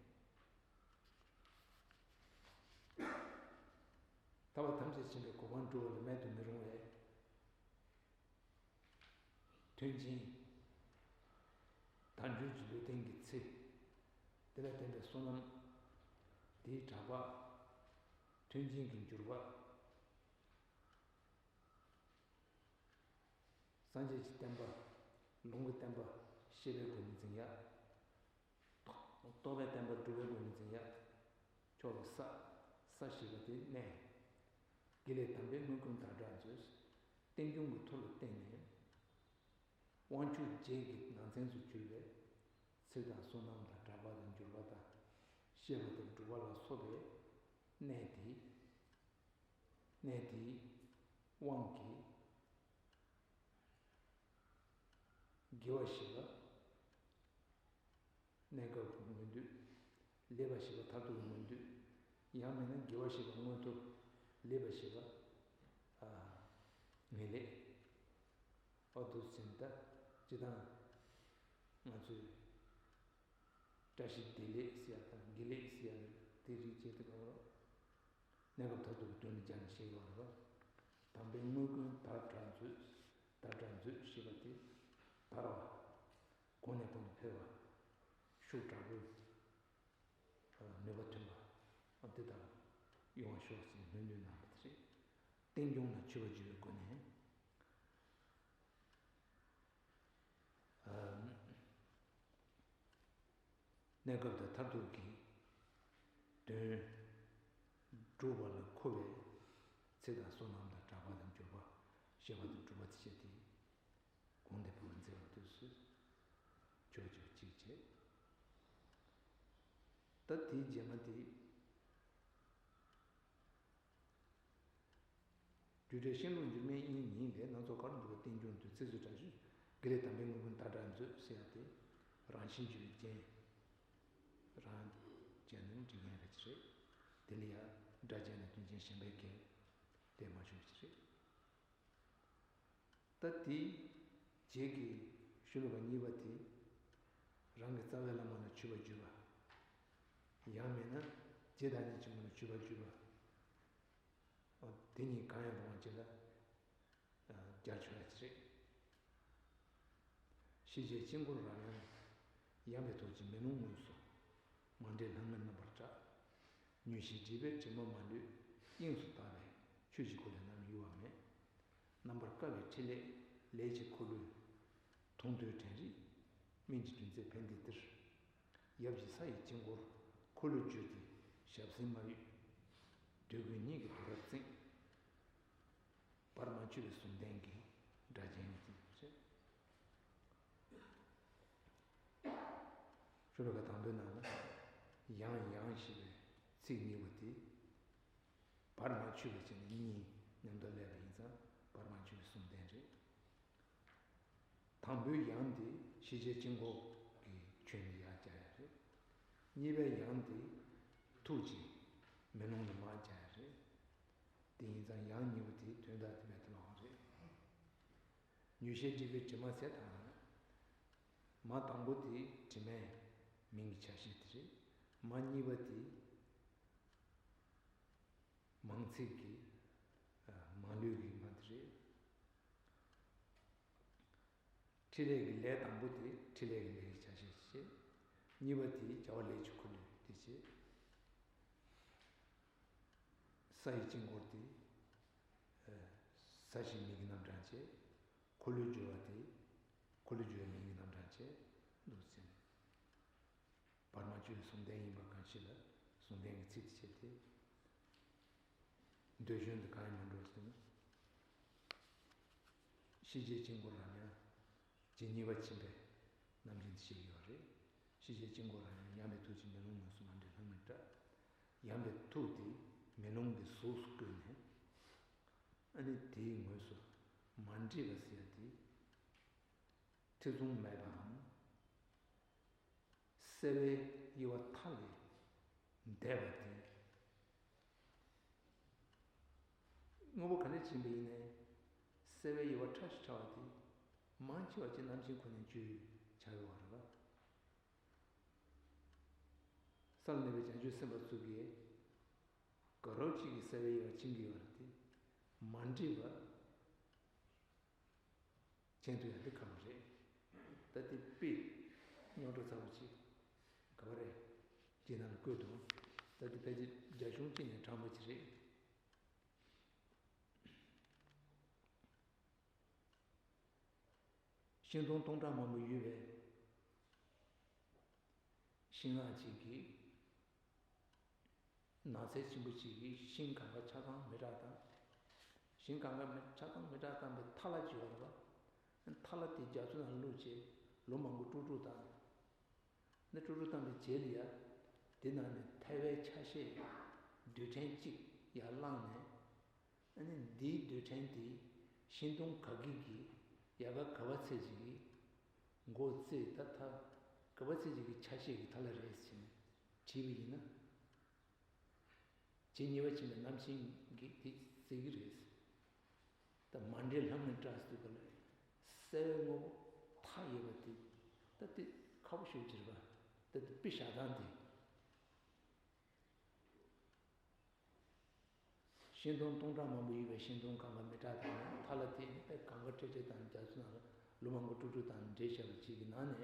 ཐར་པ་ཐམས་ཅད་མཁྱེན་པའི་གོ་འཕང་སྒྲུབ་པ་ལ་མེད་དུ་མི་རུང་བའི་མཐུན་རྐྱེན། དལ་འབྱོར་གྱི་ལུས་རྟེན་གྱི་ཚེ། དེ་ལ་བརྟེན་པའི་བསོད་ནམས། དེའི་གྲགས་པ། མཐུན་རྐྱེན་གྱི་འགྱུར་བ། སངས་རྒྱས་ཀྱི་བསྟན་པ། ལུང་གི་བསྟན་པ་བཤད་པའི་སྒོ་ནས་འཛིན་ཡ། རྟོགས་པའི་བསྟན་པ་སྒྲུབ་པའི་སྒོ་ནས་འཛིན་ཡ། ཆོག་པའི་ས། ས་ཞེས་པ་དེ་གནས། དགེ་ལེགས་དམ་པའི་དངོས་ཀུན་དག་སྒྲར་མཛོད། རྟེན་འབྱུང་གི་མཐུ་ལ་བརྟེན་ནས། དབང་ཕྱུག་བརྒྱད་ཀྱི་ནང་ཚན་དུ་གྱུར་པའི་ཚིག་དང་བསོད་ནམས་དང་གྲགས་པ་དང་འགྱུར་བ་དང་བཤད་པ་དང་སྒྲུབ་པ་ལ་སོགས་པའི་གནས་དེ། གནས་དེའི་དབང་གིས་དགེ་བ་བཞི་པ། གནས་སྐབས་ཀྱི་མངོན་འདོད། ལེགས་པ་བཞི་པ་མཐར་ཐུག་གི་མངོན་འདོད། ཡང་མིན་ན་དགེ་བ་བཞི་པ་མངོན་མཐོ། ལེགས་པ་བཞི་པ། ཨ། ངེས་ལེགས། ཨོ་དུ་ཟིན་ད། ཅི་དང་། ང་ཚོས་བཀྲ་ཤིས་བདེ་ལེགས་ཟེར་ཡ་དང་དགེ་ལེགས་ཟེར་ཡ་དེ་རིགས་བྱེད་དུ་གང་རུང་། གནས་སྐབས་མཐར་ཐུག་གི་དོན་ནི་སྦྱར་ནས་བཤད་ཡོད་རེད་པ། དམ་པའི་དངོས་ཀུན་དར་དྲག་མཛོད། དར་དྲག་མཛོད་ཞེས་པ་དེ། དར་བ། གོང་ནས་གོང་དུ་འཕེལ་བ། ཤུགས་དྲག་པོས། ནུས་པ་ཐོན་པ། འདི་ལྟར་ཡོང་བ་ཤོག་ཅེས་སྨོན་འདུན་གནང་བ་དེ་རེད། རྟེན་འབྱུང་ལ་མཆོད་པ་བརྗོད་པའི་སྒོ་ནས། གནས་སྐབས་དང་མཐར་ཐུག་གི་དོན་སྒྲུབ་པ་ལ་མཁོ་བའི་ཚིག་དང་བསོད་ནམས་དང་གྲགས་པ་དང་འགྱུར་བ། བཤད་པ་དང་སྒྲུབ་པ་དེ་བཤད་དེ། གོང་དུ་འཕེལ་བར་མཛད་པ་དུས་སུ། ཕྱོགས་བཅུ་གཅིག་བྱས། ད་དེའི་རྗེས་མ་དེ། རྒྱུ་འབྲས་ཤིང་ལུག་འགྱུར་མེད་དབྱིངས་ཉིད་ལས། སྣ་ཚོགས་འཁོར་ལོ་འདུ་བའི་རྟེན་འབྱུང་དུ། ཚིགས་སུ་བཅད་ཞུས་དགེ་ལེགས་དམ་པའི་དངོས་ཀུན་དར་དྲག་མཛོད་ཟེར་ཡ་དེ། རང་བཞིན་བརྗོད་པའི་རྒྱན། རང་བྱས་ནས་འབྲི་མཁན་རེད་ཅེས་རེད། དེ་ལ་ཡང་སྒྲ་གཅན་ནས་དོན་གཅན་གཞན་པའི་རྒྱན་དེ་མ་བྱུང་ཞིག་རེད། ད་དེའི་རྗེས་ཀྱི་ཤོ་ལོ་ཀ་གཉིས་པ་དེ། རང་གི་རྩ་བའི་བླ་མ་ལ་མཆོད་པ་བརྗོད་པ། ཡང་མིན་ན་རྗེ་བདག་ཉིད་ཆེན་པོ་ལ་མཆོད་པ་བརྗོད་པ། དེ་གཉིས་གང་ཡང་རུང་བ་ཅིག་ལ་སྦྱར་ཆོག་ཡ་ཅིག་རེད། ཤེས་བྱའི་དཀྱིལ་འཁོར་རང་ཡང་། ཡངས་པའི་ཐུགས་ཀྱི་མེ་ལོང་ངོས་སུ། མ་འདྲེས་ལྷང་ངེར་རྣམ་པར་བཀྲ། མྱོས་བྱེད་སྒྲིབ་པའི་དྲི་མ་མ་ལུས་དབྱིངས་སུ་དག་པས། ཆོས་ཀྱི་སྐུ་ལས་ནམ་གཡོ་བ་མེད། རྣམ་པར་དཀར་བའི་ཕྲིན་ལས་ལས་ཀྱི་འཁོར་ལོས། དུང་དུ་དྲན་རིག་སྨིན་གྱི་རྒྱུན་མཛད་ཕན་བདེའི་གཏེར། ཡབ་ཀྱི་ས་ཡི་དཀྱིལ་འཁོར་འཁོར་ལོས་བསྒྱུར་ཏེ་ཞབས་སེན་མ་གཡོས། འདོད་དགུའི་གཉིད་ཀྱི་དུག་རབ་བཙེམས། བར་མ་ཆོད་པའི་ཟུང་ལྡན་གྱི་སྒྲ་གཅན་གྱིས་བཅད། ཤོ་ལོ་ཀ་དང་པོའི་ནང་ལ་ཡང་ཡང་ཞེས་པའི་ཚིག་གཉིས་པ་དེ། བར་མ་ཆོད་པའི་ཆ་ནས་གཉིས་མཉམ་དུ་སླེབས་པ་ཡིན་ཙང་བར་མ་ཆོད་པའི་ཟུང་ལྡན་རེད། དང་པོའི་ཡང་དེ་ཤེས་བྱའི་དཀྱིལ་འཁོར་གྱི་ཁྱོན་ནས་ཡར་སྦྱར་ཡ་རེད། གཉིས་པའི་ཡང་དེ་ཐུགས་ཀྱི་མེ་ལོང་ལ་མར་སྦྱར་ཡ་རེད། དེ་ཡིན་ཙང་ཡང་གཉིས་པོ་དེའི་དོན་དག་དེ་མེད་དུ་མ་བ་རེད། མྱོས་བྱེད་སྒྲིབ་པའི་དྲི་མ་ཟེར་དང་། མ་དང་པོ་དེ་དྲི་མའི་མིང་གི་ཆ་ཤས་དེ་རེད། མ་གཉིས་པ་དེ་མང་ཚིག་གི་མ་ལུས་ཀྱི་མ་དེ་རེད། ཕྲིན་ལས་ཀྱི་ལས་དང་པོ་དེ་ཕྲིན་ལས་ཀྱི་ལས་ཀྱི་ཆ་ཤས་བྱེད། གཉིས་པ་དེ་བྱ་བ་ལས་ཀྱི་འཁོར་ལོས་དེ་བྱེད། ས་ཡི་དཀྱིལ་འཁོར་དེ། ས་གཞི་མིག་གི་རྣམ་གྲངས་བྱེད། འཁོར་ལོས་སྒྱུར་བ་དེ། འཁོར་ལོས་སྒྱུར་བའི་མིག་གི་རྣམ་གྲངས་བྱེད། འདུག་ཟེར་ནས། བར་མ་ཆོད་པའི་ཟུང་ལྡན་ཡིན་པ་གང་ཞིག་ལ་ཟུང་ལྡན་གྱི་ཚིག་དེ་བྱེད་དེ། འདོད་གཞུང་དུ་གང་ཡང་མ་འགྲོ་ཟེར་ན། ཤེས་བྱའི་དཀྱིལ་འཁོར་རང་ཡང་ཇི་སྙེད་པ་ཕྱིན་པའི་རྣམ་བཞིན་དུ་བཤད་ཡོད་རེད། ཤེས་བྱའི་དཀྱིལ་འཁོར་རང་ཡང་ཡངས་པའི་ཐུགས་ཀྱི་མེ་ལོང་ངོས་སུ་མ་འདྲེས་ལྷང་ངེར་བཀྲ། ཡངས་པའི་ཐུགས་དེ་མེ་ལོང་གི་གཟུགས་སུ་བཀོད་ནས། ཨ་ནི་དེའི་ངོས་སུ་མ་འདྲེས་པ་ཟེར་ཡ་དེ། ཐེ་ཚོམ་མེད་པའམ། གསལ་བའི་དབྱེ་བ་མཐའ་ལས་འདས་པ་དེ། དངོས་པོ་ག་འདྲ་ཕྱིན་པ་ཡིན་ནའི། གསལ་བའི་དབྱེ་བ་ཕྲ་ཞིང་ཕྲ་བ་དེ། མང་ཆེ་བ་ཅིག་རྣམ་མཁྱེན་ཁོ་ནས་བརྗོད་བྱ་ཡོད་པ་རེད་པ། ས་ལ་གནས་པའི་བྱང་ཆུབ་སེམས་དཔའ་ཚོ་གིས། དགའ་རབ་ཅིག་གི་གསལ་བའི་དབྱེ་བ་ཕྱིན་གྱི་ཡོད་རེད་དེ། མ་འདྲེས་པ། མཁྱེན་ཐུབ་ཡ་དེ་ཁག་པོ་རེད། ད་དེ་དཔེ་རྙོག་དྲ་ཚ་པོ་ཅིག་ག་བ་རེད། ཅེས་ནང་ལ་བཀོད་འདུག་ད་དེ་ཕལ་ཆེར་རྒྱ་གཞུང་གཅིག་ནས་དྲངས་པ་ཅིག་རེད། ཤིང་སྡོང་སྟོང་ཕྲག་མང་པོ་ཡོད་པའི་ཤིང་ནགས་ཅིག་གི་ནགས་ཚལ་ཆེན་པོ་ཅིག་གི་ཤིང་གང་ག་ཆགས་སྡང་མི་དྲག་དང་། ཞིང་གང་ག་མི་ཆ་ཚང་མི་དྲག་བཏང་པའི་ཐལ་བ་ཅིག་ཡོད་རེད་པ། ཐལ་བ་དེ་རྒྱ་མཚོ་ནང་བླུགས་བྱས་ལོ་མང་པོ་དཀྲུག་དཀྲུག་བཏང་། ནི་དཀྲུག་དཀྲུག་བཏང་པའི་རྗེས་ལ་ཡ། དེ་ནང་ནས་ཐལ་བའི་ཆ་ཤས་རྡུལ་ཕྲན་གཅིག་ཡར་བླངས་ནས། ཨ་ནི་འདིའི་རྡུལ་ཕྲན་དེ་ཤིང་སྡོང་ག་གི་གི་ཡལ་ག་ག་བ་ཚད་ཅིག་གི་མགོ་རྩེ་ད་ཐ་ག་བ་ཚད་ཅིག་གི་ཆ་ཤས་ཀྱི་ཐལ་བ་རེད་ཟེར་ནས་བྲིས་པ་ཡིན་ན། རྗེ་ཉེ་བར་ཕྱིན་པའི་རྣམ་མཁྱེན་གྱིས་དེ་གཟིགས་ཀྱི་རེད། ད་མ་འདྲེས་ལྷམ་ནི་བཀྲ་ཟེར་དུས་ག་ལ་གསལ་བའི་དངོས་པོ་མཐའ་ཡས་པ་དེ་ད་དེ་ཁག་པོ་ཞེ་པོ་ཅིག་རེད་པ། ད་དེ་དཔེ་བཞག་སྟངས་དེ། ཤིང་སྡོང་སྟོང་ཕྲག་མང་པོ་ཡོད་པའི་ཤིང་སྡོང་གང་ག་མི་དྲག་དང་ཐལ་བ་དེ་ནི་དཔེ་གང་ག་ཁྲེག་ཁྲེག་དང་རྒྱ་མཚོ་ནང་ལོ་མང་པོ་དཀྲུག་དཀྲུག་དང་འདྲེས་བཞག་པ་ཅིག་གི་ནང་ནས།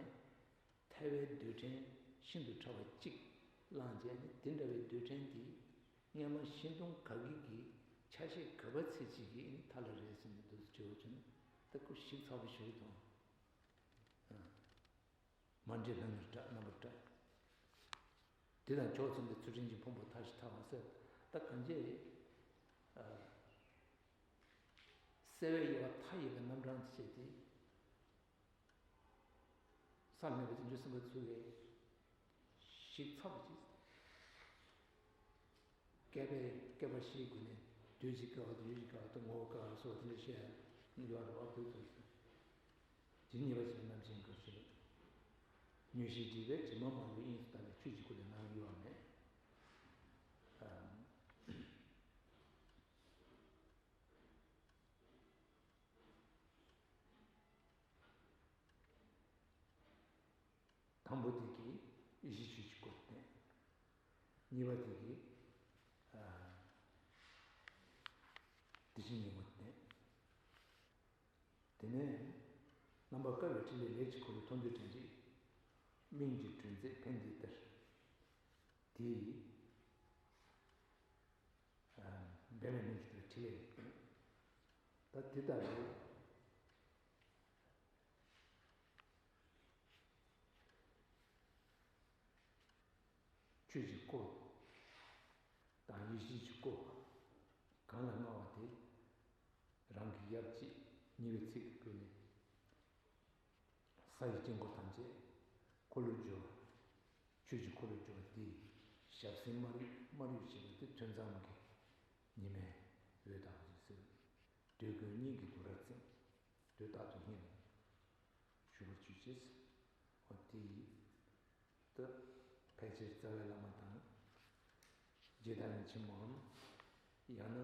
ཐལ་བའི་རྡུལ་ཕྲན་ཤིན་ཏུ་ཕྲ་བ་གཅིག་བླངས་བྱས་ནས། དེ་འདྲ་བའི་རྡུལ་ཕྲན་དེ་སྔས་མ་ཤིང་སྡོང་ག་གི་གི་ཆ་ཤས་ག་བ་ཚད་ཅིག་གི་ཐལ་བ་རེད་ཟེར་ནས་འདུག་སེ་བྱེད་པ་བྱུང་ན། ད་ཁོ་ཞིབ་ཚགས་པོ་ཞིག་དང་། མ་འདྲེས་ལྷམ་ནི་བཀྲ། རྣམ་པར་བཀྲ། དེ་དང་ཕྱོགས་མཚུངས་པའི་ཚུལ་ཁྲིམས་ཀྱི་ཕུང་པོ་མཐའ་བཞི་ཐལ་བ་ཟེར། ད་གང་བྱས། གསལ་བའི་དབྱེ་བ་མཐའ་ཡས་པའི་རྣམ་གྲངས་བྱས་ཏེ། སར་གནས་པའི་བྱང་ཆུབ་སེམས་དཔའ་ཚོ་གིས་ཞིབ་ཚགས་པོ་ཅིག་བསྐལ་པའི་བསྐལ་པ་བཞིའི་སྒོ་ནས་དུས་གཅིག་བསྐལ་བ་དང་ཡུན་གཅིག་བསྐལ་བ་དང་ངོ་བོ་བསྐལ་བ་སོགས་དེ་འདྲ་བཤད་ཡ་ཡོད་རེད་པ། དུས་ཚོད་སུ་ཇི་སྙེད་པ་ཞིག་རྣམ་མཁྱེན་གྱིས་ཞུས། མངོན་ཤེས་སྒྲིབ་པའི་དྲི་མ་མང་པོའི་དབྱིངས་སུ་དག་པའི་ཆོས་ཀྱི་སྐུ་ལས་སྣང་གཡོ་བ་མེད། དང་པོ་དེ་གིས་ཡེ་ཤེས་ཆོས་ཀྱི་སྐུ་བསྟན། གཉིས་པ་དེ་གིས་ཨ་དེ་བཞིན་ཉིད་སྐུ་བསྟན། དེ་ནས་རྣམ་པར་དཀར་བའི་ཕྲིན་ལས་ལས་ཀྱི་འཁོར་ལོའི་ཐོག་མདོའི་འགྲེལ་བྱེད། སྨིན་གྱི་གྲོལ་མཛད་ཕན་བདེའི་གཏེར། དེ་ཡི་འབད་མེད་སྨིན་གྱི་གྲོལ་ཕྲིན་ལས། ད་དེ་ལྟ་བུའི་ཆོས་ཀྱི་སྐུ་དང་ཡེ་ཤེས་ཀྱི་སྐུ་གང་ལ་མངའ་བ་དེ་རང་གི་ཡབ་གཅིག་ཉེ་བའི་ཚིག་གིས་བཀོད་ནས། ས་ཡི་དཀྱིལ་འཁོར་ཐམས་ཅད་འཁོར་ལོས་སྒྱུར་བ། ཆོས་ཀྱི་འཁོར་ལོས་སྒྱུར་བ་དེའི་ཞབས་སེན་དམར་ཡོལ་དམར་ཡོལ་བྱེད་པ་དེ་ཐུན་མཚམས་ཀྱི་ཉི་མའི་འོད་ལྟ་བུ་ཟེར། འདོད་དགུའི་སྙིང་གི་རྡོ་རྭ་རྩེ། དུས་རྟག་ཏུ་སྙིང་ལ་ཞུ་བར་གྱུར་ཅིག་འོ་དེ་ཡིས་ད་ཕལ་ཆེར་རྩ་བའི་བླ་མ་དང་། རྗེ་བདག་ཉིད་ཆེན་མོའམ། ཡང་ན་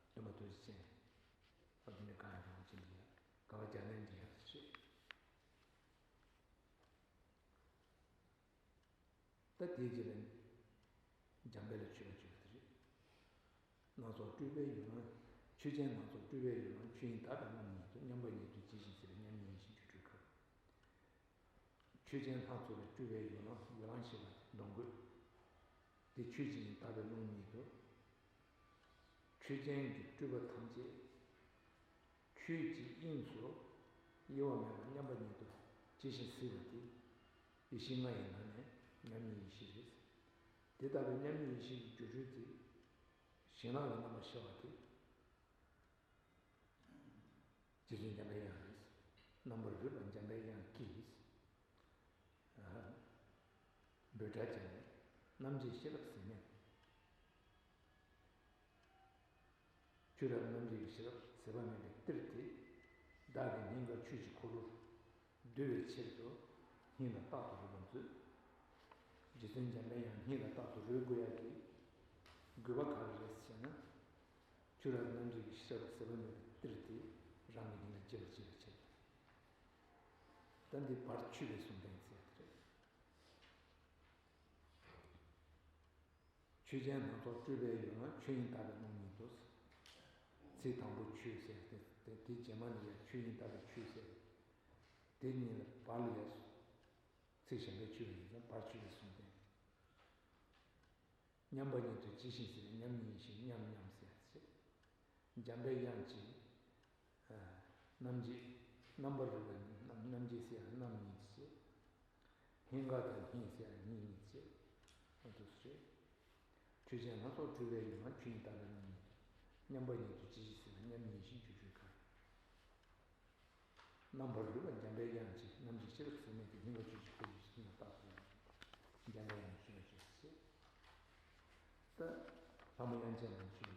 སྟོན་པ་རྡོ་རྗེ་ཅན། ཨ་དེ་ནས་གང་ཡང་རང་བཞིན་འདི་ཡང་གང་བ་རྒྱ་ནན་འདི་ཡང་ཞེས། ད་དེའི་རྗེས་ལ་འཇམ་དཔལ་ལ་མཆོད་པ་བརྗོད་པ་དེ་རེད། སྣ་ཚོགས་སྤྲུལ་པའི་ཡུལ་ལ། ཆོས་ཅན་སྣ་ཚོགས་སྤྲུལ་པའི་ཡུལ་ལ། ཆོས་དབྱིངས་དག་པའི་ཀློང་ཉིད་དུ། མཉམ་པ་ཉིད་དུ་ཇི་བཞིན་གསལ་བའི་མཉམ་ཉིད་ཡེ་ཤེས་སྒྱུ་འཕྲུལ་ཁབ། ཆོས་ཅན་སྣ་ཚོགས་ལས་སྤྲུལ་པའི་ཡུལ་ལ། ཡུལ་ལ་ཞེས་པ་འདོན་དགོས། དེ་ཆོས་ཅན་དག་པའི་ཀློང་ཉིད་དུ། ཆོས་ཅན་གྱི་སྤྲུལ་པ་ཐམས་ཅད་ཆོས་ཀྱི་དབྱིངས་སུ་གཡོ་བ་མེད་པར་མཉམ་པ་ཉིད་དུ་ཇི་བཞིན་གསལ་བ་དེ་ཡེ་ཤེས་ལྔ་ཡི་ནང་ནས་མཉམ་ཉིད་ཡེ་ཤེས་རེད། དེ་ལྟ་བུའི་མཉམ་ཉིད་ཡེ་ཤེས་ཀྱི་སྒྱུ་འཕྲུལ་དེ་ཞིང་ནང་ལ་རྣམ་པར་ཤར་བ་དེ། རྗེ་བཙུན་འཇམ་པའི་དབྱངས་རེད། རྣམ་པར་རོལ་པ་འཇམ་པའི་དབྱངས་ཀྱིས། འབོད་སྒྲ་བྱས་ནས་རྣམ་འབྱེད་ཤེས་རབ་ཟེར་མཁན། ཆོས་རབ་རྣམ་འབྱེད་ཀྱི་ཤེས་རབ་ཟད་པ་མེད་པའི་གཏེར་དེ། བདག་གི་སྙིང་གར་ཆོས་ཀྱི་འཁོར་ལོར་བསྡུ་བའི་ཕྱིར་དུ་སྙིང་ལ་རྟག་ཏུ་རོལ་པར་མཛོད། རྗེ་བཙུན་འཇམ་པའི་དབྱངས་སྙིང་ལ་རྟག་ཏུ་རོལ་དགོས་ཡག་གི་དགོས་པ་ག་རེ་རེད་ཟེར་ན། ཆོས་རབ་རྣམ་འབྱེད་ཀྱི་ཤེས་རབ་ཟད་པ་མེད་པའི་གཏེར་དེ་རང་གི་སྙིང་ལ་རྒྱས་པར་བྱེད་པའི་ཕྱིར། ད་འདི་བར་ཆོས་པའི་གསུང་རྟེན་ཟེར་དེ་རེད། ཆོས་ཅན་སྣ་ཚོགས་སྤྲུལ་པའི་ཡུལ་ལ། ཆོས་དབྱིངས་དག་པའི་ཀློང་ཉིད་དུ། ཚིག་དང་པོ་ཆོས་ཟེར་ཏེ། དེ་རྗེས་མ་ལ་ཡང་ཆོས་དབྱིངས་དག་པའི་ཆོས་ཟེར། དེ་གཉིས་ལ་བར་ལ་ཡང་ཚིག་གཞན་པའི་ཆོས་ཡིན་ཙང་བར་ཆོས་པའི་གསུང་རྟེན། མཉམ་པ་ཉིད་དུ་ཇི་བཞིན་གསལ་བའི་མཉམ་ཉིད་ཡེ་ཤེས་མཉམ་མཉམ་ཟེར་ཚེ། འཇམ་པའི་དབྱངས་ཀྱི་རྣམ་འབྱེད། རྣམ་པར་རོལ་པའི་རྣམ་རྣམ་འབྱེད་ཟེར་ཡང་རྣམ་ཉིད་ཅེས། སྙིང་ག་དང་སྙིང་ཟེར་ཡང་གཉིས་ཉིད་ཅེས། འོ་འདུག་སེ། ཆོས་ཅན་སྣ་ཚོགས་སྤྲུལ་པའི་ཡུལ་ལ། ཆོས་དབྱིངས་དག་པའི་ཀློང་ཉིད་དུ། མཉམ་པ་ཉིད་དུ་ཇི་ཞིག་ཟེར་ན། མཉམ་ཉིད་བཞི་སྤྱོད་བརྗོད་ཁ། རྣམ་པར་རིག་པ་འཇམ་པའི་དབྱངས་ཀྱིས། རྣམ་འཇིག་ཤེས་རབ་ཟད་མེད་དེ། སྙིང་པོ་ཆོས་ཀྱི་སྐུ་ཡི་ཞིང་ལ་བཏགས་སོ། འཇམ་པའི་དབྱངས་ཀྱིས་ཆོས་ཀྱི་ཞེས། ད་ལྷ་མོ་དབྱངས་ཅན་ལ་ཆོས་ཀྱི་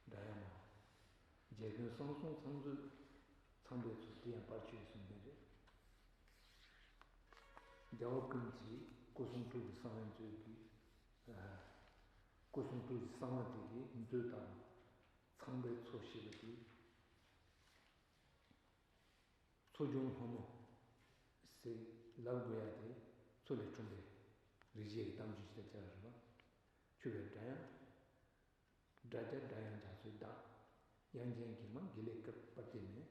སྒྲ་དབྱངས་མ། རྒྱལ་ཀུན་གསང་གསུམ་ཚངས་མཚོས་ཚངས་པའི་མཚོ། དེ་ཡང་བར་ཆད་ཟུང་ལྡན་རེད། རྒྱལ་བ་ཀུན་གྱི་སྐུ་གསུང་ཐུགས་ཀྱི་གསང་བའི་མཛོད་ཀྱི། ཨ། སྐུ་གསུང་ཐུགས་ཀྱི་གསང་བ་དེ་གི་མཛོད་དང་ཚངས་པའི་མཚོ་ཞེས་པ་དེ། མཚོ་སྐྱོང་ལྷ་མོ་ཟེར་ལབ་དགོས་ཡ་དེ། མཚོ་ལས་འཁྲུངས་པའི་རིག་བྱེད་ཀྱི་གཏམ་རྒྱུད་ཅིག་ལ་སྦྱར་བ་རེད་པ། མཆོད་པའི་སྒྲ་དབྱངས། སྒྲ་བརྒྱ་སྒྲ་དབྱངས་རྒྱ་མཚོའི་གདངས། དབྱངས་ཅན་གྱིས་མ་གི་ལས་སྐབས་པར་བལྟས་ནས།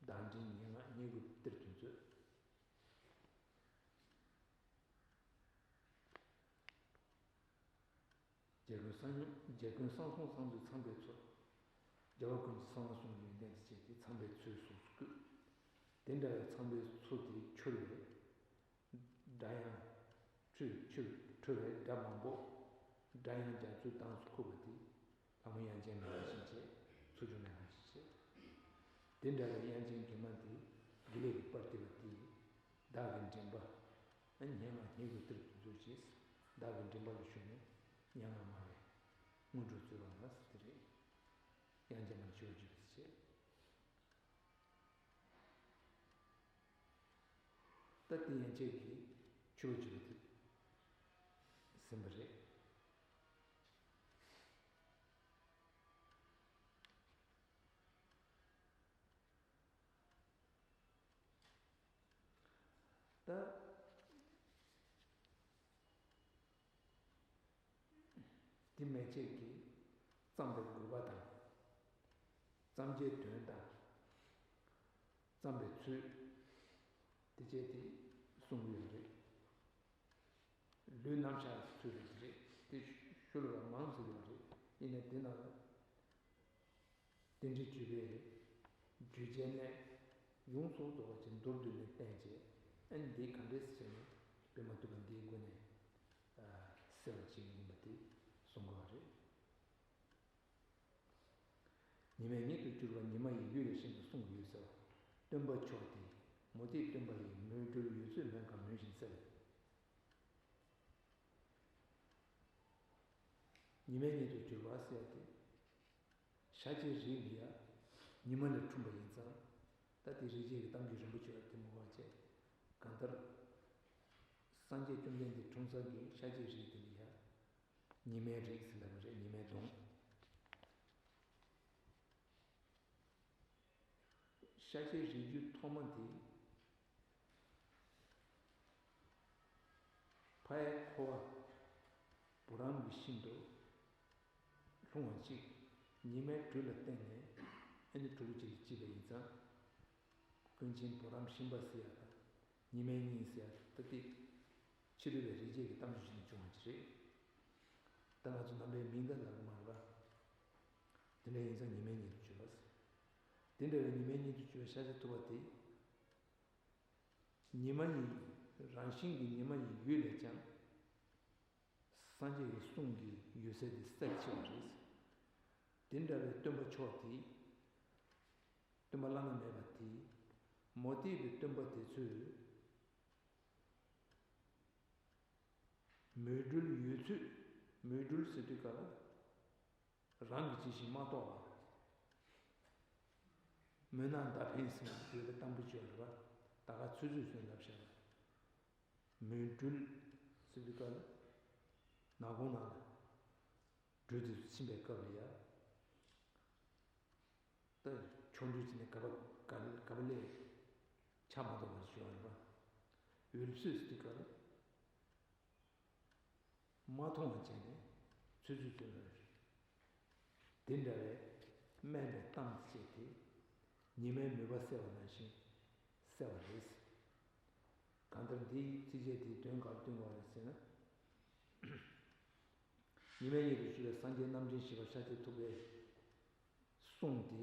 བདག་འཛིན་ཉེར་ལྔ་ཉེར་དགུ་གཏེར་དུ་མཛོད། རྒྱལ་ཀུན་གསང་རྒྱལ་ཀུན་གསང་གསུམ་ཚངས་པའི་མཚོ། རྒྱལ་བ་ཀུན་གྱི་གསང་བ་གསུང་གི་ཡོན་ཏན་དུ་བྱས་ཏེ་ཚངས་པའི་མཚོའི་གཟུགས་སུ་བཀོད། དེ་འདྲ་བའི་ཚངས་པའི་མཚོ་དེ་འཁྱོར་བའི་སྒྲ་དབྱངས། ཁྲོད་ཁྲོད་ཁྲོད་པའི་སྒྲ་མང་པོ། སྒྲ་དབྱངས་རྒྱ་མཚོའི་གདངས་སུ་འཁོད་པ་དེ། ལྷ་མོ་དབྱངས་ཅན་མ་ནང་བཞིན་བྱས། མཚོ་སྐྱོང་མ་ནང་བཞིན་བྱས། དེ་འདྲ་བའི་དབྱངས་ཅན་གྱི་མ་དེ་གི་ལས་ཀྱི་པར་བལྟས་པ་དེ། བདག་གི་མགྲིན་པ། ཨ། ཉེར་ལྔ་ཉེར་དགུ་གཏེར་དུ་མཛོད་ཅེས། བདག་གི་མགྲིན་པ་ལ་ཞུགས་ནས་མྱ་ངན་སྨྲ་བའི་དངོས་གྲུབ་སྩོལ་བ་ལ་ཟེར་དེ་རེད། དབྱངས་ཅན་མ་ནང་ཆོས་བརྗོད་པ་ཟེར། ད་དེ་ཡན་ཆད་ཀྱིས་ཆོས་བརྗོད་པ་དེ་ཟིན་པ་རེད། ད་དེ་མན་ཆད་ཀྱིས་བརྩམས་པའི་དགོས་པ་དང་། བརྩམ་བྱའི་དོན་དང་། བརྩམས་པའི་ཚུལ། དེ་བཅས་དེ་གསུང་གི་ཡོད་རེད། ལུས་རྣམ་གཞག་ཚུལ་རེད་རེད། དེ་ཤོ་ལོ་ཀ་མང་ཙམ་ཡོད་རེད། ཡིན་ནའི་དེ་ནང་ལ། རྟེན་འབྲེལ་བརྗོད་པའི་བརྗོད་བྱའི་གནས་ཡོངས་སུ་རྫོགས་པ་ཅིག་མདོར་བསྡུས་ནས་བསྟན་བྱས། ཨ་ནི་འདི་ག་འདྲས་བྱས་ནས་པདྨ་ཐུབ་པ་འདིའི་སྒོ་ནས་གསལ་བ་བྱེད་ཀྱི་ཡིན་པ་དེ་གསུང་དགོས་པ་རེད། ཉི་མའི་ཉིད་དུ་གྱུར་པ་ཉི་མ་ཡི་ཡུལ་ལས་ཤིན་ཏུ་གསུང་གི་ཡོད་ཟེར་བ། སྟོན་པ་མཆོག་དེས་མུ་སྟེགས་སྟོན་པ་ཡི་མོས་གྲོལ་ཡོད་ཚུལ་མོན་གང་མོན་བཞིན་གསལ། ཉི་མའི་ཉིད་དུ་གྱུར་པ་ཟེར་ཡ་དེ། ཤཱཀྱའི་རིགས་ལ་ཡ་ཉི་མ་ལས་འཁྲུངས་པ་ཡིན་ཙང་། ད་དེ་རིག་བྱེད་ཀྱི་གཏམ་རྒྱུད་རིན་པོ་ཆེ་བ་དེ་མ་གོ་བ་བྱས། གང་ལྟར། སངས་རྒྱས་བཅོམ་ལྡན་འདས་འཁྲུངས་ས་གི་ཤཱཀྱའི་རིགས་དེ་ལ་ཡ། ཉི་མའི་རིགས་ཟེར་ལབ་པ་རེད། ཉི་མའི་གདོང་། ཤཱཀྱའི་རིགས་རྒྱུད་ཐོག་མ་དེ། ཕ་ཡི་ཁུ་བ་བུ་རམ་གྱི་ཤིན་ཏུ་ལྷུང་བ་གཅིག་ཉི་མའི་དྲོད་ལ་བརྟེན་ནས་ཨ་ནི་གྲུབ་པ་ཅིག་སྐྱེས་པ་ཡིན་ཙང་། ཀུན་མཁྱེན་བུ་རམ་ཤིང་པ་ཟེར་ཡ་དང་། ཉི་མའི་སྙིང་ཟེར་ཡ་ད་ལྟའི་ཕྱི་རོལ་པའི་རིག་བྱེད་ཀྱི་གཏམ་རྒྱུད་ཅིག་ནས་བྱུང་བ་ཅིག་རེད། ད་ང་ཚོ་ནང་པའི་མིང་ད་ལབ་ཀྱི་མ་རེད་པ། དེ་འདྲ་ཡིན་ཙང་ཉི་མའི་ཉིད་དུ་གྱུར་པ་ཟེར། དེ་འདྲ་བའི་ཉི་མའི་ཉིད་དུ་གྱུར་པའི་ཤཱཀྱ་ཐུབ་པ་དེ། ཉི་མ་ཡི་རང་བཞིན་གྱི་ཉི་མ་ཡི་ཡུལ་ལས་ཀྱང་། སངས་རྒྱས་ཀྱི་གསུང་གི་ཡུལ་ཟེར་དེ་གསལ་ཆེ་བ་རེད། དེ་འདྲ་བའི་སྟོན་པ་མཆོག་དེས། སྟོན་པ་བླ་ན་མེད་པ་དེས་མུ་སྟེགས་ཀྱི་སྟོན་པ་དེ་ཚོས་མོས་གྲོལ་ཡོད་ཚུལ། མོས་གྲོལ་ཟེར་དུས་ག་ལ། རང་གི་ཇི་བཞིན་མ་རྟོགས་པ། མོས་ན་མདའ་འཕེན་ཟེར་ཡོད་པའི་གཏམ་དཔེ་བརྗོད་རེད་པ། ད་ག་ཚོད་ཚོད་ཚོད་ལབ་བཞག་པ། མོས་གྲོལ་ཟེར་དུས་ག་ལ། ནག་ཁུང་ནང་ལ་སྦྲུལ་དེ་ཚོ་ཕྱིན་པའི་སྐབས་ལ་ཡ། ད་ཆོ་འཕྲུལ་བྱས་ནས་ག་པ་ག་ག་པ་ལས་ཆ་མ་མཐོང་བ་ཞིག་ཡོད་རེད་པ། འོད་གསལ་ཟེར་དུས་ག་ལ། མ་མཐོང་བ་བྱས་ནས་ཚོད་ཚོད་ཚོད་ལ་རེད། དེ་འདྲ་བའི་དམན་པའི་གཏམ་བཤད་དེ་ཉི་མའི་མོས་པ་གསལ་བ་ནང་བཞིན་གསལ་བ་རེད། གང་ལྟར་འདིའི་ཚིགས་བཅད་དེའི་དོན་ག་རེ་སྟོན་དགོས་རེད་ཟེར་ན། ཉི་མའི་ཉིད་དུ་གྱུར་པའི་སངས་རྒྱས་རྣམ་འདྲེན་བཞི་པ་ཤཱཀྱ་ཐུབ་པའི་གསུང་དེ་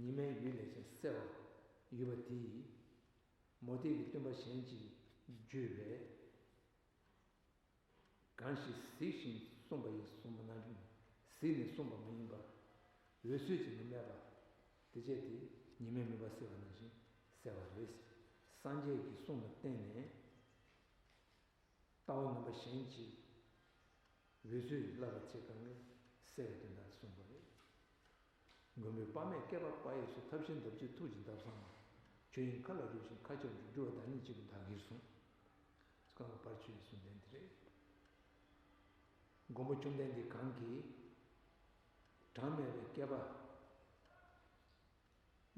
ཉི་མའི་ཡུལ་ལས་ཀྱང་གསལ་བ་ཡོད་པ་དེས་མུ་སྟེགས་ཀྱི་སྟོན་པ་གཞན་གྱིས་བརྗོད་པའི། གང་ཞིག་གཟིགས་ཤིང་གསུངས་པ་ཡིན་གསུངས་པ་ན། གཟིགས་ནས་གསུངས་པ་མ་ཡིན་པ། འོད་གསལ་གྱི་མི་སྨྲས་པ། དེ་བྱས་ཏེ་ཉི་མས་མུན་པ་སེལ་བ་ནང་བཞིན་སེལ་བ་རེད། སངས་རྒྱས་ཀྱི་གསུང་ལ་བརྟེན་ནས། ལྟ་བ་ངན་པ་གཞན་གྱིས་འོད་གསལ་གྱི་བསླབ་པ་བྱེད་གང་གིས་སེལ་བའི་དོན་དག་གསུངས་པ་རེད། མགོན་པོས་དཔག་མེད་བསྐལ་པ་པ་ཡི་སུ། ཐབས་ཤེས་འདབ་ཀྱི་ཐུགས་ཀྱི་འདབ་བཟང་མ། ཆོས་དབྱིངས་མཁའ་ལ་རོལ་ཞིང་མཁའ་ཁྱབ་འཇུག། སྒྲུབ་པ་བདག་ཉིད་སྐྱེས་བུ་བདག་གིར་གསུངས། སྐབས་འགའ་བར་ཆད་ཀྱི་གསུང་དོན་དེ་རེད། མགོན་པོ་བཅོམ་ལྡན་འདས་གང་གིས་གྲངས་མེད་པའི་བསྐལ་པ་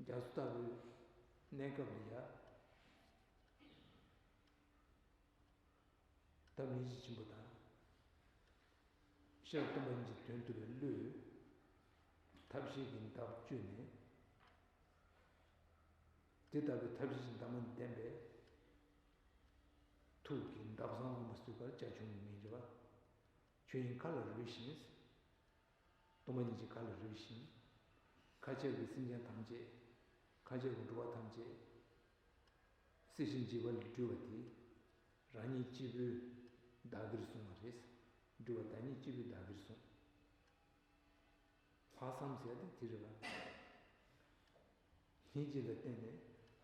རྒྱ་མཚོ་ལྟ་བུའི་གནས་སྐབས་ལ་ཡ། ཐབས་སྙིང་རྗེ་ཆེན་པོ་དང་། ཤེས་རབ་སྟོང་པ་ཉིད་ཀྱི་དོན་བསྡུ་བའི་བློས། ཐབས་ཤེས་ཀྱི་འདབ་བཅོས་ནས། དེ་ལྟ་བུའི་ཐབས་ཤེས་ཀྱི་འདབ་མ་ལྡན་པའི་ཐུགས་ཀྱི་འདབ་བཟང་ལྷུན་པོ་གསོལ་བར་བྱ་བྱུང་བའི་མིང་རེད་པ། ཆོས་དབྱིངས་མཁའ་ལ་རོལ་ཞིང་། སྟོང་པ་ཉིད་ཀྱི་མཁའ་ལ་རོལ་ཞིང་། མཁའ་ཁྱབ་ཀྱི་སེམས་ཅན་ཐམས་ཅད། མཁའ་ཁྱབ་ཀྱི་འགྲོ་བ་ཐམས་ཅད། སྲིད་ཞིའི་འཇིགས་པ་ལས་སྒྲོལ་བ་དེ། རང་ཉིད་སྐྱེས་བུ་བདག་གིར་གསུངས་པ་རེད། སྒྲུབ་པ་བདག་ཉིད་སྐྱེས་བུ་བདག་གིར་གསུངས། ལྷག་བསམ་ཟེར་ཏེ་དེ་རེད་པ། སྙིང་རྗེ་ལ་བརྟེན་ནས་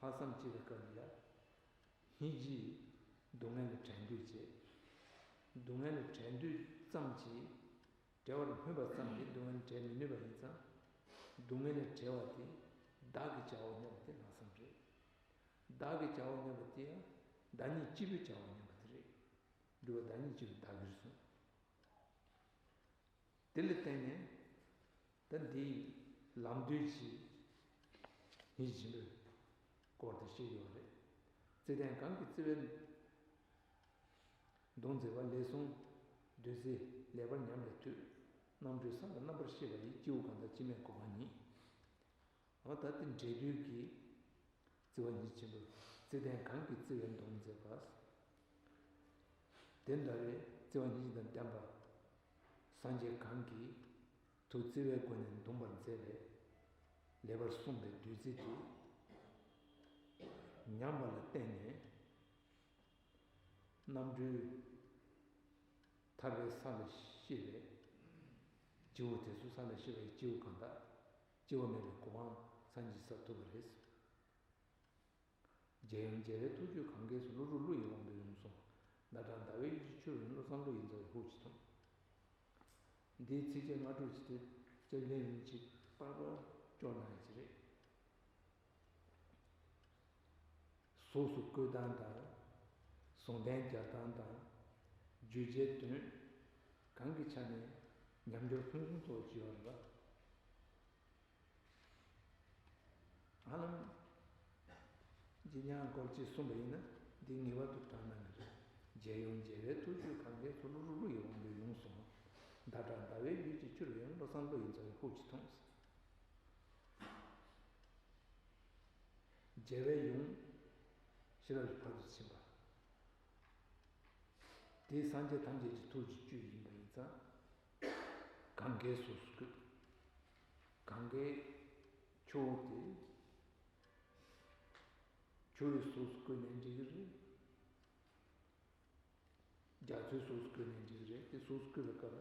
ལྷག་བསམ་བསྐྱེད་པའི་སྐབས་ལ་ཡ། སྙིང་རྗེས་སྡུག་བསྔལ་ལས་བྲལ་འདོད་བྱེད། སྡུག་བསྔལ་ལས་བྲལ་འདོད་ཙམ་གྱིས། བྲལ་བར་སྨོན་པ་ཙམ་གྱིས་སྡུག་བསྔལ་བྲལ་མི་ནུས་པ་ཡིན་ཙང་། སྡུག་བསྔལ་ལས་བྲལ་བ་དེ་བདག་གི་བྱའོ་སྙམ་པ་དེ་ལྷག་བསམ་རེད། བདག་གི་བྱའོ་སྙམ་པ་དེ་ཡང་བདག་ཉིད་སྐྱེས་བུའི་བྱའོ་སྙམ་པ་དེ་རེད། སྒྲུབ་པ་བདག་ཉིད་སྐྱེས་བུ་བདག་གིར་གསུངས། དེ་ལ་བརྟེན་ནས་ད་འདིའི་ལམ་སྟོན་གྱི་ཉིན་བཞིན་པའི་སྐོར་དེ་བཤད་ཡོད་རེད། བརྩེ་ལྡན་གང་གིས་བརྩེ་བའི་གདུང་མཛད་པ། ལེགས་གསུངས་བདུད་རྩི་ལེགས་པར་ཉམས་པའི་མཐུས། རྣམ་གྲོལ་ས་ལ་རྣམ་པར་ཤེས་པ་ཡིས། སྐྱེ་བོ་གང་དག་སྐྱེ་མེད་གོ་འཕང་ཉིད། འོ་ད་ལྟའི་འབྲས་དུས་ཀྱི་བརྩེ་བ་ཉིད་ཆེན་པོ། བརྩེ་ལྡན་གང་གིས་བརྩེ་བའི་གདུང་མཛད་པ། དེ་འདྲ་བའི་བརྩེ་བ་ཉིད་ཀྱིས་དང་ལྡན་པ། སངས་རྒྱས་གང་གིས་ཐུགས་བརྩེ་བའི་སྒོ་ནས་གདུང་བར་མཛད་པའི་ལེགས་པར་གསུངས་པའི་བདུད་རྩི་དེ་ཉམས་པ་ལ་བརྟེན་ནས། རྣམ་གྲོལ་ཐར་པའི་ས་ལ་སྐྱེས་པའི་སྐྱེ་བོ་དེ་ཚོ། ས་ལ་སྐྱེས་པའི་སྐྱེ་བོ་གང་དག་སྐྱེ་བ་མེད་པའི་གོ་འཕང་སངས་རྒྱས་ས་ཐོབ་པ་རེད། རྒྱལ་ཡུམ་རྒྱལ་བའི་ཐུགས་རྒྱུད་གང་གས་སུ། ཀླུ་སྒྲུབ་ཀླུ་ཡི་དབང་པོས་ཡོངས་སུ་བཟུང་། ཟླ་གྲགས་ཟླ་བའི་ཡུལ་གྱི་ཆུ་རུ་ཡོང་། བློ་བཟང་ཀླུ་ཡི་མཛའ་བོས་ཧུབ་ཀྱིས་འཐུང་། འདིའི་ཚིགས་བཅད་སྔ་དྲོ་ཅིག་དེ་ལྕགས་ལན་རིམ་གྱིས་པར་པར་སྐྱོར་གནང་ཡ་ཅིག་རེད། གཟུགས་སུ་བཀོད་སྟངས་དང་། ཟུང་ལྡན་སྦྱར་སྟངས་དང་། བརྗོད་བྱའི་དོན། གང་གི་ཆ་ནས་ཉམས་འགྱུར་ཕུན་སུམ་ཚོགས་ཀྱི་ཡོད་རེད་པ། ཧ་ལམ། ཇི་སྙམ་སྐོར་ཅིག་གསུངས་པ་ཡིན་ན་འདི་ངེས་པར་དུ་དྲངས་གནང་གི་རེད། རྒྱལ་ཡུམ་རྒྱལ་བའི་ཐུགས་རྒྱུད་གང་གས་སུ། ཀླུ་སྒྲུབ་ཀླུ་ཡི་དབང་པོས་ཡོངས་སུ་བཟུང་། ཟླ་གྲགས་ཟླ་བའི་ཡུལ་གྱི་ཆུ་རུ་ཡོང་། བློ་བཟང་ཀླུ་ཡི་མཛའ་བོས་ཧུབ་ཀྱིས་འཐུང་། རྒྱལ་བའི་ཡུམ། ཤེས་རབ་ཀྱི་ཕ་རོལ་ཏུ་ཕྱིན་པ། དེ་སངས་རྒྱས་ཐམས་ཅད་ཀྱི་ཐུགས་ཀྱི་བཅུད་ཡིན་པ་ཡིན་ཙང་། གང་གས་སུ་བཀོད། གང་གས་ཆུ་བོ་དེ། ཆུ་བོའི་གཟུགས་སུ་བཀོད་ནས་འགྲིག་གི་རེད། རྒྱ་མཚོའི་གཟུགས་སུ་བཀོད་ནས་འགྲིག་གི་རེད། དེ་གཟུགས་སུ་བཀོད་པའི་སྐབས་ལ་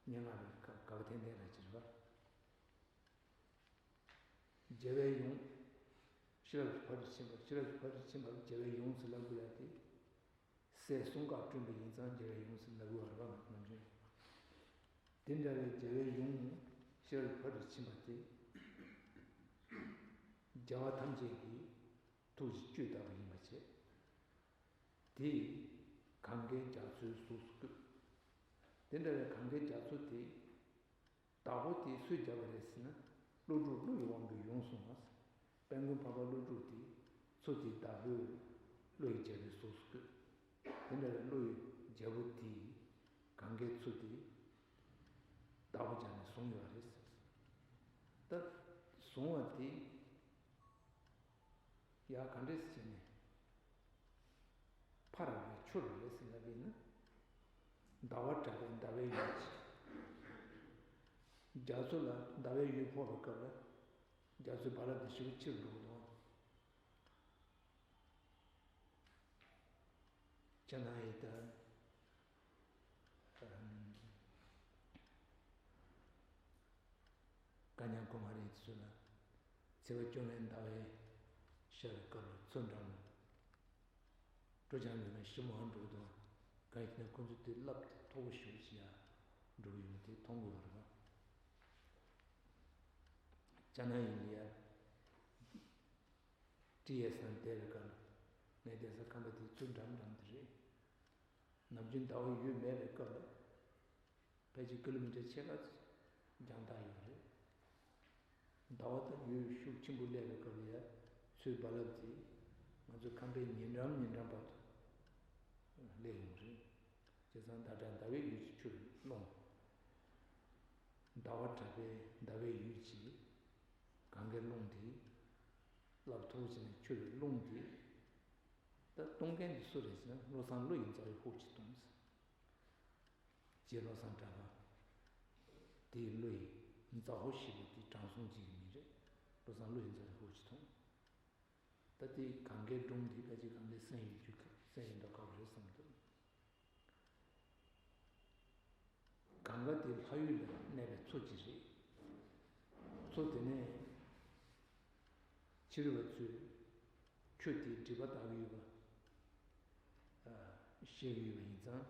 སྙན་ངག་རེད། དགའ་དགའ་ཐན་ཐན་རེད་ཅེས་པ། རྒྱལ་བའི་ཡུམ། ཤེས་རབ་ཀྱི་ཕ་རོལ་ཏུ་ཕྱིན་པ། ཤེས་རབ་ཀྱི་ཕ་རོལ་ཏུ་ཕྱིན་པ་རྒྱལ་བའི་ཡུམ་ཟེར་ལབ་དགོས་ཡ་དེ། སྲས་གསུམ་ཀ་བསྐྲུན་པ་ཡིན་ཙང་རྒྱལ་བའི་ཡུམ་ཟེར་ལབ་དགོས་པ་རེད་པ། ང་ཚོ་ནམ་རྒྱུན། དེ་འདྲ་བའི་རྒྱལ་བའི་ཡུམ། ཤེས་རབ་ཀྱི་ཕ་རོལ་ཏུ་ཕྱིན་པ་དེ། རྒྱལ་བ་ཐམས་ཅད་ཀྱི་ཐུགས་ཀྱི་བཅུད་ལྟ་བུ་ཡིན་པ་བྱས། དེས་གང་གས་རྒྱ་མཚོའི་གཟུགས་སུ་བཀོད། དེ་འདྲ་བའི་གང་གས་རྒྱ་མཚོ་དེ། བདག་པོ་དེས་སུས་བརྒྱབ་པ་རེད་ཟེར་ན། ཀླུ་སྒྲུབ་ཀླུ་ཡི་དབང་པོས་ཡོངས་སུ་བཟུང་བ། དཔལ་མགོན་འཕགས་པ་ཀླུ་སྒྲུབ་དེས་མཚོ་དེའི་བདག་པོས་ཀླུ་ཡི་རྒྱལ་པོའི་གཟུགས་སུ་བཀོད། དེ་འདྲ་བའི་ཀླུ་ཡི་རྒྱལ་པོ་དེས་གང་གའི་མཚོ་དེ་བདག་པོ་བརྒྱབ་ནས་བཟུང་ཡོད་རེད། ད་བཟུང་བ་དེ། ཡ་ག་འདྲས་བྱས་ནས། ཕ་ར་རེད་ཆུ་ར་རེད་ཟེར་ལབ་པ་ཡིན་ན། ཟླ་བ་གྲགས་པའི་ཟླ་བའི་ཡུལ་གྱི། རྒྱ་མཚོ་ལ་ཟླ་བའི་ཡུལ་ཕོག་པའི་སྐབས་ལ། རྒྱ་མཚོའི་བ་ར་དེ་ཞེ་པོ་ཆེར་འགྲོ་གི་འདུག་ཅ་ན་ཡི་ད། ཨམ། ད་ཉང་ཁོ་མ་རེད་ཚོད་ལ། ཚེས་པ་བཅོ་ལྔའི་ཟླ་བའི་ཤར་བའི་སྐབས་ལ་མཚོ་འགྲམ་ལ། སྤྲོ་འཆམ་ཡོད་ན་ཞི་མོ་ཧང་འགྲོ་དང་གང་ཡིན་ན་ཁོ་ཚོ་དེ་རླབས་དེ་མཐོ་པོ་ཞེ་པོ་ཞིག་ཡར་འགྲོ་གི་ཡོད་ན་དེ་མཐོང་དགོས་པ་རེད་པ། ཅ་ན་ཡིན་ལ་ཡ། ཏི་ཡེ་སན་དེ་རེ་ཀ་ལ་ངས་བསྡད་ས་ཁང་པ་དེ་ཚུར་འགྲམ་འགྲམ་དེ་རེད། ནམ་རྒྱུན་ཟླ་བ་ཡོད་མེད་པའི་སྐབས་ལ་ཕལ་ཆེར་ཀི་ལོ་མི་ཊར་ཕྱེད་ཀ་རྒྱང་ཐག་ཡོད་རེད། ཟླ་བ་དང་ཡོད་ཤུགས་ཆེན་པོ་སླེབས་པའི་སྐབས་ལ་ཡ་མཚོའི་རྦ་རླབས་དེ་ང་ཚོ་ཁང་པའི་ཉེ་འགྲམ་ཉེ་འགྲམ་བར་དུ་སླེབས་ཡོང་རེད། བྱས་ཙང་ཟླ་གྲགས་ཟླ་བའི་ཡུལ་གྱི་ཆུ་ལ་ལྷུང་། ཟླ་བ་གྲགས་པའི་ཟླ་བའི་ཡུལ་གྱི་གངྒཱའི་ཀླུང་དེ། རླབས་མཐོ་བོ་བྱས་ནས་ཆུ་ལ་ལྷུང་དེ། ད་གཏོང་མཁན་དེ་སུ་རེད་ཟེར་ན་བློ་བཟང་བློ་ཡི་མཛའ་བོས་ཧུབ་ཅིག་གཏོང་ཟེར། རྗེ་བློ་བཟང་གྲགས་པ། དེའི་བློ་ཡི་མཛའ་བོ་ཞེས་པ་དེ་དྲང་སྲོང་གཅིག་གི་མིང་རེད། བློ་བཟང་བློ་ཡི་མཛའ་བོས་ཧུབ་ཅིག་གཏོང་། ད་དེ་གངྒཱའི་ཀླུང་དེ་ཕལ་ཆེར་གངྒཱའི་སེང་ཡོད་རྒྱུ་སེང་ཡིན་མདོག་ཁ་པོ་རེད་བསམ་འདུག་གངྒཱ་དེ་ལྷ་ཡུལ་ལ་གནས་པའི་མཚོ་གཅིག་རེད། མཚོ་དེ་ནས་ཕྱི་རོལ་པ་ཚོས་ཆུ་དེའི་སྒྲིབ་པ་ལྟ་བུ་ཡོད་པ་ཨ་བཤད་ཀྱི་ཡོད་པ་ཡིན་ཙང་།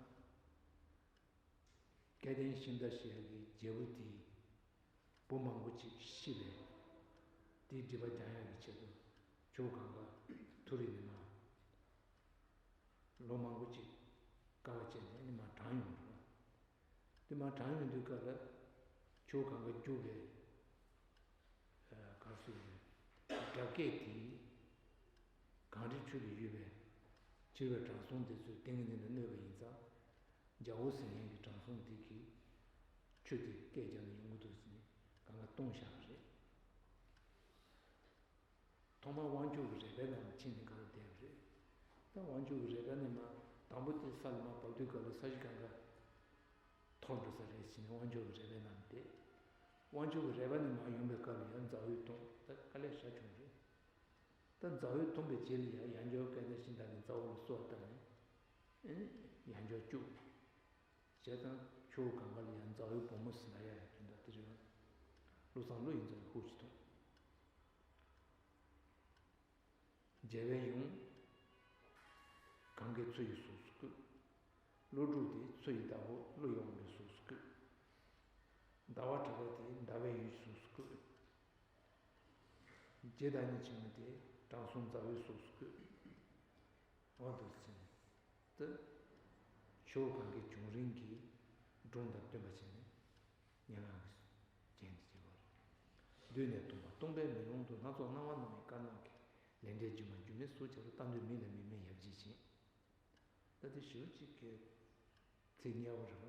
སྐལ་ལྡན་ཤིང་རྟ་ཞེས་པའི་རྒྱལ་པོ་དེས་བུ་མང་པོ་ཅིག་ཤི་བས། དེའི་སྒྲིབ་པ་སྦྱང་ཡག་གི་ཆེད་དུ་ཆུ་བོ་གངྒཱ་མཐོ་རིས་ནས་མར་ལོ་མང་པོ་ཅིག་དཀའ་བ་སྤྱད་ནས་ནི་མར་དྲངས་ཡོང་འགྲོ། དེ་མར་དྲངས་ཡོང་དུས་སྐབས་ལ་ཆུ་བོ་གངྒཱ་རྒྱུག་པའི་ག་རེ་ཟེར་དགོས་རེད། སྒྲ་སྐད་དེས་གངས་རིའི་ཁྲོད་དུ་ཡོད་པའི་ཕྱི་རོལ་པའི་དྲང་སྲོང་དེ་ཚོས་ཏིང་ངེ་འཛིན་ལ་གནས་པ་ཡིན་ཙང་། རྒྱལ་པོ་ཟེར་མཁན་གྱི་དྲང་སྲོང་དེ་གིས་ཆུ་དེ་སྐད་རྒྱག་ནས་ཡོང་གི་འདུག་ཟེར་ནས་གངྒཱ་སྟོངས་བཞག་པ་རེད། ཐོག་མར་དབང་ཕྱུག་གི་རས་པའི་ནང་ཕྱིན་ནས་གངྒཱ་བསྡད་པ་རེད། ད་དབང་ཕྱུག་གི་རས་པ་ནས་མར་དང་པོ་དེ་ས་ལ་མར་བབས་དུས་སྐབས་ལ་ས་གཞི་གང་ག་མཐོ་འགྲོ་ས་རེད་ཟེར་ནས་དབང་ཕྱུག་གི་རས་པའི་ནང་བསྡད། དབང་ཕྱུག་གི་རས་པ་ནས་མར་ཡོང་པའི་སྐབས་ལ་ཡང་མཛའ་བོས་མཐོང་ད་དཀའ་ལས་ཞེ་པོ་བྱུང་རེད། ད་མཛའ་བོས་མཐོང་པའི་རྗེས་ལ་ཡང་ཡང་བསྐྱར་སྐལ་ལྡན་ཤིང་རྟ་གི་མཛའ་བོ་ལ་གསོལ་བ་བཏབ་ནས་ཡང་བསྐྱར་བཅུག་བྱས་ཙང་ཆུ་བོ་གངྒཱ་ལ་ཡང་མཛའ་བོའི་བུ་མོ་ཟེར་ན་ཡང་ཡང་དོན་དག་དེ་རེད། བློ་བཟང་བློ་ཡི་མཛའ་བོས་ཧུར་གྱིས་མཐོང་། མཇལ་བས་ཡུམ་གངྒཱའི་མཚོ་ཡི་གཟུགས་སུ་བཀོད། ཀླུ་སྒྲུབ་དེ་མཚོ་ཡི་བདག་པོ་ཀླུ་ཡི་དབང་པོའི་གཟུགས་སུ་བཀོད། ཟླ་བ་གྲགས་པ་དེ་ཟླ་བའི་ཡུལ་གྱི་གཟུགས་སུ་བཀོད། རྗེ་བདག་ཉིད་ཆེན་མོ་དེ་དྲང་སྲོང་མཛའ་བོའི་གཟུགས་སུ་བཀོད། འོ་འདུག་ཟེར་ནས་དེ་ཆུ་བོ་གངྒཱའི་བྱུང་རིམ་གྱི་སྒྲུང་དང་བསྟུན་པ་བྱས་ནས་སྙན་ངག་གི་རྒྱན་དེ་བྲིས་པ་རེད། མདུན་ནས་སྟོང་པ་སྟོང་པའི་མེ་ལོང་དུ། སྣ་ཚོགས་སྣང་བ་སྣང་བའི་དཀར་ནག་གི། ལས་འབྲས་སྒྱུ་མ་སྒྱུ་མའི་གཟུགས་འཆར་བ། ལྟ་འདོད་མིག་ལ་མིག་སྨན་ཡབ་རྗེས་བྱིན། ད་དེ་ཞེ་པོ་ཅིག་གི་ཚིག་སྙན་པོ་རེད་པ།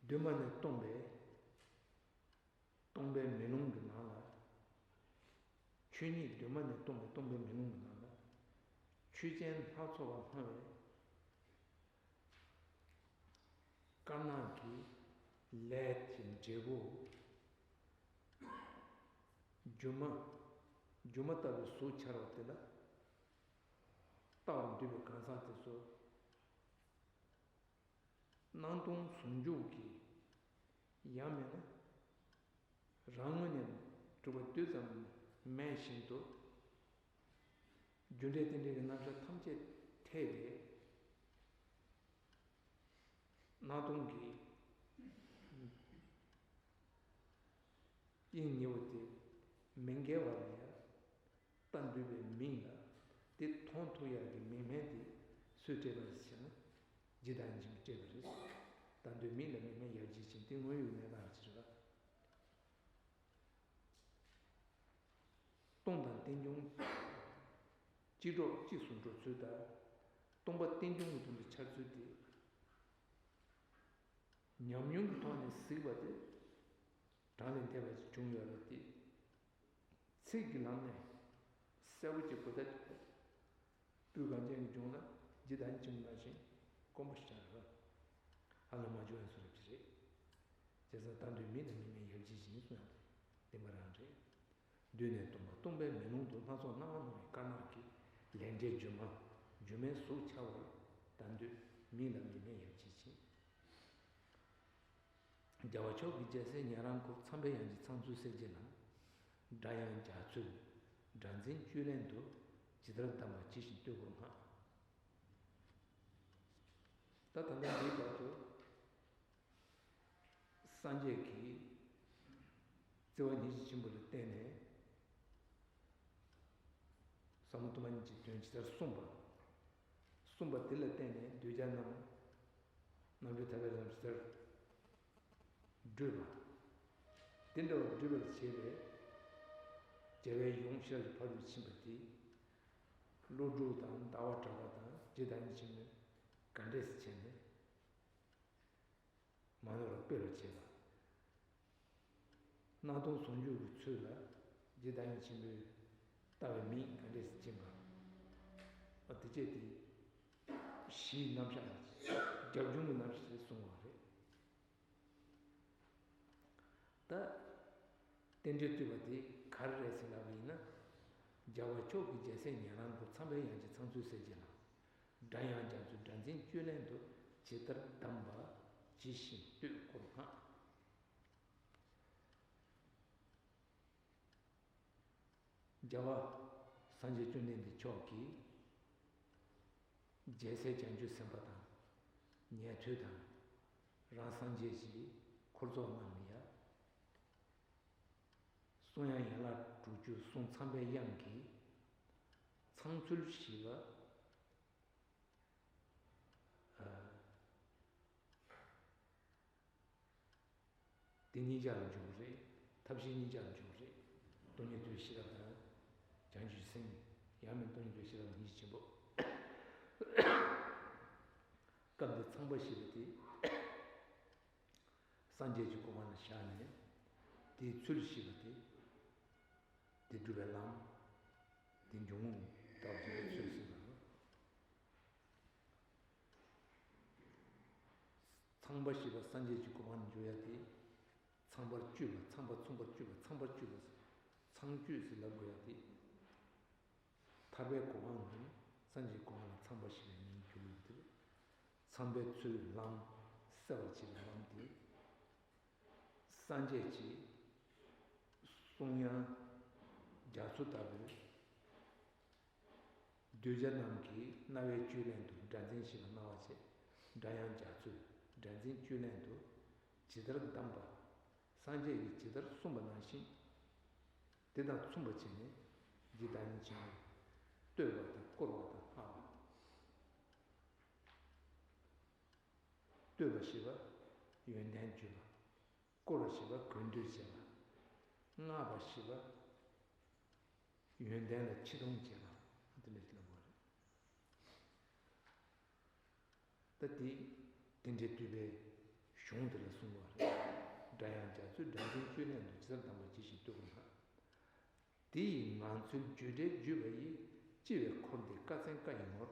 མདུན་མ་ནས་སྟོང་པའི་སྟོང་པའི་མེ་ལོང་གི་ནང་ལ། ཆོས་ཉིད་མདུན་མ་ནས་སྟོང་པའི་སྟོང་པའི་མེ་ལོང་གི་ནང་ལ། ཆོས་ཅན་སྣ་ཚོགས་པ་སྣང་བའི་དཀར་ནག་གི་ལས་ཀྱི་འབྲས་བུ། སྒྱུ་མ། སྒྱུ་མ་ལྟ་བུའི་གཟུགས་འཆར་བ་དེ་ལ་ལྟ་བར་འདོད་པའི་གང་ཟག་དེ་ཚོ། སྣང་སྟོང་ཟུང་འཇུག་གི་ཡང་མིན་ན་རང་ངོས་ནས་གྲུབ་པ་དེ་ཙམ་མེད་བཞིན་དུ། རྒྱུ་འབྲས་རྟེན་འབྲེལ་གྱི་རྣམ་གཞག་ཐམས་ཅད་ཐེག་པའི་སྣང་སྟོང་གི་དབྱིངས་ཉེ་བོ་དེ་མི་འགལ་བ་ལ་ཡང་ལྟ་འདོད་པའི་མིང་ལ་དེ་མཐོང་ཐུབ་ཡག་གི་མིག་སྨན་དེ་སུས་སྤྲད་པ་རེད་ཟེར་ན། རྗེ་བདག་ཉིད་ཆེན་མོས་སྤྲད་པ་རེད། ལྟ་འདོད་མིག་ལ་མིག་སྨན་ཡབ་རྗེས་བྱིན། དེ་དངོས་ཡོད་གནས་སྟངས་ཅིག་རེད་པ། སྟོང་དང་རྟེན་འབྱུང་གཅིག་གྲོགས་གཅིག་ཏུ་འགྲོ་ཚུལ་དང་། སྟོང་པ་རྟེན་འབྱུང་གི་དོན་དུ་འཆར་ཚུལ་དེ། ཉམས་མྱོང་གི་ཐོག་ནས་གཟིགས་པ་དེ་གྲངས་ལས་འདས་པ་ཞིག་བྱུང་ཡོད་རེད་དེ། ཚིག་གི་ལམ་ནས་གསལ་པོ་ཅིག་གོ་བརྡ་སྤུས་གངས་ཅན་གྱི་ལྗོངས་ལ་རྗེ་བདག་ཉིད་ཆེན་མོ་ནང་བཞིན་དཀོན་པོ་ཞིག་ཆགས་རེད་པ། ཧ་ལམ་མ་བྱུང་ཡང་བཟོ་འདྲ་ཅིག་རེད། བྱས་ཙང་ལྟ་འདོད་མིག་ལ་མིག་སྨན་ཡབ་རྗེས་བྱིན་གསུང་ཡག་དེ་བདེན་པ་རང་རེད། མདུན་ནས་སྟོང་པ་སྟོང་པའི་མེ་ལོང་དུ། སྣ་ཚོགས་སྣང་བ་སྣང་བའི་དཀར་ནག་གི། ལས་འབྲས་སྒྱུ་མ་སྒྱུ་མའི་གཟུགས་འཆར་བ། ལྟ་འདོད་མིག་ལ་མིག་སྨན་ཡབ་རྗེས་བྱིན། རྒྱ་ རྒྱལ་བ་མཆོག་གི་རྒྱལ་སྲས་ཉན་རང་འཁོར་ཚངས་པའི་དབྱངས་ཀྱི་ཚངས་ཚུལ་གསལ་བྱེད་ལ། སྒྲ་དབྱངས་རྒྱ་མཚོའི་སྒྲ་འཛིན་བཅུད་ལེན་དུ། ཇི་ལྟར་གདམས་པ་ཇི་བཞིན་བསྟོད་དགོར་སྔགས། ད་ད་ལྟ་འདིའི་བར་དུ་སངས་རྒྱས་ཀྱིས་བརྩེ་བ་སྙིང་རྗེ་ཆེན་པོ་ལ་བརྟེན་ནས་ཟབ་མོ་སྟོང་པ་ཉིད་ཀྱི་དོན་ཇི་ལྟར་གསུངས་པ། གསུངས་པ་དེ་ལ་བརྟེན་ནས་གདུལ་བྱ་རྣམས་རྣམ་གྲོལ་ཐར་པའི་ལམ་ཇི་ལྟར་བགྲོད་པ། དེ་འདྲ་བ་བགྲོད་པར་བྱེད་པའི་རྒྱལ་བའི་ཡུམ་ཤར་གྱི་ཕ་རོལ་ཕྱིན་པ་དེ། ཀླུ་སྒྲུབ་དང་ཟླ་བ་གྲགས་པ་དང་རྗེ་བདག་ཉིད་ཆེན་པོས་ག་འདྲས་སེ་བྱས་ནས་མ་ནོར་བར་སྤེལ་བར་བྱེད་པ། སྣང་སྟོང་ཟུང་འཇུག་གི་ཚུལ་ལ་རྗེ་བདག་ཉིད་ཆེན་པོས་བཏགས་པའི་མིང་ག་འདྲས་སེ་བྱིན་པ། ཨ་དེ་བཅས་དེ་གཞིའི་རྣམ་གཞག་རྒྱབ་ལྗོངས་ཀྱི་རྣམ་གཞག་ཞིག་གསུངས་པ་རེད། ད་རྟེན་འབྲེལ་བསྟོད་པ་དེ་ག་རེ་རེད་ཟེར་ལབ་པ་ཡིན་ན། རྒྱལ་བ་མཆོག་གི་རྒྱལ་སྲས་ཉན་རང་འཁོར་ཚངས་པའི་དབྱངས་ཀྱི་ཚངས་ཚུལ་གསལ་བྱེད་ལ། སྒྲ་དབྱངས་རྒྱ་མཚོའི་སྒྲ་འཛིན་བཅུད་ལེན་དུ། ཇི་ལྟར་གདམས་པ་ཇི་བཞིན་བསྟོད་དགོར་སྔགས། རྒྱལ་བ་སངས་རྒྱས་བཅོམ་ལྡན་འདས་མཆོག་གིས་རྒྱལ་སྲས་བྱང་ཆུབ་སེམས་དཔའ་དང་ཉན་ཐོས་དང་རང་སངས་རྒྱས་ཀྱི་འཁོར་ཚོགས་རྣམས་ལ་ཡང་གསུང་དབྱངས་ཡན་ལག་དྲུག་ཅུ་གསུང་ཚངས་པའི་དབྱངས་ཀྱི་ཚངས་ཚུལ་ཞེས་པ། དེ་གཉིས་ཆར་འཇུག་རེད། ཐབས་ཤེས་གཉིས་ཆར་འཇུག་རེད། སྟོང་ཉིད་རྡོ་རྗེ་ཤེས་རབ་དང་། བྱང་ཆུབ་སེམས། ཡང་མིན་སྟོང་ཉིད་རྡོ་རྗེ་ཤེས་རབ་སྙིང་རྗེ་ཆེན་པོ། སྐབས་འདིར་ཚངས་པ་ཞེས་པ་དེ། སངས་རྒྱས་ཀྱི་གོ་འཕང་ལ་བཞག་ནས། དེའི་ཚུལ་ཞེས་པ་དེ། དེ་སྒྲུབ་པའི་ལམ། དེ་འཇུག་ངོགས་ལྟ་བུ་ཞིག་ལ་ཚུལ་ཟེར་བ་ལ། ཚངས་པ་ཞེས་པ་སངས་རྒྱས་ཀྱི་གོ་འཕང་ལ་འགྱུར་ཡ་དེ། ཚངས་པར་སྤྱོད་པ། ཚངས་པ་མཚུངས་པར་སྤྱོད་པ། ཚངས་པར་སྤྱོད་པ། ཚངས་སྤྱོད་ཟེར་ལབ་དགོས་ཡ་དེ། ཐར་པའི་གོ་འཕང་ངམ་སངས་རྒྱས་གོ་འཕང་ལ་ཚངས་པ་ཞེས་པའི་མིང་གྱུར་ཡོད་དེ། ཚངས་པའི་ཚུལ་ལམ། གསལ་བར་བྱེད་པའི་ལམ་དེ། སངས་རྒྱས་ཀྱི་གསུང་དབྱངས་རྒྱ་མཚོ་ལྟ་བུའི། གདུལ་བྱ་རྣམས་ཀྱི་རྣ་བའི་བཅུད་ལེན་དུ་སྒྲ་འཛིན་ཞེས་པ་གནང་བ་བྱས། སྒྲ་དབྱངས་རྒྱ་མཚོས་སྒྲ་འཛིན་བཅུད་ལེན་དུ་ཇི་ལྟར་གདམས་པ། སངས་རྒྱས་ཀྱིས་ཇི་ལྟར་གསུངས་པ་ནང་བཞིན། དེ་དང་མཚུངས་པ་བྱས་ནས་རྗེ་བདག་ཉིད་ཆེན་པོས་བསྟོད་པ་དང་བསྐོར་བ་དང་སྔགས་པ། བསྟོད་པ་ཞེས་པ་ཡོན་ཏན་བརྗོད་པ། བསྐོར་བ་ཞེས་པ་གུས་འདུད་བྱེད་པ། བསྔགས་པ་ཞེས་པ་ཡོན་ཏན་ལ་ཆེ་མཐོང་བྱེད་པ། དེ་འདྲ་ཞིག་ལ་གོ་རེད། ད་དེ་དེ་འདྲའི་བསྟོད་པའི་གཞུང་དེ་ལ་གསུངས་པ་རེད། སྒྲ་དབྱངས་རྒྱ་མཚོའི་སྒྲ་འཛིན་བཅུད་ལེན་དུ། ཇི་ལྟར་གདམས་པ་ཇི་བཞིན་བསྟོད་དགོར་སྔགས། དེ་ཡི་ངང་ཚུལ་བརྗོད་བྲལ་བརྗོད་པ་ཡིས། ལྕི་བའི་འཁོར་འདས་ཀ་ཚན་ཀ་ཡི་ངོར།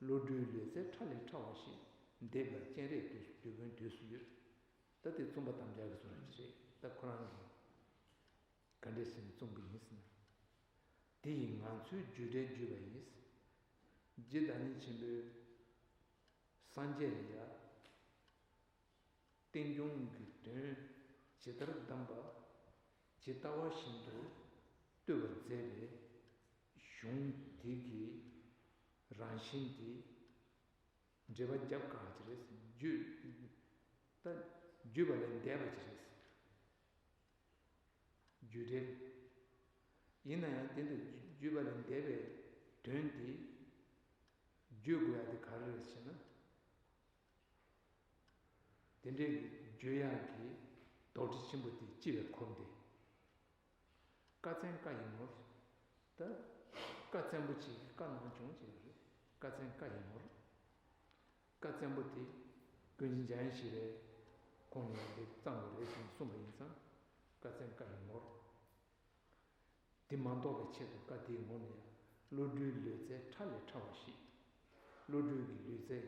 བློ་གྲོས་ལུས་རྩལ་ཕྲ་ལས་ཕྲ་བ་ཞིག་འདེབས་ལ་སྤྱན་རས་གཟིགས་དུས་ཀུན་དུས་སུ་ཡོད། ད་དེ་རྩོམ་པ་དམ་བཅའ་གི་གསུང་རབ་ཅིག་རེད། ད་ཁོ་རང་གིས་ག་འདྲས་ཟེར་ནས་རྩོམ་གི་ཡིན་ཟེར་ན། དེ་ཡི་ངང་ཚུལ་བརྗོད་བྲལ་བརྗོད་པ་ཡིས། རྗེ་བདག་ཉིད་ཆེན་པོས་སངས་རྒྱས་ལ་ཡ། རྟེན་འབྱུང་གི་དོན་ཇི་ལྟར་གདམས་པ་ཇི་ལྟ་བ་བཞིན་དུ་བསྟོད་པར་མཛད་པའི་གཞུང་དེ་གི་རང་བཞིན་དེ་འགྲེལ་པ་རྒྱབ་དཀའ་བ་ཅིག་རེད། བརྗོད་ད་བརྗོད་པ་ལས་འདས་པ་ཅིག་རེད། བརྗོད་བྲལ། ཡིན་ན་ཡང་དེ་འདྲ་བརྗོད་པ་ལས་འདས་པའི་དོན་དེ་བརྗོད་དགོས་ཡ་དེ་ག་རེ་རེད་ཟེར་ན། དེ་འདྲའི་བརྗོད་ཡག་གི་རྡོག་ཁྲེས་ཆེན་པོ་དེ་ལྕི་བའི་འཁོར་འདས། ཀ་ཚན་ཀ་ཡི་ངོར། ད་ཀ་བཙན་པོ་ཅིག་གི་ཀ་ནང་བྱུང་བྱས་པ་རེད། ཀ་ཚན་ཀ་ཡི་ངོར། ཀ་བཙན་པོ་དེ་ཀུན་མཁྱེན་འཇམ་དབྱངས་ཞེས་པའི་ཁོང་ནས་འདི་བརྩམས་པ་རེད་ཅེས་གསུངས་པ་ཡིན་ཙང་། ཀ་བཙན་ཀ་ཡི་ངོར། དེ་མ་རྟོགས་པའི་ཆེད་དུ་ཀ་དེའི་ངོ་ནས་ཡང་བློ་གྲོས་ལུས་རྩལ་ཕྲ་ལས་ཕྲ་བ་ཞིག་བློ་གྲོས་ཀྱི་ལུས་རྩལ་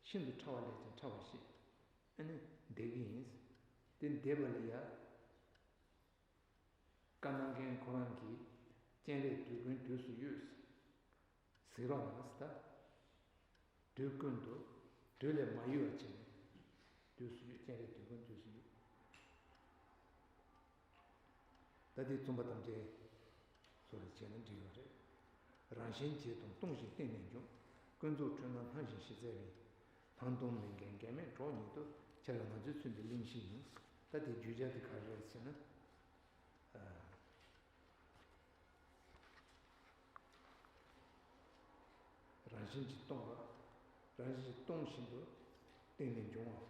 ཤིན་ཏུ་ཕྲ་བ་ལས་ཀྱང་ཕྲ་བ་ཞིག་ཨ་ནི་འདེབས་ཀྱི་ཡིན། དེ་འདེབས་པ་ལ་ཡང་བཀའ་གནང་མཁན་ཁོ་རང་གིས་སྤྱན་རས་དུས་ཀུན་དུས་སུ་གཡོས། གཟིགས་རོགས་གནང་ཟེར། ད་དུས་ཀུན་ཏུ་དུས་ལས་མ་གཡོས་པ་བྱས་ནས་དུས་སུ་གཡོས། སྤྱན་རས་དུས་ཀུན་དུས་སུ་གཡོས། ད་དེ་རྩོམ་པ་ཐམས་ཅད་སོ་རེ་བྱས་ན་འགྲིག་ཡོད་རེད། རང་བཞིན་གྱིས་སྟོང་སྟོང་ཞིང་གཏིང་ནས་འབྱུང་། ཀུན་རྫོབ་འཁྲུལ་སྣང་སྣང་ཞིང་ཞི་མཛད་པའི། སྣང་སྟོང་མི་འགལ་འགལ་མེད་གྲོགས་ཉིད་དོ། ཁྱེད་ལ་ང་ཚོས་མཚོན་པའི་གླེང་གཞི་ཡིན། ད་དེ་བརྗོད་བྱ་དེ་ག་རེ་རེད་ཟེར་ན། རང་བཞིན་གྱིས་སྟོང་པ། རང་བཞིན་གྱིས་སྟོང་བཞིན་དུ་གཏིང་ནས་འབྱུང་བ།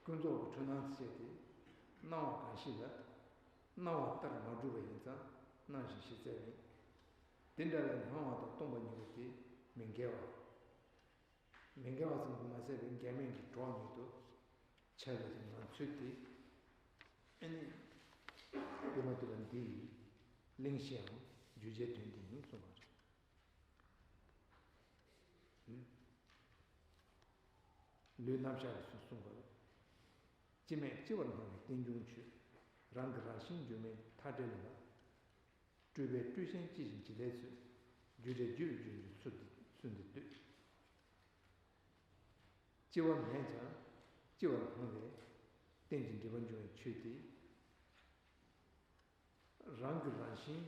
ཀུན་རྫོབ་ཀྱི་འཁྲུལ་སྣང་ཟེར་དེ། སྣང་བ་གང་ཞིག་ལ། སྣང་བ་ལྟར་མ་གྲུབ་པ་ཡིན་ཙང་སྣང་ཞིང་ཞི་མཛད་ཡིན། དེ་འདྲ་བའི་སྣང་བ་དང་སྟོང་པ་གཉིས་པོ་དེ་མི་འགལ་བ། མི་འགལ་བ་ཙམ་དུ་མ་ཟད་པའི་འགལ་མེད་ཀྱི་གྲོགས་ཉིད་དུ་འཆར་བའི་ངང་ཚུལ་དེ། ཨ་ནི། དེ་མ་ཐུབ་པ་འདི་ཡི་གླེང་གཞིའམ་བརྗོད་བྱའི་དོན་དེ་ཡིན་གསུངས་པ་རེད། ལུས་རྣམ་གཞག་གིས་གསུངས་པ་རེད། སྤྱི་མེད་སྤྱི་བར་སྣང་བའི་རྟེན་འབྱུང་ཆོས། རང་གི་རང་བཞིན་འགྱུར་མེད་མཐའ་བྲལ་ལ། སྤྲུལ་པས་སྤྲུལ་ཞིང་སྤྱི་བཞིན་ཅི་ལས་འཚོལ། རྒྱུ་འབྲས་རྒྱུ་བས་རྒྱུ་འབྱུང་ཚུལ་འདི་ཚུལ་འདི་ལྟོས། སྤྱི་བ་མེད་ཀྱང་སྤྱི་བར་སྣང་བའི་རྟེན་ཅིང་འབྲེལ་པར་འབྱུང་བའི་ཆོས་དེ། རང་གི་རང་བཞིན་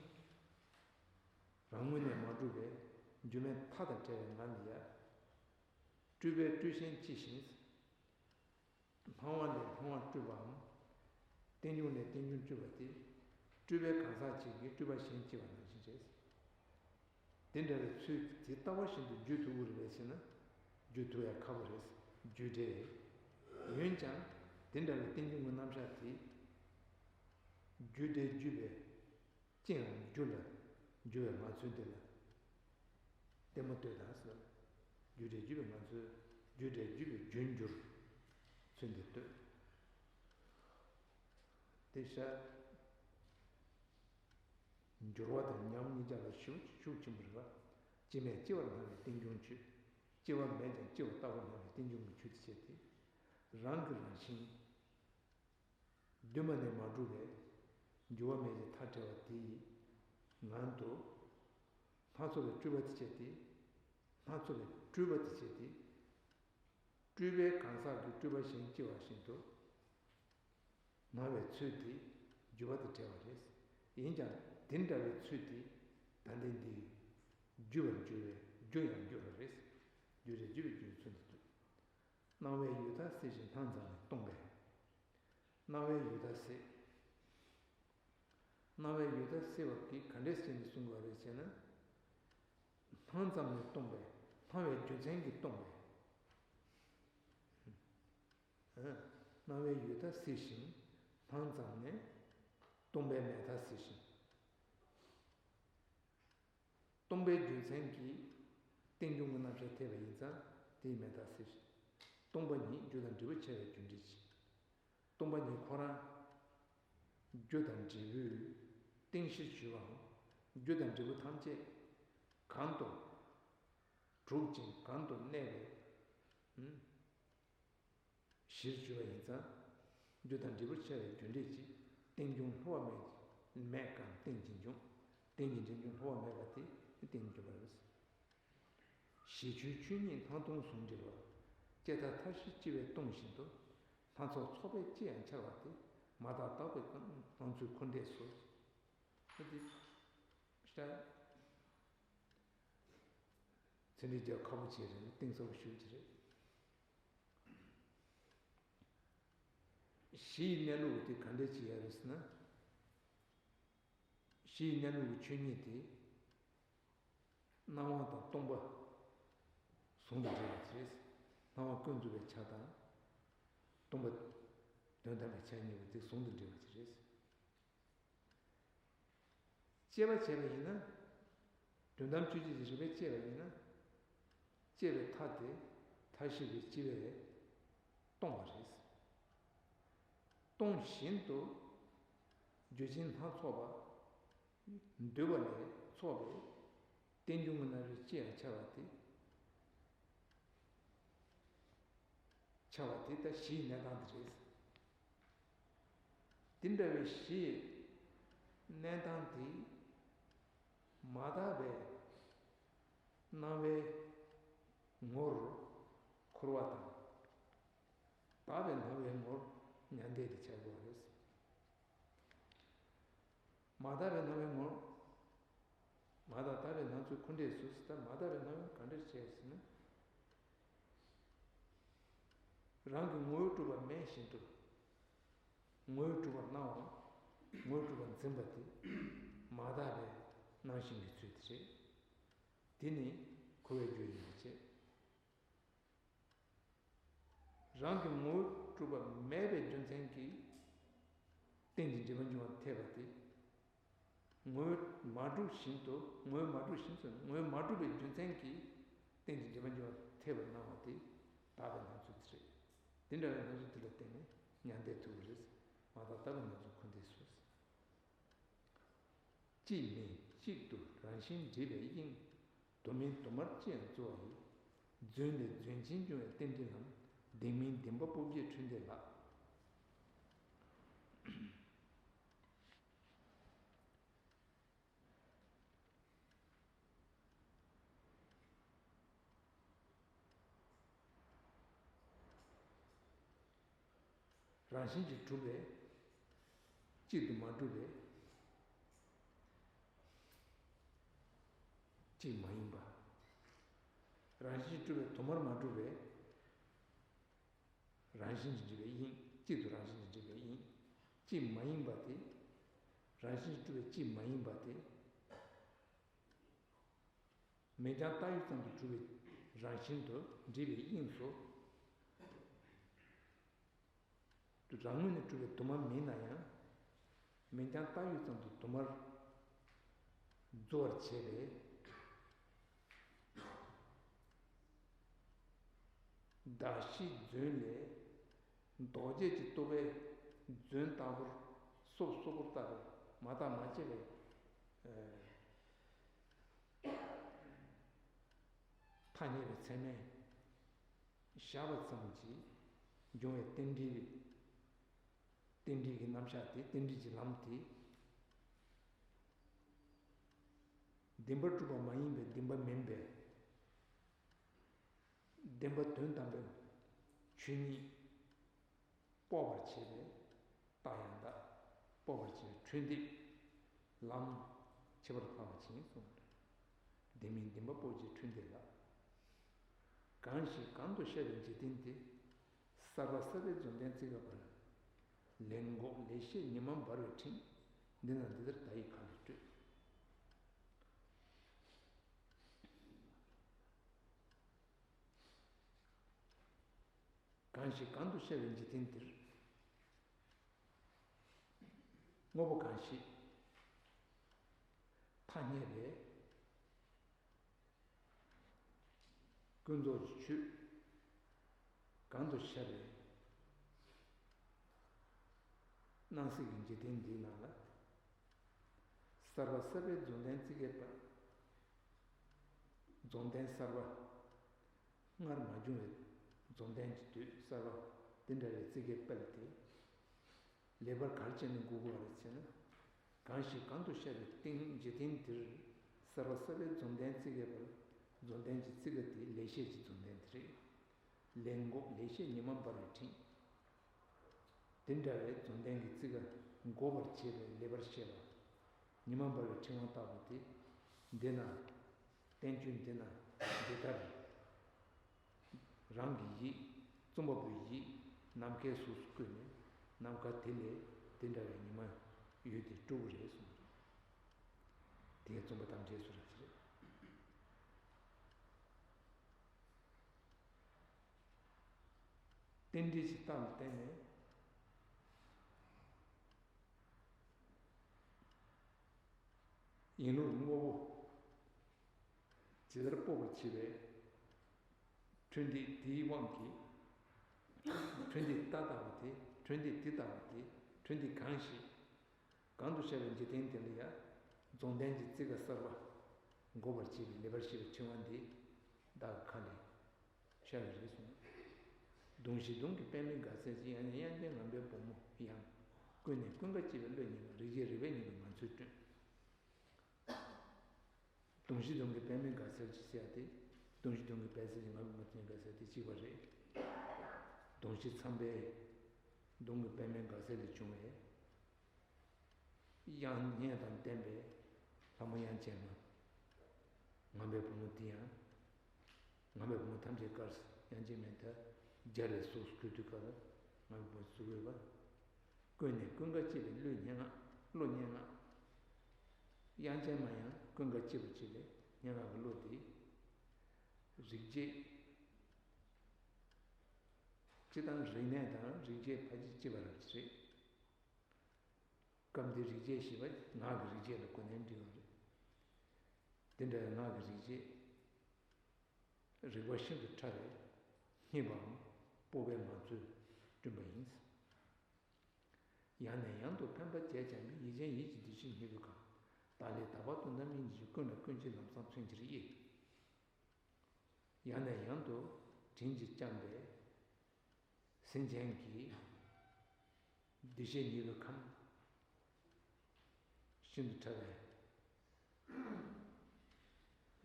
རང་ངོས་ནས་མ་གྲུབ་པས་འགྱུར་མེད་མཐའ་དང་བྲལ་བའི་ངང་ལ་ཡ། སྤྲུལ་པས་སྤྲུལ་ཞིང་སྤྱི་བཞིན། སྣང་བ་ལས་སྣང་བ་སྤྲུལ་པའམ། རྟེན་འབྱུང་ལས་རྟེན་འབྱུང་སྤྲུལ་པ་སྟེ། སྤྲུལ་པའི་གང་ཟག་གཅིག་གིས་སྤྲུལ་པ་གཞན་སྐྱེ་བ་ནང་བཞིན་རེད། དེ་འདྲ་བའི་ཚུལ་དེ་ལྟ་བ་བཞིན་དུ་བརྗོད་ཐུབ་ཀྱི་རེད་པས་ཟེར་ན། བརྗོད་ཐུབ་ཡ་ཁག་པོ་རེད། རྒྱུ་འབྲས། འོན་ཀྱང་དེ་འདྲ་བའི་རྟེན་འབྱུང་གི་རྣམ་གཞག་དེ། རྒྱུ་འབྲས་རྒྱུ་བས། ཅི་ཡང་རྒྱུ་ལ་འགྱུར་བའི་ངང་ཚུལ་འདི་ལ་ལྟད་མོ་ལྟོས་དང་ཟེར། རྒྱུ་འབྲས་རྒྱུ་བའི་ངང་ཚུལ། རྒྱུ་འབྲས་རྒྱུ་བའི་རྒྱུར་འགྱུར་ཚུལ་འདི་ལྟོས། དེ་ཤར་འགྱུར་བ་དང་ཉམས་གཉིས་ཀ་ལ་ཤུགས་ཤུགས་ཆེན་པོ་རེད་པ། སྐྱེ་མེད་སྐྱེ་བར་སྣང་བའི་རྟེན་འབྱུང་ཆོས། སྐྱེ་བ་མེད་ཀྱང་སྐྱེ་བ་ལྟ་བུར་སྣང་བའི་རྟེན་འབྱུང་གི་ཆོས་དེ་བྱས་ཏེ། རང་གི་རང་བཞིན། གདོད་མ་ནས་མ་གྲུབ་པའི་འགྱུར་བ་མེད་ཅིང་མཐའ་བྲལ་བ་དེ་ཡི་ངང་དུ། སྣ་ཚོགས་པའི་སྤྲུལ་པ་དེ་བྱས་ཏེ། སྣ་ཚོགས་པའི་སྤྲུལ་པ་དེ་བྱས་ཏེ། སྤྲུལ་པའི་གང་ཟག་གིས་སྤྲུལ་པ་གཞན་སྐྱེ་བ་བཞིན་དུ། སྣང་བའི་ཚུལ་དེ་འགྱུར་བ་དང་བྲལ་བ་རེད། ཡིན་ཀྱང་དེ་འདྲ་བའི་ཚུལ་དེ་ད་ལྟའི་འདི་རྒྱུ་བར་འགྱུར་བས་རྒྱུ་ཡང་འགྱུར་བ་རེད། རྒྱུ་རེད་རྒྱུ་བའི་རྒྱུ་ཚུལ་དུ་འདུག་སྣང་བའི་ཡུལ་དག་སེལ་ཞིང་སྣང་ཙམ་ནས་སྟོང་པས། སྣང་བའི་ཡུལ་དག་སེལ། སྣང་བའི་ཡུལ་དག་སེལ་བ་གིས་ག་འདྲས་བྱས་ནས་གསུངས་པ་རེད་ཅེ་ན། སྣང་ཙམ་ནས་སྟོང་པས། སྣང་བའི་རྒྱུ་མཚན་གྱིས་སྟོང་པས། སྣང་བའི་ཡུལ་དག་སེལ་ཞིང་སྣང་ཙམ་ནས་སྟོང་པའི་མེད་མཐའ་སེལ་ཞིང་། སྟོང་པའི་རྒྱུ་མཚན་གྱིས་རྟེན་འབྱུང་གི་རྣམ་གཞག་འཐད་པ་ཡིན་ཙང་དེའི་མེད་མཐའ་སེལ་ཞིང་། སྟོང་པ་ཉིད་རྒྱུ་དང་འབྲས་བུ་འཆར་བའི་རྒྱུ་འབྲས་ཀྱིས། སྟོང་པ་ཉིད་ཁོ་རང་རྒྱུ་དང་འབྲས་བུའི་རྟེན་གཞིར་གྱུར་པའམ། རྒྱུ་དང་འབྲས་བུ་ཐམས་ཅད་གང་དུ་གྲུབ་ཅིང་གང་དུ་གནས་པའི་གཞིར་གྱུར་པ་ཡིན་ཙང་། རྒྱུ་དང་འབྲས་བུར་འཆར་བའི་རྒྱུ་འབྲས་ཀྱི་རྟེན་འབྱུང་སླུ་བ་མེད་མེད་ཀྱང་རྟེན་ཅིང་འབྱུང་། རྟེན་གྱི་འབྲས་འབྱུང་སླུ་བ་མེད་པ་དེ་རྟེན་འབྱུང་བར། ཞི་ཁྱོད་ཆོས་ཉིད་སྣང་སྟོང་ཟུང་འབྲེལ་བ། སྐྱེ་མཐའ་མཐའ་བཞི་སྐྱེ་བས་སྟོང་བཞིན་དུ། སྣ་ཚོགས་ཚོགས་པས་ཅི་ཡང་འཆར་བ་དེ། མ་དག་དག་པའི་སྣང་ཚུལ་འཁོར་འདས་སོ། ཨ་ཏི། ཤ། ཚན་རིག་རྒྱག་ཁག་པོ་བྱས་རེད། གཏིང་ཟབ་པོ་ཞུ་རྒྱུ་རེད། གཞི་ཡི་གནས་ལུགས་དེ་ག་འདྲས་ཅིག་ཡོད་རེད་ཟེར་ན། གཞི་ཡི་གནས་ལུགས་ཀྱི་ཆོས་ཉིད་དེ། སྣང་བ་དང་སྟོང་པ་ཟུང་དུ་འབྲེལ་བ་དེ་རེད། སྣང་བ་ཀུན་རྫོབ་པའི་ཆ་དང་། སྟོང་པ་དོན་དམ་པའི་ཆ་གཉིས་པོ་དེ་ཟུང་དུ་འབྲེལ་བ་དེ་རེད། དཔྱད་པ་བྱས་པ་ཡིན་ན། དོན་དམ་དཔྱོད་བྱེད་ཀྱི་རིགས་པས་དཔྱད་པ་ཡིན་ན། དཔྱད་པའི་མཐའ་དེ་མཐའ་བཞི་པའི་སྤྱི་བས་སྟོང་པ་རེད། སྟོང་བཞིན་དུ་རྒྱུ་ཅན་སྣ་ཚོགས་པ་འདུས་པ་ལས་ཚོགས་པའི་རྟེན་འབྱུང་གི་རྣམ་གཞག་ཅི་ཡང་འཆར་བ་དེ། འཆར་བ་དེ་ལྟར་གཞིའི་གནས་སྟངས་དེ་རེད། དེ་འདྲ་བའི་གཞིའི་གནས་སྟངས་དེ་མ་དག་པའི་སྣང་བའི་ངོར་འཁོར་བ་དང་། དག་པའི་སྣང་བའི་ངོར་མྱང་འདས་དེ་འཆར་དགོས་པ་རེད། མ་དག་པའི་སྣང་བའི་ངོར། མ་དང་དག་པའི་སྣང་ཚུལ་ཁོ་འདྲས་སུ་ཟེར། ད་མ་དག་པའི་སྣང་བ་ག་འདྲས་བྱས་ཟེར་ན། རང་གི་ངོ་བོས་གྲུབ་པ་མེད་བཞིན་དུ། ངོ་བོས་གྲུབ་པར་སྣང་བ། ངོ་བོས་གྲུབ་པར་འཛིན་པ་དེ། མ་དག་པའི་སྣང་ཞེན་གྱི་ཚུལ་དེ་རེད། དེ་ནི་འཁོར་བའི་རྒྱུ་ཡིན་པར་བྱེད། རང་གི་ངོ་བོས་གྲུབ་པ་མེད་པའི་རྒྱུ་མཚན་གྱིས། རྟེན་ཅིང་འབྲེལ་པར་འབྱུང་བར་འཐད་པ་དེ། ངོ་བོས་མ་གྲུབ་བཞིན་དུ། ངོ་བོས་མ་གྲུབ་བཞིན་དུ། ངོ་བོས་མ་གྲུབ་པའི་རྒྱུ་མཚན་གྱིས་རྟེན་ཅིང་འབྲེལ་པར་འབྱུང་བར་འཐད་པར་སྣང་བ་དེ་དག་པའི་སྣང་ཚུལ་དེ་རེད། དེ་འདྲ་བའི་སྣང་ཚུལ་དེ་ལ་བརྟེན་ནས་མྱང་འདས་ཐོབ་པ་རེད། མ་དག་དག་པའི་སྣང་ཚུལ་ཁོ་འདས་སུ། གཅིག་མིན་གཅིག་ཏུ་རང་བཞིན་འབྲེལ་བའི་དབྱིངས། དུ་མིན་དུ་མར་ཅི་ཡང་རྩོལ་བ་ཡི། རྫུན་ལས་རྫུན་ཅན་འབྱུང་བའི་རྟེན་འབྲེལ་ལམ། བདེན་མིན་བདེན་པ་སྤོབས་ཀྱི་འཕྲོས་འདས་ལ། རང་བཞིན་གྱིས་གྲུབ་པས་གཅིག་ཏུ་མ་གྲུབ་པས་གཅིག་མ་ཡིན་པ། རང་བཞིན་གྱིས་གྲུབ་པས་དུ་མར་མ་གྲུབ་པས། རང་བཞིན་གྱིས་འབྲེལ་བའི་དབྱིངས། གཅིག་ཏུ་རང་བཞིན་གྱིས་འབྲེལ་བའི་དབྱིངས། གཅིག་མ་ཡིན་པ་དེ། རང་བཞིན་གྱིས་གྲུབ་པའི་གཅིག་མ་ཡིན་པ་དེ། མིང་རྐྱང་བཏགས་ཡུལ་ཙམ་དུ་གྲུབ་པའི་རང་བཞིན་དུ་འབྲེལ་བའི་དབྱིངས་སོ། རང་ངོས་ནས་གྲུབ་པའི་དུ་མ་མིན་ན་ཡང་། མིང་རྐྱང་བཏགས་ཡུལ་ཙམ་དུ་དུ་མར་རྫོགས་པར་བྱེད་པའི། གདགས་གཞི་རྫུན་ལས། ལྡོག་བྱེད་ཀྱི་རྟོག་པས་རྫུན་ལྟ་བུར་སོ་སོ་པོར་བཏགས་པའི་མ་བརྟགས་མ་དཔྱད་པའི་ཐ་སྙད་པའི་ཚད་མས་བཞག་པ་ཙམ་གྱིས་འབྱུང་བའི་རྟེན་འབྲེལ། རྟེན་འབྲེལ་གྱི་རྣམ་གཞག་དེ། རྟེན་འབྲེལ་གྱི་ལམ་དེ། བདེན་པར་གྲུབ་པ་མ་ཡིན་པས་བདེན་པ་མིན་པའི་བདེན་པ་དོན་དམ་པའི་ཆོས་ཉིད་སྤོབས་པར་བྱེད་པའི་རྟགས་ཡང་དག། སྤོབས་པར་བྱེད་པའི་འཕྲོས་འདས་ལམ། ཁྱད་པར་དུ་འཕགས་པ་ཅན་གསུངས་པ་རེད། བདེན་མིན་བདེན་པ་སྤོབས་ཀྱི་འཕྲོས་འདས་ལ། གང་ཞིག་གང་དུ་ཤར་བའི་འཇིག་རྟེན་དེ། གསར་པ་གསར་པའི་རྫུན་ལྡན་བརྩི་དགའ་བར། ལེན་འགོག་ལེགས་བཤད་ཉི་མ་འབར་བའི་ཕྲེང་། འདི་ན་འདི་ལྟར་བརྡ་ཡིས་ག་ལེར་སྤྲོད། གང་ཞིག་གང་དུ་ཤར་བའི་འཇིག་རྟེན་འདིར། དངོས་པོ་གང་ཞིག་ཐ་སྙད་པའི་ཀུན་རྫོབ་ཀྱི་ཆོས་གང་དུ་ཤར་བའི་སྣང་སྲིད་ཀྱི་འཇིག་རྟེན་འདིའི་ནང་ལ། གསར་པ་གསར་པའི་རྫུན་ལྡན་བརྩི་དགའ་བར། རྫུན་ལྡན་གསར་པ། སྔར་མ་བྱུང་བའི་རྫུན་ལྡན་གྱི་དུས་གསར་པ་དེ་འདྲ་བའི་བརྩི་དགའི་དཔལ་དེ། ལེགས་པར་ག་རེ་བྱས་ནས་འགུག་དགོས་པ་རེད་ཟེར་ན། གང་ཞིག་གང་དུ་ཤར་བའི་སྟེང་འཇིག་རྟེན་འདིར། གསར་པ་གསར་པའི་རྫུན་ལྡན་བརྩི་དགའི་བར། རྫུན་ལྡན་གྱི་བརྩི་དགའ་དེ་ལེགས་བཤད་ཀྱི་རྫུན་ལྡན་དེ་རེད། ལེན་འགོག་ལེགས་བཤད་ཉི་མ་འབར་བའི་ཕྲེང་། དེ་འདྲ་བའི་རྫུན་ལྡན་གྱི་བརྩི་དགའ་འགོག་པར་བྱེད་པའི་ལེགས་པར་བཤད་པ། ཉི་མ་འབར་བའི་ཕྲེང་བ་ལྟ་བུ་དེ། འདི་ན། བསྟན་བཅོས་འདི་ན། འདི་ལྟར། རང་གི་ཡིད། རྩོམ་པ་པོའི་ཡིད་ནམ་མཁའི་གཟུགས་སུ་བཀོད་ནས། ནམ་མཁའ་དེ་ལས་དེ་འདྲ་བའི་ཉི་མ་ཡོད་དེ་སྤྲོ་བོ་རེད་གསུངས་པ་རེད། དེ་རྩོམ་པ་དང་འབྲས་སུ་རེད་ཟེར། རྟེན་འབྲེལ་གྱི་རྟགས་ལ་བརྟེན་ནས། ཡིན་ལུགས་དངོས་པོ་ཇི་ལྟར་སྤོབས་པར་བྱེད་པའི་འཕྲོས་འདེབས་དེའི་དབང་གིས། འཕྲོས་འདེབས་ད་ལྟ་བུ་དེ། འཕྲོས་འདེབས་དེ་ལྟ་བུ་དེ། འཕྲོས་འདེབས་གང་ཞིག་གང་དུ་ཤར་བའི་འཇིག་རྟེན་དེ་ལ་ཡང་། རྫུན་ལྡན་གྱི་བརྩི་དགའ་གསར་པ་འགོག་པར་བྱེད་པའི་ལེགས་པར་བཤད་པའི་ཕྲེང་བ་འདི་བདག་གི་ཁ་ལས། ཤར་བ་རེད་གསུངས། གདུང་བཞི་གདུང་གི་པདྨའི་དགའ་ཚལ་གྱི། དབྱངས་ཅན་དབྱངས་ཅན་ངང་པའི་བུ་མོ་ཡང་། ཀུན་ནས་ཀུན་དགའ་སྐྱེ་བའི་བློས་ཉེས་པ། རིག་བྱེད་རིག་པས་ཉེས་པའི་ངང་ཚུལ་སྟོན། གདུང་བཞི་གདུང་གི་པདྨའི་དགའ་ཚལ་གྱི་ཟེར་ཡ་དེ། གདུང་བཞི་གདུང་གི་པད་ཚལ་གྱི་ངང་པའི་བུ་མོ་དེ་དགའ་ཚལ་དེ་གཅིག་པ་རེད། གདུང་བཞི་ཚངས་པའི་གདུང་གི་པདྨའི་དགའ་ཚལ་ལས་བྱུང་བའི། དབྱངས་སྙན་དང་ལྡན་པའི་ལྷ་མོ་དབྱངས་ཅན་མ། ངང་པའི་བུ་མོ་འདི་ཡང་། ངང་པའི་བུ་མོ་ཐམས་ཅད་དཀར། དབྱངས་ཅན་མའི་ད་རྒྱལ་བའི་གཟུགས་སུ་གྱུར་དུས་སྐབས་ལ་ངང་པའི་བུ་མོ་གཟུགས་འོས་པ། ཀུན་ནས་ཀུན་དགའ་སྐྱིད་པའི་བློས་སྙན་ངག་བློ་སྙན་ངག་དབྱངས་ཅན་མ་ཡང་ཀུན་དགའ་སྐྱིད་པ་སྐྱིད་པའི་སྙན་ངག་གི་བློ་དེ། རིག་བྱེད། སྤྱིར་བཏང་རིག་གནས་དང་རིག་བྱེད་ཕལ་ཆེར་གཅིག་པ་རང་རེད། སྐབས་འདིའི་རིག་བྱེད་ཞེས་པ་ངག་གི་རིག་བྱེད་ལ་གོ་ནས་འབྲི་བ་རེད། དེ་འདྲའི་ངག་གི་རིག་བྱེད། རིག་པ་ཤིན་ཏུ་ཕྲ་བའི་སྙན་པའམ་སྤོབས་པའི་ངང་ཚུལ་བསྐྲུན་པ་ཡིན། ཡང་ནས་ཡང་དུ་འཕེན་པ་བྱས་ཀྱང་ཡིད་ཅན་ཡིད་ཀྱི་འདུ་ཤེས་སྙིང་པོའི་ཁམས། བདག་ལས་དག་པ་དོན་དམ་སྙིང་རྗེ་ཀུན་ལ་ཀུན་གྱི་ལམ་བཟང་མཚོན་ཕྱིར་དབྱེ། ཡང་ནས་ཡང་དུ་དྲིན་གྱིས་བསྐྱངས་པའི་སེམས་ཅན་གྱི་འདུ་ཤེས་སྙིང་པོའི་ཁམས་ཤིན་ཏུ་ཕྲ་བའི།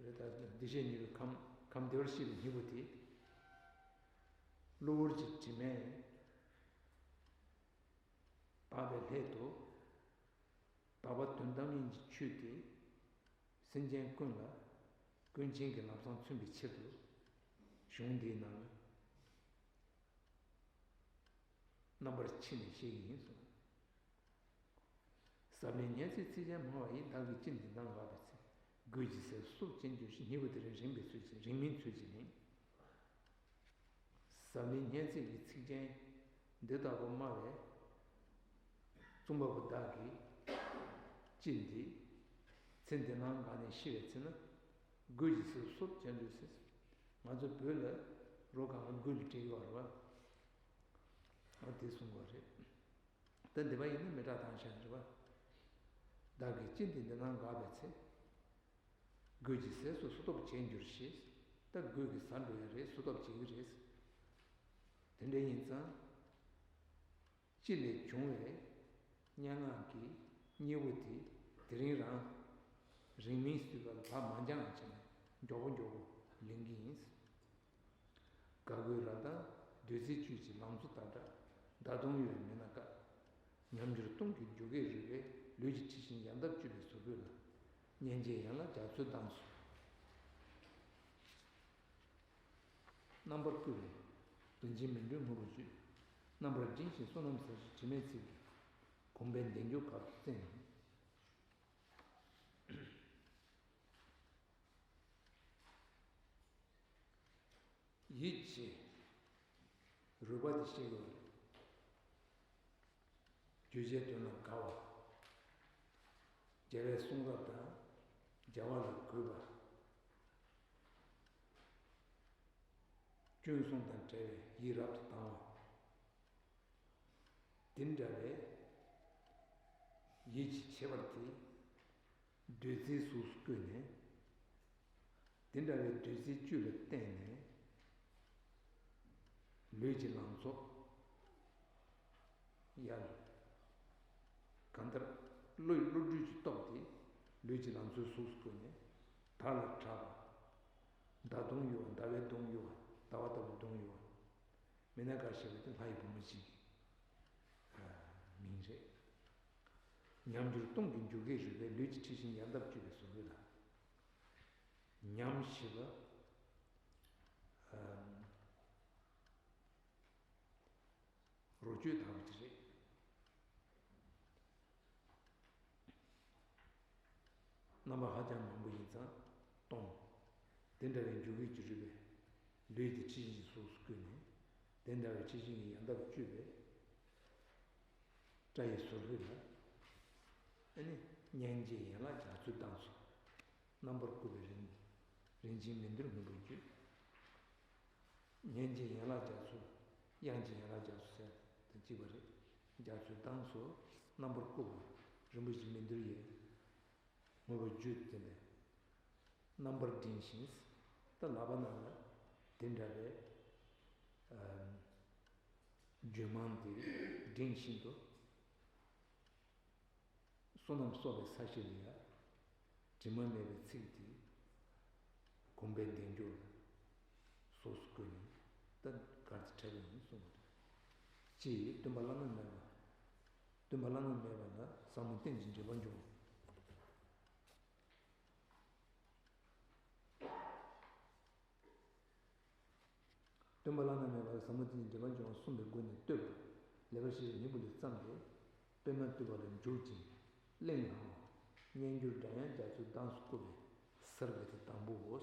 རེད་ད། འདུ་ཤེས་སྙིང་པོའི་ཁམས་ཁམས་བདེ་བར་གཤེགས་པའི་སྙིང་པོ་དེ། གློ་བུར་གྱི་དྲི་མས་སྦགས་པའི་སླད་དུ། དག་པ་དོན་དམ་དབྱིངས་ཀྱི་ཆོས་དེ། སེམས་ཅན་ཀུན་ལ་ཀུན་མཁྱེན་གྱི་ལམ་བཟང་མཚོན་པའི་ཕྱིར་དུ། གཞུང་འདིའི་ནང་ལ་རྣམ་པར་ཕྱེ་ནས་བཤད་ཀྱི་ཡིན་གསུངས། ཟབ་ལེན་སྙན་ཚིག་ཚིགས་བཅད་སྨྲ་བ་ཡིས། བདག་གིས་ཅི་འདི་སྣང་བསྒགས་པའི་ཚེ། རྒོད་ཀྱི་ཟས་སུ་སོགས་བྱས་འགྱུར་ཞིང་། སྙིང་པོ་དེ་རིང་རིང་བའི་ཚུལ་གྱིས། རིང་མིན་ཚུལ་གྱིས་ནི། ཟབ་ལེན་སྙན་ཚིག་གི་ཚིགས་བཅད་འདི་ལྟ་བུ་སྨྲ་བའི་རྩོམ་པ་པོ་བདག་གིས་ཅི་འདི་ཚེ་འདི་སྣང་བསྒགས་ནས་ཤི་བའི་ཚེ་ན། རྒོད་ཀྱི་ཟས་སུ་སོགས་བྱས་འགྱུར་ཞིང་། ང་ཚོ་བོད་ལ་རོ་གང་ག་རྒོད་ལ་བྲིས་ཡོད་རེད་བ། ཨ་དེ་གསུང་གི་རེད། ད་འདི་པ་ཡིན་ན་མི་དྲག་དང་ཤ་རེད་བ། བདག་གིས་ཅི་འདི་འདི་སྣང་བསྒགས་པའི་ཚེ། རྒོད་ཀྱི་ཟས་སུ་སོ་ཐོབ་བྱས་འགྱུར་ཞེས། ད་རྒོད་ཀྱིས་ཟ་འགྲོ་ཡ་རེད། སོ་ཐོབ་བྱེད་ཀྱི་རེད། དེ་འདྲ་ཡིན་ཙང་། ཅི་ལས་བྱུང་བའི་སྙན་ངག་གི་སྙིང་པོ་དེ་དེ་རིང་རང་རིང་མིན་སྲིད་པ་ལ་བག་མ་འཇམ་བྱས་ནས་མགྱོགས་པོ་མགྱོགས་པོ་ལེན་གྱི་ཡིན། དགའ་དགོད་ར་དང་བདུད་རྩིའི་བཅུད་ཀྱི་ལང་ཚོ་དག་འདྲ། མདའ་མདུང་གཡོ་བའི་མི་སྣ་དཀར། ཉམས་འགྱུར་སྟོང་གི་འཇུག་སྐད་རུས་པའི། ལུས་ཀྱི་འཁྲི་ཤིང་ཡལ་འདབ་གཅོད་པའི་ཟུར་ཕུད་ལ། སྙན་འཇེབས་ཡན་ལག་རྒྱ་མཚོའི་གདངས་སུ། རྣམ་པར་བསྐུལ་བའི་རིན་ཆེན་མཎྜལ་མངོན་པར་བརྗོད། རྣམ་པར་སྒྲིམ་ཞིང་བསོད་ནམས་ཟབ་ཞིང་དྲི་མེད་ཚིག་གི་གོམ་པའི་འདེགས་འཇོག་བར་དུ་བཙན། ཡིད་ཀྱི་རུས་པ་དེ་ཤེས་དགོས། བརྗོད་བྱའི་དོན་ལ་དགའ་བ། རྒྱལ་བའི་གསུང་རབ་དང་མཇལ་བ་ལ་གུས་པ། སྐྱོན་གསུམ་དང་བྲལ་བའི་ཡིད་རབ་ཏུ་དང་བ། དེ་འདྲ་བའི་ཡིད་ཀྱི་ཁྱད་པར་དེ་བདུད་རྩིའི་གཟུགས་སུ་བཀོད་ནས། དེ་འདྲ་བའི་བདུད་རྩིའི་བཅུད་ལ་བརྟེན་ནས་ལུས་ཀྱི་ལང་ཚོ་ཡལ། གང་ལྟར་བློ་ཡི་བློ་གྲོས་ཀྱི་སྟོབས་དེ་ལུས་ཀྱི་ལང་ཚོའི་གཟུགས་སུ་བཀོད་ནས་བདག་ལ་གྲགས་པ། མདའ་མདུང་གཡོ་བ། ཟླ་བའི་མདུང་གཡོ་བ། ཟླ་བ་ལྟ་བུ་མདུང་གཡོ་བ། མི་སྣ་དཀར་ཞེས་པ་དེ་ལྷ་ཡི་བུ་མོ་ཞིག་གི་མིང་རེད། ཉམས་འགྱུར་སྟོང་གི་འཇུག་སྐད་རུས་པའི། ལུས་ཀྱི་འཁྲི་ཤིང་ཡལ་འདབ་གཅོད་པའི་ཟུར་ཕུད་ལ། ཉམས་ཞེས་པ། ཨམ། རོ་བཅུད་དང་པོ་དེ་རེད། རྣམ་པ་ཧ་ཅང་མང་པོ་ཡིན་ཙང་སྟོང་། དེ་འདྲ་བའི་འཇུག་སྐད་ཀྱི་རུས་པའི། ལུས་དེ་འཁྲི་ཤིང་གི་གཟུགས་སུ་བཀོད་ནས། དེ་འདྲ་བའི་འཁྲི་ཤིང་གི་ཡལ་འདབ་གཅོད་པའི་སྐྲ་ཡི་ཟུར་ཕུད་ལ། ཨ་ནི་སྙན་འཇེབས་ཡན་ལག་རྒྱ་མཚོའི་གདངས་སུ། རྣམ་པར་བསྐུལ་བའི་རིན། རིན་ཆེན་མཎྜལ་མངོན་པར་བརྗོད། སྙན་འཇེབས་ཡན་ལག་རྒྱ་མཚོ། དབྱངས་ཀྱི་ཡན་ལག་རྒྱ་མཚོ་ཟེར་དང་གཅིག་པ་རེད། རྒྱ་མཚོའི་གདངས་སུ་རྣམ་པར་བསྐུལ་བ་རིན་པོ་ཆེའི་མཎྜལ་ཡིས་མངོན་པར་བརྗོད་དེ་ནས་རྣམ་པར་སྒྲིམ་ཞིང་། ད་ལག་པ་ནང་ལ་དེ་འདྲ་བའི་ཨམ་རྒྱུད་མང་དེ་སྒྲིམ་བཞིན་དུ། བསོད་ནམས་གསོག་པའི་ས་གཞི་ལ་ཡ། དྲི་མ་མེད་པའི་ཚིག་དེ་གོམ་པའི་འདེགས་འཇོག་ལ་གཟུགས་སུ་བཀོད་ནས། ད་གར་དེ་འཁྲབ་པ་ཡིན་གསུངས་པ་རེད། ཅེས་སྟོན་པ་བླ་ན་མེད་པ། སྟོན་པ་བླ་ན་མེད་པ་ལ་ ཟབ་མོ་རྟེན་ཅིང་འབྲེལ་པར་འབྱུང་། སྟོན་པ་བླ་ན་མེད་པ་ཟབ་མོ་རྟེན་ཅིང་འབྲེལ་པར་འབྱུང་བ་གསུངས་པའི་སྒོ་ནས་བསྟོད་པ། ལེགས་པར་བཤད་པའི་སྙིང་པོ་ལས་བརྩམས་ཏེ། པདྨ་བསྟོད་པ་ལ་འཇུག་ཅིང་གླེང་བསླང་བ། སྙན་བརྒྱུད་སྒྲ་དབྱངས་རྒྱ་མཚོའི་གདངས་སུ་བཀོད་པའི་གསར་བའི་དེ་དང་པོའོ།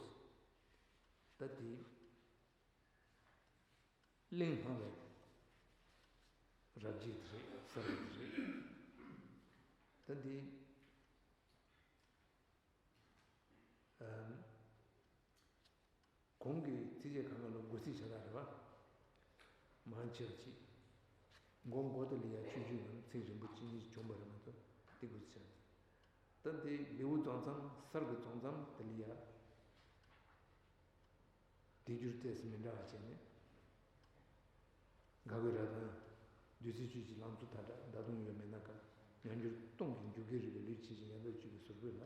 ད་དེ་གླེང་བསླང་བའི་རབ་རྒྱས་དེ་རེད། གསར་བའི་དེ་རེད། ད་འདི། ཨམ། གོང་གི་ཚིགས་བཅད་གང་ག་ལ་དགོས་ཚིག་བྱ་དག་རེད་པ། མང་ཆེ་བ་ཅིག་མགོ་མགོ་དེ་ལ་ཡ་ཆུང་ཆུང་ངམ་ཚིག་རིང་པོ་ཅིག་གཉིས་བྱུང་བ་རེད་མ་གཏོགས་དེ་དགོས་ཚིག་བྱ་དག་ད་འདི་ལེའུ་རྫོགས་མཚམས་གསར་གྱི་རྫོགས་མཚམས་དེ་ལ་ཡ། སྡེ་བསྒྱུར་ཏོག་ཙམ་མི་འདྲ་བ་བྱས་ནས། འགག་པའི་རབ་དང་། བདུད་རྩི་ཆོས་ཀྱི་ལང་ཚོ་མཐའ་དག་ད་དུང་ཡོད་མེད་ན་ག་ཉམས་འགྱུར་སྟོང་གི་འཇུག་པའི་རིགས་པའི་ལུས་ཆེ་ཞིང་ཡང་དག་སྤྱོད་པའི་ཟུར་ཕུད་ལ།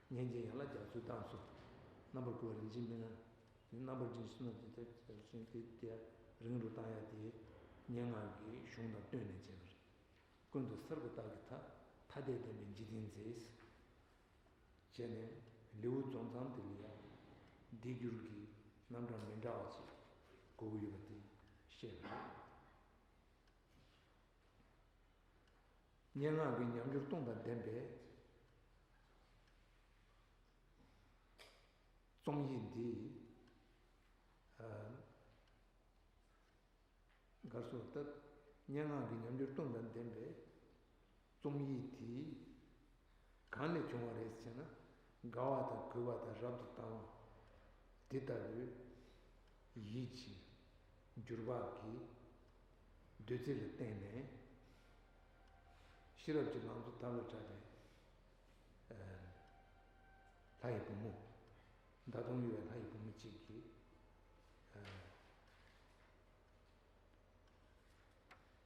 སྙན་ཆེན་ཡན་ལག་རྒྱ་མཚོའི་གདངས་སུ། རྣམ་པར་བསྐོར་བ་རིན་ཆེན་མི་ལ། རྣམ་པར་སྦྱིན་བསོད་ནམས་ཀྱི་དེ་ཅན་དེ་དེ་རིང་རུ་བཏང་ཡ་དེ། སྙན་ངག་གི་གཞུང་དང་བསྟུན་ནས་བྱས་པ་རེད། ཀུན་ཏུ་གསར་པའི་རྟགས་ཀྱི་མཐའ་མཐའ་དད་ལྡན་པའི་འཇིག་རྟེན་མཛེས། བྱས་ནས་ལེའུ་རྫོགས་མཚམས་དེ་ལ་ཡང་སྡེ་བསྒྱུར་གྱི་རྣམ་གྲངས་མི་འདྲ་བ་ཅིག་དགོས་ཀྱི་ཡོད་པ་དེ་བཤད་པ་རེད། སྙན་ངག་གི་ཉམས་འགྱུར་སྟོང་དང་ལྡན་པའི་རྩོམ་ཡིག་འདི། ཨ། གར་སོང་སྟབས། སྙན་ངག་གི་ཉམས་འགྱུར་སྟོང་དང་ལྡན་པའི་རྩོམ་ཡིག་དེ་གང་ལས་བྱུང་བ་རེད་ཟེར་ན། དགའ་བ་དང་གུས་པ་དང་རབ་ཏུ་དང་བ་དེ་ལྟ་བུའི་ཡིད་ཀྱི་འགྱུར་བག་གི་བདུད་རྩི་ལ་བརྟེན་ནས། ཤེས་རབ་ཀྱི་ལང་ཚོ་དར་ལ་གྲགས་པའི་ལྷ་ཡི་བུ་མོ། ད་དུང་ཡོད་པའི་ལྷ་ཡི་བུ་མོ་གཅིག་གིས།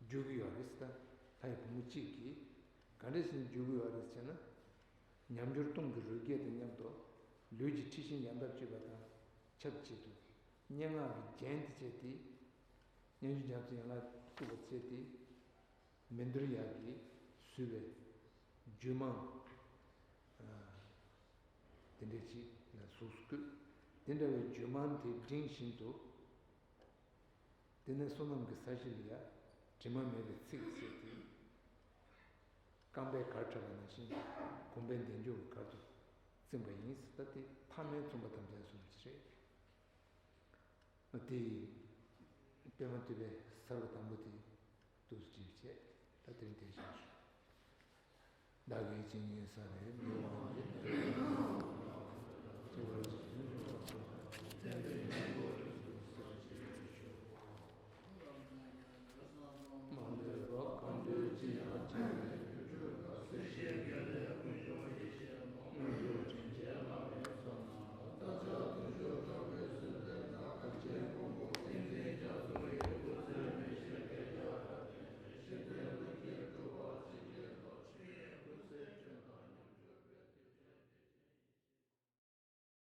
བརྗོད་ཀྱི་ཡོད་རེད་ཟེར། ད་ལྷ་ཡི་བུ་མོ་གཅིག་གིས་ག་འདྲ་ཞིག་བརྗོད་ཀྱི་ཡོད་རེད་ཟེར་ན། ཉམས་འགྱུར་སྟོང་གི་རོལ་རྒྱས་དང་མཉམ་དུ་ལུས་ཀྱི་འཁྲི་ཤིང་ཡང་དག་སྤྱོད་པ་དང་ཆབས་ཅིག་ཏུ། སྙན་ངག་གི་རྒྱན་དེ་བྱས་ཏེ། སྙན་བརྒྱུད་རྒྱ་མཚོ་ཡན་ལག་བཀོད་པ་བྱས་ཏེ། མི་འདོར་ཡག་གིས་བཟོས་པའི་བརྗོད་རྨང་དེ་འདྲ་ཅིག་ལ་གཟུགས་སུ་བཀོད། དེ་འདྲ་བའི་བརྗོད་རྨང་དེ་འབྲིང་བཞིན་དུ། དེ་ནས་བསོད་ནམས་ཀྱི་ས་གཞི་ལ་ཡ་དྲི་མ་མེད་པའི་ཚིག་བྱས་ཏེ། རྐང་པའི་གར་འཁྲབ་པ་ནང་བཞིན་གོམ་པའི་འདེགས་འཇོག་གི་གར་དུ་བརྩིས་པ་ཡིན་ཟེར། ད་དེ་ཐ་མའི་རྩོམ་པ་དམ་བཅའ་སོང་བ་རེད། དེ་པདྨ་བསྟོད་པའི་གསར་པ་དང་པོ་དེ་འདུག་སེ་བྲིས་བྱས། ད་དེ་རིང་དེ་བཞིན་ཞུ། བདག་གིས་ཇི་སྙེད་བསགས་པའི་དགེ་བ།